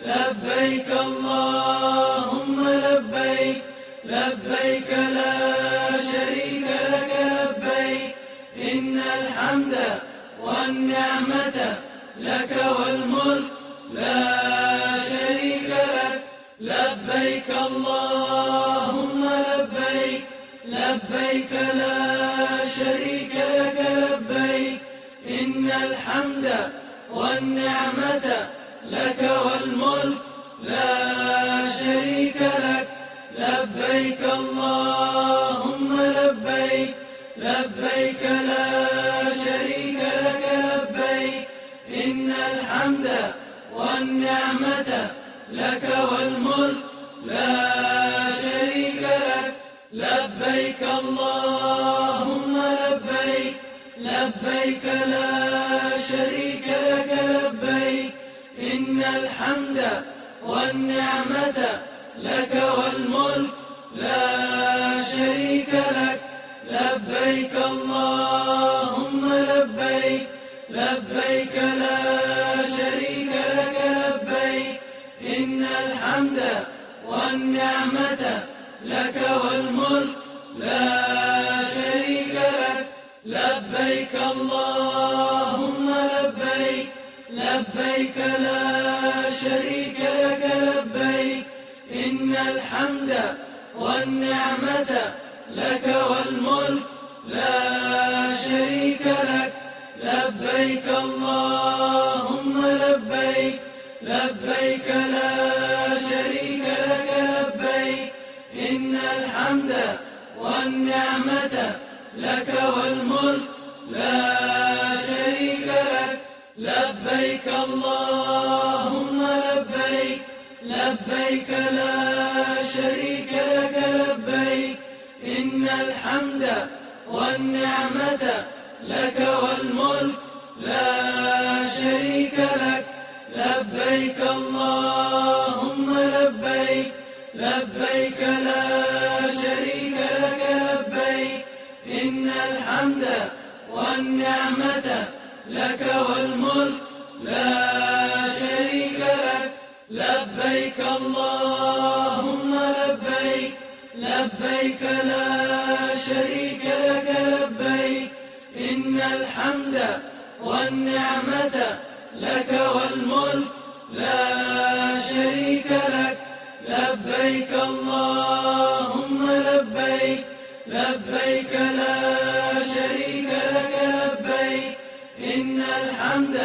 لبيك اللهم لبيك، لبيك لا شريك لك لبيك، إن الحمد والنعمة لك والملك لا شريك لك. لبيك اللهم لبيك، لبيك لا شريك لك لبيك، إن الحمد والنعمة لك والملك لا شريك لك. لبيك اللهم لبيك، لبيك لا شريك لك لبيك، إن الحمد والنعمة لك والملك لا شريك لك. لبيك اللهم لبيك، لبيك لا شريك لك لبيك، إن الحمد والنعمة لك والملك لا شريك لك. لبيك اللهم لبيك، لبيك لا شريك لك لبيك، إن الحمد والنعمة لك والملك لا شريك لك. لبيك اللهم لبيك، لبيك لا شريك لك لبيك، إن الحمد والنعمة لك والملك لا شريك لك. لبيك اللهم لبيك، لبيك لا شريك لك لبيك، إن الحمد والنعمة والنعمة لك والملك لا شريك لك. لبيك اللهم لبيك، لبيك لا شريك لك لبيك، إن الحمد والنعمة لك والملك لا شريك لك. لبيك اللهم لبيك، لبيك لا شريك لك لبيك، إن الحمد والنعمة لك والملك لا شريك لك. لبيك اللهم لبيك، لبيك لا شريك لك لبيك، إن الحمد والنعمة لك والملك لا شريك لك. لبيك اللهم لبيك، لبيك لا شريك لك لبيك، إن الحمد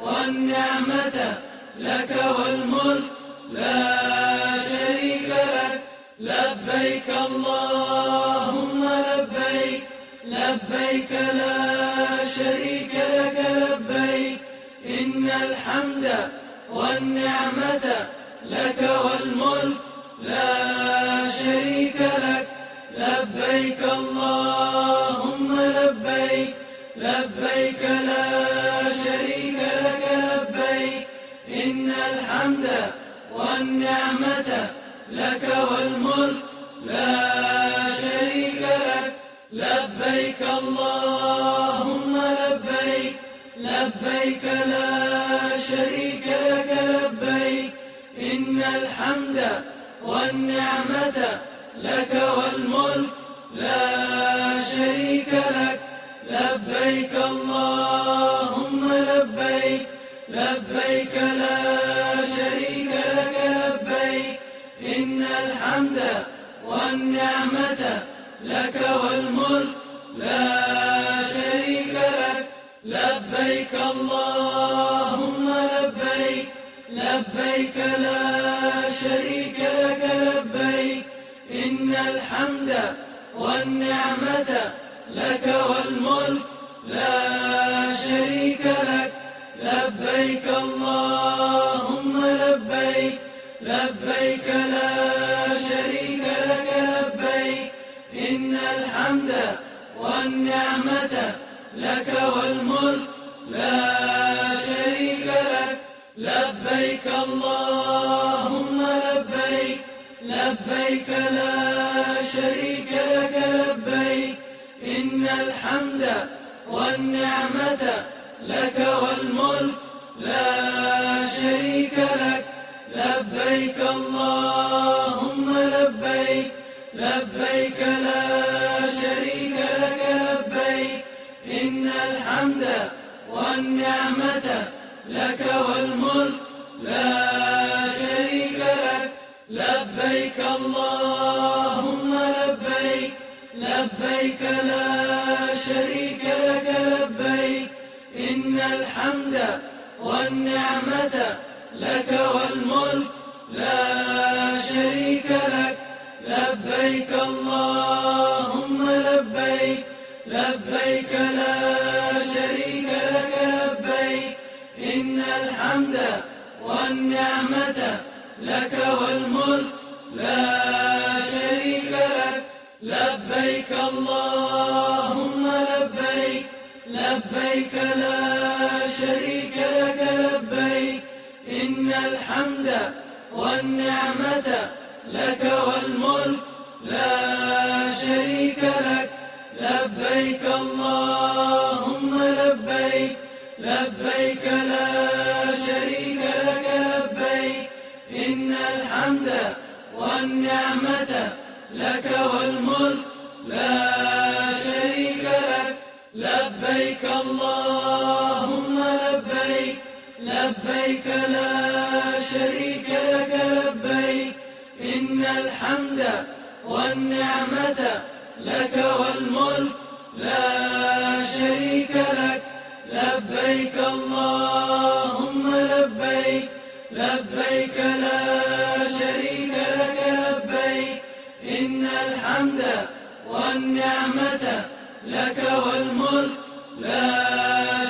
والنعمة لك والملك لا شريك لك. لبيك اللهم لبيك، لبيك لا شريك لك لبيك، إن الحمد والنعمة لك والملك لا شريك لك. لبيك اللهم لبيك، لبيك لا شريك لك لبيك، إن الحمد والنعمة لك والملك لا شريك لك. لبيك اللهم لبيك، لبيك لا شريك لك لبيك، إن الحمد والنعمة لك والملك لا شريك لك. لبيك اللهم لبيك، لبيك لا شريك لك لبيك، إن الحمد والنعمة لك والملك لا شريك لك. لبيك اللهم لبيك، لبيك لا شريك لك لبيك، إن الحمد والنعمة لك والملك لا شريك لك. لبيك اللهم لبيك، لبيك لا شريك لك لبيك، إن الحمد والنعمة لك والملك لا شريك لك. لبيك اللهم لبيك، لبيك لا شريك لك لبيك، إن الحمد والنعمة لك والملك لا شريك لك. لبيك اللهم لبيك، لبيك لا شريك لك لبيك، إن الحمد والنعمة لك والملك لا شريك لك. لبيك اللهم لبيك، لبيك لا شريك لك لبيك، إن الحمد والنعمة لك والملك لا شريك لك. لبيك اللهم لبيك، لبيك لا شريك لك لبيك، إن الحمد والنعمة لك والملك لا شريك لك. لبيك اللهم لبيك، لبيك لا شريك لك لبيك، إن الحمد والنعمة لك والملك لا شريك لك. لبيك اللهم لبيك، لبيك لا شريك لك لبيك، إن الحمد والنعمة لك والملك لا شريك لك. لبيك اللهم لبيك، لبيك لا شريك لك لبيك، إن الحمد والنعمة لك والملك لا شريك لك. لبيك اللهم لبيك، لبيك لا شريك لك لبيك، إن الحمد والنعمة لك والملك لا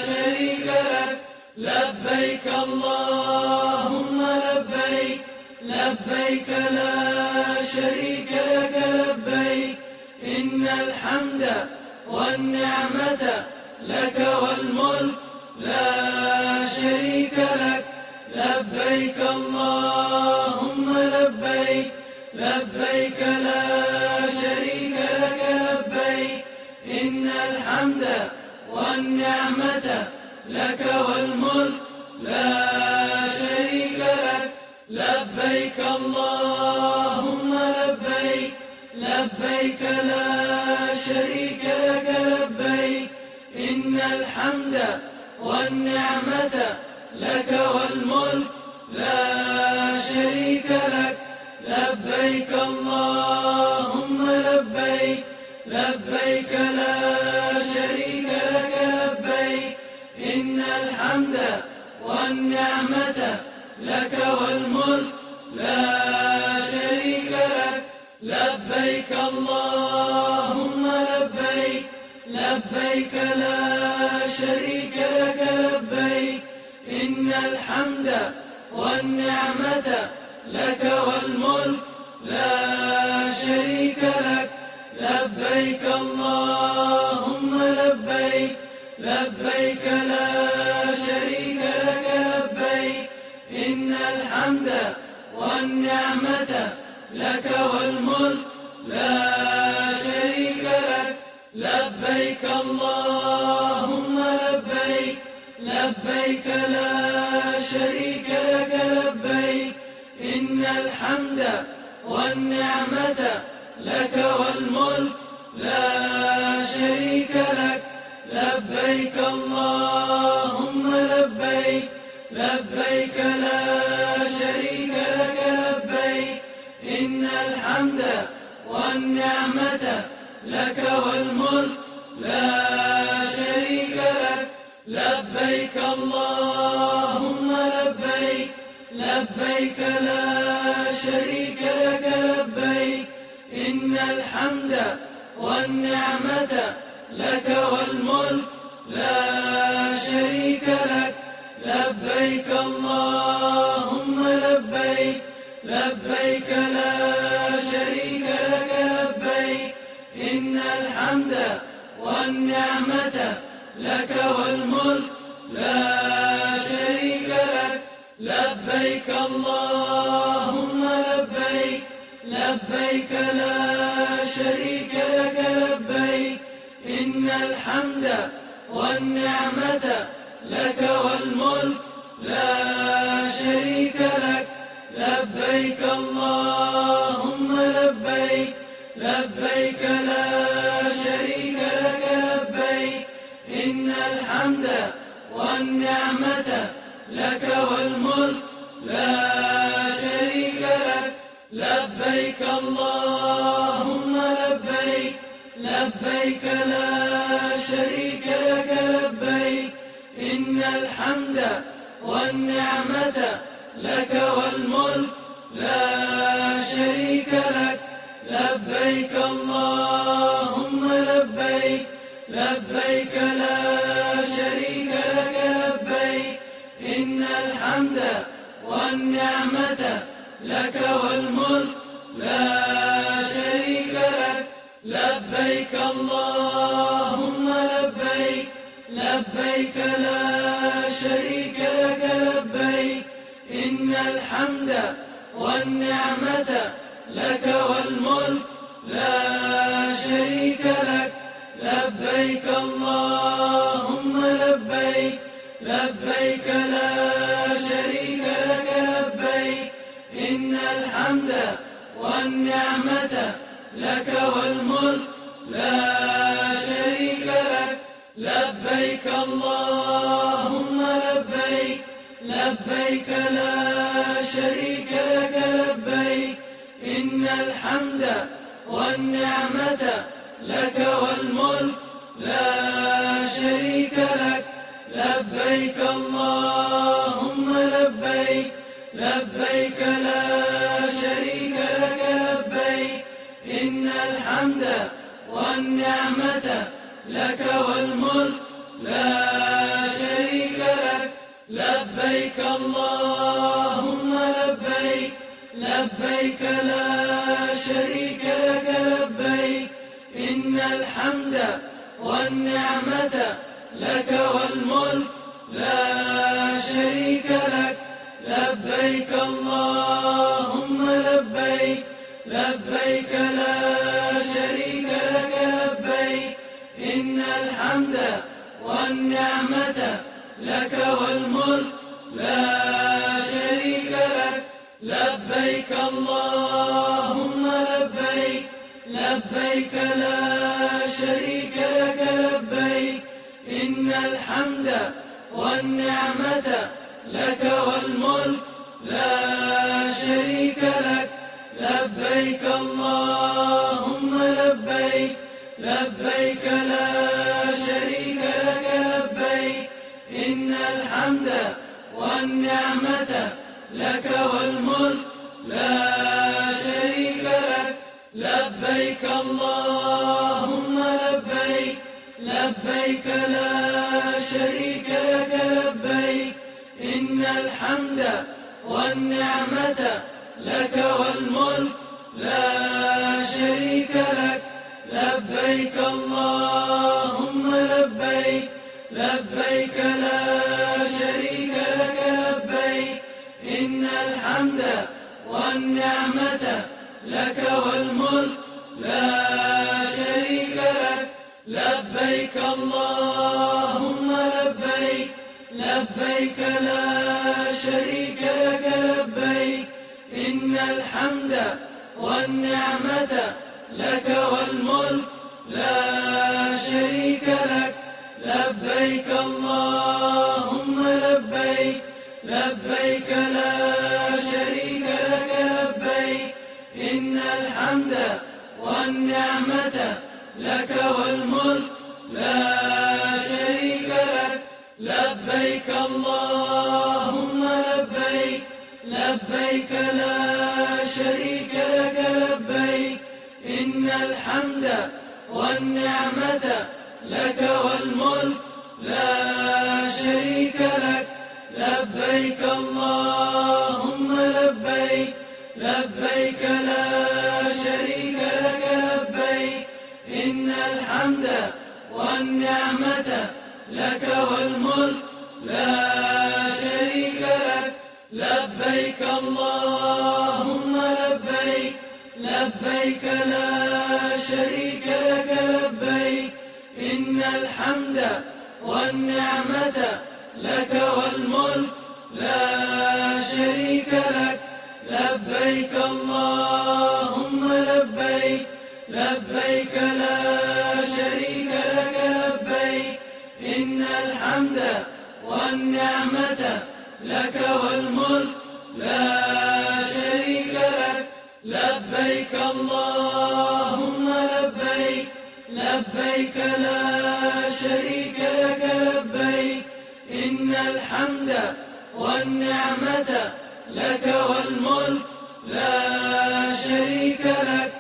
شريك لك. لبيك اللهم لبيك، لبيك لا شريك لك لبيك، إن الحمد والنعمة لك والملك لا شريك لك. لبيك اللهم لبيك، لبيك لا شريك لك لبيك، إن الحمد والنعمة لك والملك لا شريك لك. لبيك اللهم لبيك، لبيك لا شريك لك لبيك، إن الحمد والنعمة لك والملك لا شريك لك. لبيك اللهم لبيك، لبيك لا شريك لك لبيك، إن الحمد والنعمة لك والملك لا شريك لك. لبيك اللهم لبيك، لبيك لا شريك لك لبيك، إن الحمد والنعمة لك والملك لا شريك لك. لبيك اللهم لبيك، لبيك لا شريك لك لبيك، إن الحمد والنعمة لك والملك لا شريك لك. لبيك اللهم لبيك، لبيك لا شريك لك لبيك، إن الحمد والنعمة لك والملك لا شريك لك. لبيك اللهم لبيك، لبيك لا شريك لك لبيك، إن الحمد والنعمة لك والملك لا شريك لك. لبيك اللهم لبيك، لبيك لا شريك لك لبيك، إن الحمد والنعمة لك والملك لا شريك لك. لبيك اللهم لبيك، لبيك لا شريك لك لبيك، إن الحمد والنعمة لك والملك لا شريك لك. لبيك اللهم لبيك، لبيك لا شريك لك لبيك، إن الحمد والنعمة لك والملك لا شريك لك. لبيك اللهم لبيك، لبيك لا شريك لك لبيك، إن الحمد والنعمة لك والملك لا شريك لك. لبيك اللهم لبيك، لبيك لا شريك لك لبيك، إن الحمد والنعمة لك والملك لا شريك لك. لبيك اللهم لبيك، لبيك لا شريك لك لبيك، إن الحمد والنعمة لك والملك لا شريك لك. لبيك اللهم لبيك، لبيك لا شريك لك لبيك، إن الحمد والنعمة لك والملك لا شريك لك. لبيك اللهم لبيك، لبيك لا شريك لك لبيك، إن الحمد والنعمة لك والملك لا شريك لك. لبيك اللهم لبيك، لبيك لا شريك لك لبيك، إن الحمد والنعمة لك والملك لا شريك لك. لبيك اللهم لبيك، لبيك لا شريك لك لبيك، إن الحمد والنعمة والنعمة لك والملك لا شريك لك. لبيك اللهم لبيك، لبيك لا شريك لك لبيك، إن الحمد والنعمة لك والملك لا شريك لك. لبيك اللهم لبيك، لبيك لا شريك لك لبيك، إن الحمد والنعمة لك والملك لا شريك لك. لبيك اللهم لبيك، لبيك لا شريك لك لبيك، إن الحمد والنعمة لك والملك لا شريك لك. لبيك اللهم لبيك، لبيك لا شريك لك لبيك، إن الحمد والنعمة لك والملك لا شريك لك. لبيك اللهم لبيك، لبيك لا شريك لك لبيك، إن الحمد والنعمة لك والملك لا شريك لك. لبيك اللهم لبيك، لبيك لا شريك لك لبيك، إن الحمد والنعمة لك والملك لا شريك لك. لبيك اللهم لبيك، لبيك لا شريك لك لبيك، إن الحمد والنعمة لك والملك لا شريك لك. لبيك اللهم لبيك، لبيك لا شريك لك لبيك، إن الحمد والنعمة لك والملك لا شريك لك. لبيك اللهم لبيك، لبيك لا شريك لك لبيك، إن الحمد والنعمة لك والملك لا شريك لك. لبيك اللهم لبيك، لبيك لا شريك لك لبيك، إن الحمد والنعمة لك والملك لا شريك لك. لبيك اللهم لبيك، لبيك لا شريك لك لبيك، إن الحمد والنعمة لك والملك لا شريك لك. لبيك اللهم لبيك، لبيك لا شريك لك لبيك، إن الحمد والنعمة لك والملك لا شريك لك. لبيك اللهم لبيك، لبيك لا شريك لك لبيك، إن الحمد والنعمة لك والملك لا شريك لك.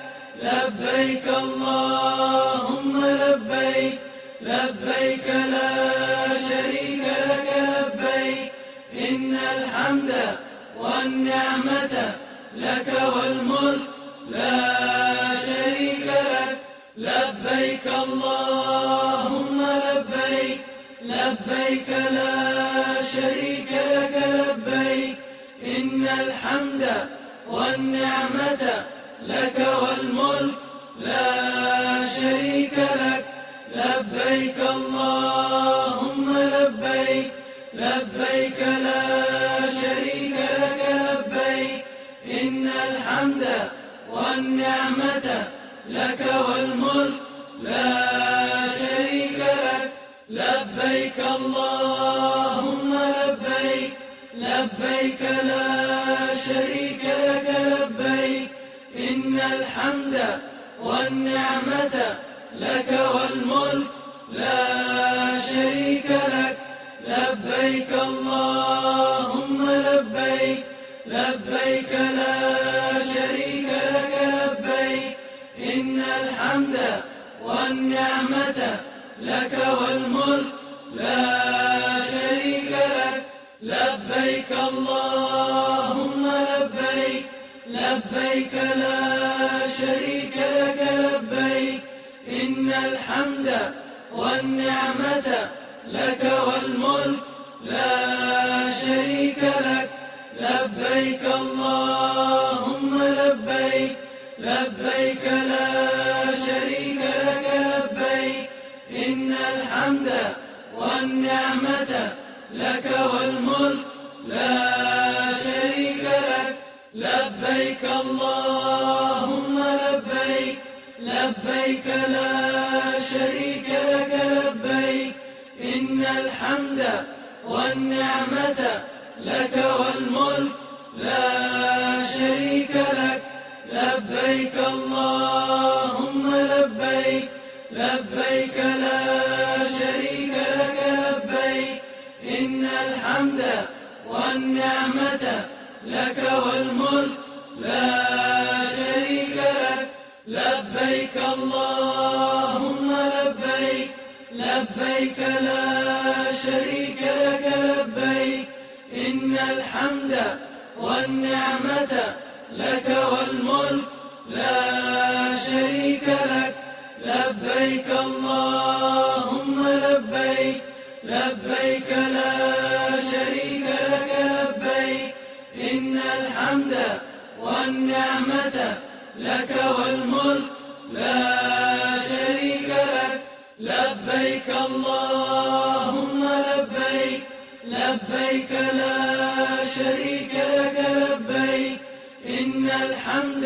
لبيك اللهم لبيك، لبيك لا شريك لك لبيك، إن الحمد والنعمة لك والملك لا شريك لك. لبيك اللهم لبيك، لبيك لا شريك لك لبيك، إن الحمد والنعمة لك والملك لا شريك لك. لبيك اللهم لبيك، لبيك لا شريك لك لبيك، إن الحمد والنعمة لك والملك لا شريك لك. لبيك اللهم لبيك، لبيك لا شريك لك لبيك، إن الحمد والنعمة لك والملك لا شريك لك. لبيك اللهم لبيك، لبيك لا شريك لك لبيك، إن الحمد والنعمة والنعمة لك والملك لا شريك لك. لبيك اللهم لبيك، لبيك لا شريك لك لبيك، إن الحمد والنعمة لك والملك لا شريك لك. لبيك اللهم لبيك، لبيك لا شريك لك لبيك، إن الحمد والنعمة لك والملك لا شريك لك. لبيك اللهم لبيك، لبيك لا شريك لك لبيك، إن الحمد والنعمة لك والملك لا شريك لك. لبيك اللهم لبيك، لبيك لا شريك لك لبيك، إن الحمد والنعمة لك والملك لا شريك لك. لبيك اللهم لبيك، لبيك لا شريك لك لبيك، إن الحمد والنعمة لك والملك لا شريك لك. لبيك اللهم لبيك، لبيك لا شريك لك لبيك، إن الحمد والنعمة لك والملك لا شريك لك. لبيك اللهم لبيك، لبيك لا شريك لك لبيك، إن الحمد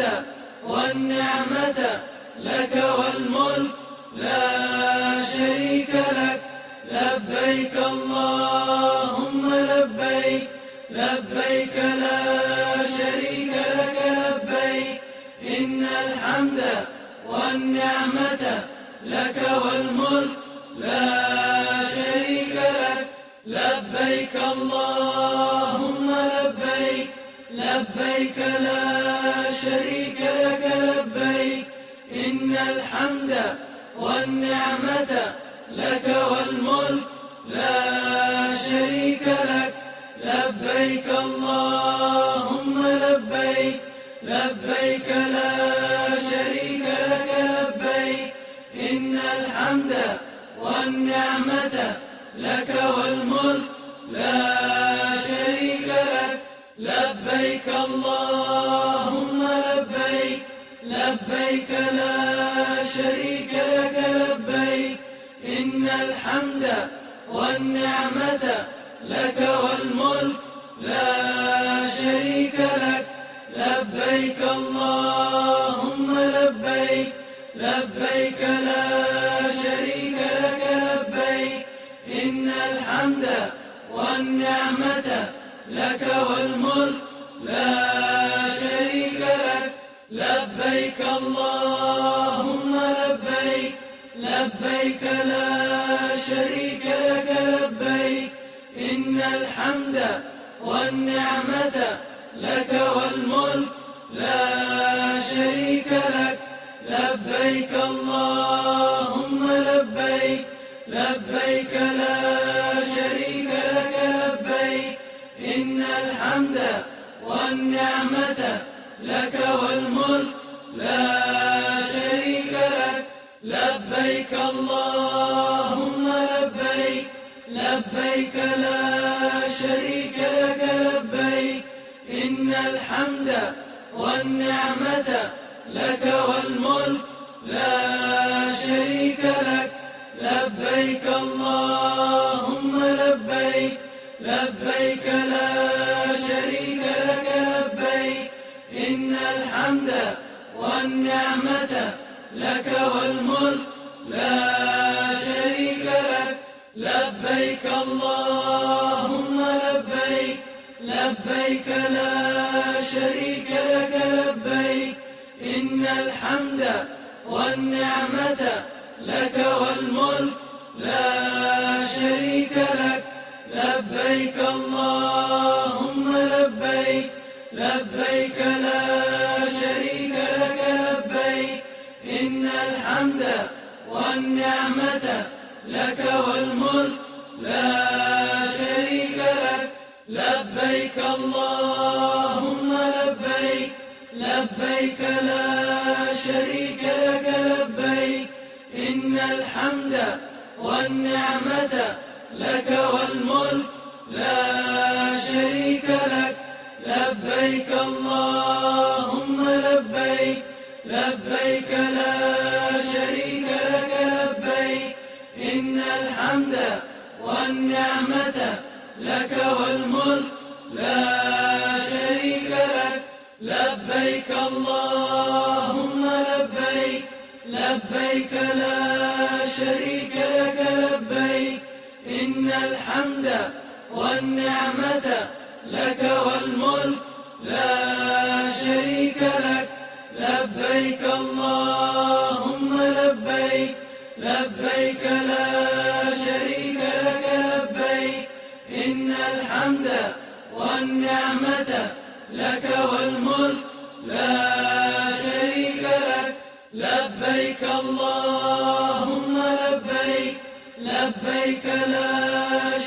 والنعمة لك والملك لا شريك لك. لبيك اللهم لبيك، لبيك لا شريك لك لبيك، إن الحمد والنعمة لك والملك لا شريك لك. لبيك اللهم لبيك، لبيك لا شريك لك لبيك، إن الحمد والنعمة لك والملك لا شريك لك. لبيك اللهم لبيك، لبيك لا شريك لك لبيك، إن الحمد والنعمة لك والملك لا شريك لك. لبيك اللهم لبيك، لبيك لا شريك لك لبيك، إن الحمد والنعمة لك والملك لا شريك لك. لبيك اللهم لبيك، لبيك لا شريك لك لبيك، إن الحمد والنعمة لك والملك لا شريك لك. لبيك اللهم لبيك، لبيك لا شريك لك لبيك، إن الحمد والنعمة لك والملك لا شريك لك. لبيك اللهم لبيك، لبيك لا شريك لك لبيك، إن الحمد والنعمة لك والملك لا شريك لك. لبيك اللهم لبيك، لبيك لا شريك لك لبيك، إن الحمد والنعمة لك والملك لا شريك لك. لبيك اللهم لبيك، لبيك لا شريك لك لبيك، إن الحمد والنعمة لك والملك لا شريك لك. لبيك اللهم لبيك، لبيك لا شريك لك لبيك، إن الحمد والنعمة لك والملك لا شريك لك. لبيك اللهم لبيك، لبيك لا شريك لك لبيك، إن الحمد والنعمة والملك لا شريك لك. لبيك اللهم لبيك، لبيك لا شريك لك لبيك، إن الحمد والنعمة لك والملك لا شريك لك. لبيك اللهم لبيك، لبيك لا شريك لك لبيك، إن الحمد والنعمة لك والملك لا شريك لك. لبيك اللهم لبيك، لبيك لا شريك لك لبيك، إن الحمد والنعمة لك والملك لا شريك لك. لبيك اللهم لبيك، لبيك لا شريك لك لبيك، إن الحمد والنعمة لك والملك لا شريك لك. لبيك اللهم لبيك، لبيك لا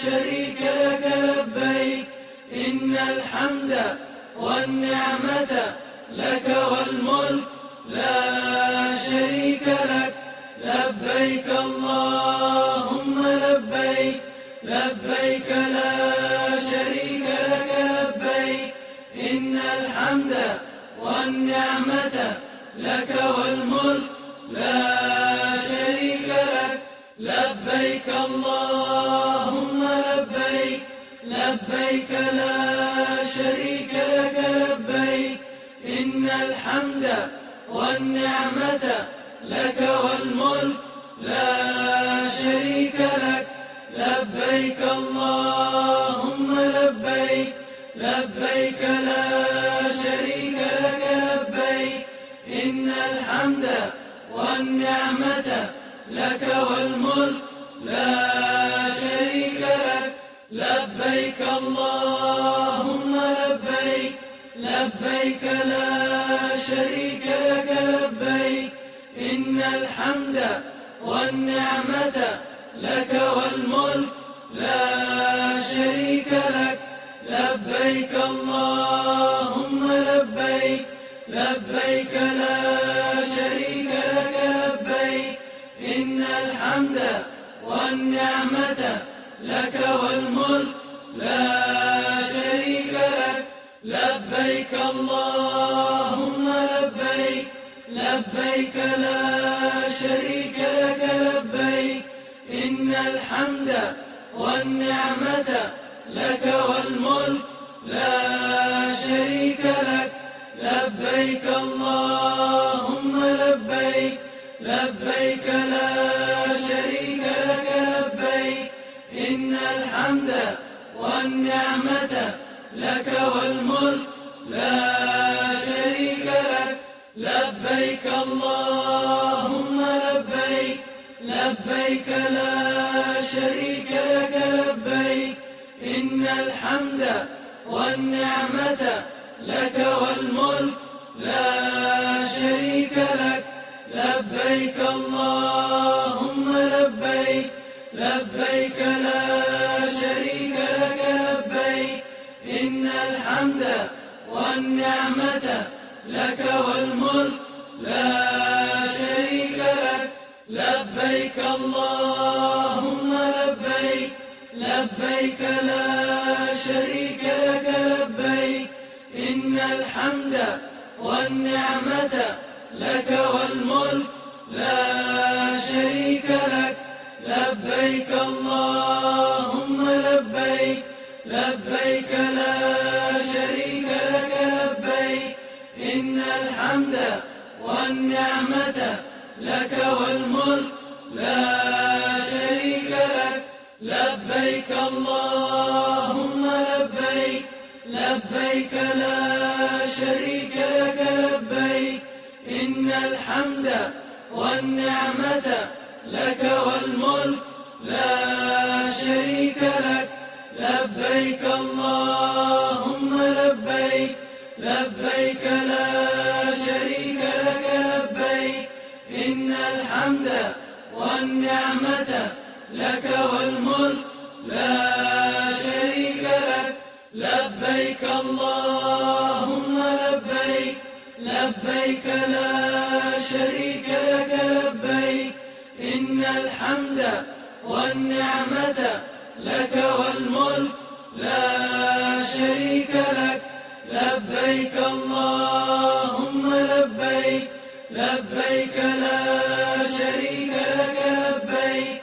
شريك لك لبيك، إن الحمد والنعمة لك والملك لا شريك لك. لبيك اللهم لبيك، لبيك لا شريك لك لبيك، إن الحمد والنعمة لك والملك لا شريك لك. لبيك اللهم لبيك، لبيك لا شريك لك لبيك، إن الحمد والنعمة لك والملك لا شريك لك. لبيك اللهم لبيك، لبيك لا شريك لك لبيك، إن الحمد والنعمة لك والملك لا شريك لك. لبيك اللهم لبيك، لبيك لا شريك لك لبيك، إن الحمد والنعمة لك والملك لا شريك لك. لبيك اللهم لبيك، لبيك لا شريك لك لبيك، إن الحمد والنعمة لك والملك لا شريك لك. لبيك اللهم لبيك، لبيك لا شريك لك لبيك، إن الحمد والنعمة لك والملك لا شريك لك. لبيك اللهم لبيك، لبيك لا شريك لك لبيك، إن الحمد والنعمة لك والملك لا شريك لك. لبيك اللهم لبيك، لبيك لا شريك لك لبيك، إن الحمد والنعمة لك والملك لا شريك لك. لبيك اللهم لبيك، لبيك لا شريك لك لبيك، إن الحمد والنعمة لك والملك لا شريك لك. لبيك اللهم لبيك، لبيك لا شريك لك لبيك، إن الحمد والنعمة لك والملك لا شريك لك. لبيك اللهم لبيك، لبيك لا شريك لك لبيك، إن الحمد والنعمة لك والملك لا شريك لك. لبيك اللهم لبيك، لبيك لا شريك لك لبيك، إن الحمد والنعمة لك والملك لا شريك لك. لبيك اللهم لبيك، لبيك لا شريك لك لبيك، إن الحمد والنعمة لك والملك لا شريك لك. لبيك اللهم لبيك، لبيك لا شريك لك لبيك، إن الحمد والنعمة لك والملك لا شريك لك. لبيك اللهم لبيك، لبيك لا شريك لك لبيك،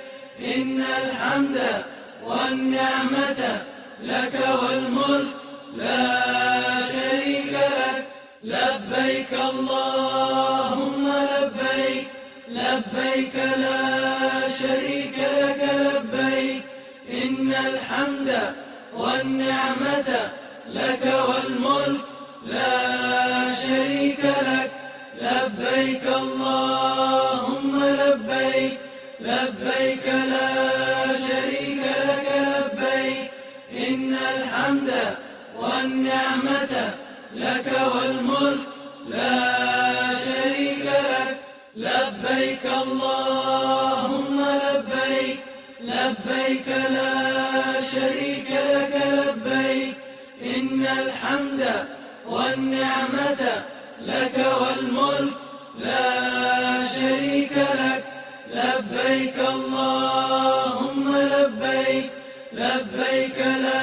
إن الحمد والنعمة لك والملك لا شريك لك. لبيك اللهم لبيك، لبيك لا شريك لك لبيك، إن الحمد والنعمة لك والملك لا شريك لك. لبيك اللهم لبيك، لبيك لا شريك لك لبيك، إن الحمد والنعمة لك والملك لا شريك لك. لبيك اللهم لبيك، لبيك لا شريك لك لبيك، إن الحمد والنعمة لك والملك لا شريك لك. لبيك اللهم لبيك، لبيك لا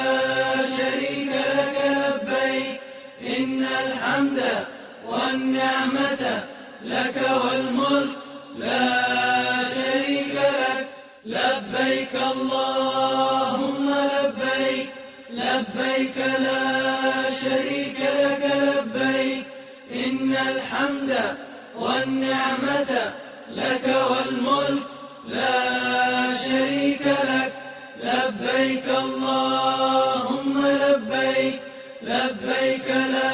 شريك لك لبيك، إن الحمد والنعمة لك والملك لا شريك لك. لبيك اللهم لبيك، لبيك لا شريك لك لبيك، إن الحمد والنعمة لك والملك لا شريك لك. لبيك اللهم لبيك، لبيك لا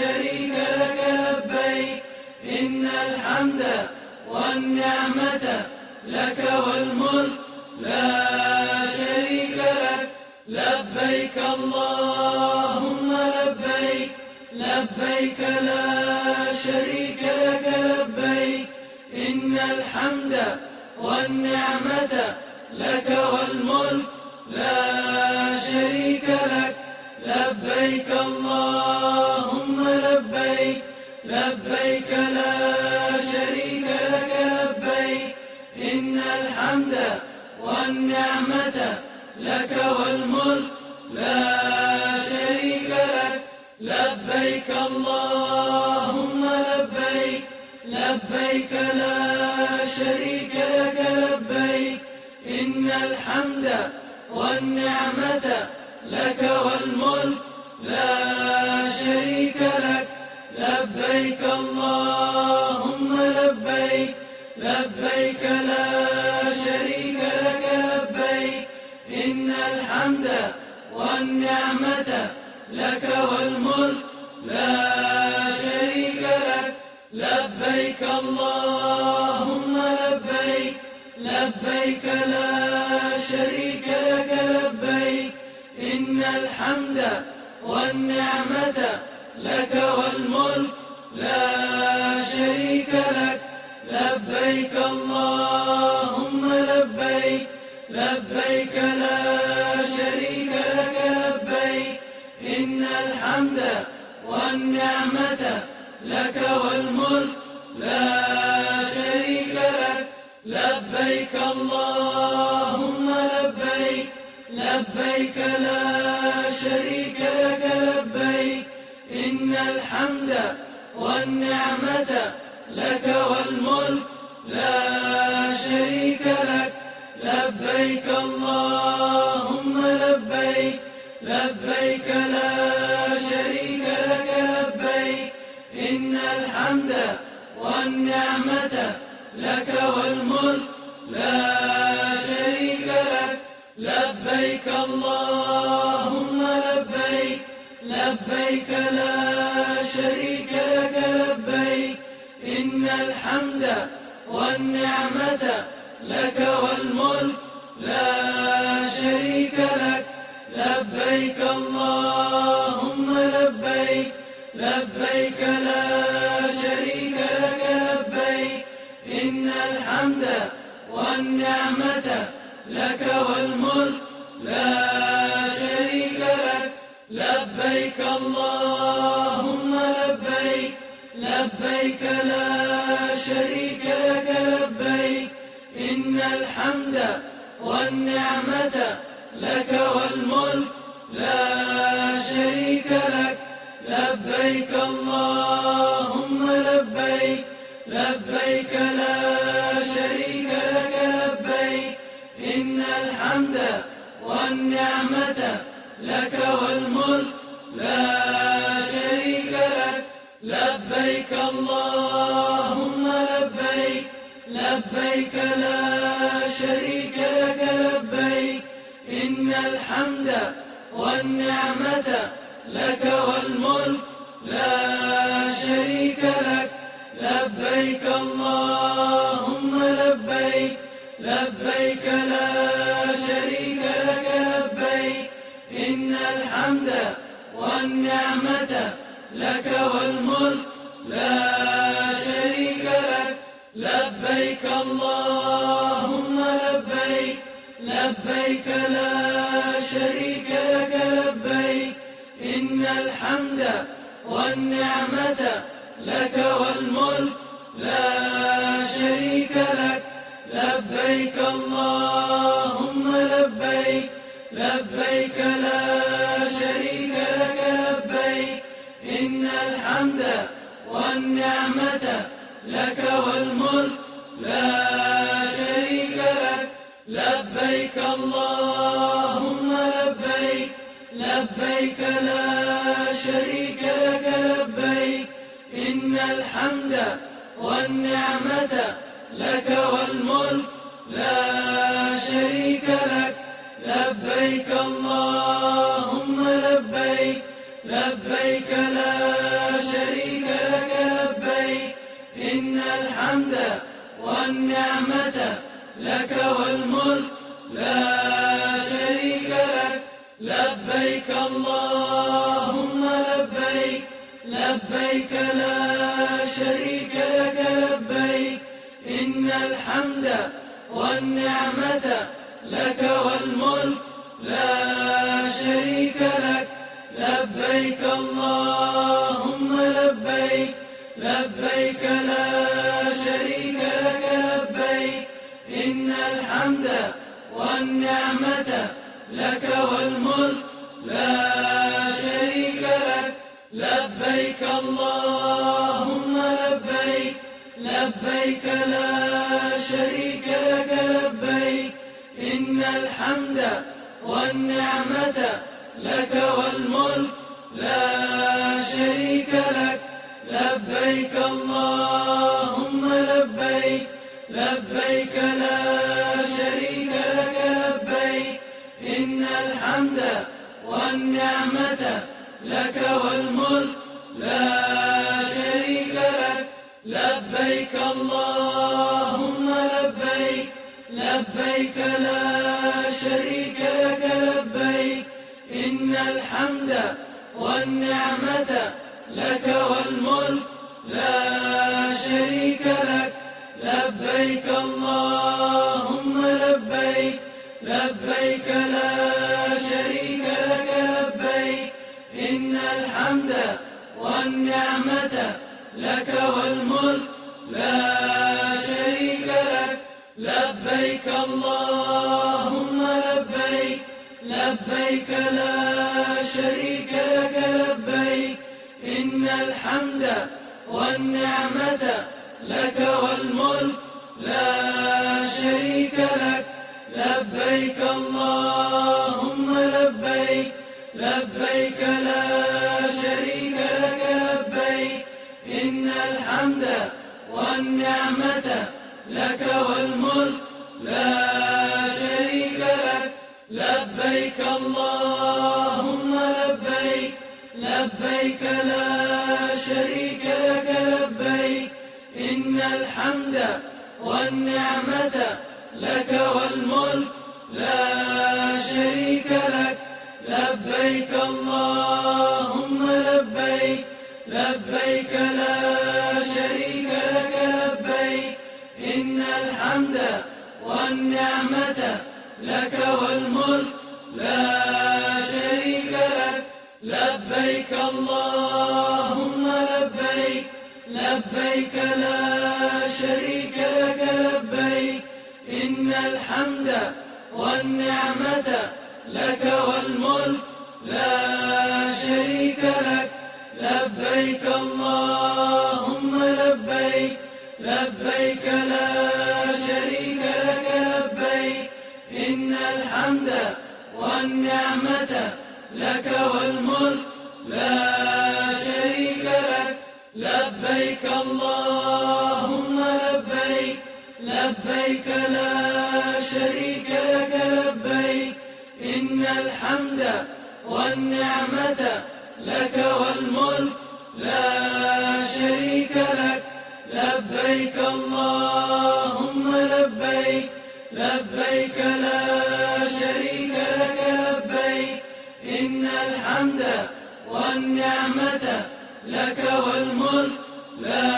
شريك لك لبيك، إن الحمد والنعمة لك والملك لا شريك لك. لبيك اللهم لبيك، لبيك لا شريك لك لبيك، إن الحمد والنعمة لك والملك لا شريك لك. لبيك اللهم لبيك، لبيك لا شريك لك لبيك، إن الحمد والنعمة لك والملك لا شريك لك. لبيك اللهم لبيك، لبيك لا شريك لك لبيك، إن الحمد والنعمة لك والملك لا شريك لك. لبيك اللهم لبيك، لبيك لا شريك لك لبيك، إن الحمد والنعمة لك والملك لا شريك لك. لبيك اللهم لبيك، لبيك لا شريك لك لبيك، إن الحمد والنعمة لك والملك لا شريك لك. لبيك اللهم لبيك، لبيك لا شريك لك لبيك، إن الحمد والنعمة لك والملك لا شريك لك. لبيك اللهم لبيك، لبيك لا شريك لك لبيك، إن الحمد والنعمة لك والملك لا شريك لك. لبيك اللهم لبيك، لبيك لا شريك لك لبيك، إن الحمد والنعمة لك والملك لا شريك لك. لبيك اللهم لبيك، لبيك لا شريك لك لبيك، إن الحمد والنعمة لك والملك لا شريك لك. لبيك اللهم لبيك، لبيك لا شريك لك لبيك، إن الحمد والنعمة لك والملك لا شريك لك. لبيك اللهم لبيك، لبيك لا شريك لك لبيك، إن الحمد والنعمة لك والملك لا شريك لك. لبيك اللهم لبيك، لبيك لا شريك لك لبيك، إن الحمد والنعمة لك والملك لا شريك لك. لبيك اللهم لبيك، لبيك لا شريك لك لبيك، إن الحمد والنعمة لك والملك لا شريك لك. لبيك اللهم لبيك، لبيك لا شريك لك لبيك، إن الحمد والنعمة لك والملك لا شريك لك. لبيك اللهم لبيك، لبيك لا شريك لك لبيك، إن الحمد والنعمة لك والملك لا شريك لك. لبيك اللهم لبيك، لبيك لا شريك لك لبيك، إن الحمد والنعمة لك والملك لا شريك لك. لبيك اللهم لبيك، لبيك لا شريك لك لبيك، إن الحمد والنعمة لك والملك لا شريك لك. لبيك اللهم لبيك، لبيك لا شريك لك لبيك، إن الحمد والنعمة لك والملك لا شريك لك. لبيك اللهم لبيك، لبيك لا شريك لك لبيك، إن الحمد والنعمة لك والملك لا شريك لك. لبيك اللهم لبيك، لبيك لا شريك لك لبيك، إن الحمد والنعمة لك والملك لا شريك لك. لبيك اللهم لبيك، لبيك لا شريك لك لبيك، إن الحمد والنعمة لك والملك لا شريك لك. لبيك اللهم لبيك، لبيك لا شريك لك لبيك، إن الحمد والنعمة لك والملك لا شريك لك. لبيك اللهم لبيك، لبيك لا شريك لك لبيك، إن الحمد والنعمة لك والملك لا شريك لك. لبيك اللهم لبيك، لبيك لا شريك لك لبيك، إن الحمد والنعمة لك والملك لا شريك لك. لبيك اللهم لبيك، لبيك لا شريك لك لبيك، إن الحمد والنعمة لك والملك لا شريك لك. لبيك اللهم لبيك، لبيك لا شريك لك لبيك، إن الحمد والنعمة لك والملك لا شريك لك. لبيك اللهم لبيك، لبيك لا شريك لك لبيك، إن الحمد والنعمة لك والملك لا شريك لك. لبيك اللهم لبيك، لبيك لا شريك لك لبيك، إن الحمد والنعمة لك والملك لا شريك لك. لبيك اللهم لبيك، لبيك لا شريك لك لبيك، إن الحمد والنعمة لك والملك لا شريك لك. لبيك اللهم لبيك، لبيك لا شريك لك لبيك، إن الحمد والنعمة لك والملك لا شريك لك. لبيك اللهم لبيك، لبيك لا شريك لك لبيك، إن الحمد والنعمة لك والملك لا شريك لك. لبيك اللهم لبيك، لبيك لا شريك لك لبيك، إن الحمد والنعمة لك والملك لا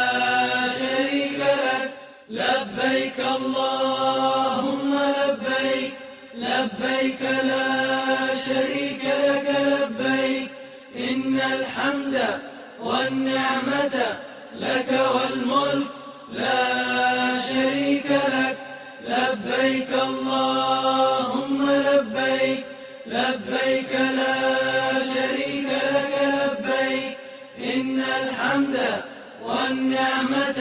شريك لك. لبيك اللهم لبيك، لبيك لا شريك لك لبيك، إن الحمد والنعمة لك والملك لا شريك لك. لبيك اللهم لبيك، لبيك لا شريك لك لبيك، إن الحمد والنعمة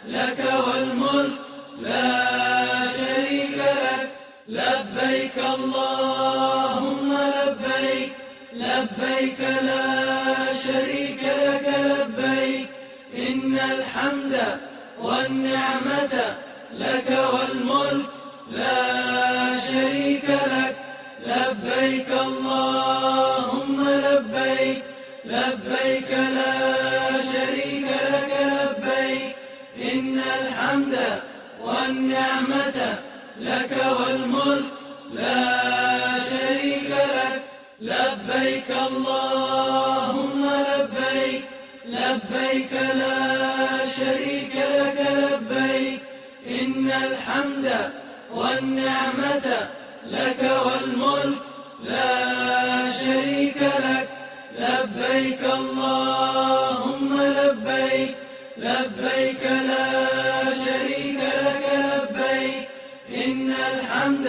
لك والملك لا شريك لك. لبيك اللهم لبيك، لبيك لا شريك لك لبيك، إن الحمد والنعمة لك والملك لا شريك لك. لبيك اللهم لبيك، لبيك لا شريك لك لبيك، إن الحمد والنعمة لك والملك لا شريك لك. لبيك اللهم لبيك، لبيك لا شريك لك لبيك، إن الحمد والنعمة لك والملك لا شريك لك. لبيك اللهم لبيك، لبيك لا شريك لك لبيك، إن الحمد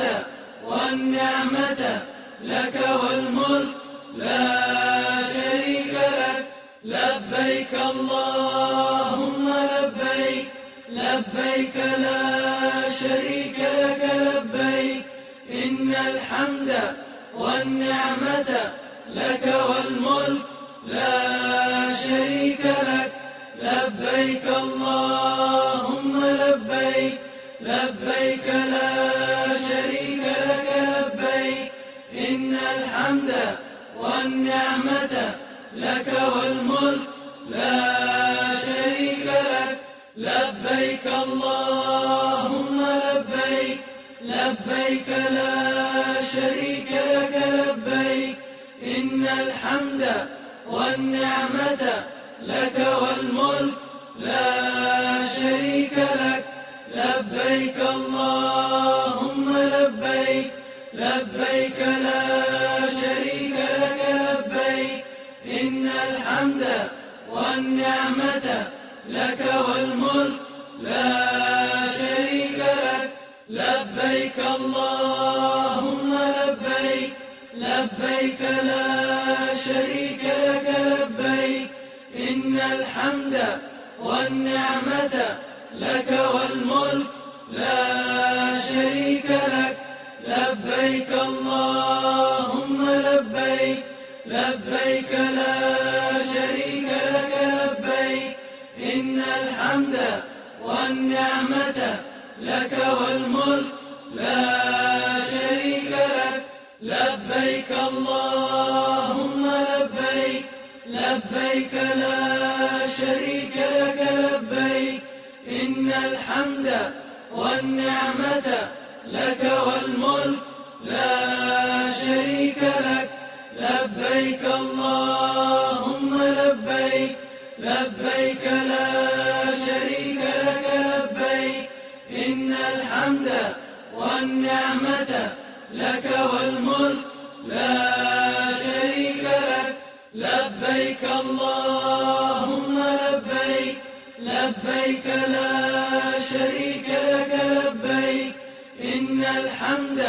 والنعمة لك والملك لا شريك لك. لبيك اللهم لبيك، لبيك لا شريك لك لبيك، إن الحمد والنعمة لك والملك لا شريك لك. لبيك اللهم لبيك، لبيك لا شريك لك لبيك، إن الحمد والنعمة لك والملك لا شريك لك. لبيك اللهم لبيك، لبيك لا شريك لك لبيك، إن الحمد والنعمة لك والملك لا شريك لك. لبيك اللهم لبيك، لبيك لا شريك لك لبيك، إن الحمد والنعمة لك والملك لا شريك لك. لبيك اللهم لبيك، لبيك لا شريك لك لبيك، إن الحمد والنعمة لك والملك لا شريك لك. لبيك اللهم لبيك، لبيك لا شريك لك لبيك، إن الحمد والنعمة لك والملك لا شريك لك. لبيك اللهم لبيك، لبيك لا شريك لك لبيك، إن الحمد والنعمة لك والملك لا شريك لك. لبيك اللهم لبيك، لبيك لا شريك لك لبيك، إن الحمد والنعمة لك والملك لا شريك لك. لبيك اللهم لبيك، لبيك لا شريك لك لبيك، إن الحمد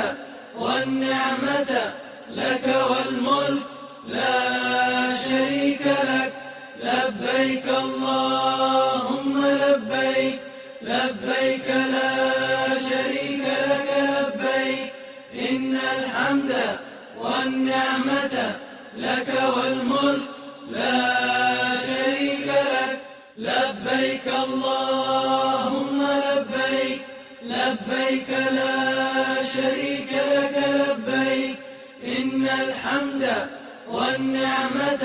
والنعمة لك والملك لا شريك لك. لبيك اللهم لبيك، لبيك لا شريك لك لبيك، إن الحمد والنعمة لك والملك لا شريك لك. لبيك اللهم لبيك، لبيك لا شريك لك لبيك، إن الحمد والنعمة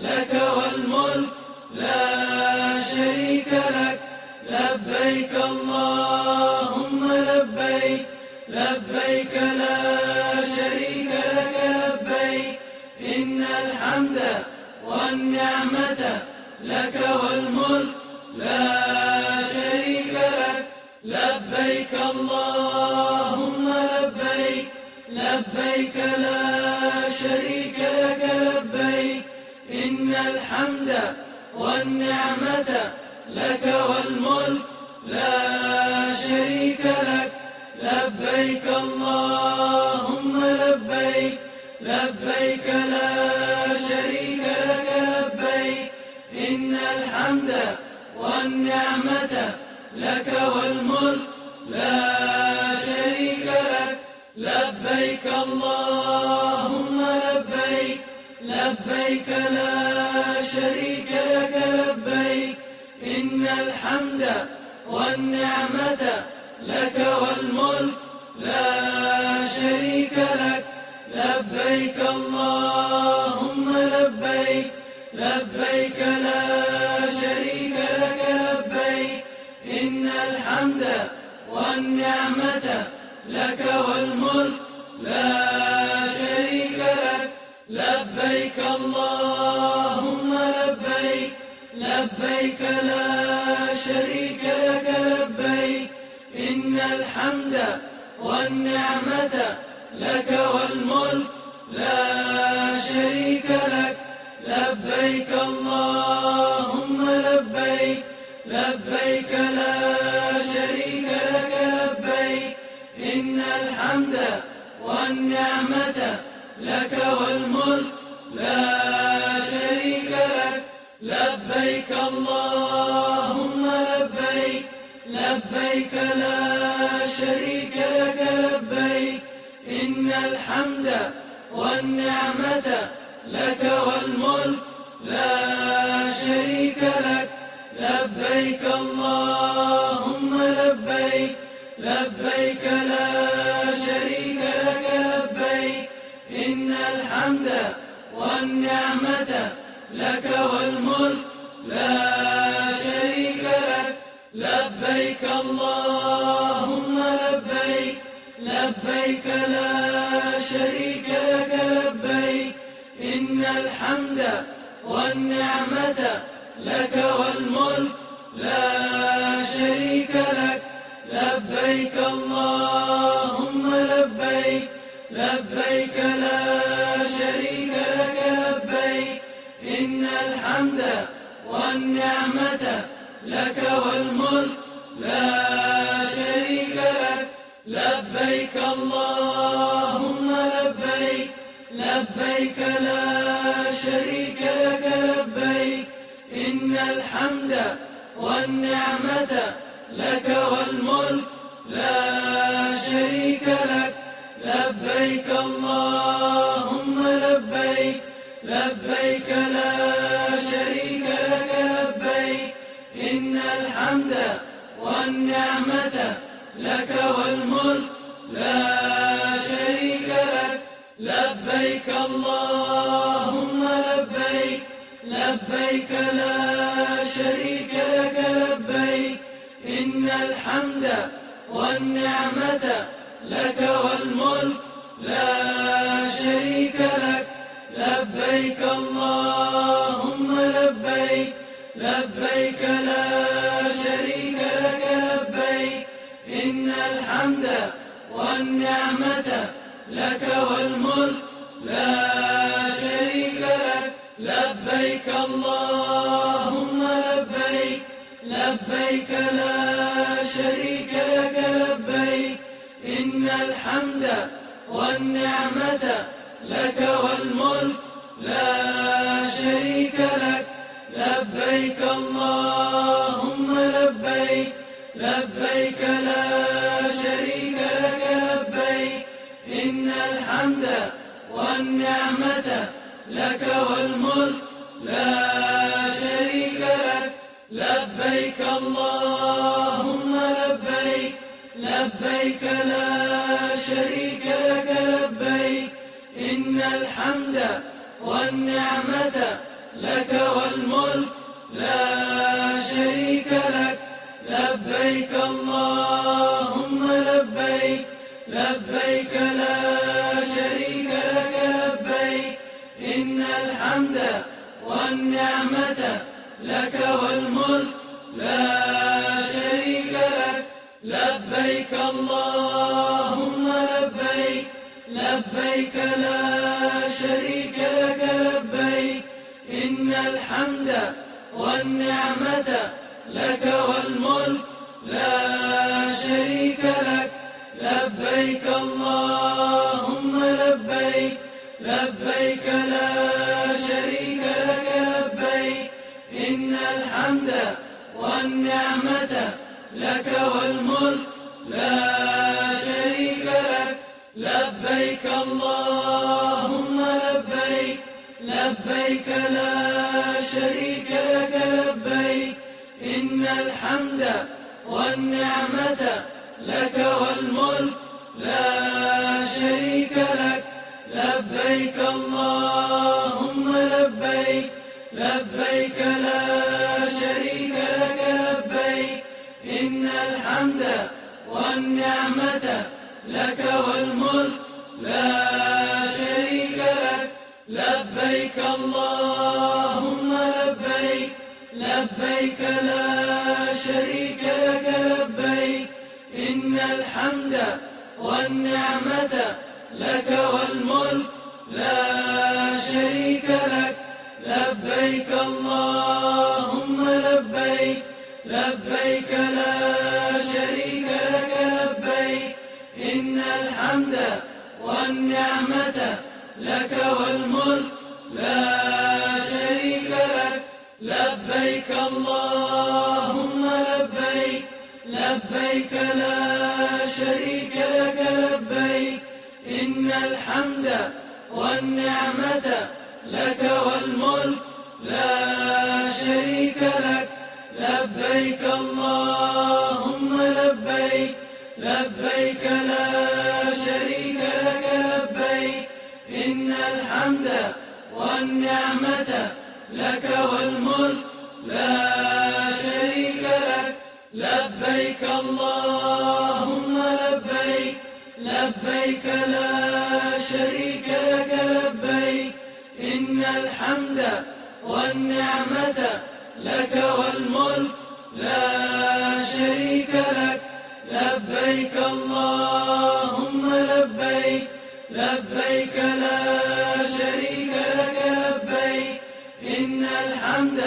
لك والملك لا شريك لك. لبيك اللهم لبيك، لبيك لا شريك لك لبيك، إن الحمد والنعمة لك والملك لا شريك لك. لبيك اللهم لبيك، لبيك لا شريك لك لبيك، إن الحمد والنعمة لك والملك لا شريك لك. لبيك اللهم لبيك، لبيك لا شريك لك لبيك، إن الحمد والنعمة لك والملك لا شريك لك. لبيك اللهم لبيك، لبيك لا شريك لك لبيك، إن الحمد والنعمة لك والملك لا شريك لك. لبيك اللهم لبيك، لبيك لا شريك لك لبيك، إن الحمد والنعمة لك والملك لا شريك لك. لبيك اللهم لبيك، لبيك لا شريك لك لبيك، إن الحمد والنعمة لك والملك لا شريك لك. لبيك اللهم لبيك، لبيك لا شريك لك لبيك، إن الحمد والنعمة لك والملك لا شريك لك. لبيك اللهم لبيك، لبيك لا شريك لك لبيك، إن الحمد والنعمة لك والملك لا شريك لك. لبيك اللهم لبيك، لبيك لا شريك لك لبيك، إن الحمد والنعمة لك والملك لا شريك لك. لبيك اللهم لبيك، لبيك لا شريك لك لبيك، إن الحمد والنعمة لك والملك لا شريك لك. لبيك اللهم لبيك، لبيك لا شريك لك لبيك، إن الحمد والنعمة لك والملك لا شريك لك. لبيك اللهم لبيك، لبيك لا شريك لك لبيك، إن الحمد والنعمة لك والملك لا شريك لك. لبيك اللهم لبيك، لبيك لا شريك لك لبيك، إن الحمد والنعمة لك والملك لا شريك لك. لبيك اللهم لبيك، لبيك لا شريك لك لبيك، إن الحمد والنعمة لك والملك لا شريك لك. لبيك اللهم لبيك، لبيك لا شريك لك لبيك، إن الحمد والنعمة لك والملك لا شريك لك. لبيك اللهم لبيك، لبيك لا شريك لك لبيك، إن الحمد والنعمة لك والملك لا شريك لك. لبيك اللهم لبيك، لبيك لا شريك لك لبيك، إن الحمد والنعمة لك والملك لا شريك لك. لبيك اللهم لبيك، لبيك لا شريك لك لبيك، إن الحمد والنعمة لك والملك لا شريك لك. لبيك اللهم لبيك، لبيك لا شريك لك لبيك، إن الحمد والنعمة لك والملك لا شريك لك. لبيك اللهم لبيك، لبيك لا شريك لك لبيك، إن الحمد والنعمة لك والملك لا شريك لك. لبيك اللهم لبيك، لبيك لا شريك لك لبيك، إن الحمد والنعمة لك والملك لا شريك لك. لبيك اللهم لبيك، لبيك لا شريك لك لبيك، إن الحمد والنعمة لك والملك لا شريك لك. لبيك اللهم لبيك، لبيك لا شريك لك لبيك، إن الحمد والنعمة لك والملك لا شريك لك. لبيك اللهم لبيك، لبيك لا شريك لك لبيك، إن الحمد والنعمة لك والملك لا شريك لك. لبيك اللهم لبيك، لبيك لا شريك لك لبيك، إن الحمد والنعمة لك والملك لا شريك لك. لبيك اللهم لبيك، لبيك لا شريك لك لبيك، إن الحمد والنعمة لك والملك لا شريك لك. لبيك اللهم لبيك، لبيك لا شريك لك لبيك، إن الحمد والنعمة لك والملك لا شريك لك. لبيك اللهم لبيك، لبيك لا شريك لك لبيك، إن الحمد والنعمة لك والملك لا شريك لك. لبيك اللهم لبيك، لبيك لا شريك لك لبيك، إن الحمد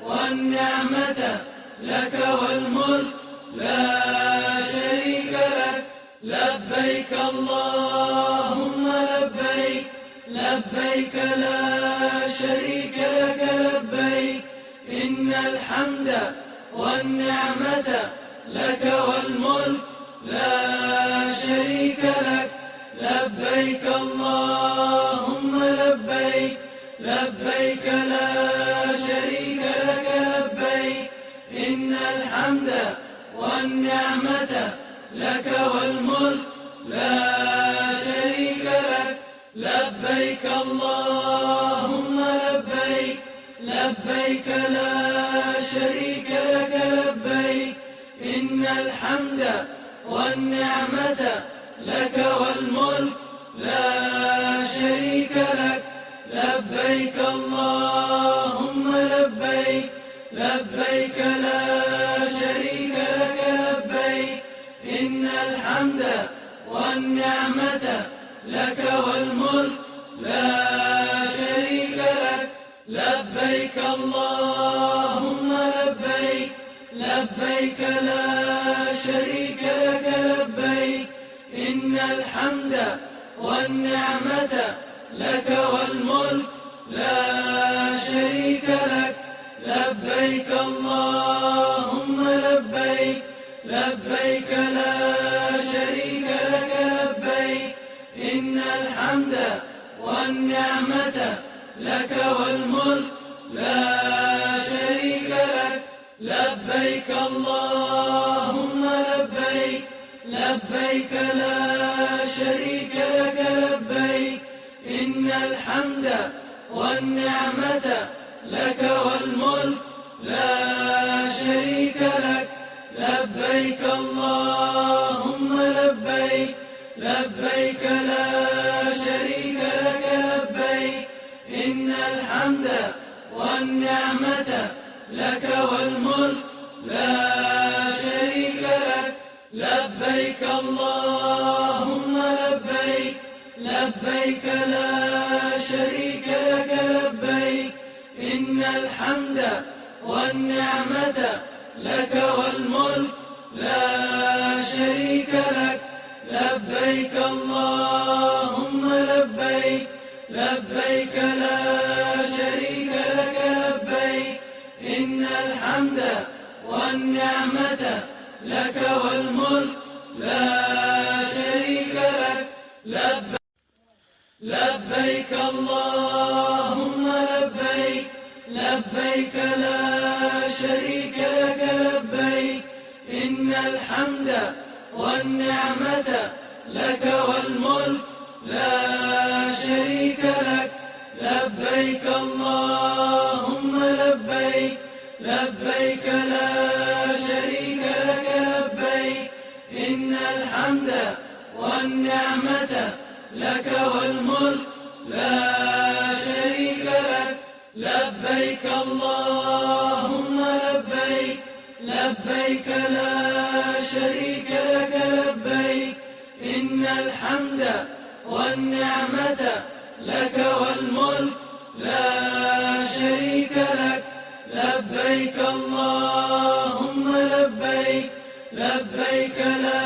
والنعمة لك والملك لا شريك لك. لبيك اللهم لبيك، لبيك لا شريك لك لبيك، إن الحمد والنعمة لك والملك لا شريك لك. لبيك اللهم لبيك، لبيك لا شريك لك لبيك، إن الحمد والنعمة لك والملك لا شريك لك. لبيك اللهم لبيك، لبيك لا شريك لك لبيك، إن الحمد والنعمة لك والملك لا شريك لك. لبيك اللهم لبيك، لبيك لا شريك لك لبيك، إن الحمد والنعمة لك والملك لا شريك لك. لبيك اللهم لبيك، لبيك لا شريك لك لبيك، إن الحمد والنعمة لك والملك لا شريك لك. لبيك اللهم لبيك، لبيك لا شريك لك لبيك، إن الحمد والنعمة لك والملك لا شريك لك. لبيك اللهم لبيك، لبيك لا شريك لك لبيك، إن الحمد والنعمة لك والملك لا شريك لك. لبيك اللهم لبيك، لبيك لا شريك لك لبيك، إن الحمد والنعمة لك والملك لا شريك لك. لبيك اللهم لبيك، لبيك لا شريك لك لبيك، إن الحمد والنعمة لك والملك لا شريك لك. لبيك اللهم لبيك، لبيك لا شريك لك لبيك، إن الحمد والنعمة لك والملك لا شريك لك. لبيك اللهم لبيك، لبيك لا شريك لك لبيك، إن الحمد والنعمة لك والملك لا شريك لك. لبيك اللهم لبيك، لبيك لا شريك لك لبيك، إن الحمد والنعمة لك والملك لا شريك لك. لبيك اللهم لبيك، لبيك لا شريك لك لبيك، إن الحمد والنعمة لك والملك لا شريك لك. لبيك اللهم لبيك، لبيك لا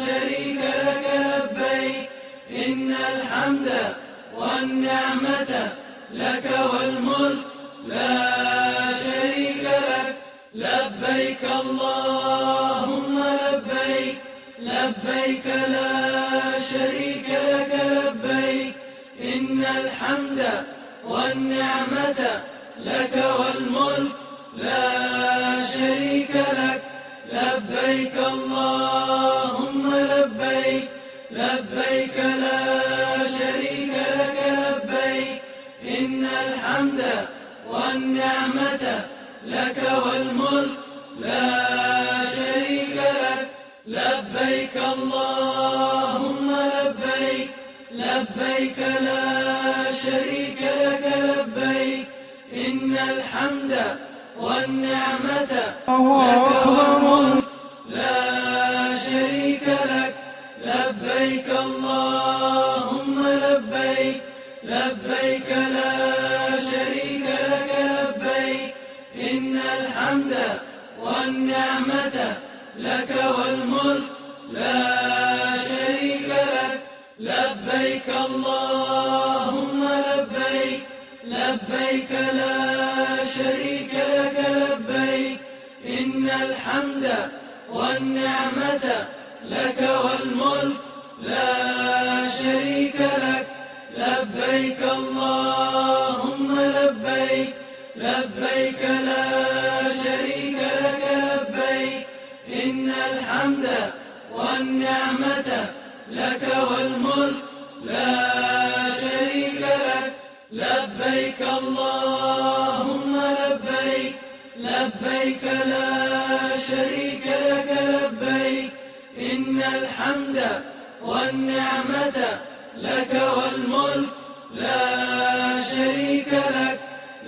شريك لك لبيك، إن الحمد والنعمة لك والملك لا شريك لك. لبيك اللهم لبيك، لبيك لا شريك لك لبيك، إن الحمد والنعمة لك والملك لا شريك لك. لبيك اللهم لبيك، لبيك لا شريك لك لبيك، إن الحمد والنعمة لك والملك لا شريك لك. لبيك اللهم لبيك، لبيك لا شريك لك لبيك، إن الحمد والنعمة لك والملك لا شريك لك. لبيك اللهم لبيك، لبيك لا شريك لك لبيك، إن الحمد والنعمة لك والملك لا شريك لك. لبيك اللهم لبيك، لبيك لا شريك لك لبيك، إن الحمد والنعمة لك والملك لا شريك لك. لبيك اللهم لبيك، لبيك لا شريك لك لبيك، إن الحمد والنعمة لك والملك لا شريك لك. لبيك اللهم لبيك، لبيك لا شريك لك لبيك، إن الحمد والنعمة لك والملك لا شريك لك.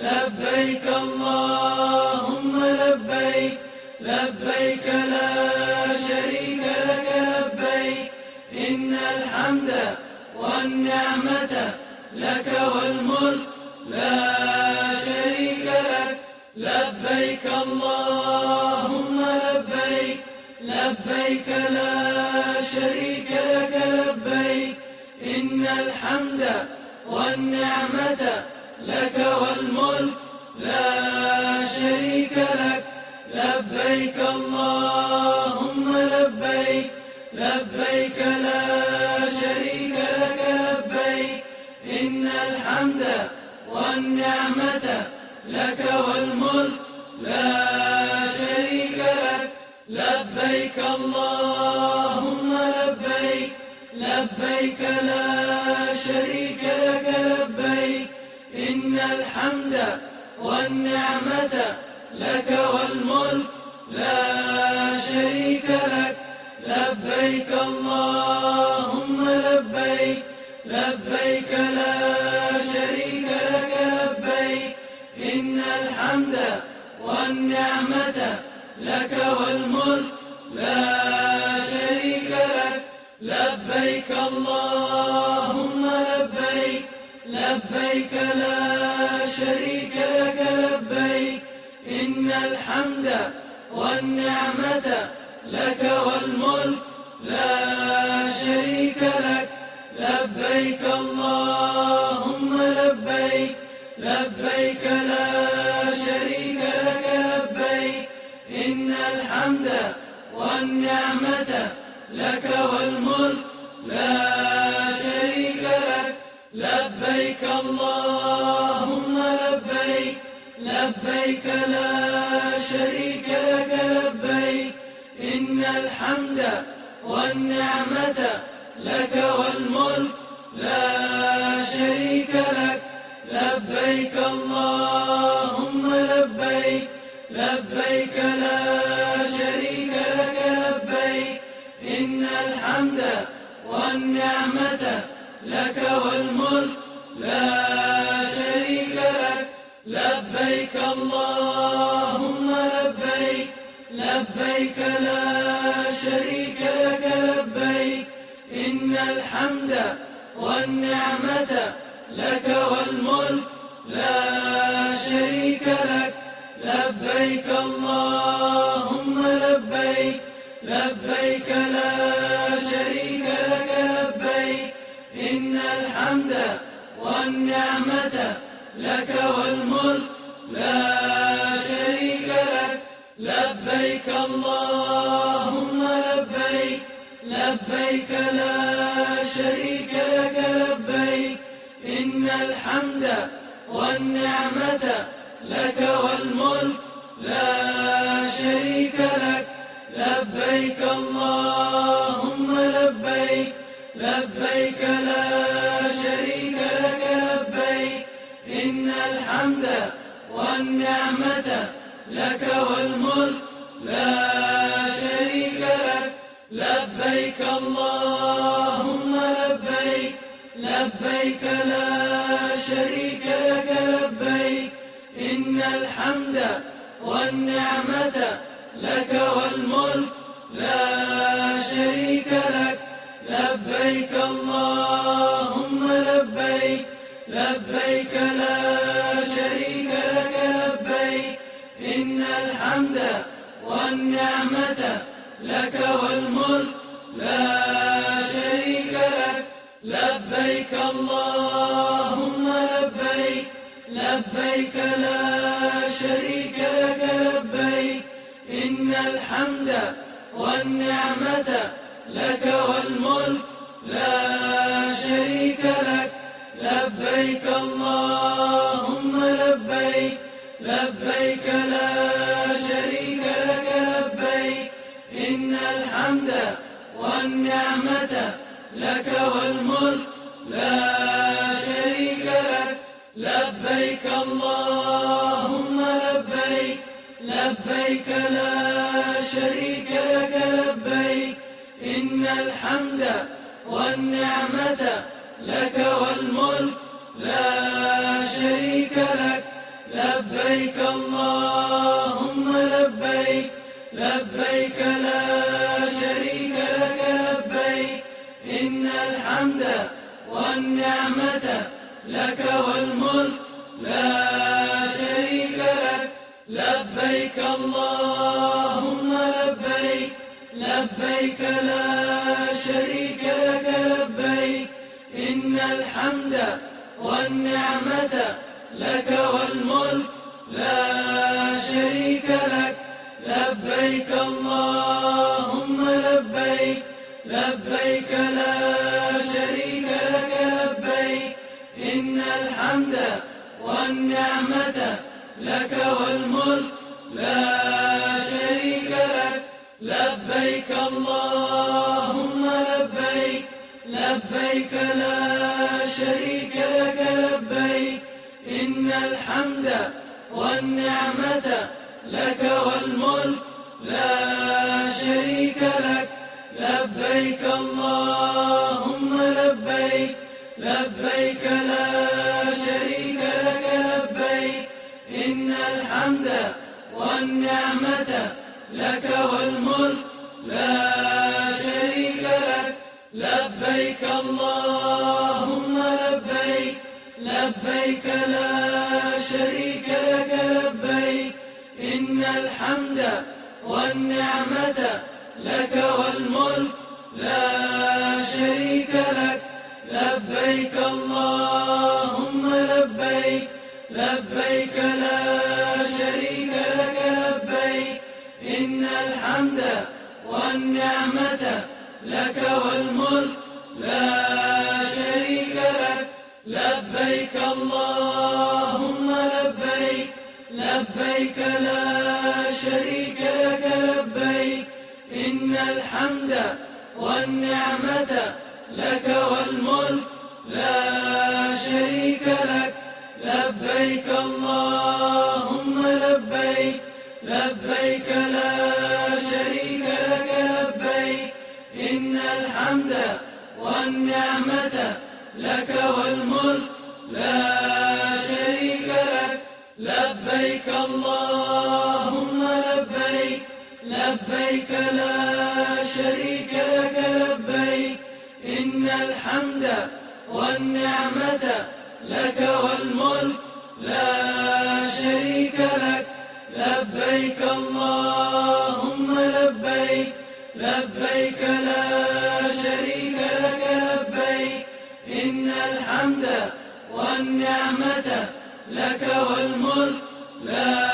لبيك اللهم لبيك، لبيك لا شريك لك لبيك، إن الحمد والنعمة لك والملك لا شريك لك. لبيك اللهم لبيك، لبيك لا شريك لك لبيك، إن الحمد والنعمة لك والملك لا شريك لك. لبيك اللهم لبيك، لبيك لا شريك لك لبيك، إن الحمد والنعمة لك والملك لا شريك لك. لبيك اللهم لبيك، لبيك لا شريك لك لبيك، إن الحمد والنعمة لك والملك لا شريك لك. لبيك اللهم لبيك، لبيك لا شريك لك لبيك، إن الحمد والنعمة لك والملك لا شريك لك. لبيك اللهم لبيك، لبيك لا شريك لك لبيك، إن الحمد والنعمة لك والملك لا شريك لك. لبيك اللهم لبيك، لبيك لا شريك لك لبيك، إن الحمد والنعمة لك والملك لا شريك لك. لبيك اللهم لبيك، لبيك لا شريك لك لبيك، إن الحمد والنعمة لك والملك لا شريك لك. لبيك اللهم لبيك، لبيك لا شريك لك لبيك، إن الحمد والنعمة لك والملك لا شريك لك. لبيك اللهم لبيك، لبيك لا شريك لك لبيك، إن الحمد والنعمة لك والملك لا شريك لك. لبيك اللهم لبيك، لبيك لا شريك لك لبيك، إن الحمد والنعمة لك والملك لا شريك لك. لبيك اللهم لبيك، لبيك لا شريك لك لبيك، إن الحمد والنعمة لك والملك لا شريك لك. لبيك اللهم لبيك، لبيك لا شريك لك لبيك، إن الحمد والنعمة لك والملك لا شريك لك. لبيك اللهم لبيك، لبيك لا شريك لك لبيك، إن الحمد والنعمة لك والملك لا شريك لك. لبيك اللهم لبيك، لبيك لا شريك لك لبيك، إن الحمد والنعمة لك والملك لا شريك لك. لبيك اللهم لبيك، لبيك لا شريك لك لبيك، إن الحمد والنعمة لك والملك لا شريك لك. لبيك اللهم لبيك، لبيك لا شريك لك لبيك، إن الحمد والنعمة لك والملك لا شريك لك. لبيك اللهم لبيك، لبيك لا شريك لك لبيك، إن الحمد والنعمة لك والملك لا شريك لك. لبيك اللهم لبيك، لبيك لا شريك لك لبيك، إن الحمد والنعمة لك والملك لا شريك لك. لبيك اللهم لبيك، لبيك لا شريك لك لبيك، إن الحمد والنعمة لك والملك لا شريك لك. لبيك اللهم لبيك، لبيك لا شريك لك لبيك، إن الحمد والنعمة لك والملك لا شريك لك. لبيك اللهم لبيك، لبيك لا شريك لك لبيك، إن الحمد والنعمة لك والملك لا شريك لك. لبيك اللهم لبيك، لبيك لا شريك لك لبيك، إن الحمد والنعمة لك والملك لا شريك لك. لبيك اللهم لبيك، لبيك لا شريك لك لبيك، إن الحمد والنعمة لك والملك لا شريك لك. لبيك اللهم لبيك، لبيك لا شريك لك لبيك، إن الحمد والنعمة لك والملك لا شريك لك. لبيك اللهم لبيك، لبيك لا شريك لك لبيك، إن الحمد والنعمة لك والملك لا شريك لك. لبيك اللهم لبيك، لبيك لا شريك لك لبيك، إن الحمد والنعمة لك والملك لا شريك لك. لبيك اللهم لبيك، لبيك لا شريك لك لبيك، إن الحمد والنعمة لك والملك لا شريك لك. لبيك اللهم لبيك، لبيك لا شريك لك لبيك، إن الحمد والنعمة لك والملك لا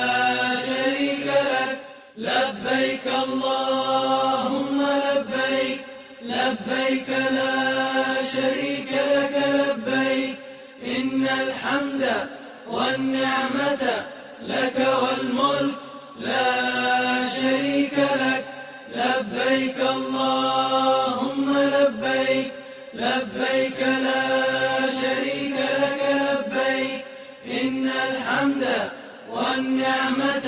شريك لك. لبيك اللهم لبيك، لبيك لا شريك لك لبيك، إن الحمد والنعمة لك والملك لا شريك لك. لبيك اللهم لبيك، لبيك لا شريك لك لبيك، إن الحمد والنعمة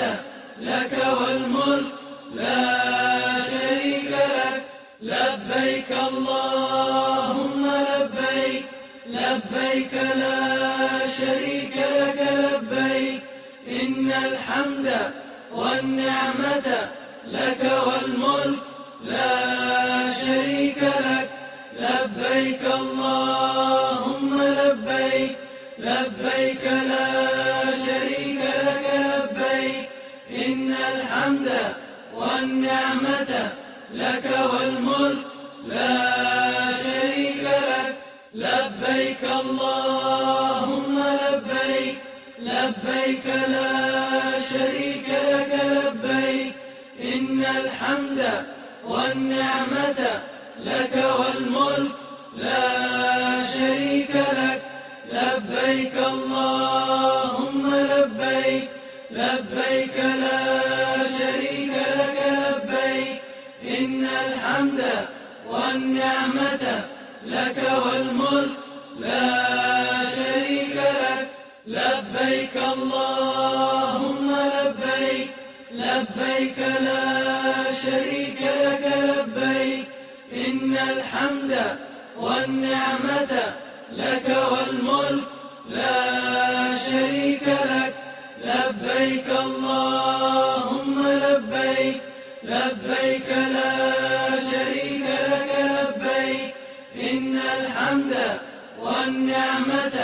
لك والملك لا شريك لك. لبيك اللهم لبيك، لبيك لا شريك لك لبيك، إن الحمد والنعمة لك والملك لا شريك لك. لبيك اللهم لبيك، لبيك لا شريك لك لبيك، إن الحمد والنعمة لك والملك لا شريك لك. لبيك اللهم لبيك، لبيك لا شريك لك لبيك، إن الحمد والنعمة لك والملك لا شريك لك. لبيك اللهم لبيك، لبيك لا شريك لك لبيك، إن الحمد والنعمة لك والملك لا شريك لك. لبيك اللهم لبيك، لبيك لا شريك لك لبيك، إن الحمد والنعمة لك والملك لا شريك لك. لبيك اللهم لبيك، لبيك لا شريك لك لبيك، إن الحمد والنعمة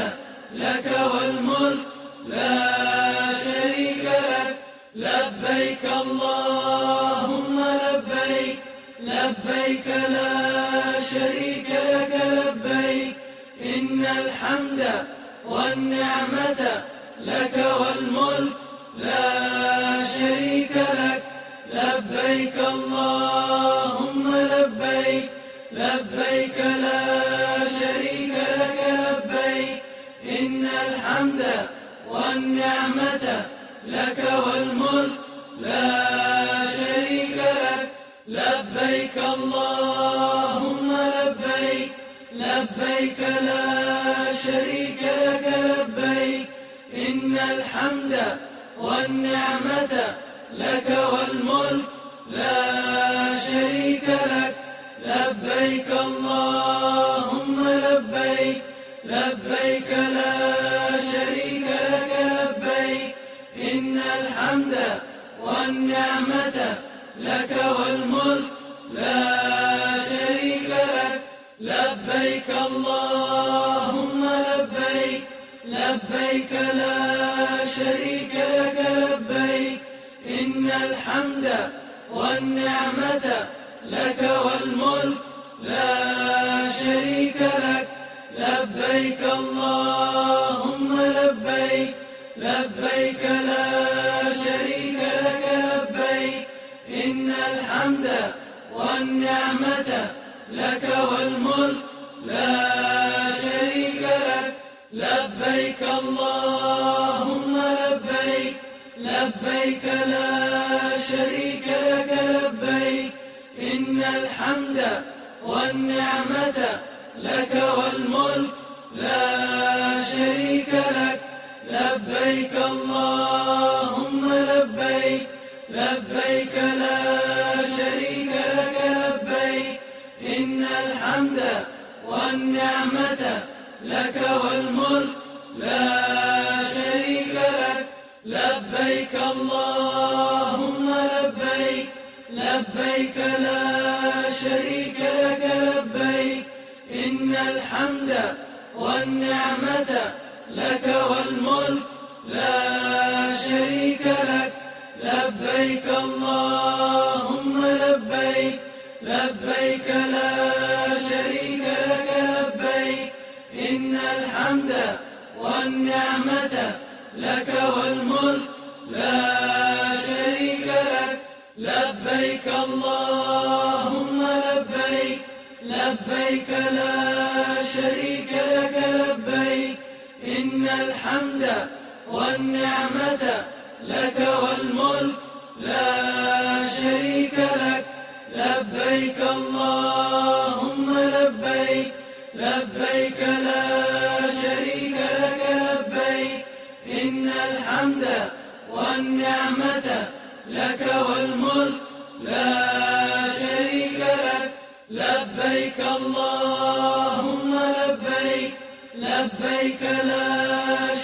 لبيك اللهم لبيك، لبيك لا شريك لك لبيك، إن الحمد والنعمة لك والملك لا شريك لك. لبيك اللهم لبيك، لبيك لا شريك لك لبيك، إن الحمد والنعمة لك والملك لا شريك لك. لبيك اللهم لبيك، لبيك لا شريك لك لبيك، إن الحمد والنعمة لك والملك لا شريك لك. لبيك اللهم لبيك، لبيك لا شريك لك لبيك، إن الحمد والنعمة لك والملك لا شريك لك. لبيك اللهم لبيك، لبيك لا شريك لك لبيك، إن الحمد والنعمة لك والملك لا شريك لك. لبيك اللهم لبيك، لبيك لا شريك لك لبيك، إن الحمد والنعمة لك والملك لا شريك لك. لبيك اللهم لبيك، لبيك لا شريك لك لبيك، إن الحمد والنعمة لك والملك لا شريك لك. لبيك اللهم لبيك، لبيك لا شريك لك لبيك، إن الحمد والنعمة لك والملك لا شريك لك. لبيك اللهم لبيك، لبيك لا شريك لك لبيك، إن الحمد والنعمة لك والملك لا شريك لك. لبيك اللهم لبيك، لبيك لا شريك لك لبيك، إن الحمد والنعمة لك والملك لا شريك لك. لبيك اللهم لبيك، لبيك لا شريك لك لبيك، إن الحمد والنعمة لك والملك لا شريك لك. لبيك اللهم لبيك، لبيك لا شريك لك لبيك، إن الحمد والنعمة لك والملك لا شريك لك. لبيك اللهم لبيك، لبيك لا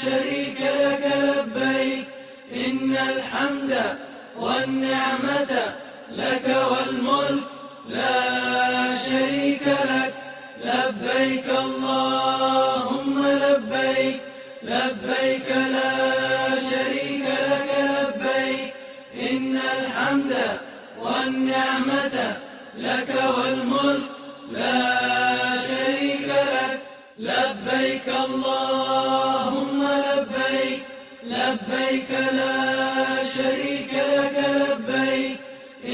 شريك لك لبيك، إن الحمد والنعمة لك والملك لا شريك لك. لبيك اللهم لبيك، لبيك لا شريك لك لبيك، إن الحمد والنعمة لك والملك لا شريك لك. لبيك اللهم لبيك، لبيك لا شريك لك لبيك،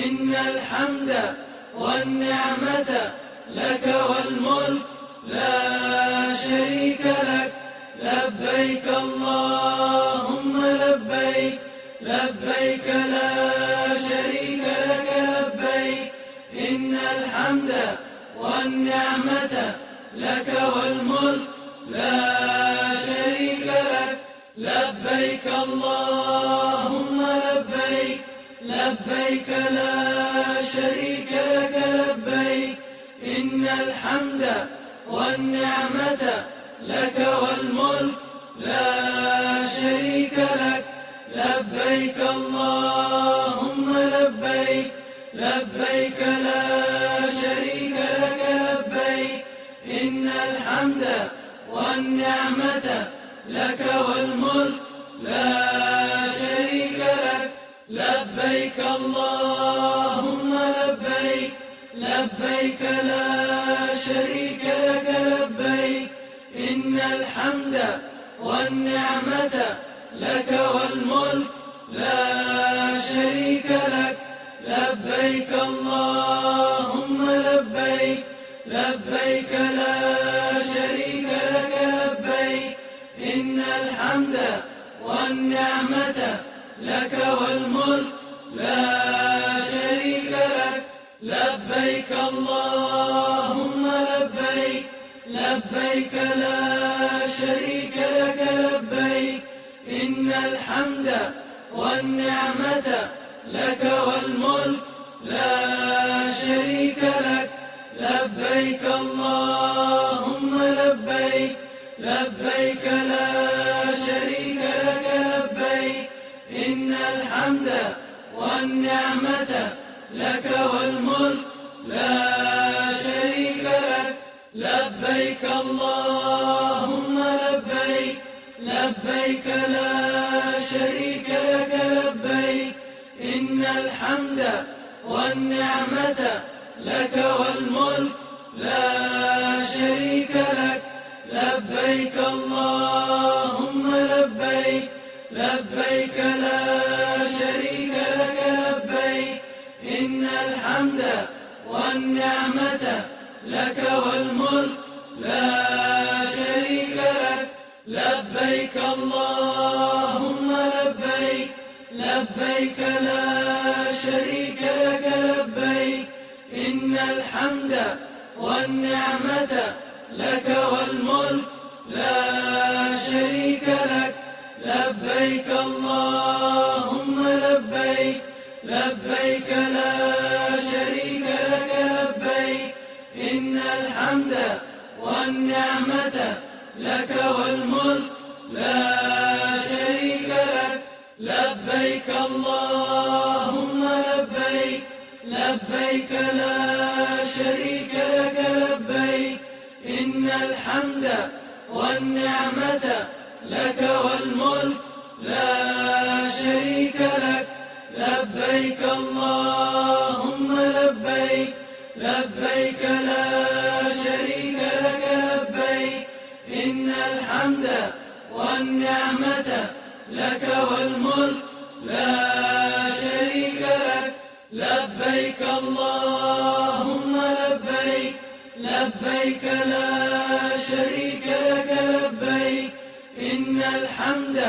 إن الحمد والنعمة لك والملك لا شريك لك. لبيك اللهم لبيك، لبيك لا شريك لك لبيك، إن الحمد والنعمة لك والملك لا شريك لك. لبيك اللهم لبيك، لبيك لا شريك لك لبيك، إن الحمد والنعمة لك والملك لا شريك لك. لبيك اللهم لبيك، لبيك لا شريك لك لبيك، إن الحمد والنعمة لك والملك لا شريك لك. لبيك اللهم لبيك، لبيك لا شريك لك لبيك، إن الحمد والنعمة لك والملك لا شريك لك. لبيك اللهم لبيك، لبيك لا شريك لك لبيك، إن الحمد والنعمة لك والملك لا شريك لك. لبيك اللهم لبيك، لبيك لا شريك لك لبيك، إن الحمد والنعمة لك والملك لا شريك لك. لبيك اللهم لبيك، لبيك لا شريك لك لبيك، إن الحمد والنعمة لك والملك لا شريك لك. لبيك اللهم لبيك، لبيك لا شريك لك لبيك، إن الحمد والنعمة لك والملك لا شريك لك. لبيك اللهم لبيك، لبيك لا شريك لك لبيك، إن الحمد والنعمة لك والملك لا شريك لك. لبيك اللهم لبيك، لبيك لا شريك لك لبيك، إن الحمد والنعمة لك والملك لا شريك لك. لبيك اللهم لبيك، لبيك لا شريك لك لبيك، إن الحمد والنعمة لك والملك لا شريك لك. لبيك اللهم لبيك، لبيك لا شريك لك لبيك، إن الحمد والنعمة لك والملك لا شريك لك. لبيك اللهم لبيك، لبيك لا شريك لك لبيك، إن الحمد والنعمة لك والملك لا شريك لك. لبيك اللهم لبيك، لبيك لا شريك لك لبيك، إن الحمد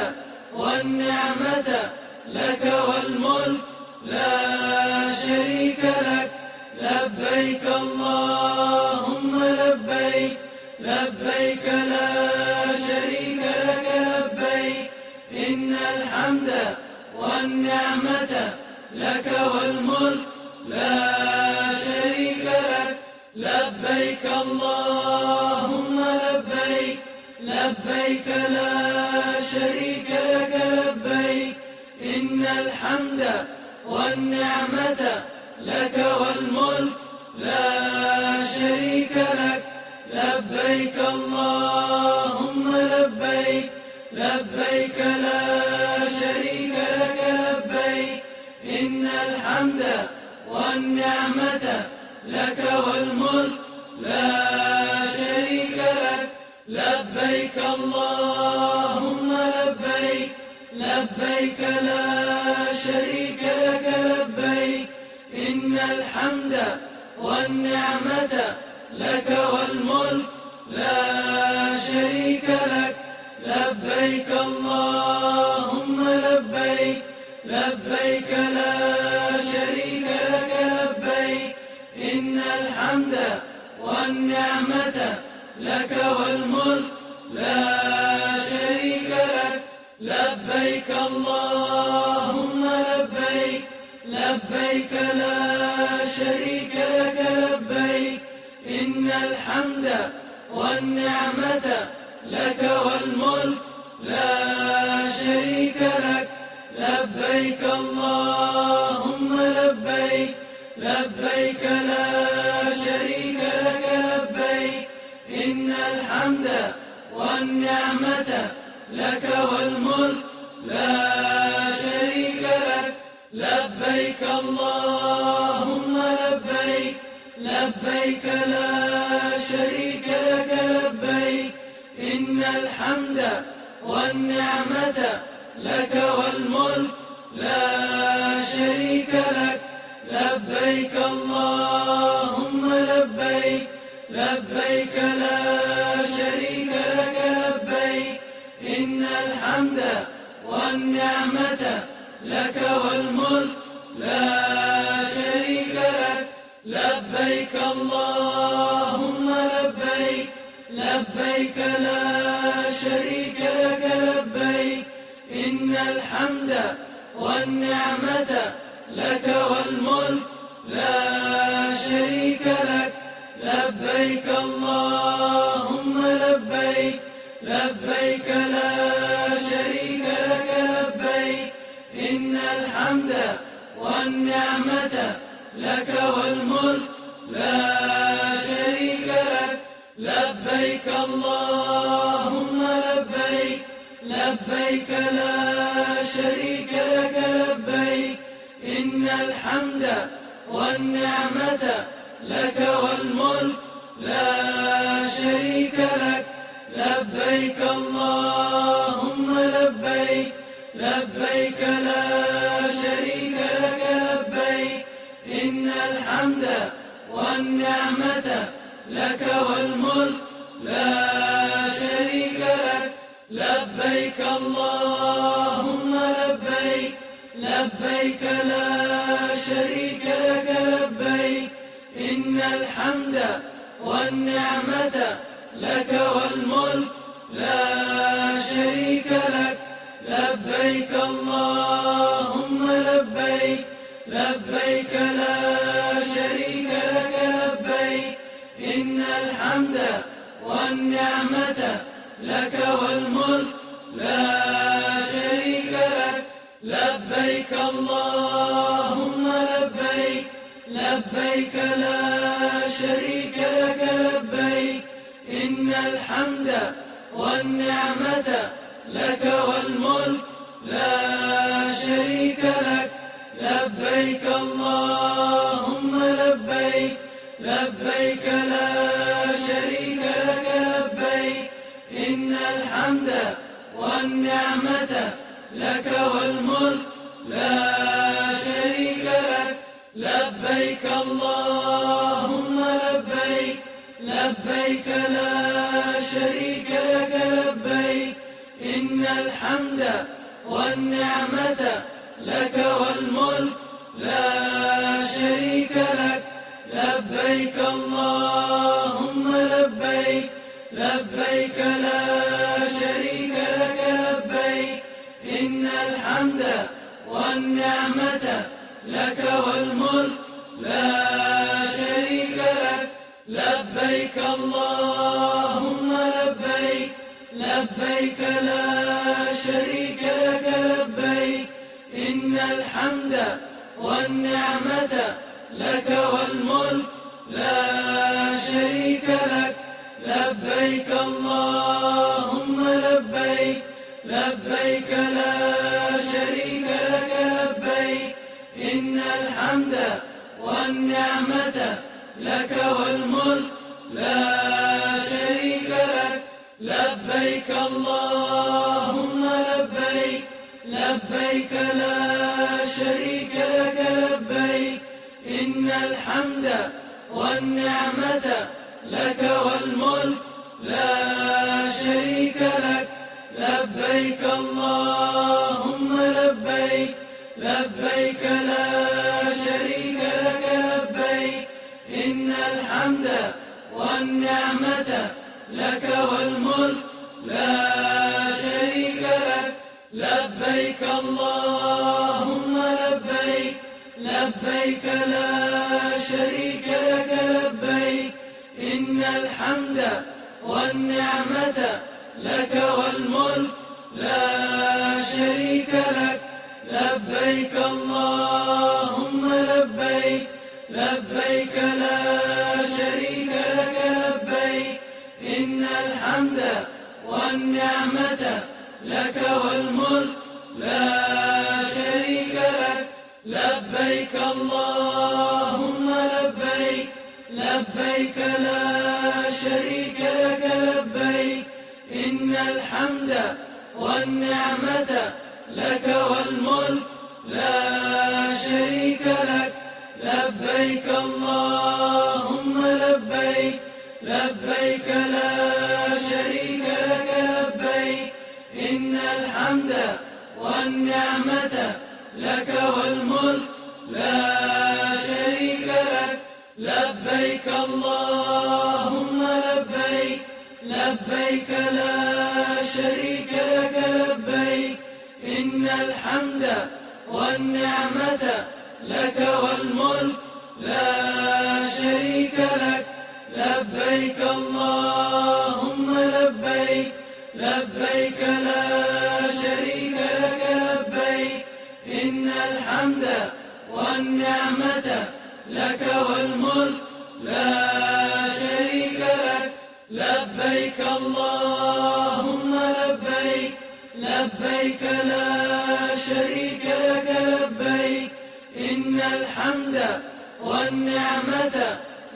والنعمة لك والملك لا شريك لك. لبيك اللهم لبيك، لبيك لا شريك لك لبيك، إن الحمد والنعمة لك والملك لا شريك لك. لبيك اللهم لبيك، لبيك لا شريك لك لبيك، إن الحمد والنعمة لك والملك لا شريك لك. لبيك اللهم لبيك، لبيك لا شريك لك لبيك، إن الحمد والنعمة لك والملك لا شريك لك. لبيك اللهم لبيك، لبيك لا شريك لك لبيك، إن الحمد والنعمة لك والملك لا شريك لك. لبيك اللهم لبيك، لبيك لا شريك لك لبيك، إن الحمد والنعمة لك والملك لا شريك لك. لبيك اللهم لبيك، لبيك لا شريك لك لبيك، إن الحمد والنعمة لك والملك لا شريك لك. لبيك اللهم لبيك، لبيك لا شريك لك لبيك، إن الحمد والنعمة لك والملك لا شريك لك. لبيك اللهم لبيك، لبيك لا شريك لك لبيك، إن الحمد والنعمة لك والملك لا شريك لك. لبيك اللهم لبيك، لبيك لا شريك لك لبيك، إن الحمد والنعمة لك والملك لا شريك لك. لبيك اللهم لبيك، لبيك لا شريك لك لبيك، إن الحمد والنعمة لك والملك لا شريك لك. لبيك اللهم لبيك، لبيك لا شريك لك لبيك، إن الحمد والنعمة لك والملك لا شريك لك. لبيك اللهم لبيك، لبيك لا شريك لك لبيك، إن الحمد والنعمة لك والملك لا شريك لك. لبيك اللهم لبيك، لبيك لا شريك لك لبيك، إن الحمد والنعمة لك والملك لا شريك لك. لبيك اللهم لبيك، لبيك لا شريك لك لبيك، إن الحمد والنعمة لك والملك لا شريك لك. لبيك اللهم لبيك، لبيك لا شريك لك لبيك، إن الحمد والنعمة لك والملك لا شريك لك. لبيك اللهم لبيك، لبيك لا شريك لك لبيك، إن الحمد والنعمة لك والملك لا شريك لك. لبيك اللهم لبيك، لبيك لا شريك لك لبيك، إن الحمد والنعمة لك والملك لا شريك لك. لبيك اللهم لبيك، لبيك لا شريك لك لبيك، إن الحمد والنعمة لك والملك لا شريك لك. لبيك اللهم لبيك، لبيك لا شريك لك لبيك، إن الحمد والنعمة لك والملك لا شريك لك. لبيك اللهم لبيك، لبيك لا شريك لك لبيك، إن الحمد والنعمة لك والملك لا شريك لك. لبيك اللهم لبيك، لبيك لا شريك لك لبيك، إن الحمد والنعمة لك والملك لا شريك لك. لبيك اللهم لبيك، لبيك لا شريك لك لبيك، إن الحمد والنعمة لك والملك لا شريك لك. لبيك اللهم لبيك، لبيك لا شريك لك لبيك، إن الحمد والنعمة لك والملك لا شريك لك. لبيك اللهم لبيك، لبيك لا شريك لك لبيك، إن الحمد والنعمة لك والملك لا شريك لك. لبيك اللهم لبيك، لبيك لا شريك لك لبيك، إن الحمد والنعمة لك والملك لا شريك لك. لبيك. اللهم لبيك، لبيك لا شريك لك لبيك، إن الحمد والنعمة لك والملك لا شريك لك. لبيك اللهم لبيك، لبيك لا شريك لك لبيك، إن الحمد والنعمة لك والملك لا شريك لك. لبيك اللهم لبيك، لبيك لا شريك لك لبيك، إن الحمد والنعمة لك والملك لا شريك لك. لبيك اللهم لبيك، لبيك لا شريك لك لبيك، إن الحمد والنعمة لك والملك لا شريك لك. لبيك اللهم لبيك، لبيك لا شريك لك لبيك، إن الحمد والنعمة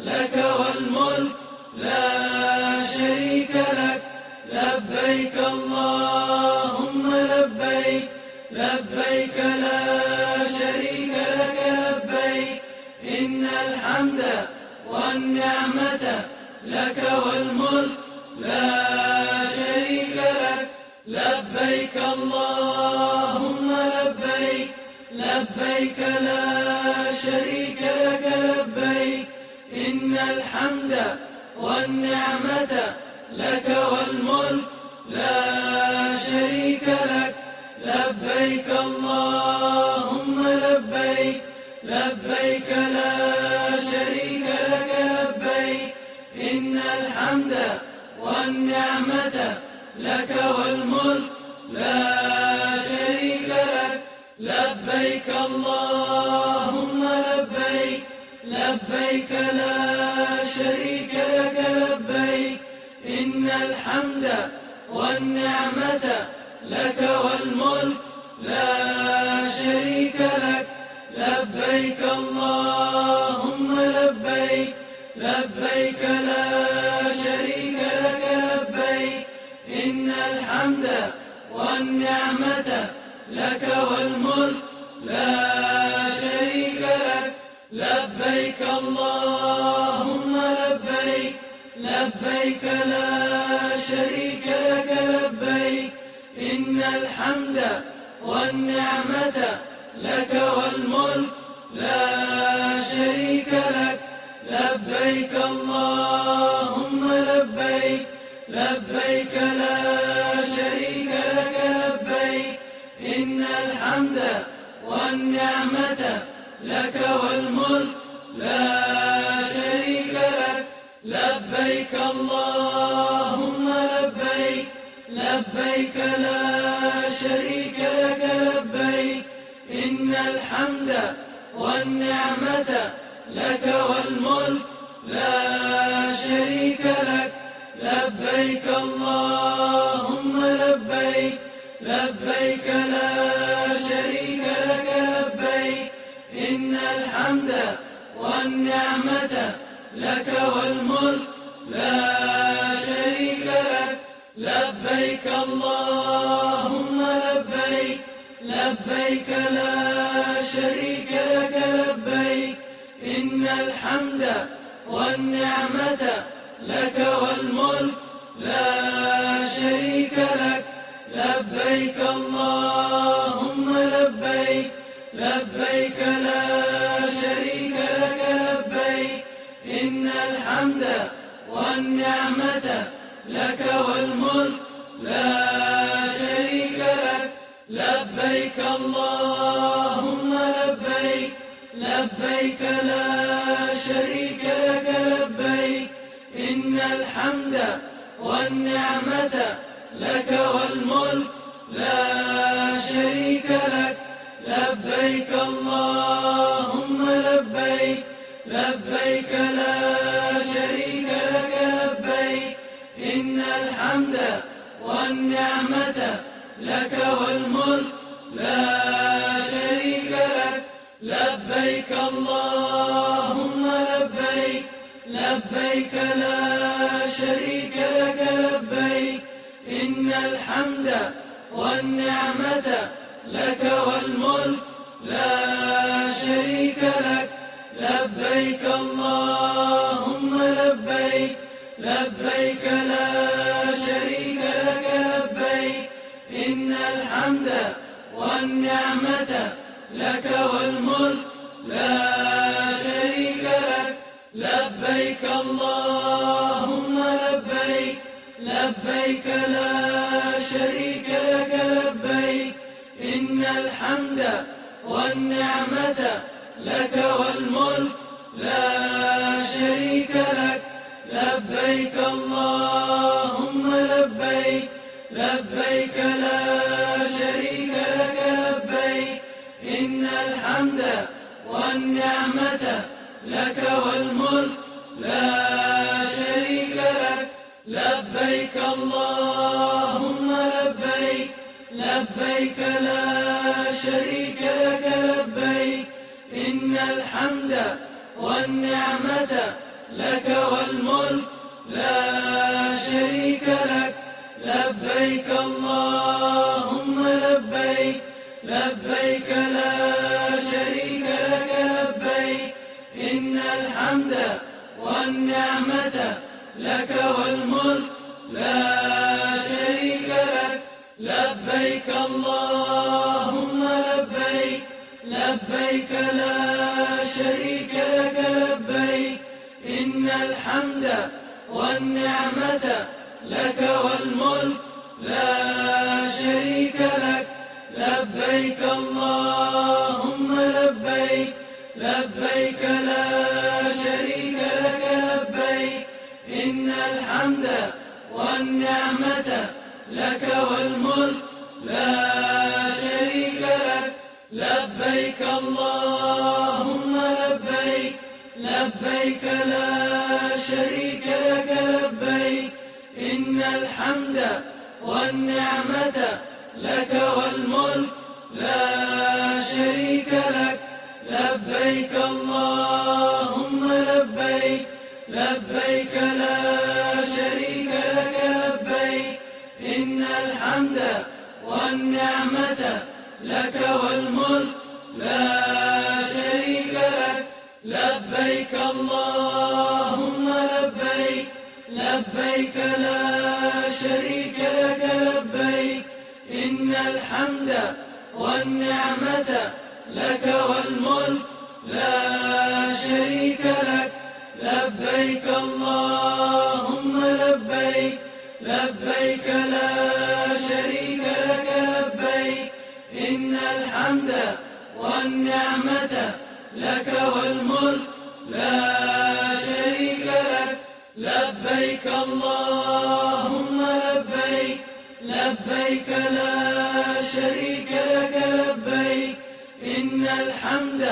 لك والملك لا شريك لك. لبيك اللهم لبيك، لبيك لا شريك لك لبيك، إن الحمد والنعمة لك والملك لا شريك لك. لبيك اللهم لبيك، لبيك لا شريك لك لبيك، إن الحمد والنعمة لك والملك لا شريك لك. لبيك اللهم لبيك، لبيك لا شريك لك لبيك، إن الحمد والنعمة لك والملك لا شريك لك. لبيك اللهم لبيك، لبيك لا شريك لك لبيك، إن الحمد والنعمة لك والملك لا شريك لك. لبيك اللهم لبيك، لبيك لا شريك لك لبيك، إن الحمد والنعمة لك والملك لا شريك لك. لبيك اللهم لبيك، لبيك لا شريك لك لبيك، إن الحمد والنعمة لك والملك لا شريك لك. لبيك اللهم لبيك، لبيك لا شريك لك لبيك، إن الحمد والنعمة لك والملك لا شريك لك. لبيك اللهم لبيك، لبيك لا شريك لك لبيك، إن الحمد والنعمة لك والملك لا شريك لك. لبيك اللهم لبيك، لبيك لا شريك لك لبيك، إن الحمد والنعمة لك والملك لا شريك لك. لبيك اللهم لبيك، لبيك لا شريك لك لبيك، إن الحمد والنعمة لك والملك لا شريك لك. لبيك اللهم لبيك، لبيك لا شريك لك لبيك، إن الحمد والنعمة لك والملك لا شريك لك. لبيك اللهم لبيك، لبيك لا شريك لك لبيك، إن الحمد والنعمة لك والملك لا شريك لك. لبيك اللهم لبيك، لبيك لا شريك لك لبيك، إن الحمد والنعمة لك والملك لا شريك لك. لبيك. اللهم لبيك، لبيك لا شريك لك لبيك، إن الحمد والنعمة لك والملك لا شريك لك. لبيك اللهم لبيك، لبيك لا شريك لك لبيك، إن الحمد والنعمة لك والملك لا شريك لك. لبيك اللهم لبيك، لبيك لا شريك لك لبيك، إن الحمد والنعمة لك والملك لا شريك لك. لبيك اللهم لبيك، لبيك لا شريك لك لبيك، إن الحمد والنعمة لك والملك لا شريك لك. لبيك اللهم لبيك، لبيك لا شريك لك لبيك، إن الحمد والنعمة لك والملك لا شريك لك. لبيك اللهم لبيك، لبيك لا شريك لك لبيك، إن الحمد والنعمة لك والملك لا شريك لك. لبيك اللهم لبيك، لبيك لا شريك لك لبيك، إن الحمد والنعمة لك والملك لا شريك لك. لبيك اللهم لبيك، لبيك لا شريك لك لبيك، إن الحمد والنعمة لك والملك لا شريك لك. لبيك اللهم لبيك، لبيك لا شريك لك لبيك، إن الحمد والنعمة لك والملك لا شريك لك. لبيك اللهم لبيك، لبيك لا شريك لك لبيك، إن الحمد والنعمة لك والملك لا شريك لك. لبيك اللهم لبيك، لبيك لا شريك لك لبيك، إن الحمد والنعمة لك والملك لا شريك لك. لبيك اللهم لبيك، لبيك لا شريك لك لبيك، إن الحمد والنعمة لك والملك لا شريك لك. لبيك اللهم لبيك، لبيك لا شريك لك لبيك، إن الحمد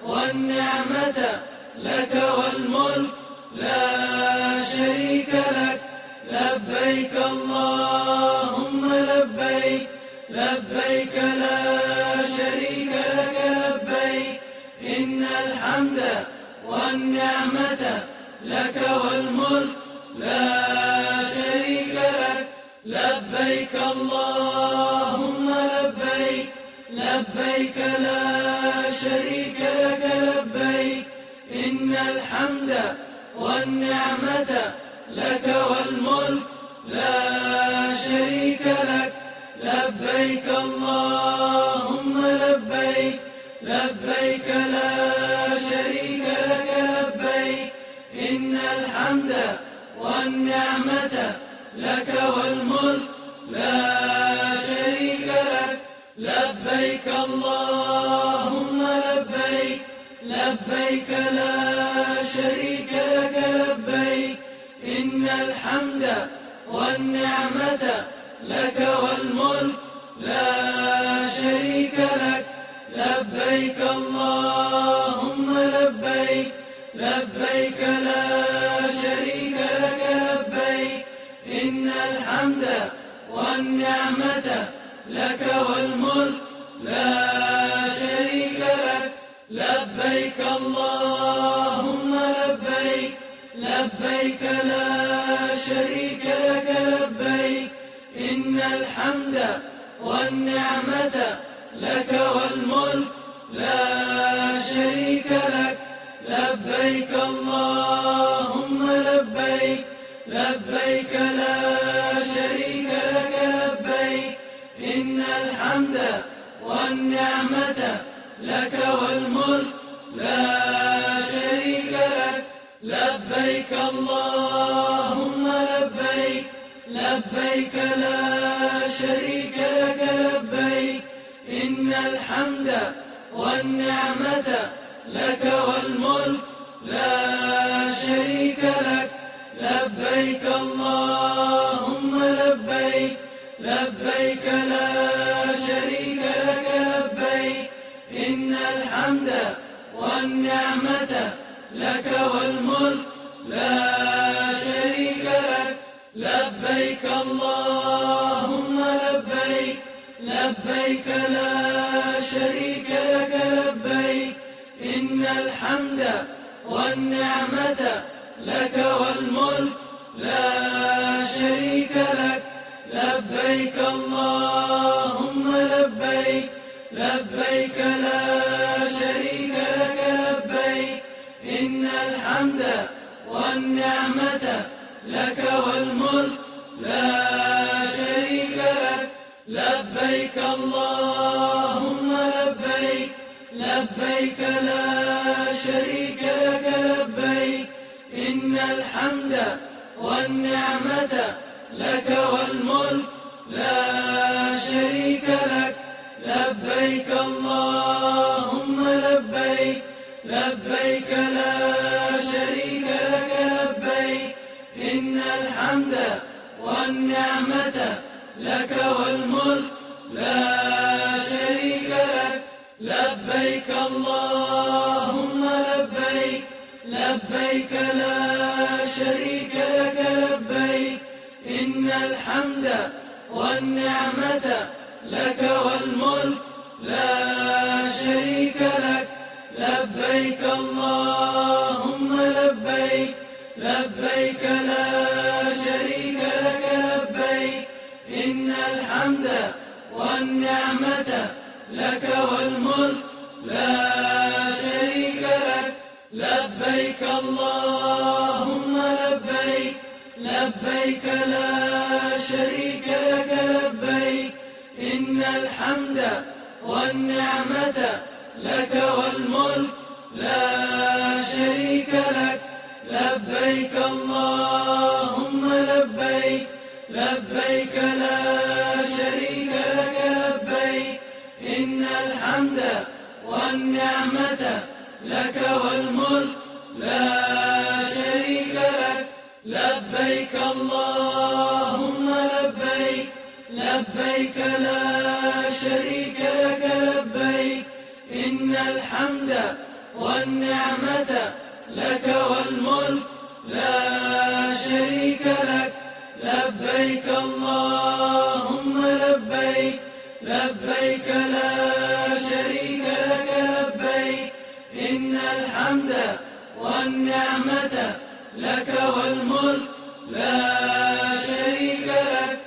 والنعمة لك والملك لا شريك لك. لبيك اللهم لبيك، لبيك لا شريك لك لبيك، إن الحمد والنعمة لك والملك لا شريك لك. لبيك اللهم لبيك، لبيك لا شريك لك لبيك، إن الحمد والنعمة لك والملك لا شريك لك. لبيك اللهم لبيك، لبيك لا شريك لك لبيك، إن الحمد والنعمة لك والملك لا شريك لك. لبيك اللهم لبيك، لبيك لا شريك لك لبيك، إن الحمد والنعمة لك والملك لا شريك لك. لبيك اللهم لبيك، لبيك لا شريك لك لبيك، إن الحمد والنعمة لك والملك لا شريك لك. لبيك اللهم اللهم لبيك، لبيك لا شريك لك لبيك، إن الحمد والنعمة لك والملك لا شريك لك. لبيك اللهم لبيك، لبيك لا شريك لك لبيك، إن الحمد والنعمة لك والملك لا شريك لك. لبيك اللهم لبيك، لبيك لا شريك لك لبيك، إن الحمد والنعمة لك والملك لا شريك لك. لبيك اللهم لبيك، لبيك لا شريك لك لبيك، إن الحمد والنعمة لك والملك لا شريك لك. لبيك اللهم لبيك، لبيك لا شريك لك لبيك، إن الحمد والنعمة لك والملك لا شريك لك. لبيك اللهم لبيك، لبيك لا شريك لك لبيك، إن الحمد والنعمة لك والملك لا شريك لك. لبيك اللهم لبيك، لبيك لا شريك لك لبيك، إن الحمد والنعمة لك والملك لا شريك لك. لبيك اللهم لبيك، لبيك لا شريك لك لبيك، إن الحمد والنعمة لك والملك لا شريك لك. لبيك اللهم لبيك، لبيك لا شريك لك لبيك، إن الحمد والنعمة لك والملك لا شريك لك. لبيك اللهم لبيك، لبيك لا شريك لك لبيك، إن الحمد والنعمة لك والملك لا شريك لك. لبيك اللهم لبيك، لبيك لا شريك لك لبيك، إن الحمد والنعمة لك والملك لا شريك لك. لبيك اللهم لبيك، لبيك لا شريك لك لبيك، إن الحمد والنعمة لك والملك لا شريك لك. لبيك اللهم لبيك، لبيك لا شريك لك لبيك، إن الحمد والنعمة لك والملك لا شريك لك. لبيك اللهم لبيك، لبيك لا شريك لك لبيك، إن الحمد والنعمة لك والملك لا شريك لك.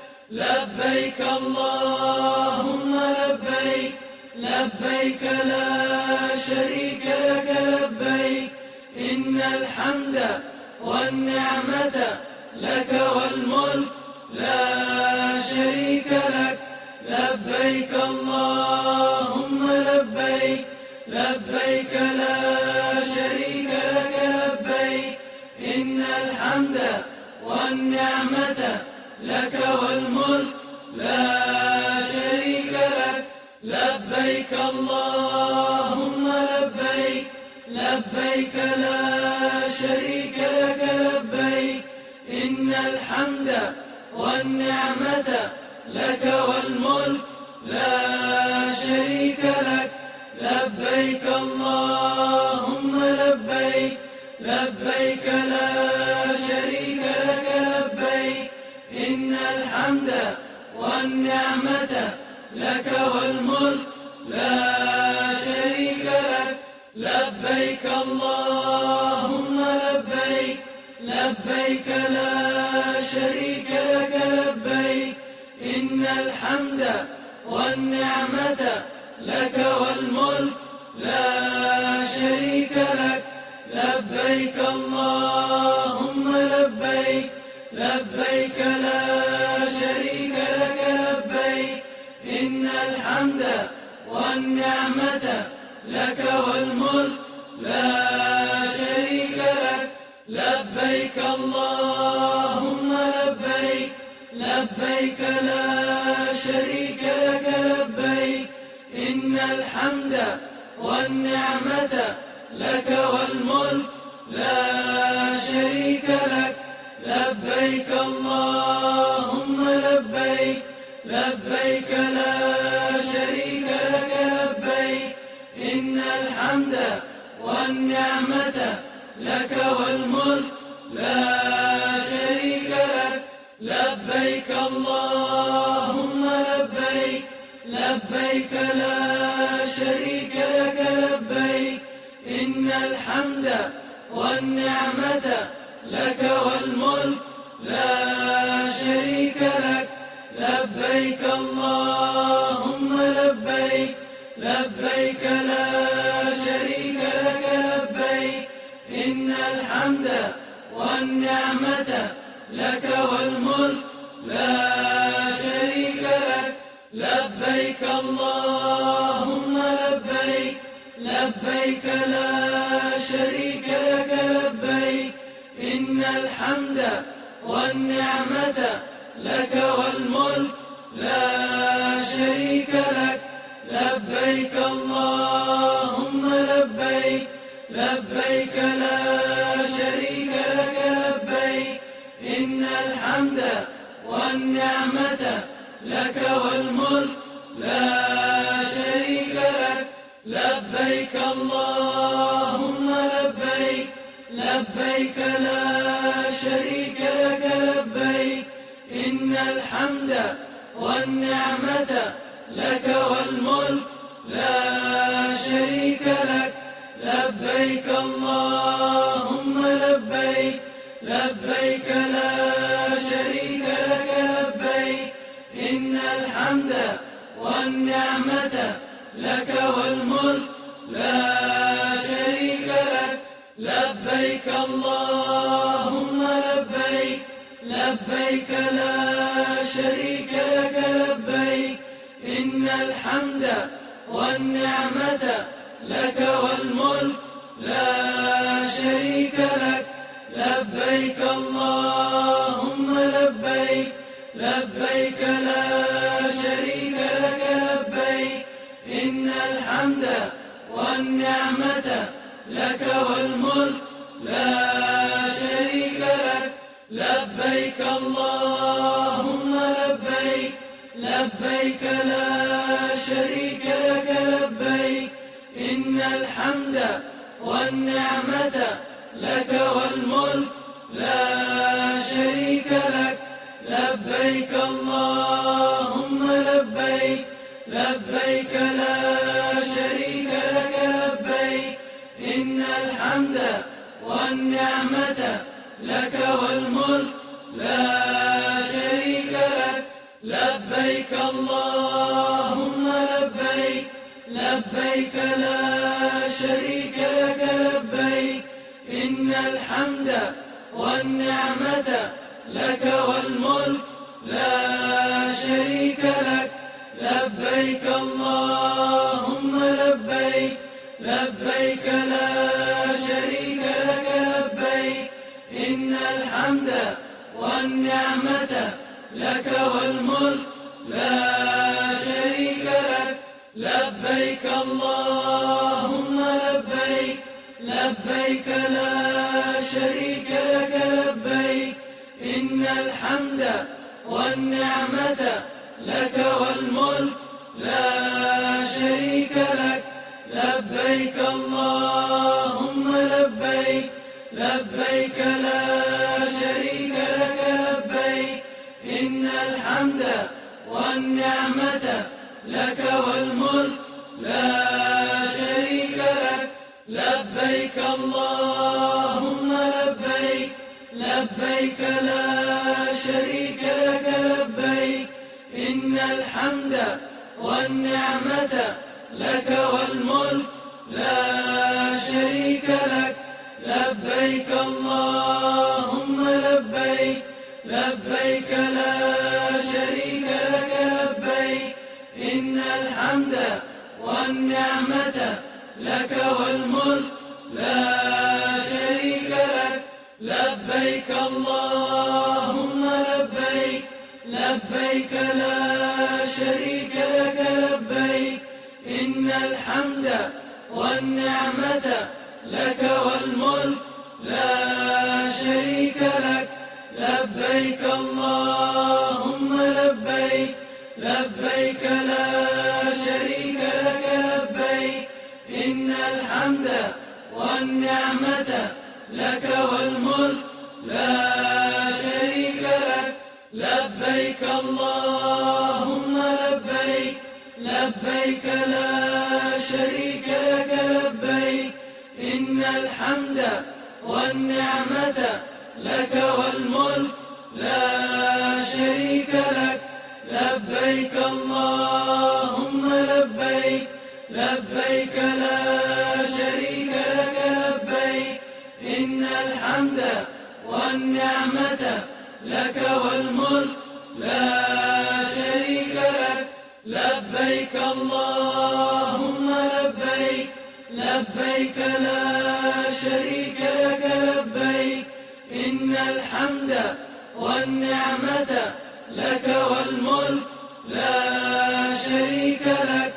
لبيك اللهم لبيك، لبيك لا شريك لك لبيك، إن الحمد والنعمة لك والملك لا شريك لك. لبيك اللهم لبيك، لبيك لا شريك لك لبيك، إن الحمد والنعمة لك والملك لا شريك لك. لبيك اللهم لبيك، لبيك لا شريك لك لبيك، إن الحمد والنعمة لك والملك لا شريك لك. لبيك اللهم لبيك، لبيك لا شريك لك لبيك، إن الحمد والنعمة لك والملك لا شريك لك. لبيك اللهم اللهم لبيك، لبيك لا شريك لك لبيك، إن الحمد والنعمة لك والملك لا شريك لك. لبيك اللهم لبيك، لبيك لا شريك لك لبيك، إن الحمد والنعمة لك والملك لا شريك لك. لبيك اللهم لبيك، لبيك لا شريك لك لبيك، إن الحمد والنعمة لك والملك لا شريك لك. لبيك اللهم لبيك، لبيك لا شريك لك لبيك، إن الحمد والنعمة لك والملك لا شريك لك. لبيك اللهم لبيك، لبيك لا شريك لك لبيك، إن الحمد والنعمة لك والملك لا شريك لك. لبيك اللهم لبيك، لبيك لا شريك لك لبيك، إن الحمد والنعمة لك والملك لا شريك لك. لبيك اللهم لبيك، لبيك لا شريك لك لبيك، إن الحمد والنعمة لك والملك لا شريك لك. لبيك اللهم لبيك، لبيك لا شريك لك لبيك، إن الحمد والنعمة لك والملك لا شريك لك. لبيك اللهم لبيك، لبيك لا شريك لك لبيك، إن الحمد والنعمة لك والملك لا شريك لك. لبيك اللهم لبيك، لبيك لا شريك لك لبيك، إن الحمد والنعمة لك والملك لا شريك لك. لبيك اللهم لبيك، لبيك لا شريك لك لبيك، إن الحمد والنعمة لك والملك لا شريك لك. لبيك اللهم لبيك، لبيك لا شريك لك لبيك، إن الحمد والنعمة لك والملك لا شريك لك. لبيك اللهم لبيك، لبيك لا شريك لك لبيك، إن الحمد والنعمة لك والملك لا شريك لك. لبيك اللهم لبيك، لبيك لا شريك لك لبيك، إن الحمد والنعمة لك والملك لا شريك لك. لبيك اللهم لبيك، لبيك لا شريك لك لبيك، إن الحمد والنعمة لك والملك لا شريك لك. لبيك اللهم لبيك، لبيك لا شريك لك لبيك، إن الحمد والنعمة لك والملك لا شريك لك. لبيك اللهم لبيك، لبيك لا شريك لك لبيك، إن الحمد والنعمة لك والملك لا شريك لك. لبيك اللهم لبيك، لبيك لا شريك لك لبيك، إن الحمد والنعمة لك والملك لا شريك لك. لبيك لبيك اللهم لبيك، لبيك لا شريك لك لبيك، إن الحمد والنعمة لك والملك لا شريك لك. لبيك اللهم لبيك، لبيك لا شريك لك لبيك، إن الحمد والنعمة لك والملك لا شريك لك. لبيك اللهم لبيك، لبيك لا شريك لك لبيك، إن الحمد والنعمة لك والملك لا شريك لك. لبيك اللهم لبيك، لبيك لا شريك لك لبيك، إن الحمد والنعمة لك والملك لا شريك لك. لبيك اللهم لبيك، لبيك لا شريك لك لبيك، إن الحمد والنعمة لك والملك لا شريك لك. لبيك اللهم لبيك، لبيك لا شريك لك لبيك، إن الحمد والنعمة لك والملك لا شريك لك. لبيك اللهم لبيك، لبيك لا شريك لك لبيك، إن الحمد والنعمة لك والملك لا شريك لك.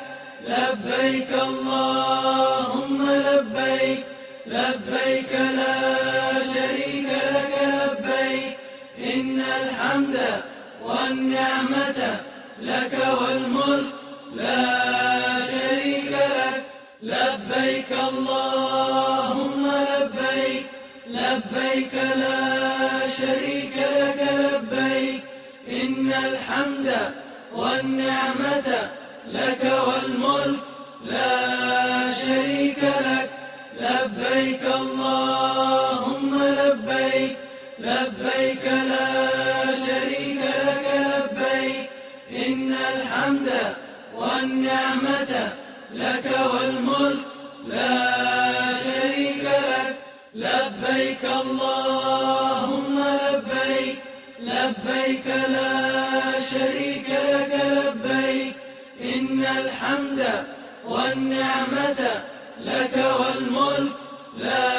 لبيك اللهم لبيك، لبيك لا شريك لك لبيك، إن الحمد والنعمة لك والملك لا شريك لك. لبيك اللهم لبيك، لبيك لا شريك لك لبيك، إن الحمد والنعمة لك والملك لا شريك لك. لبيك اللهم لبيك، لبيك لا شريك لك لبيك، إن الحمد والنعمة لك والملك لا شريك لك. لبيك اللهم لبيك، لبيك لا شريك لك لبيك، إن الحمد والنعمة لك والملك لا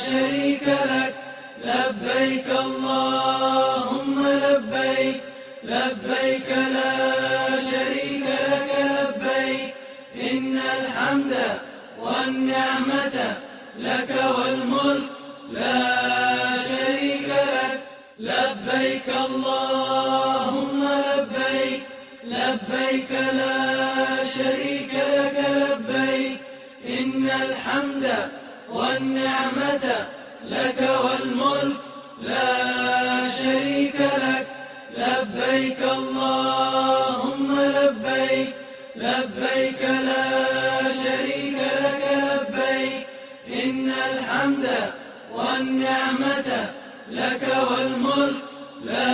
شريك لك. لبيك اللهم لبيك، لبيك لا شريك لك لبيك، إن الحمد والنعمة لك والملك لا شريك لك. لبيك اللهم لبيك، لبيك لا شريك لك لبيك، إن الحمد والنعمة لك والملك لا شريك لك. لبيك اللهم لبيك، لبيك لا شريك لك لبيك، إن الحمد والنعمة لك والملك لا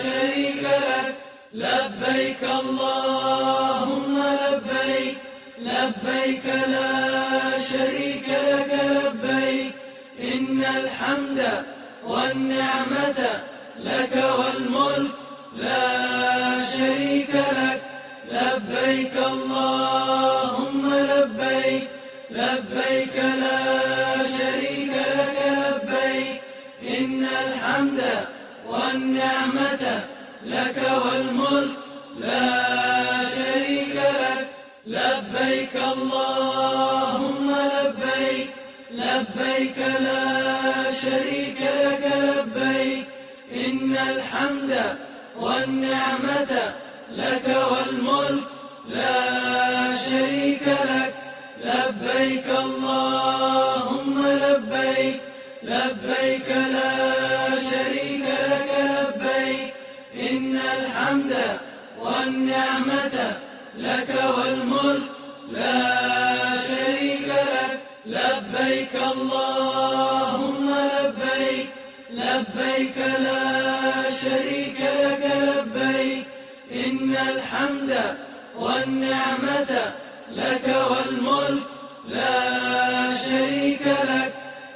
شريك لك. لبيك اللهم لبيك، لبيك لا شريك لك لبيك، إن الحمد والنعمة لك والملك لا شريك لك. لبيك اللهم لبيك، لبيك لا شريك لك لبيك، إن الحمد والنعمة لك والملك لا شريك لك. لبيك اللهم لبيك، لبيك لا شريك لك لبيك، إن الحمد والنعمة لك والملك لا شريك لك. لبيك اللهم لبيك، لبيك لا شريك لك لبيك، إن الحمد والنعمة لك والملك لا شريك لك. لبيك الحمد والنعمة لك والملك لا شريك لك.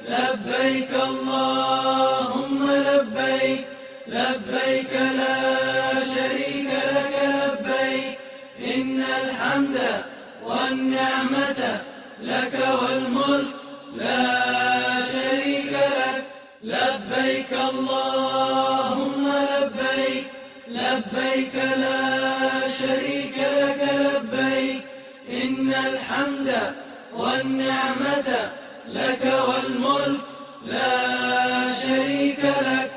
لبيك اللهم لبيك، لبيك لا شريك لك لبيك، إن الحمد والنعمة لك والملك لا شريك لك. لبيك اللهم لبيك، لبيك لا شريك لك لبيك، إن الحمد والنعمة لك والملك لا شريك لك.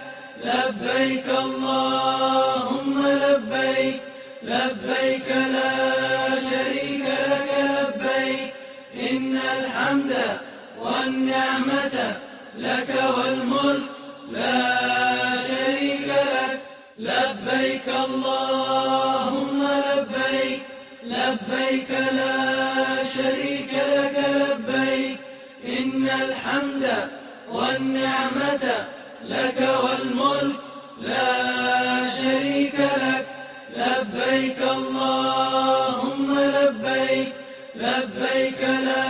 لبيك اللهم لبيك، لبيك لا شريك لك لبيك، إن الحمد والنعمة لك والملك لا شريك لك. لبيك اللهم لبيك، لبيك لا شريك لك لبيك، إن الحمد والنعمة لك والملك لا شريك لك. لبيك اللهم لبيك، لبيك لا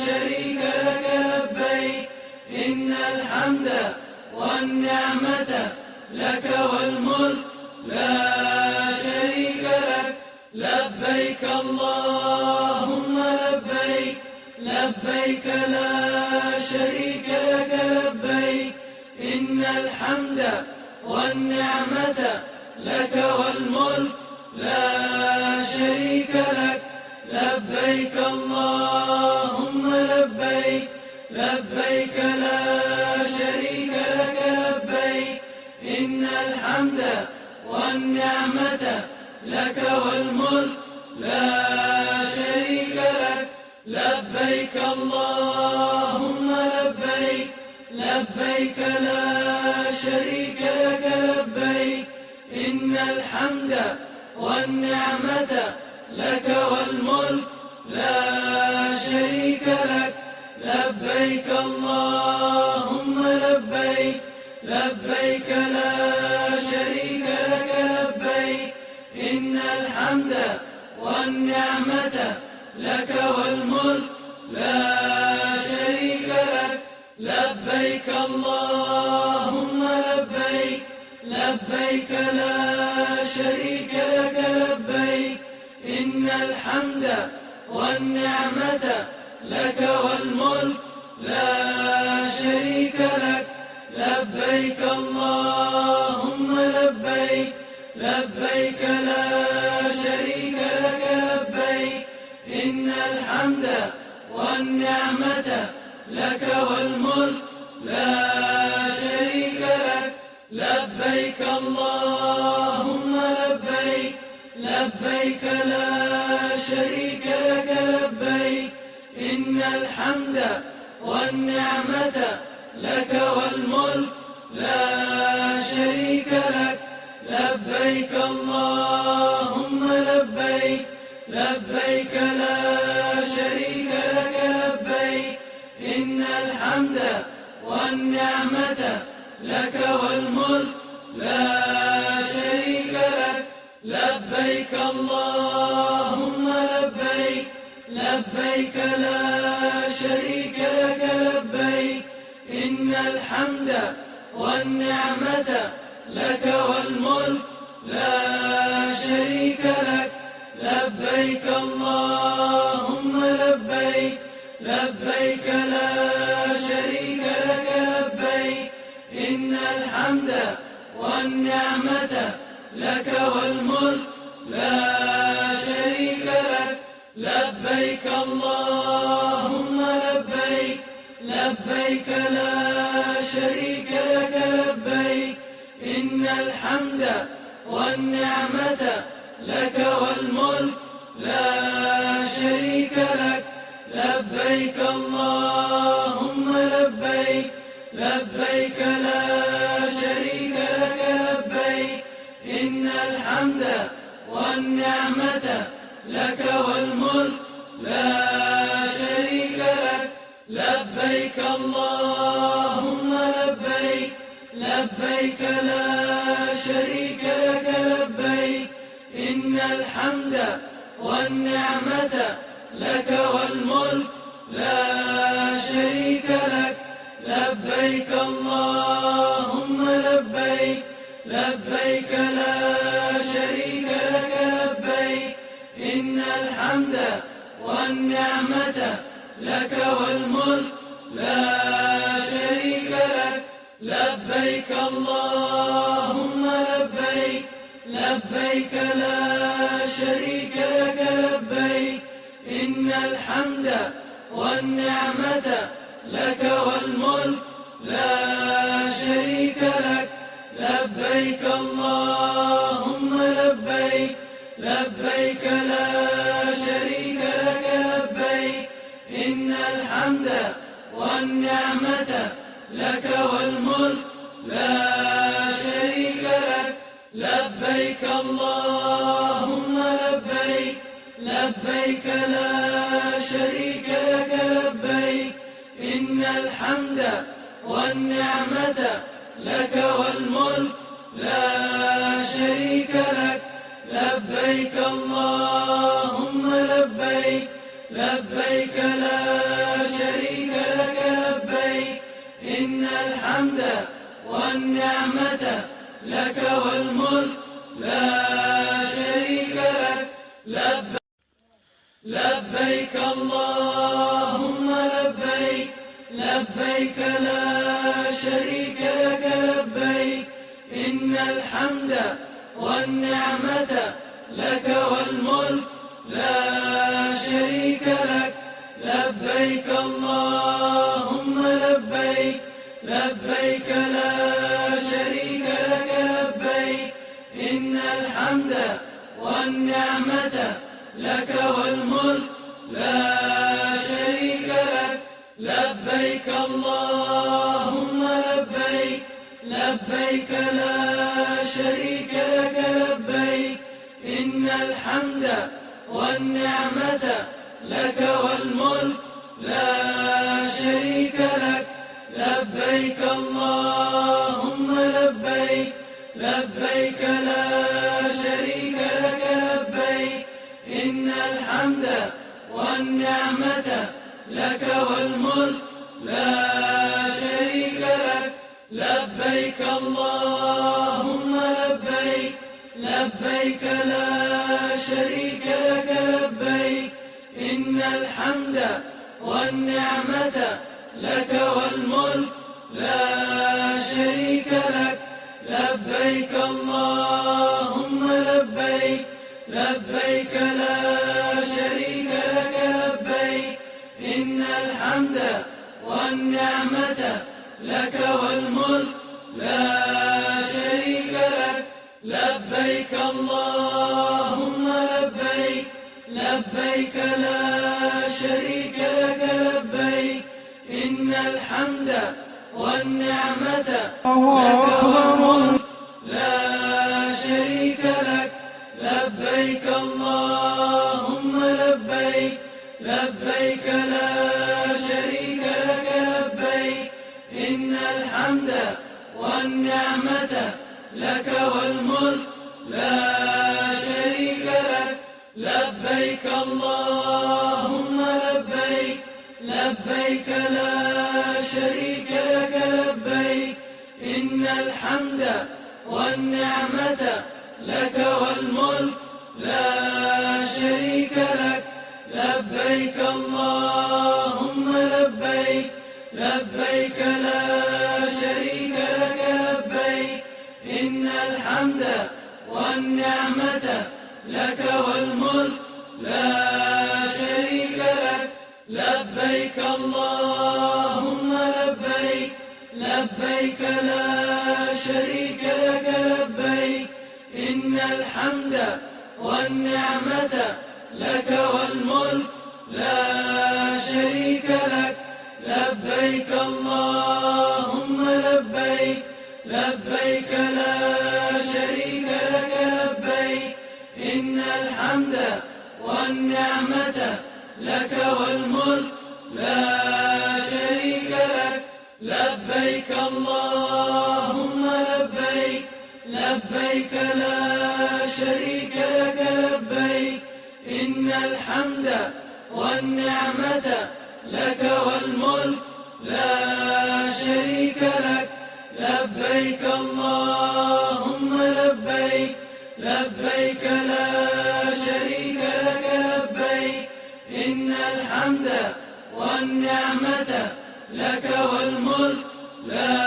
شريك لك لبيك، إن الحمد والنعمة لك والملك لا شريك لك. لبيك اللهم لبيك، لبيك لا شريك لك لبيك، إن الحمد والنعمة لك والملك لا شريك لك. لبيك اللهم لبيك، لبيك لا شريك لك لبيك، إن الحمد والنعمة لك والملك لا شريك لك. لبيك اللهم لبيك، لبيك لا شريك لك لبيك، إن الحمد والنعمة لك والملك لا شريك لك. لبيك اللهم لبيك، لبيك لا شريك لك لبيك، إن الحمد والنعمة لك والملك لا شريك لك. لبيك اللهم لبيك، لبيك لا شريك لك لبيك، إن الحمد والنعمة لك والملك لا شريك لك. لبيك اللهم لبيك، لبيك لا شريك لك لبيك، إن الحمد والنعمة لك والملك لا شريك لك. لبيك اللهم لبيك، لبيك لا شريك لك لبيك، إن الحمد والنعمة لك والملك لا شريك لك. لبيك اللهم لبيك، لبيك لا شريك لك لبيك، إن الحمد والنعمة لك والملك لا شريك لك. لبيك اللهم لبيك، لبيك لا شريك لك لبيك، إن الحمد والنعمة لك والملك لا شريك لك. لبيك اللهم لبيك، لبيك لا شريك لك لبيك، إن الحمد والنعمة لك والملك لا شريك لك. لبيك اللهم لبيك، لبيك لا شريك لك لبيك، إن الحمد والنعمة لك والملك لا شريك لك. لبيك اللهم لبيك، لبيك لا شريك لك لبيك، إن الحمد والنعمة لك والملك لا شريك لك. لبيك اللهم لبيك، لبيك لا شريك لك لبيك، إن الحمد الحمد والنعمة لك والملك لا شريك لك. لبيك اللهم لبيك، لبيك لا شريك لك لبيك، إن الحمد والنعمة لك والملك لا شريك لك. لبيك اللهم لبيك، لبيك لا شريك لك لبيك، إن الحمد والنعمة لك والملك لا شريك لك. لبيك اللهم لبيك، لبيك لا شريك لك لبيك، إن الحمد والنعمة لك والملك لا شريك لك. لبيك اللهم لبيك، لبيك لا شريك لك لبيك، إن الحمد والنعمة لك والملك لا شريك لك. لبيك اللهم لبيك، لبيك لا شريك لك لبيك، إن الحمد والنعمة لك والملك لا شريك لك. لبيك اللهم لبيك، لبيك لا شريك لك لبيك، إن الحمد والنعمة لك والملك لا شريك لك. لبيك اللهم لبيك، لبيك لا شريك لك لبيك، إن الحمد والنعمة لك والملك لا شريك لك. لبيك اللهم لبيك، لبيك لا شريك لك لبيك، إن الحمد والنعمة لك والملك لا شريك لك. لبيك اللهم لبيك، لبيك لا شريك لك لبيك، إن الحمد والنعمة لك والملك لا شريك لك. لبيك اللهم لبيك، لبيك لا شريك لك لبيك، إن الحمد والنعمة لك والملك لا شريك لك. لبيك اللهم لبيك، لبيك لا شريك لك لبيك، إن الحمد والنعمة لك والملك لا شريك لك. لبيك اللهم لبيك، لبيك لا شريك لك لبيك، إن الحمد والنعمة لك والملك لا شريك لك. لبيك اللهم لبيك، لبيك لا شريك لك لبيك، إن الحمد والنعمة لك والملك لا شريك لك. لبيك اللهم لبيك، لبيك لا شريك لك لبيك، إن الحمد والنعمة لك والملك لا شريك لك. لبيك اللهم لبيك، لبيك لا شريك لك لبيك، إن الحمد والنعمة لك والملك لا شريك لك. لبيك اللهم لبيك، لبيك لا شريك لك لبيك، إن الحمد والنعمة لك والملك لا شريك لك. لبيك اللهم لبيك، لبيك لا شريك لك لبيك، إن الحمد والنعمة لك والملك لا شريك لك. لبيك اللهم لبيك، لبيك لا شريك لك لبيك، الحمد والنعمة لك والملك لا شريك لك. لبيك اللهم لبيك، لبيك لا شريك لك لبيك، إن الحمد والنعمة لك والملك لا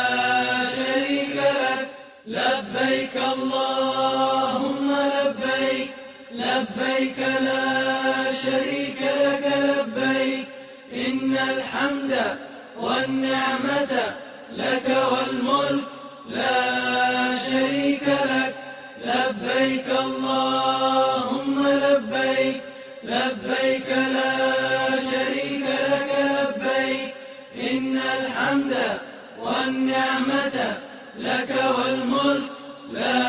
شريك لك. لبيك اللهم لبيك، لبيك لا شريك لك لبيك، إن الحمد والنعمة لك والملك لا شريك لك. لبيك اللهم لبيك، لبيك لا شريك لك لبيك، إن الحمد والنعمة لك والملك لا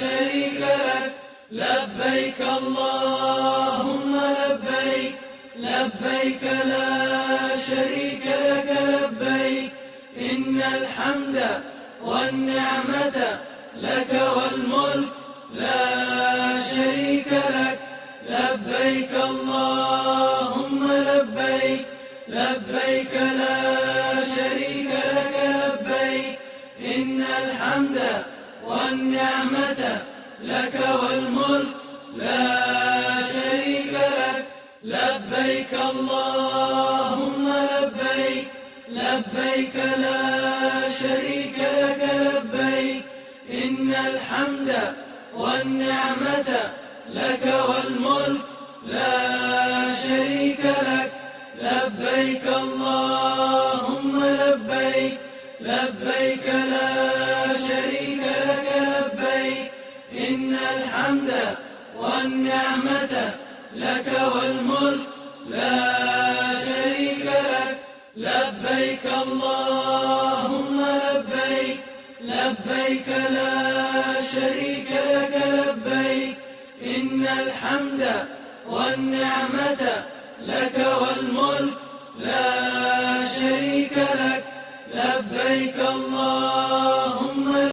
شريك لك. لبيك اللهم لبيك، لبيك لا شريك لك لبيك، إن الحمد والنعمة لك والملك لا شريك لك. لبيك اللهم لبيك، لبيك لا شريك لك لبيك، إن الحمد والنعمة لك والملك لا شريك لك. لبيك اللهم لبيك، لبيك لا شريك لك لبيك، إن الحمد والنعمة لك والملك لا شريك لك. لبيك اللهم لبيك، لبيك لا شريك لك لبيك، إن الحمد والنعمة لك والملك لا شريك لك. لبيك اللهم لبيك، لبيك لا شريك لك لبيك، إن الحمد والنعمة لك والملك لا